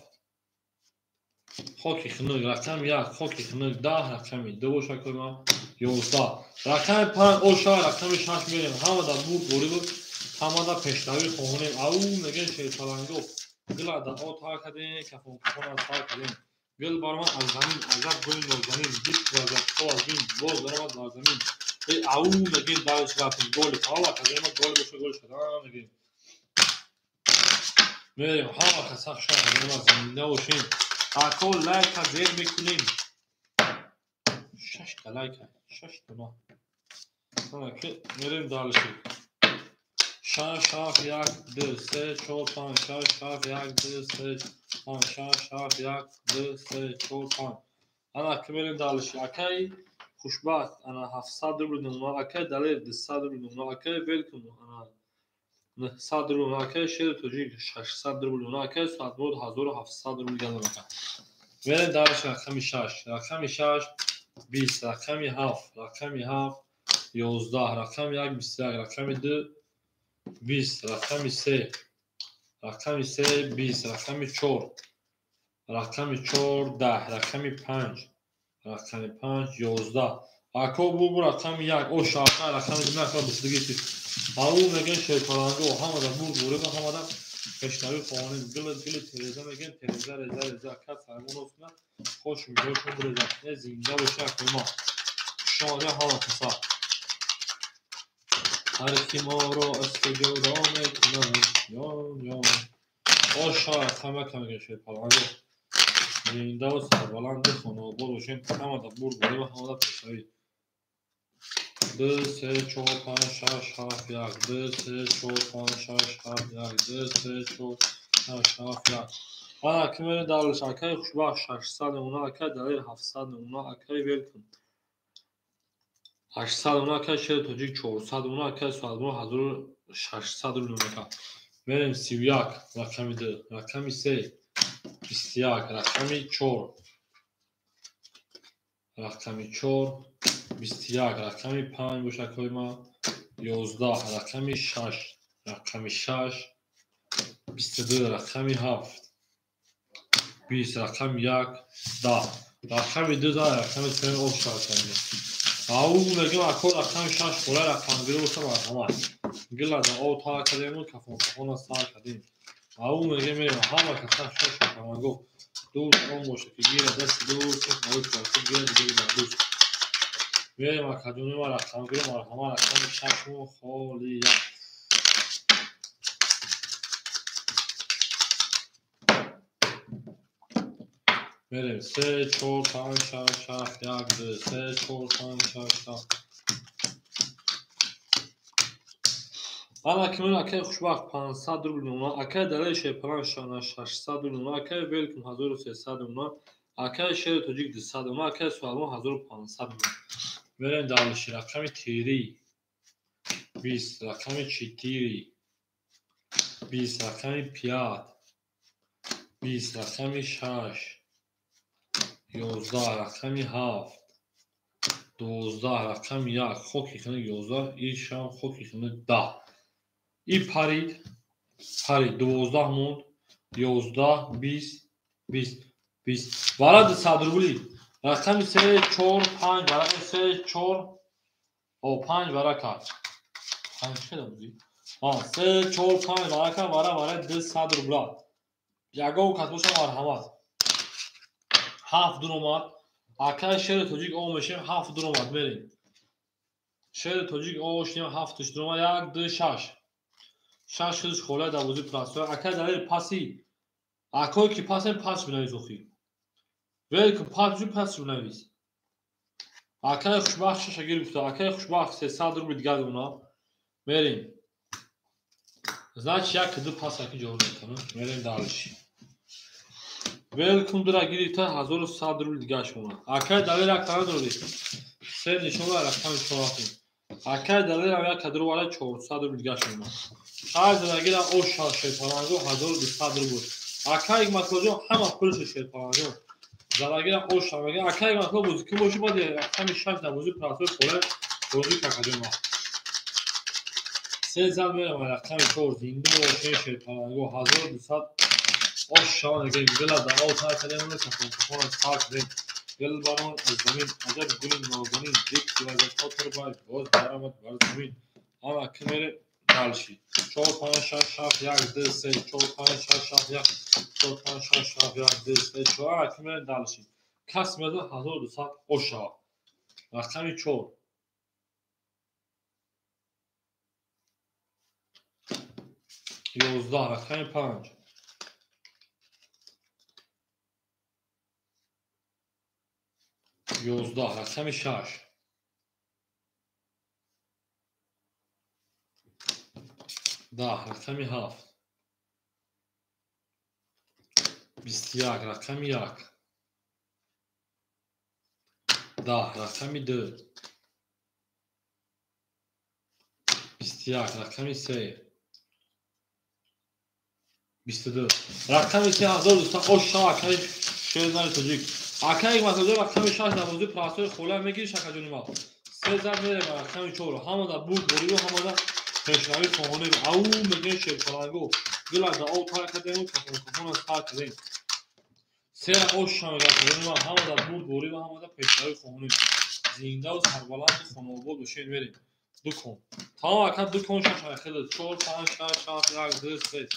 хоки хунук, рақами 1 хоки хунук, 10, рақами 2 боша кӯма 11, рақами 5 оша, рақами 6 мерем. Ҳамада бурд буриб, ҳамада пешравӣ хоҳонем. Ау мегӯем шерпаланго гила да о тар кардем, кафон кафон аз тар кардем. Гил баромад аз замин, азаб гӯи нозанин, дид вазабҳо аз бин, боз баромад бар замин. Э ау мегӯем дарш рафтем, голи фаъол кардем, гол боша гол шуда мегӯем. Мерем ҳама каса хуш омадем, зинда бошем. Ако лайка зер мекунем. 6 та лайка, 6 та. Ана ки мерем дальше. 6 7 1 2 3 4 5 6 7 1 2 3 5 6 7 1 2 3 4 5. Ана ки мерем дальше. Акай Хушбахт ана 700 рубл мемона. Акай Далер 200 рубл мемона. Акай Велком ана 900 рубл мемона. Акай Шери Тоҷик 600 рубл мемона. Акай Суҳатмурод 1700 рубл мемона. Мерем дальше. Рақами 6, рақами 6 20, рақами 7, рақами 7 11, рақами 1 21, рақами 2 20, рақами 3, рақами 3 20, рақами 4, рақами 4 10, рақами 5, рақами 5 11. Ако бу рақами 1 о шаша, рақами 2 нака 22. Ау мегӯем шерпаланго ҳамада бурд буриба, ҳамада пешравӣ хоҳонем. Гила гили тереза мегӯем, тереза реза реза кас ҳайвон офна хош миҷошон буреза. Не зинда боша акои ма. Хуш омадем ҳама каса. Ҳар ки моро аз куҷо мекунад ён ён. Оша рақами 1 мегӯем шерпаланго. Зиндаву сарбаланду хонаобод бошем. Ҳамада бурд буриба, ҳамада пешравӣ. 2 3 4 5 6 7 1 2 3 4 5 6 7 1 2 3 4 5 6 7 1. Ана ки мерем дальше. Акаи Хушбахт 600 мемона. Акаи Далер 700 мемона. Акаи Велком 800 мемона. Акаи Шери Тоҷик 400 мемона. Акаи Суҳатмурод 1600 рубл мемона. Мерем 31, рақами 2, рақами 3 21, рақами 4, рақами 4 21, рақами 5 боша акои ма 11, рақами 6, рақами 6 22, рақами 7 20, рақами 1 10, рақами 2 рақами 3 оша. Ау мегӯем ако рақами 6 хола рақамгирӣ боша марҳамат. Гила да о тар кардему, кафон кафона сар кардем. Ау мегӯем мерем ҳама каса шош рақаманго. Дӯст он боша ки гира дасти дӯст, навои калси гира дигари дар дӯст. Мерем акаҷони ма рақамгирӣ марҳамат, рақами 6 холия. Мерем 3 4 5 6 7 1 2 3 4 5 6 7. Ана ки мерем акаи Хушбахт 500 рубл мемона. Акаи Далери Шерпаланг 600 рубл мемона. Акаи Велком 1300 мемона. Акаи Шери Тоҷик 200 мемона. Акаи Суҳайлон 1500 мемона. Мерем дальше. Рақами 3 20, рақами 4 20, рақами 5 20, рақами 6 11, рақами 7 12, рақами 1 хоки хунук 11, ишам хоки хунук 10. И парид, парид 12 монд, 11 20 20 20. Вара 200 рубли. Рақами 3 4 5, варақа 3 4 о 5 варака. 5 чӣ буди? 3 4 5 варака, вара вара 200 рубла. Ягон кас боша марҳамат. 7 дуромад. Акаи Шери Тоҷик о мешем 7 дуромад мерем. Шери Тоҷик о шем 7 дуромад 1 2 6. 6 худш хола дар бозӣ прасо. Акаи Далер паси. Акое ки пасем пас бинавис охи. Велком пас пас бинавис. Акаи Хушбахт 6 гирифта. Акаи Хушбахт 300 рубл дигар мона. Мерем. Значит 1 2 пас аки ҷавоб метавонам. Мерем дальше. Велком дура гирифта 1100 рубл дигар шумо. Акаи Далер як тана дорӣ. Се нишон ва рақами 4 рафтем. Акаи Далер як кадро вала 400 рубл дигар шумо. Шаш задагира оша шерпаланго 1200 рубл. Акай Ҳикматуллоҷон ҳама пулши шерпаланго. Задагира оша мега. Акай Ҳикматулло бозӣ ки боши баъд рақами 6 дар бозӣ простой поле бозӣ какаҷон ма. Се зад мерам рақами 4 зинда бошен шерпаланго 1200 оша мега. Гила да об тар кардем, кафон сар кардем. Гул барон аз замин, аҷаб гули нозанин, дик вазатҳо турбай, боз даромад бар замин. Ана ки мере дальше. 4 5 6 7 1 2 3 4 5 6 7 1 4 5 6 7 1 2 3 4. Ана ки мере дальше. Кас меза 1200 оша. Рақами 4. 11 рақами 5. 11 рақами 6. 10 рақами 7. 21 рақами 1. 10 рақами 2. 21 рақами 3. 22 рақами 3 1200 оша акаи шерзани тоҷик. Акаи Ҳикматуллоҷон рақами 6 дар бозии простой хола мегири шакаҷони ма. Се зад мерем рақами 4. Ҳамада бурд бориву ҳамада пешравӣ хоҳонем. Ау мегӯем шерпаланго. Гила да об тар кардему кафон сар кардем. Сера оша мегӯяд шакаҷони ма. Ҳамада бурд бориву ҳамада пешравӣ хоҳонем. Зиндаву сарбаланду хонаобод бошед мерем. Ду кон. Тамом ака ду кон шаш хеле 4 5 6 7 1 2 3.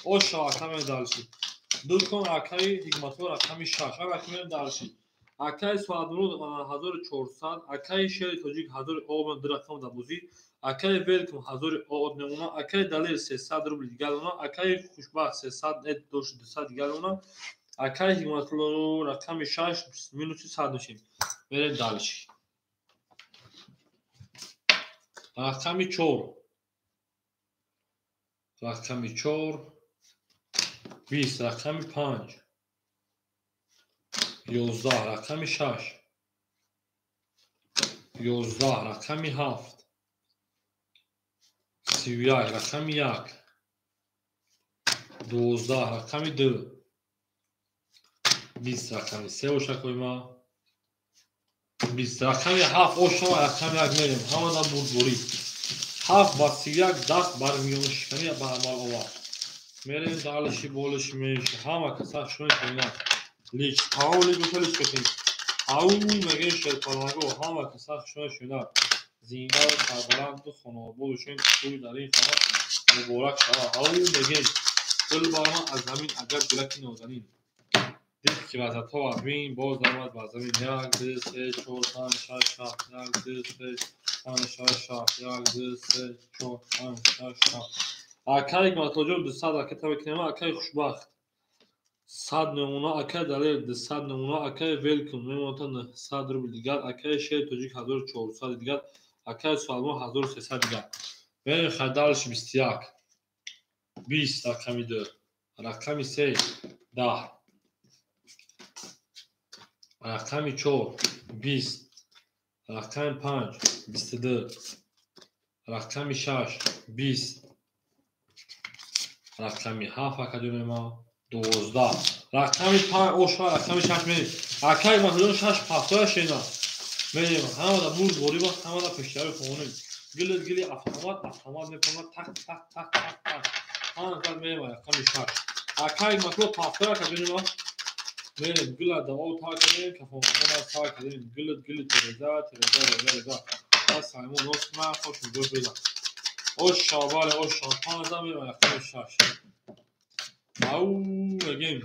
Оша ака мерем дальше. Ду кон акаи Ҳикматулло рақами 6. Ака мерем дальше. Акаи Соатмурод 1400, акаи Шери Тоҷик 1000 об ду рақам дар бозӣ, акаи Велком 1000 об мемона, акаи Далер 300 рубл дигар мемона, акаи Хушбахт 300 дошт 200 дигар мемона, акаи Ҳикматулло рақами 6 минуси 100 мешем. Мерем дальше. Рақами 4. Рақами 4 20 рақами 5. 11 рақами 6. 11 рақами 7. 31 рақами 1. 12 рақами 2. 20 рақами 3 оша қойма. 20 рақами 7 оша рақами 1 мерем. Ҳамада бурдборӣ. 7 ба 31 даст бар миёншиканӣ ба амал овард. Мерем дальше болиш меш. Ҳама каса шуни тонад. Лич, тамом лич боша лич кашем. Ау мегӯем шерпаланго. Ҳама каса шуни шунад. Зиндаву сарбаланду хонаобод бошем. Тӯй дар ин хона муборак шавад. Ау мегӯем гул баромад аз замин, аҷаб гулаки нозанин. Дид ки вазатҳо аз бин боз даромад бар замин. 1 2 3 4 5 6 7 1 2 3 5 6 7 1 2 3 4 5 6 7. Акаи Ҳикматуллоҷон 200 ракета мекунем. Акаи Хушбахт 100 мемона, акаи Далер 200 мемона, акаи Велком мемона 900 рубл дигар, акаи Шери Тоҷик 1400 дигар, акаи Суалмон 1300 дигар. Мерем хай дальше 21. 20 рақами 2. Рақами 3 10. Рақами 4 20. Рақами 5 22. Рақами 6 20. Рақами 7 акаҷони ма 12. Рақами 5 оша рақами 6 мерем. Акаи Ҳикматуллоҷон 6 ҳафтоя шена. Мерем ҳамада бурд бориба, ҳамада пешравӣ хоҳонем. Гили гили автомат, автомат мепонад так так так так так. Ҳама зад мерем рақами 6. Акаи Ҳикматулло ҳафтоя акаҷони ма. Мерем гила да об тар кардем, кафонхона сар кардем. Гили гили тереза, тереза, реза, реза. Пас саймон нос кунад, хош муҷо бизан. Оша бале оша 5 зад мерем рақами 6. Ау мегӯем.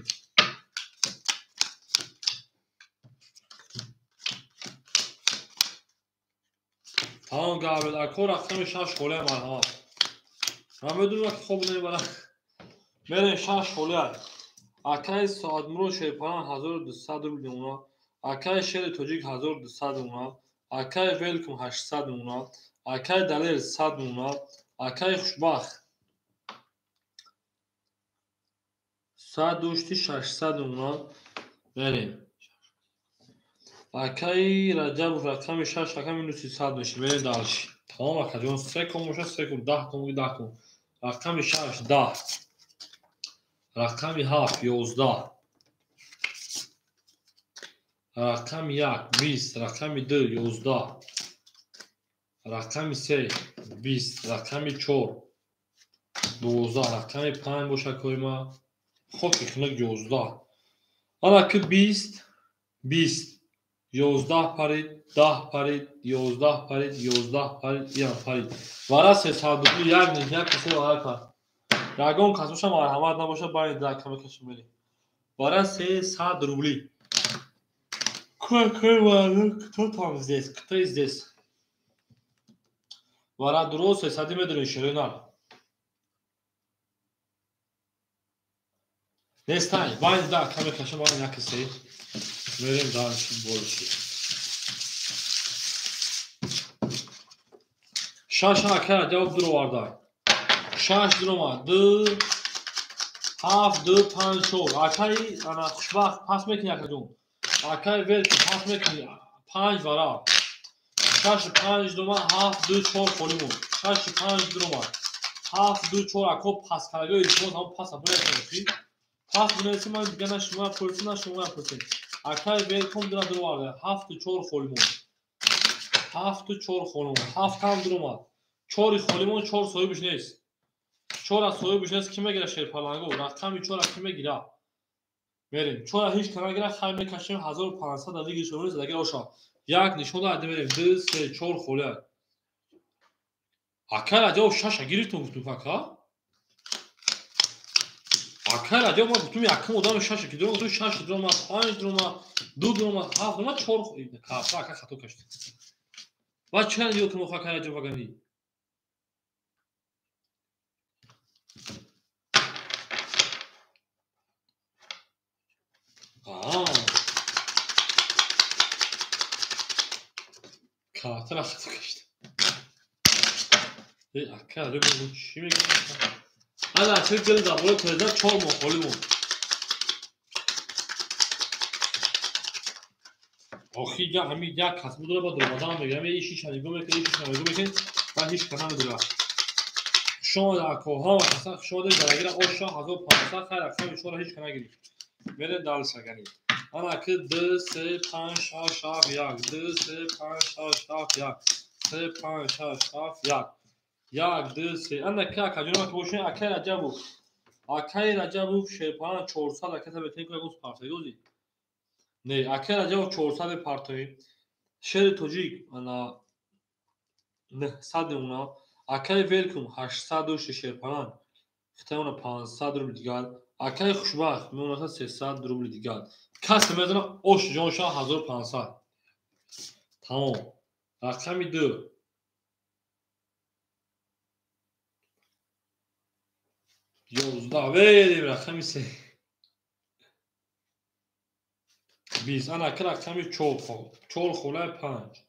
Тамом гап ако рақами 6 холия марҳамат. Ман медонам ки хоб намебарам. Мерем 6 холия. Акаи Соатмурод Шерпалан 1200 рубл мемона, акаи Шери Тоҷик 1200 мемона, акаи Велком 800 мемона, акаи Далер 100 мемона, акаи Хушбахт 100 600 мемона. Мерем. Акаи Раҷабов рақами 6 ака минуси 100 мешем. Мерем дальше. Тамом акаҷон, 3 кон боша 3 кон, 10 кон 10 кон. Рақами 6 10. Рақами 7 11. Рақами 1 20. Рақами 2 11. Рақами 3 20. Рақами 4 12. Рақами 5 бошад коима. Хоки хунук 11. Ана ки 20 20 11 парид, 10 парид, 11 парид, 11 парид, иам парид. Вара 300 рубли як низ як касе вара кард. Ягон кас боша марҳамат набоша байни дар каме кашем мерем. Вара 300 рубли. Какой вара? Кто там здесь? Кто здесь? Вара дуро 300 медонем шерена. Нестай, байни дар каме кашем байни як касе. Мерем дальше больше. Шаш ака ҷавоб дуроварда. Шаш дуромад. 2 7 2 5 4. Акаи ана хушбахт пас мекунӣ акаҷон. Акаи Велки пас мекунӣ 5 вара. 6 5 дуромад 7 2 4 холӣ монд. 6 5 дуромад 7 2 4 ако пас кардаги илтимос ҳам пас апуред. Пас бинависем ман дига на шумо пурсем на шумо пурсем. Акаи Велком дура дуроварда 7 4 холӣ монд. 7 4 холӣ монд. 7 ҳам дуромад. 4 холӣ монд, 4 соҳибаш нест. 4 аз соҳибаш нест, ки мегирад шерпаланго? Рақами 4 ки мегирад? Мерем. 4 ҳеҷ ка нагирад, хай мекашем 1500 да лиги шуморо задагир оша. Як нишон дад мерем 2 3 4 холӣ. Акаи Раҷабов 6 гирифтум гуфтум ака. Акаи Раҷабов ман гуфтум якум одами 6 ки дуром гуфтум 6 дуромад, 5 дуромад, 2 дуромад, 7 дуромад, 4 кафа ака хато кашид. Ва чанд ё кунам акаи Раҷабов агани? Кафтара хато кашид. Ака Раҷабов чӣ мегӯяд? Ана чӣ гил дар болои тиреза 4 моҳ холӣ монд. Охи я ҳамин як кас будора ба дуромадан мегирам, ин шиша нигоҳ мекунад, ин шиша нигоҳ мекунад, ва ҳеҷ ка намедонад. Хуш омада ако, ҳама каса хуш омада, дарагира оша 1500 хайр рақами 4 ҳеҷ ка нагирифт. Мерем дальше гани. Ана ки 2 3 5 6 7 1 2 3 5 6 7 1 3 5 6 7 1 1 2 3. Ана ки акаҷон ки бошед акаи Раҷабов. Акаи Раҷабов шерпалан 400 аката бетен ку ягон партои. Не, акаи Раҷабов 400 партои. Шери тоҷик ана 900 мемона. Акаи Велкум 800 дошти шерпалан. Хитаёна 500 рубли дигар. Акаи Хушбахт мемонаса 300 рубли дигар. Касе мезана ош ҷонша 1500. Тамом. Рақами 2. 11 верем рақами 3. 20. Ана ки рақами 4 4 холаи 5.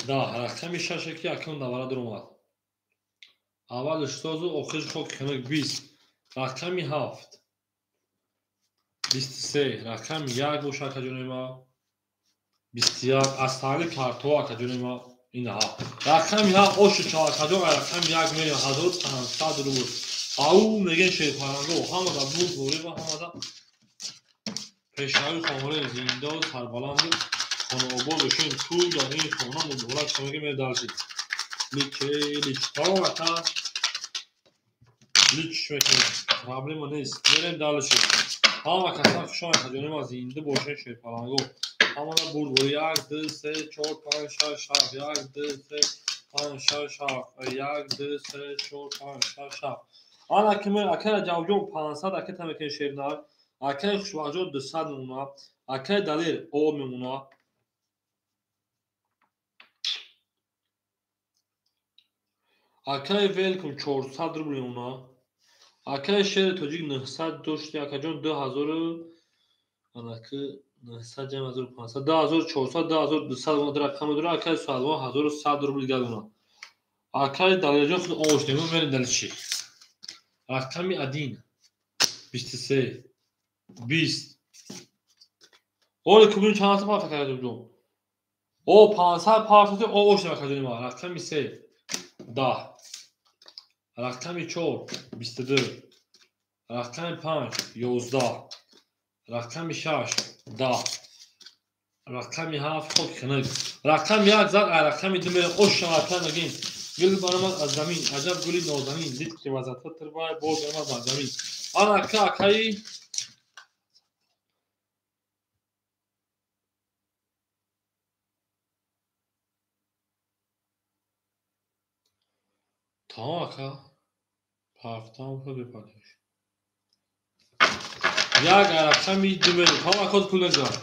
10 рақами 6 ки акнун давара дуромад. Аввалш созу охирш хоки хунук 20. Рақами 7 23. Рақами 1 боша акаҷони ма 21. Аз таҳли картҳо акаҷони ма инҳа. Рақами 7 оши чаҳакаҷон рақами 1 мерем 1500 рубл. Ау мегӯем шерпаранго ҳамада бурд борӣ ва ҳамада пешравӣ хоҳонем зинда ва сарбаланду хонаобод бошем. Ту дар ин хона муборак шавем медарзид. Лич тамом ака лич мекунем. Проблема нест. Мерем дальше. Ҳама касан хуш омад акаҷони ма зинда бошем шерпаланго. Ҳамада бурд борӣ 1 2 3 4 5 6 7 1 2 3 5 6 7 1 2 3 4 5 6 7. Ана ки ме акаи Раҷабҷон 500 аката мекунем шернар. Акаи Хушбахтҷон 200 мемона. Акаи Далер об мемона. Акаи Велкум 400 рубл мемона. Акаи Шери Тоҷик 900 дошти акаҷон 2000 анаки 900 ҷамъ 1500 2400 2200 рақам дора. Акаи Салмон 1100 рубл дигар мемона. Акаи Далерҷон худ ош немон мерем дальше. Рақами 1 23 20. Оли кубин чанд парта кардем? О 500 парта о ош акаҷони ма. Рақами 3 10. Рақами 4 22. Рақами 5 11. Рақами 6 10. Рақами 7 хок хунук. Рақами 1 зад, рақами 2 мерем. Ош шаватан нагин. Гул баромад аз замин, аҷаб гули нозанин. Дид ки вазата тирбай, боз баромад бар замин. Ана ака акаи тамом ака. Пафтам шуд бепартош. Як рақами 2 мерем. Тамом ака пул нагзар.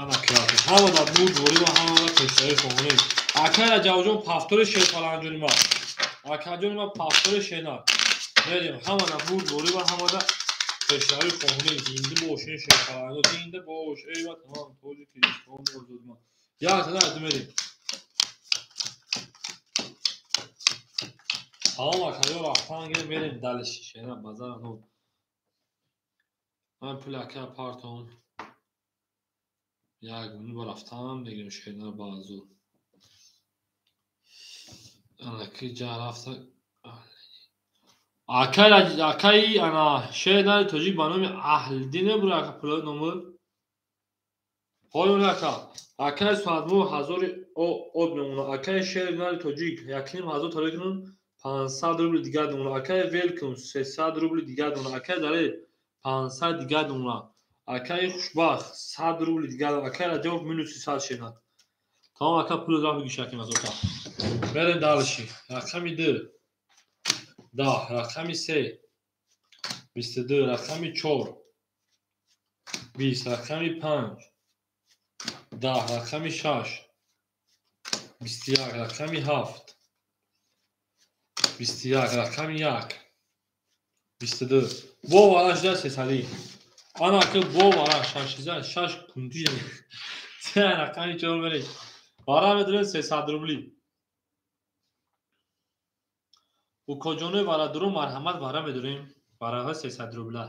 Ана киёти. Ҳама дар буд ворӣ ва ҳама дар пешравӣ хоҳонем. Акай Раҷабҷон пафтори шерпаланҷони ма. Акаҷони ма пафтори шенар. Мерем ҳама дар буд ворӣ ва ҳама дар пешравӣ хоҳонем. Зинда бошен шерпаланҷо, зинда бош эй ватан Тоҷикистон озод ма. Як зада аз мерем. Тамом акаё рафтан гирем мерем далиши шенар базар нур. Ман пули ака партом. Як минут ба рафтан мегирем шенар баъзур. Анаки ҷа рафта. Акаи ана шеър тоҷик ба номи Аҳлиддин мебура ака пулои номур. Ҳоён ака. Акаи соатмо ҳазори об мемона. Акаи шеъри нари тоҷик 1500 тариқ кунун 500 рубли дигар мемона. Акаи велкум 300 рубли дигар мемона. Акаи даре 500 дигар мемона. Акаи хушбахт 100 рубли дигар. Акаи Раҷабов минуси 100 шенад. Тамом ака пул рафт гишаким аз ота. Мерем далши. Рақами 2 10, рақами 3 22, рақами 4 20, рақами 5 10, рақами 6 21, рақами 7 21, рақами 1 22. Бо вараш да сесали. Ана ки бо вара шашиза шаш кунти. Се рақами 4 мерем. Вара медорем 300 рубли. Укоҷонои варадуро марҳамат вара медорем. Вараҳои 300 рубла.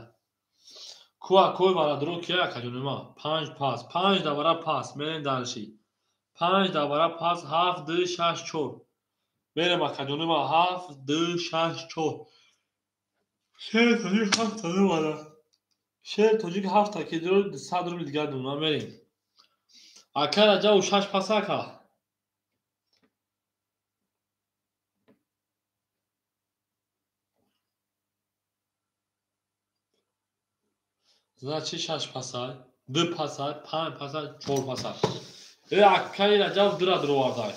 Ку акои варадуро кия акаҷонои ма? 5 пас, 5 давара пас, мерем далши. 5 давара пас 7 2 6 4. Мерем акаҷонои ма 7 2 6 4. Шер тоҷик 7 та вара. Шер тоҷик 7 та ки 100 рубли дигар мемона мерем. Ака Раҷабов 6 пас ака. Значит 6 пасай, 2 пасай, 5 пасай, 4 пасай. Э акаи Раҷабов дура дуровардай.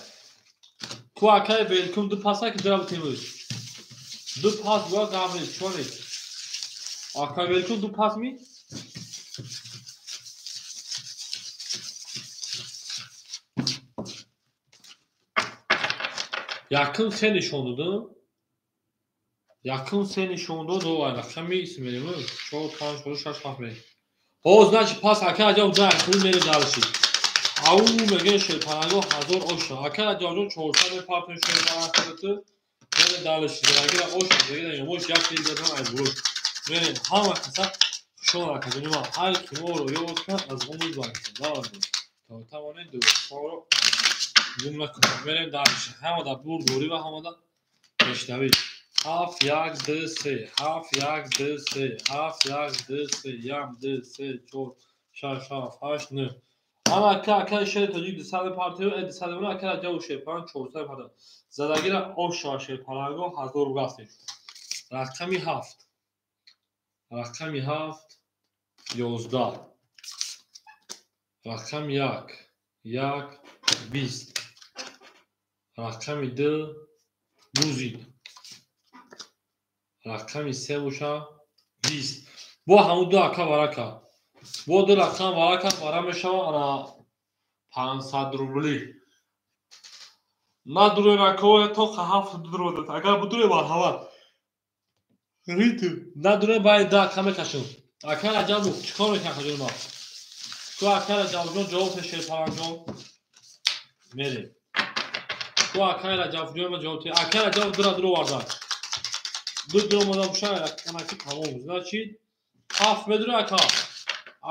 Ку акаи велкум 2 пасай ки дура бутемуз. 2 пас гуя гап нест, чо нест? Акаи велкум 2 пас ми? Якум се нишон додам. Якум се нишон дод, рақами исм мерем. 4 5 6 7 мерем. Ҳо, значит пас ака Раҷабов 10 пул мерем далши. Ау мегӯяд шерпаланго 1000 оша. Ака Раҷабҷон 400 мепартоем шерпаланго мерем далши. Зарагира оша, зарагира ёмош як чиз задан аз буруш. Мерем ҳама каса хушон акаҷони ма. Ҳар ки моро ёд кунад аз умр баркунад. Давом. То тавонед дӯстҳоро гум накунед. Мерем далши. Ҳама дар бурд ворӣ ва ҳама дар пешравӣ. 7 1 2 3 7 1 2 3 7 1 2 3 1 2 3 4 6 7 8 9. Ана ака акаи шери тоҷик 200 партиё, 200 мона ака Раҷабов шерпаланг 400 партиё. Задагира ош шава шерпаланго 1000 рубл рафтем. Рақами 7. Рақами 7 11. Рақами 1 1 20. Рақами 2 бузид. Рақами 3 боша 20. Бо ҳамун ду ака варака. Бо ду рақам варака вара мешава ана 500 рубли. На дуре ракоя то 7 дуродат. Агар будуре марҳамат. Ритм. На дуре баъд да ака мекашам. Ака Раҷабов чикор мекунад акаҷони ма? Ку ака Раҷабовҷон ҷавоб те шерпаланҷон. Мерем. Ку акаи Раҷабовҷон ма ҷавоб те. Акаи Раҷабов дура дуро вардан. Ду дуро мода боша анаки тамом. Значит 7 медуре ака.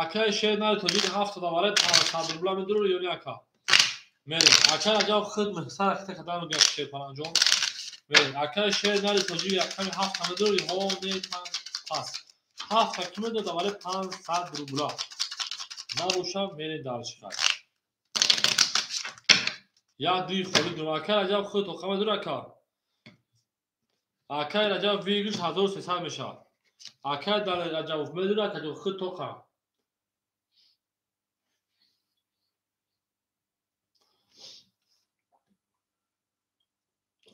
Акаи шер нари тоҷик 7 давара 500 рубла медуре ё не ака? Мерем. Ака Раҷабов худ 900 ракета кадан мегӯяд шерпаланҷон. Акай шер нари тоҷик рақами 7 ҳамедори ҳо не пас. 7 ки медода вале 500 рубла. Набошам мерем дар шихар. Як дуи холи дум. Акай Раҷаб худ тоқама дур ака. Акай Раҷаб выигрыш 1300 мешавад. Акай Далер Раҷабов медур ака худ тоқа.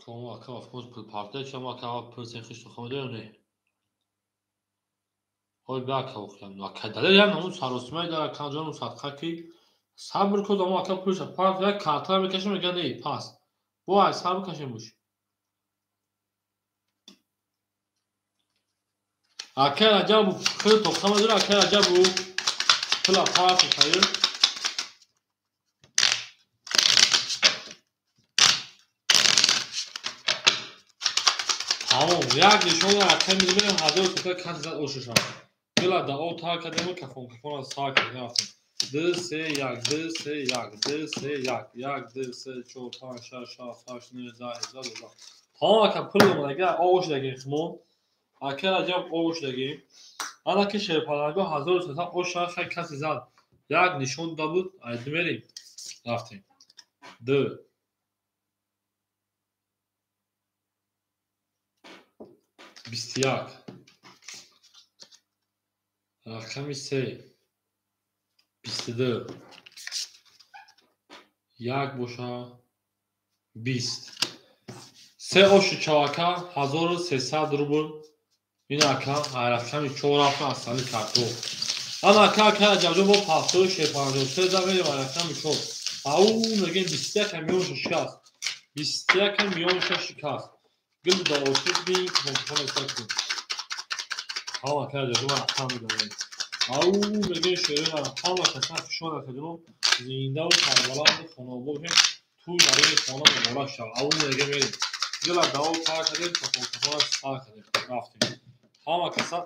Комо ака вафкоз пул партия чама ака пул сен хиш тоқама дур не. Ой ба ака охям. Ака Далер як намуд саросимай дар ака ҷону садқа ки сабр кун амо ака пулша парт як картара мекашем мега не пас. Бо ай сабр кашем буш. Акай Раҷабов худ тоқама дур акай Раҷабов пула парт хайр. Тамом як нишон акай мебинем 1300 кас зад ошушам. Гила да о та кадем кафон кафон аз са кадем рафтем. 2 3 1 2 3 1 2 3 1 1 2 3 4 5 6 7 8 9 10 11 12. Тамом ака пул омадага ош дагим химон. Ака Раҷаб ош дагим. Ана ки шерпаланго 1300 ош хай каси зад. Як нишон да буд, айди мерим. Рафтем. 2 21 рақами 3 22 1 боша 20 се оши чавака 1300 рубл. Ин ака рақами 4 рафта аз сали картоф. Ана ака ака Раҷабҷон бо пафтои 653 за мерем рақами 4. Ау мегем 21 миёнша шикаст. 21 миёнша шикаст. Гил да ошиб бин кафон кун. Ҳама ака Раҷабҷон рақам медонем. Ау мегем шерина ҳама каса фишон акаҷон зиндаву сарбаланду хонаобод бошем. Туй барои хона муборак шавад. Ау мегем мерем. Гила даво тар кардем, кафон кафона сар кардем. Рафтем. Ҳама каса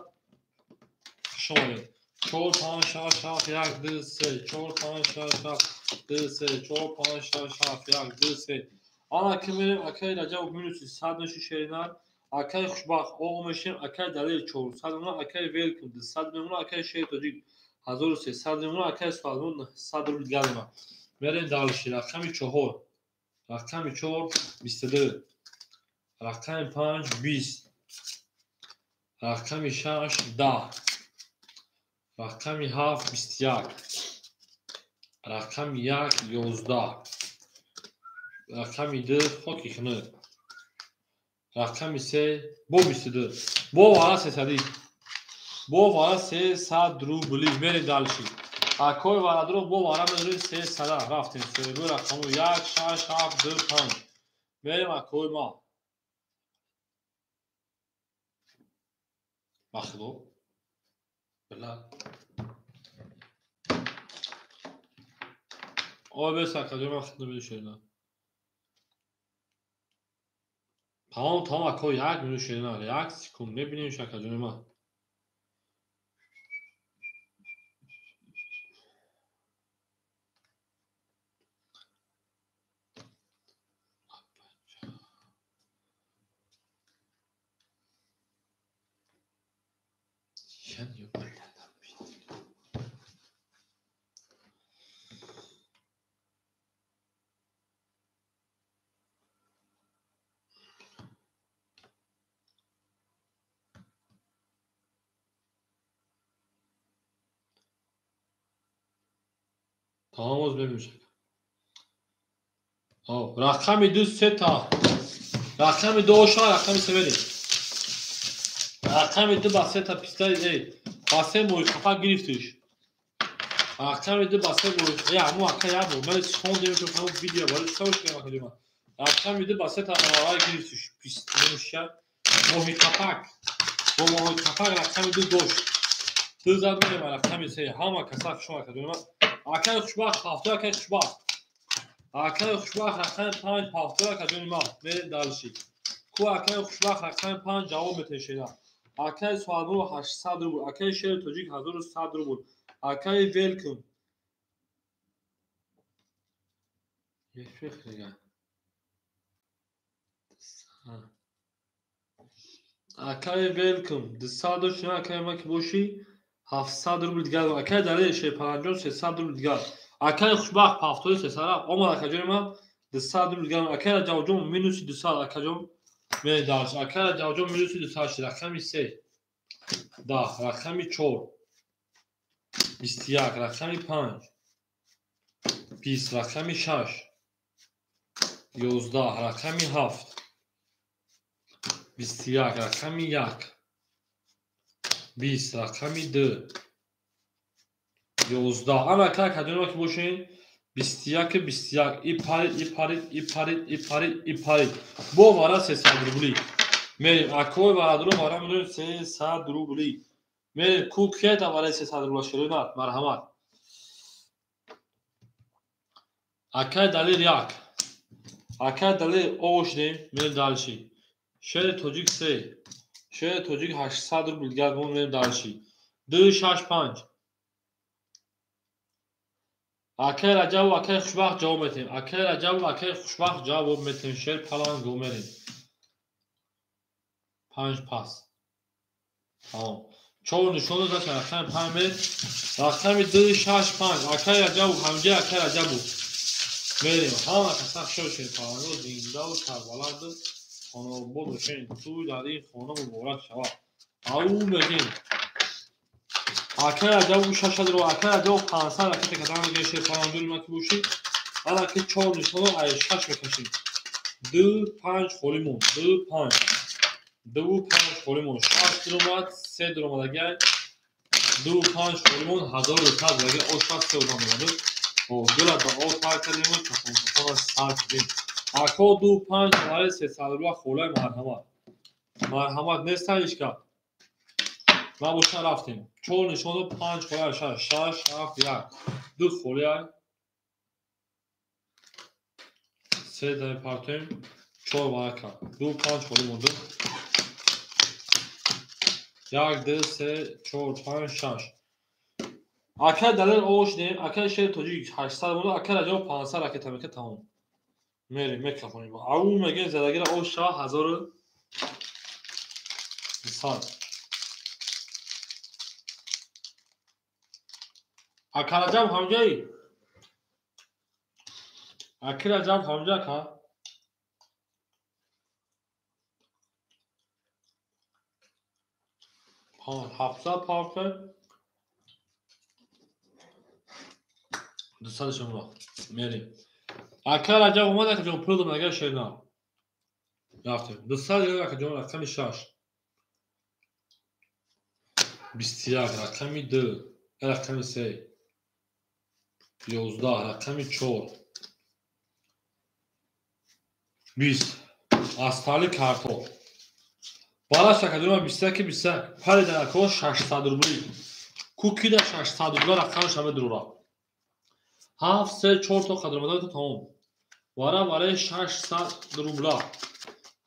хуш омадед. 4 5 6 7 1 2 3 4 5 6 7 2 3 4 5 6 7 1 2 3. Ана ки мерем акай Раҷабов минуси 100 меши шеринар, акай Хушбахт оғ мешем, акай Далер 400 мемона, акай Велкум 200 мемона, акай Шери Тоҷик 1300 мемона, акай Суалмон 100 рубл дигар мемона. Мерем дальше. Рақами 4. Рақами 4 22. Рақами 5 20. Рақами 6 10. Рақами 7 21. Рақами 1 11. Рақами 2 хоки хунук. Рақами 3 бо 22. Бо вара 300. Бо вара 300 рубли. Мерем дальше. Акой варадро бо вара мерем 300. Рафтем. Сеюм рақаму 1 6 7 2 5. Мерем акой ма. Бахло. Била. Ой бес акаҷон ман хидмат мешавам. Тамом тамом ако як минут шерина, як секунд мебинем акаҷони ман. Тамом оз мебинем. Рақами 2 сета. Рақами 2 оша, рақами 3 мерем. Рақами 2 ба сета писта эй, ба се моҳи қафа гирифтиш. Рақами 2 ба се моҳи, я ҳамон ака як бор, ман хондем ки ҳамон видео барои чӣ савош кардам акаҷон ман. Рақами 2 ба сета аввал гирифтиш. Пист меша моҳи қафак. Бо моҳи қафак рақами 2 дошт. 2 зад мерем рақами 3. Ҳама каса шумо акаҷон ман. Акай хушбахт ҳафта, акай хушбахт. Акай хушбахт рақами 5 ҳафта акаҷони ман. Мерем дальше. Ку акай хушбахт рақами 5 ҷавоб метешена. Акай Суалмон 800 рубл, акай Шери Тоҷик 1100 рубл, акай Велкум. Як фикр дига. Акай велком. 200 дошт, акай ма ки бошӣ 700 рубл дигар. Акай Далер Шерпаланҷон 300 рубл дигар. Акай Хушбахт 73 300 рафт. Омад акаҷони ман 200 рубл дигар. Акай Раҷабҷон минуси 200 акаҷон. Мерем дальше. Акай Раҷабҷон минуси 200 шид. Рақами 3. 10, рақами 4. 21, рақами 5. 20, рақами 6. 11, рақами 7. 21, рақами 1. 20, рақами 2. 11. Ана акай акаҷони ки бошен 21 21 и парид, и парид, и парид, и парид, и парид. Бо вара 300 рубли. Мерем акой варадро вара медонем 300 рубли. Мерем ку киета вара 300 рубла шеринат марҳамат. Акай Далер 1. Акай Далер овошдем, мерем дальше. Шери тоҷик 3. Шери тоҷик 800 рубл дигар бо мерем дальше. 2 6 5. Акай Раҷабу акай Хушбахт ҷавоб метем. Акай Раҷабу акай Хушбахт ҷавоб метем. Шер Паланго мерем. 5 пас. Тамом. 4 нишон дод, рақами 5 мер. Рақами 2 6 5. Акай Раҷабу ҳамҷа акай Раҷабу. Мерем. Ҳама каса хушҳол шед Паланго зиндаву сарбаланду хонаобод бошед. Тӯй дар ин хона муборак шавад. Ау мегем. Акай Раҷабу 600 рубл, акай Раҷабу 500 ракета кадан мегем шер Паланҷони ма ки бошӣ. Ана ки 4 нишоно ай 6 мекашем. 2 5 холӣ монд. 2 5. 2 5 холӣ монд. 6 дуромад, 3 дуромадагай. 2 5 холӣ монд, 1200 даги о 6 се одам омаду. О, гула ба о тар кардем ва чапон чапон сар кардем. Ако 2 5 вари 300 рубла холай марҳамат. Марҳамат неста ҳеҷ кас. Набоша рафтем. 4 нишону 5 холай 6 6 7 1. 2 холай 3 дай партоем 4 варака. 2 5 холӣ монду. 1 2 3 4 5 6. Акай Далер овошдем, акай Шери Тоҷик 800 монду, акай Раҷаб 500 ракета мека тамом. Мерем мекафонем. Ау мегем задагира ош шава 1200. Ака Раҷаб ҳамҷаи? Аки Раҷаб ҳамҷа ака? Ҳафтсад парта 200 шумро мерем. Ака Раҷаб омад, акаҷон пул додам, агар шерна. Рафтем. 200 акаҷон рақами 6. 21 рақами 2, рақами 3. 11 рақами 4. 20. Астали картоф. Балаш акаҷон 21 21. Паридан ако 600 рубли. Кукида 600 рубла рақамаш ҳама дура. 7 3 4 то қадр омада тамом. Вара вараи 600 рубла.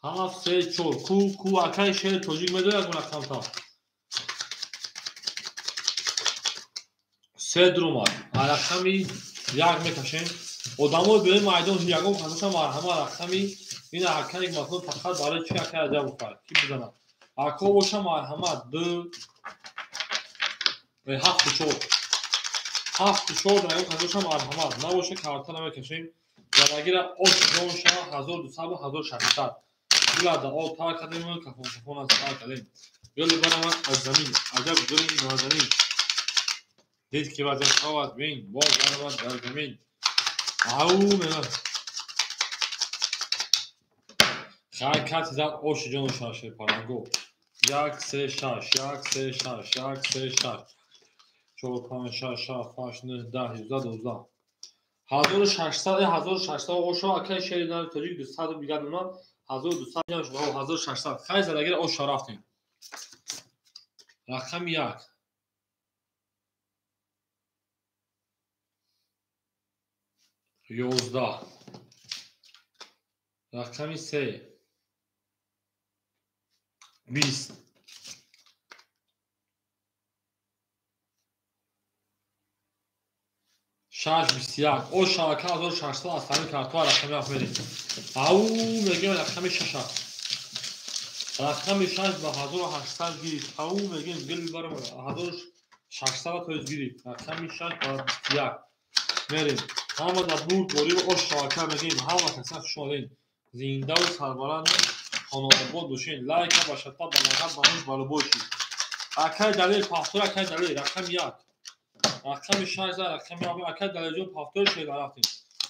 7 3 4 ку ку акай шери тоҷик медояд ягон рақам та. 3 дуромад. Рақами 1 мекашем. Одамои беи майдон ягон касоша марҳама рақами ин акаи матлуб фақат барои чи акай Раҷаб кард ки бизанад. Ако боша марҳамат 2 7 4. 7 4 ягон касоша марҳамат набоша карта намекашем. Задагира ош ҷон шава 1200 ва 1600. Гулада о тар кардем ва кафон кафон аз тар кардем. Гули баромад аз замин, аҷаб гули нозанин. Дид ки вазн шавад бин, боз баромад дар замин. Ау мегӯяд. Хай каси зад оши ҷону шаши Паланго. 1 3 6 1 3 6 1 3 6 4 5 6 7 8 9 10 11 12. 1600 1600 ошо акай шери нави тоҷик 200 дигар мемонад 1200 ҷамъ шуд 1600. Хай задагира оша рафтем. Рақами 1. 11. Рақами 3. 20. 6 21. О шабака 1600 аз ҳамин картҳо рақами 7 мерем. Ау мегӯем рақами 6. Рақами 6 ба 1800 гирифт. Ау мегем гил барам 1600 тоиз гирифт. Рақами 6 ба 21. Мерем. Ҳама да бурд борӣ ош шавака мегем. Ҳама каса хуш омадед. Зиндаву сарбаланд хонаобод бошед. Лайка ба шата ба лағат ба нӯш ба лубой шид. Акай Далер пафтор, акай Далер рақами 1. Рақами 6 рақами 1. Акай Далерҷон пафтор шуд рафтем.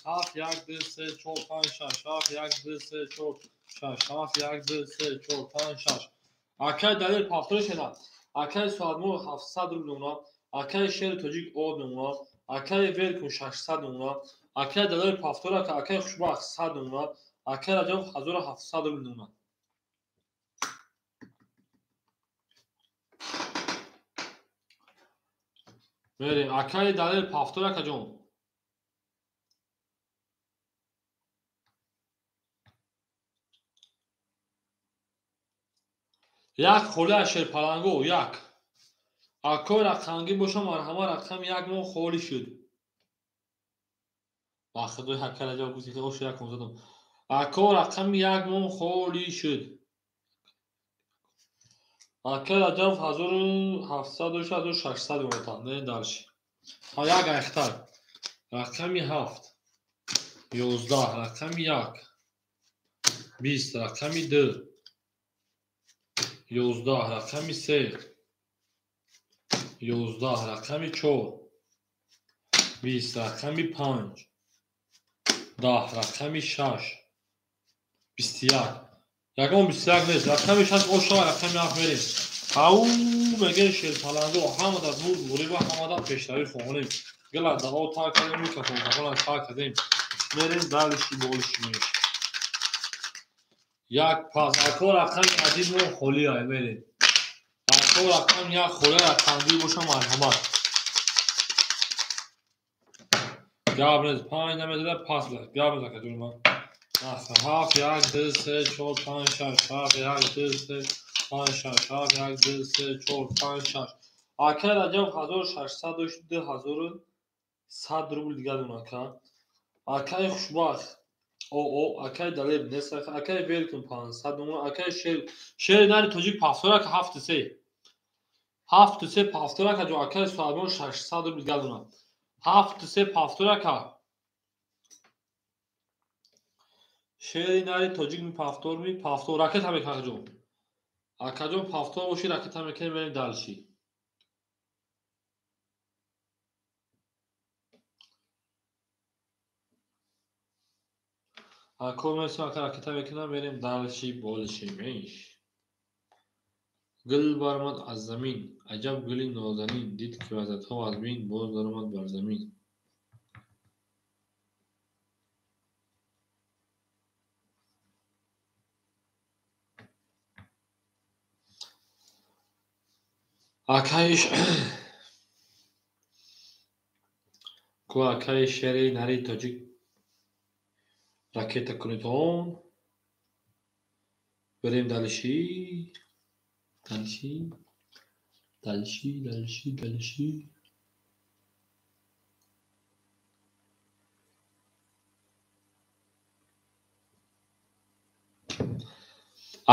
7 1 2 3 4 5 6 7 1 2 3 4 6 7 1 2 3 4 5 6. Акай Далер пафтор шуда. Акай Соатмур 700 рубл мемонад. Акай Шери Тоҷик об мемонад. Акай Веркун 600 мемонад. Акай Далер пафтор, акай Хушбахт 100 мемонад. Акай Раҷаб 1700 рубл мемонад. Мерем. Акай Далер пафтор, акаҷон. Як холӣ аз Шерпаланго, як. Акои рақамгӣ боша, марҳама, рақами 1 мо холӣ шуд. Ба худои акай Раҷаб гуфти ош якум задам. Ако рақами 1 мо холӣ шуд. Акай Раҷаб 1700 1600 мемонад. Не дарши. Ҳа як айхтар. Рақами 7 11 рақами 1 20 рақами 2 11 рақами 3 11 рақами 4 20 рақами 5 10 рақами 6 21. Ягон 21 нест. Рақами 6 ошава, рақами 7 мерем. Ау мегем Шерпаланго ҳама да бурд ғуриба, ҳама да пешравӣ хоҳонем. Гила даъо тар кардем, микрофон кафона тар кардем. Мерем далиши болиши меш. Як пас. Ако рақами 1 мо холӣ ай мерем. Ако рақами 1 холӣ рақамгӣ боша, марҳамат. Гап нест. 5 намезада пас гап нест акаҷони ман. 7 1 2 3 4 5 6 7 1 2 3 5 6 7 1 2 3 4 5 6. Акай Раҷаб 1600 дошт, 2100 рубл дигар дон ака. Акай Хушбахт о акай Далер нест, акай Веркун 500 дон, акай Шери нари тоҷик пафтор ака 7 3. 7 3 пафтор ака ҷо, акай Суҳайбон 600 рубл дигар дон. 7 3 пафтор ака. Шери нари тоҷик ми пафтор ми пафтор ракета мекунад ҷо. Акаҷон пафтор боши ракета мекунем, мерем далши. Ако мерсим ака ракета мекунам, мерем далши болиши меш. Гул баромад аз замин, аҷаб гули нозанин, дид ки вазатҳо аз бин, боз даромад бар замин. Ку акаи Шери нари тоҷик ракета кунед он. Берем далиши. Далиши. Далиши, далиши, далиши.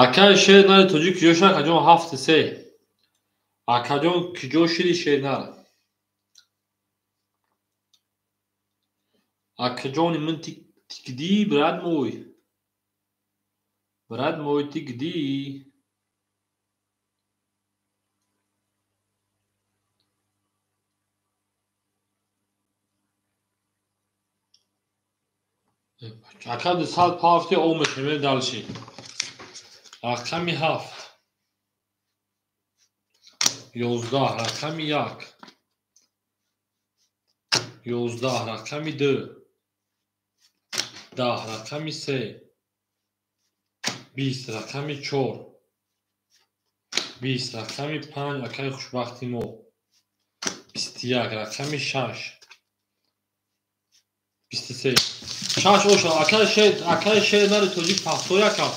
Акаи Шери нари тоҷик куҷо шуд? Акаҷон 7 3. Акаҷон куҷо шуди Шернар? Акаҷони ман тикдӣ, брат мой. Брат мой тикдӣ. Ака 200 пафти об мешавем далши. Рақами 7 11 рақами 1 11 рақами 2 10 рақами 3 20 рақами 4 20 рақами 5 акаи хушбахти мо 21 рақами 6 23 6 оша. Акаи Шер нари тоҷик пафтор яка.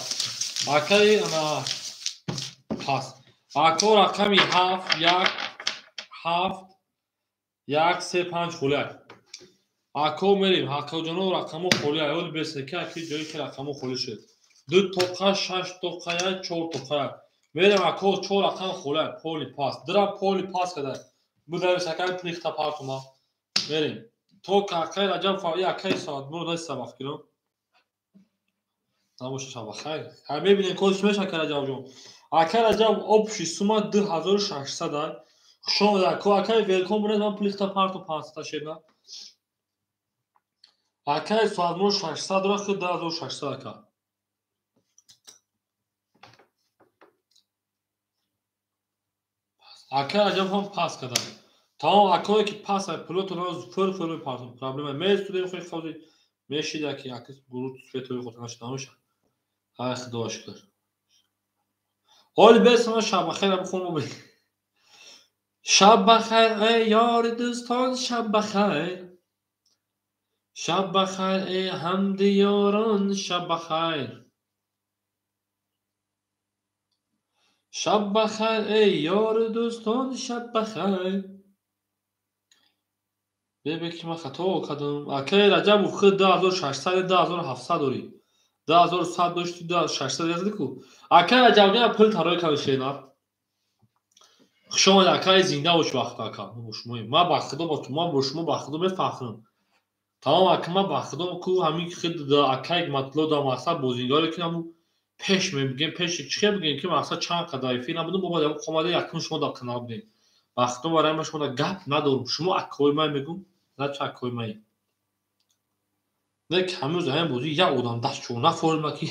Акаи ана пас. Ако рақами 7 1 7 1 3 5 холӣ. Ако мерем, акаҷоно рақамо холӣ. Аёли бесека аки ҷое ки рақамо холӣ шуд. 2 тоқа 6 тоқа 1 4 тоқа 1. Мерем ако 4 рақам хола поли пас. Дира поли пас када. Будави сакай плихта партума. Мерем. То акай Раҷаб фа акай соат муро даст сабақ кирам. Набоша шаб хайр. Ҳай мебинем кодиш меша акай Раҷаб ҷон. Акай Раҷаб общий сумма 2600 ай. Хуш омадед ако акай велком буред ман плихта парту 500 шерна. Акай соатмуро 600 ра хи 2600 ака. Акай Раҷаб ҳам пас кардам. Тамом акое ки пас ай пулотонро фыр-фыр мепартам. Проблема местудем хи хози мешида ки аки гурӯҳ светои хотир нашида. Ай худо шукр. Ҳоли бесама шаб бахайр бихон бубин. Шаб бахайр эй ёри дӯстон, шаб бахайр. Шаб бахайр эй ҳамдиёрон, шаб бахайр. Шаб бахайр эй ёри дӯстон, шаб бахайр. Бебе ки ман хато кардам. Акай Раҷаб худ 2600 2700 дорӣ. 2100 дошти 2600 язди ку. Акай Раҷаб ҷон пул тарои кардӣ шенар. Хуш омадед акай, зинда бош вақт ака. Мо бо шумоем. Ман ба худо бо ман бо шумо ба худо мефахрам. Тамом ака ман ба худо ку ҳамин хид акай матло да мақсад бозингаре ки наму пеш мебигем, пеш чӣ бигем ки мақсад чанд қадар эфир набудам, бо баъд омада якум шумо дар канал будем. Ба худо барои ман шумо гап надорам. Шумо акои ман мегум, на ча акои ман. Не ҳанӯз ҳамин бозӣ як одам даст чо наформа ки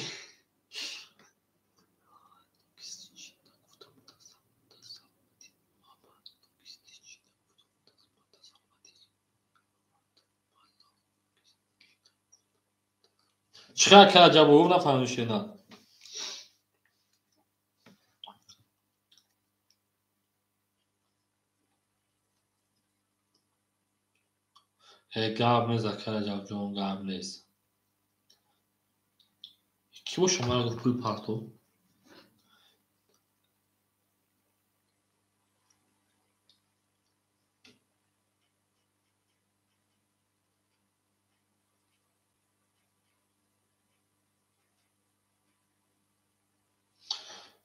чӣ акай Раҷаб нафаҳмидӣ шена. Гап нест акай Раҷаб ҷон, гап нест. Кӣ боша мара гуфт пул парто?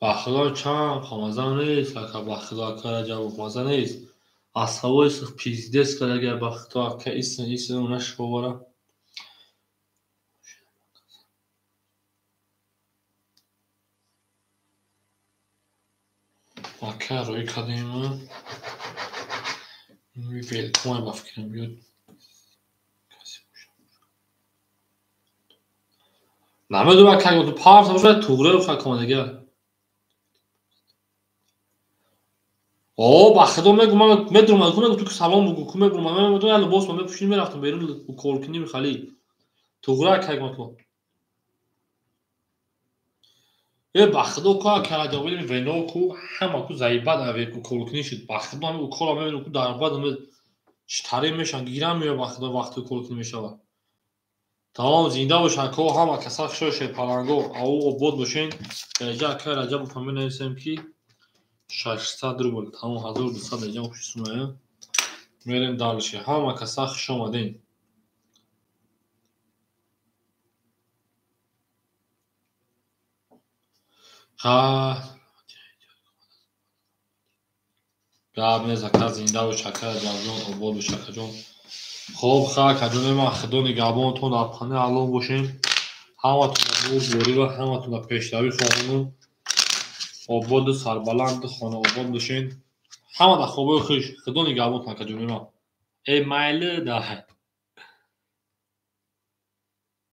Ба худо чанд маза нест ака, ба худо акай Раҷабов маза нест. Аз ҳавои сих пиздец кардагия ба худо ака исн исн нашовара. Ака рӯй кардем. Велкомай ба фикрам биёд. Намедонам ака парта бошад туғра хака омадагия. О, ба худо мегум, ман медонам, ку мегум ту ки салом бугу, ку мегум, ман медонам, як либос ман мепӯшидим мерафтам берун уколкунӣ михали. Туғра акай матло. Э ба худо ку акай Раҷаб вино ку ҳама ку заибат уколкунӣ шуд. Ба худо ҳамин укола мебинам ку дар бад читаре мешаванд, гирам меояд ба худо вақти уколкунӣ мешавад. Тамом зинда бошанд ко ҳама каса хушо шерпаланго, ау обод бошен. Дараҷа акай Раҷабов ҳам менависем ки 600 рубл, тамом 1200 дараҷа общий сумма. Мерем дальше. Ҳама каса хуш омадем. Ха гап нест ака, зинда бош ака Раҷаб ҷон, обод бош акаҷон. Хоб ха акаҷони ман, худо нигаҳбонатон, дар паноҳи Аллоҳ бошем. Ҳаматонро бурдборӣ ва ҳаматонро пешравӣ хоҳонам. Ободу сарбаланду хонаобод бошед. Ҳама дар хобҳои хуш. Худо нигаҳбонатон акаҷони ман. Э майли даҳ.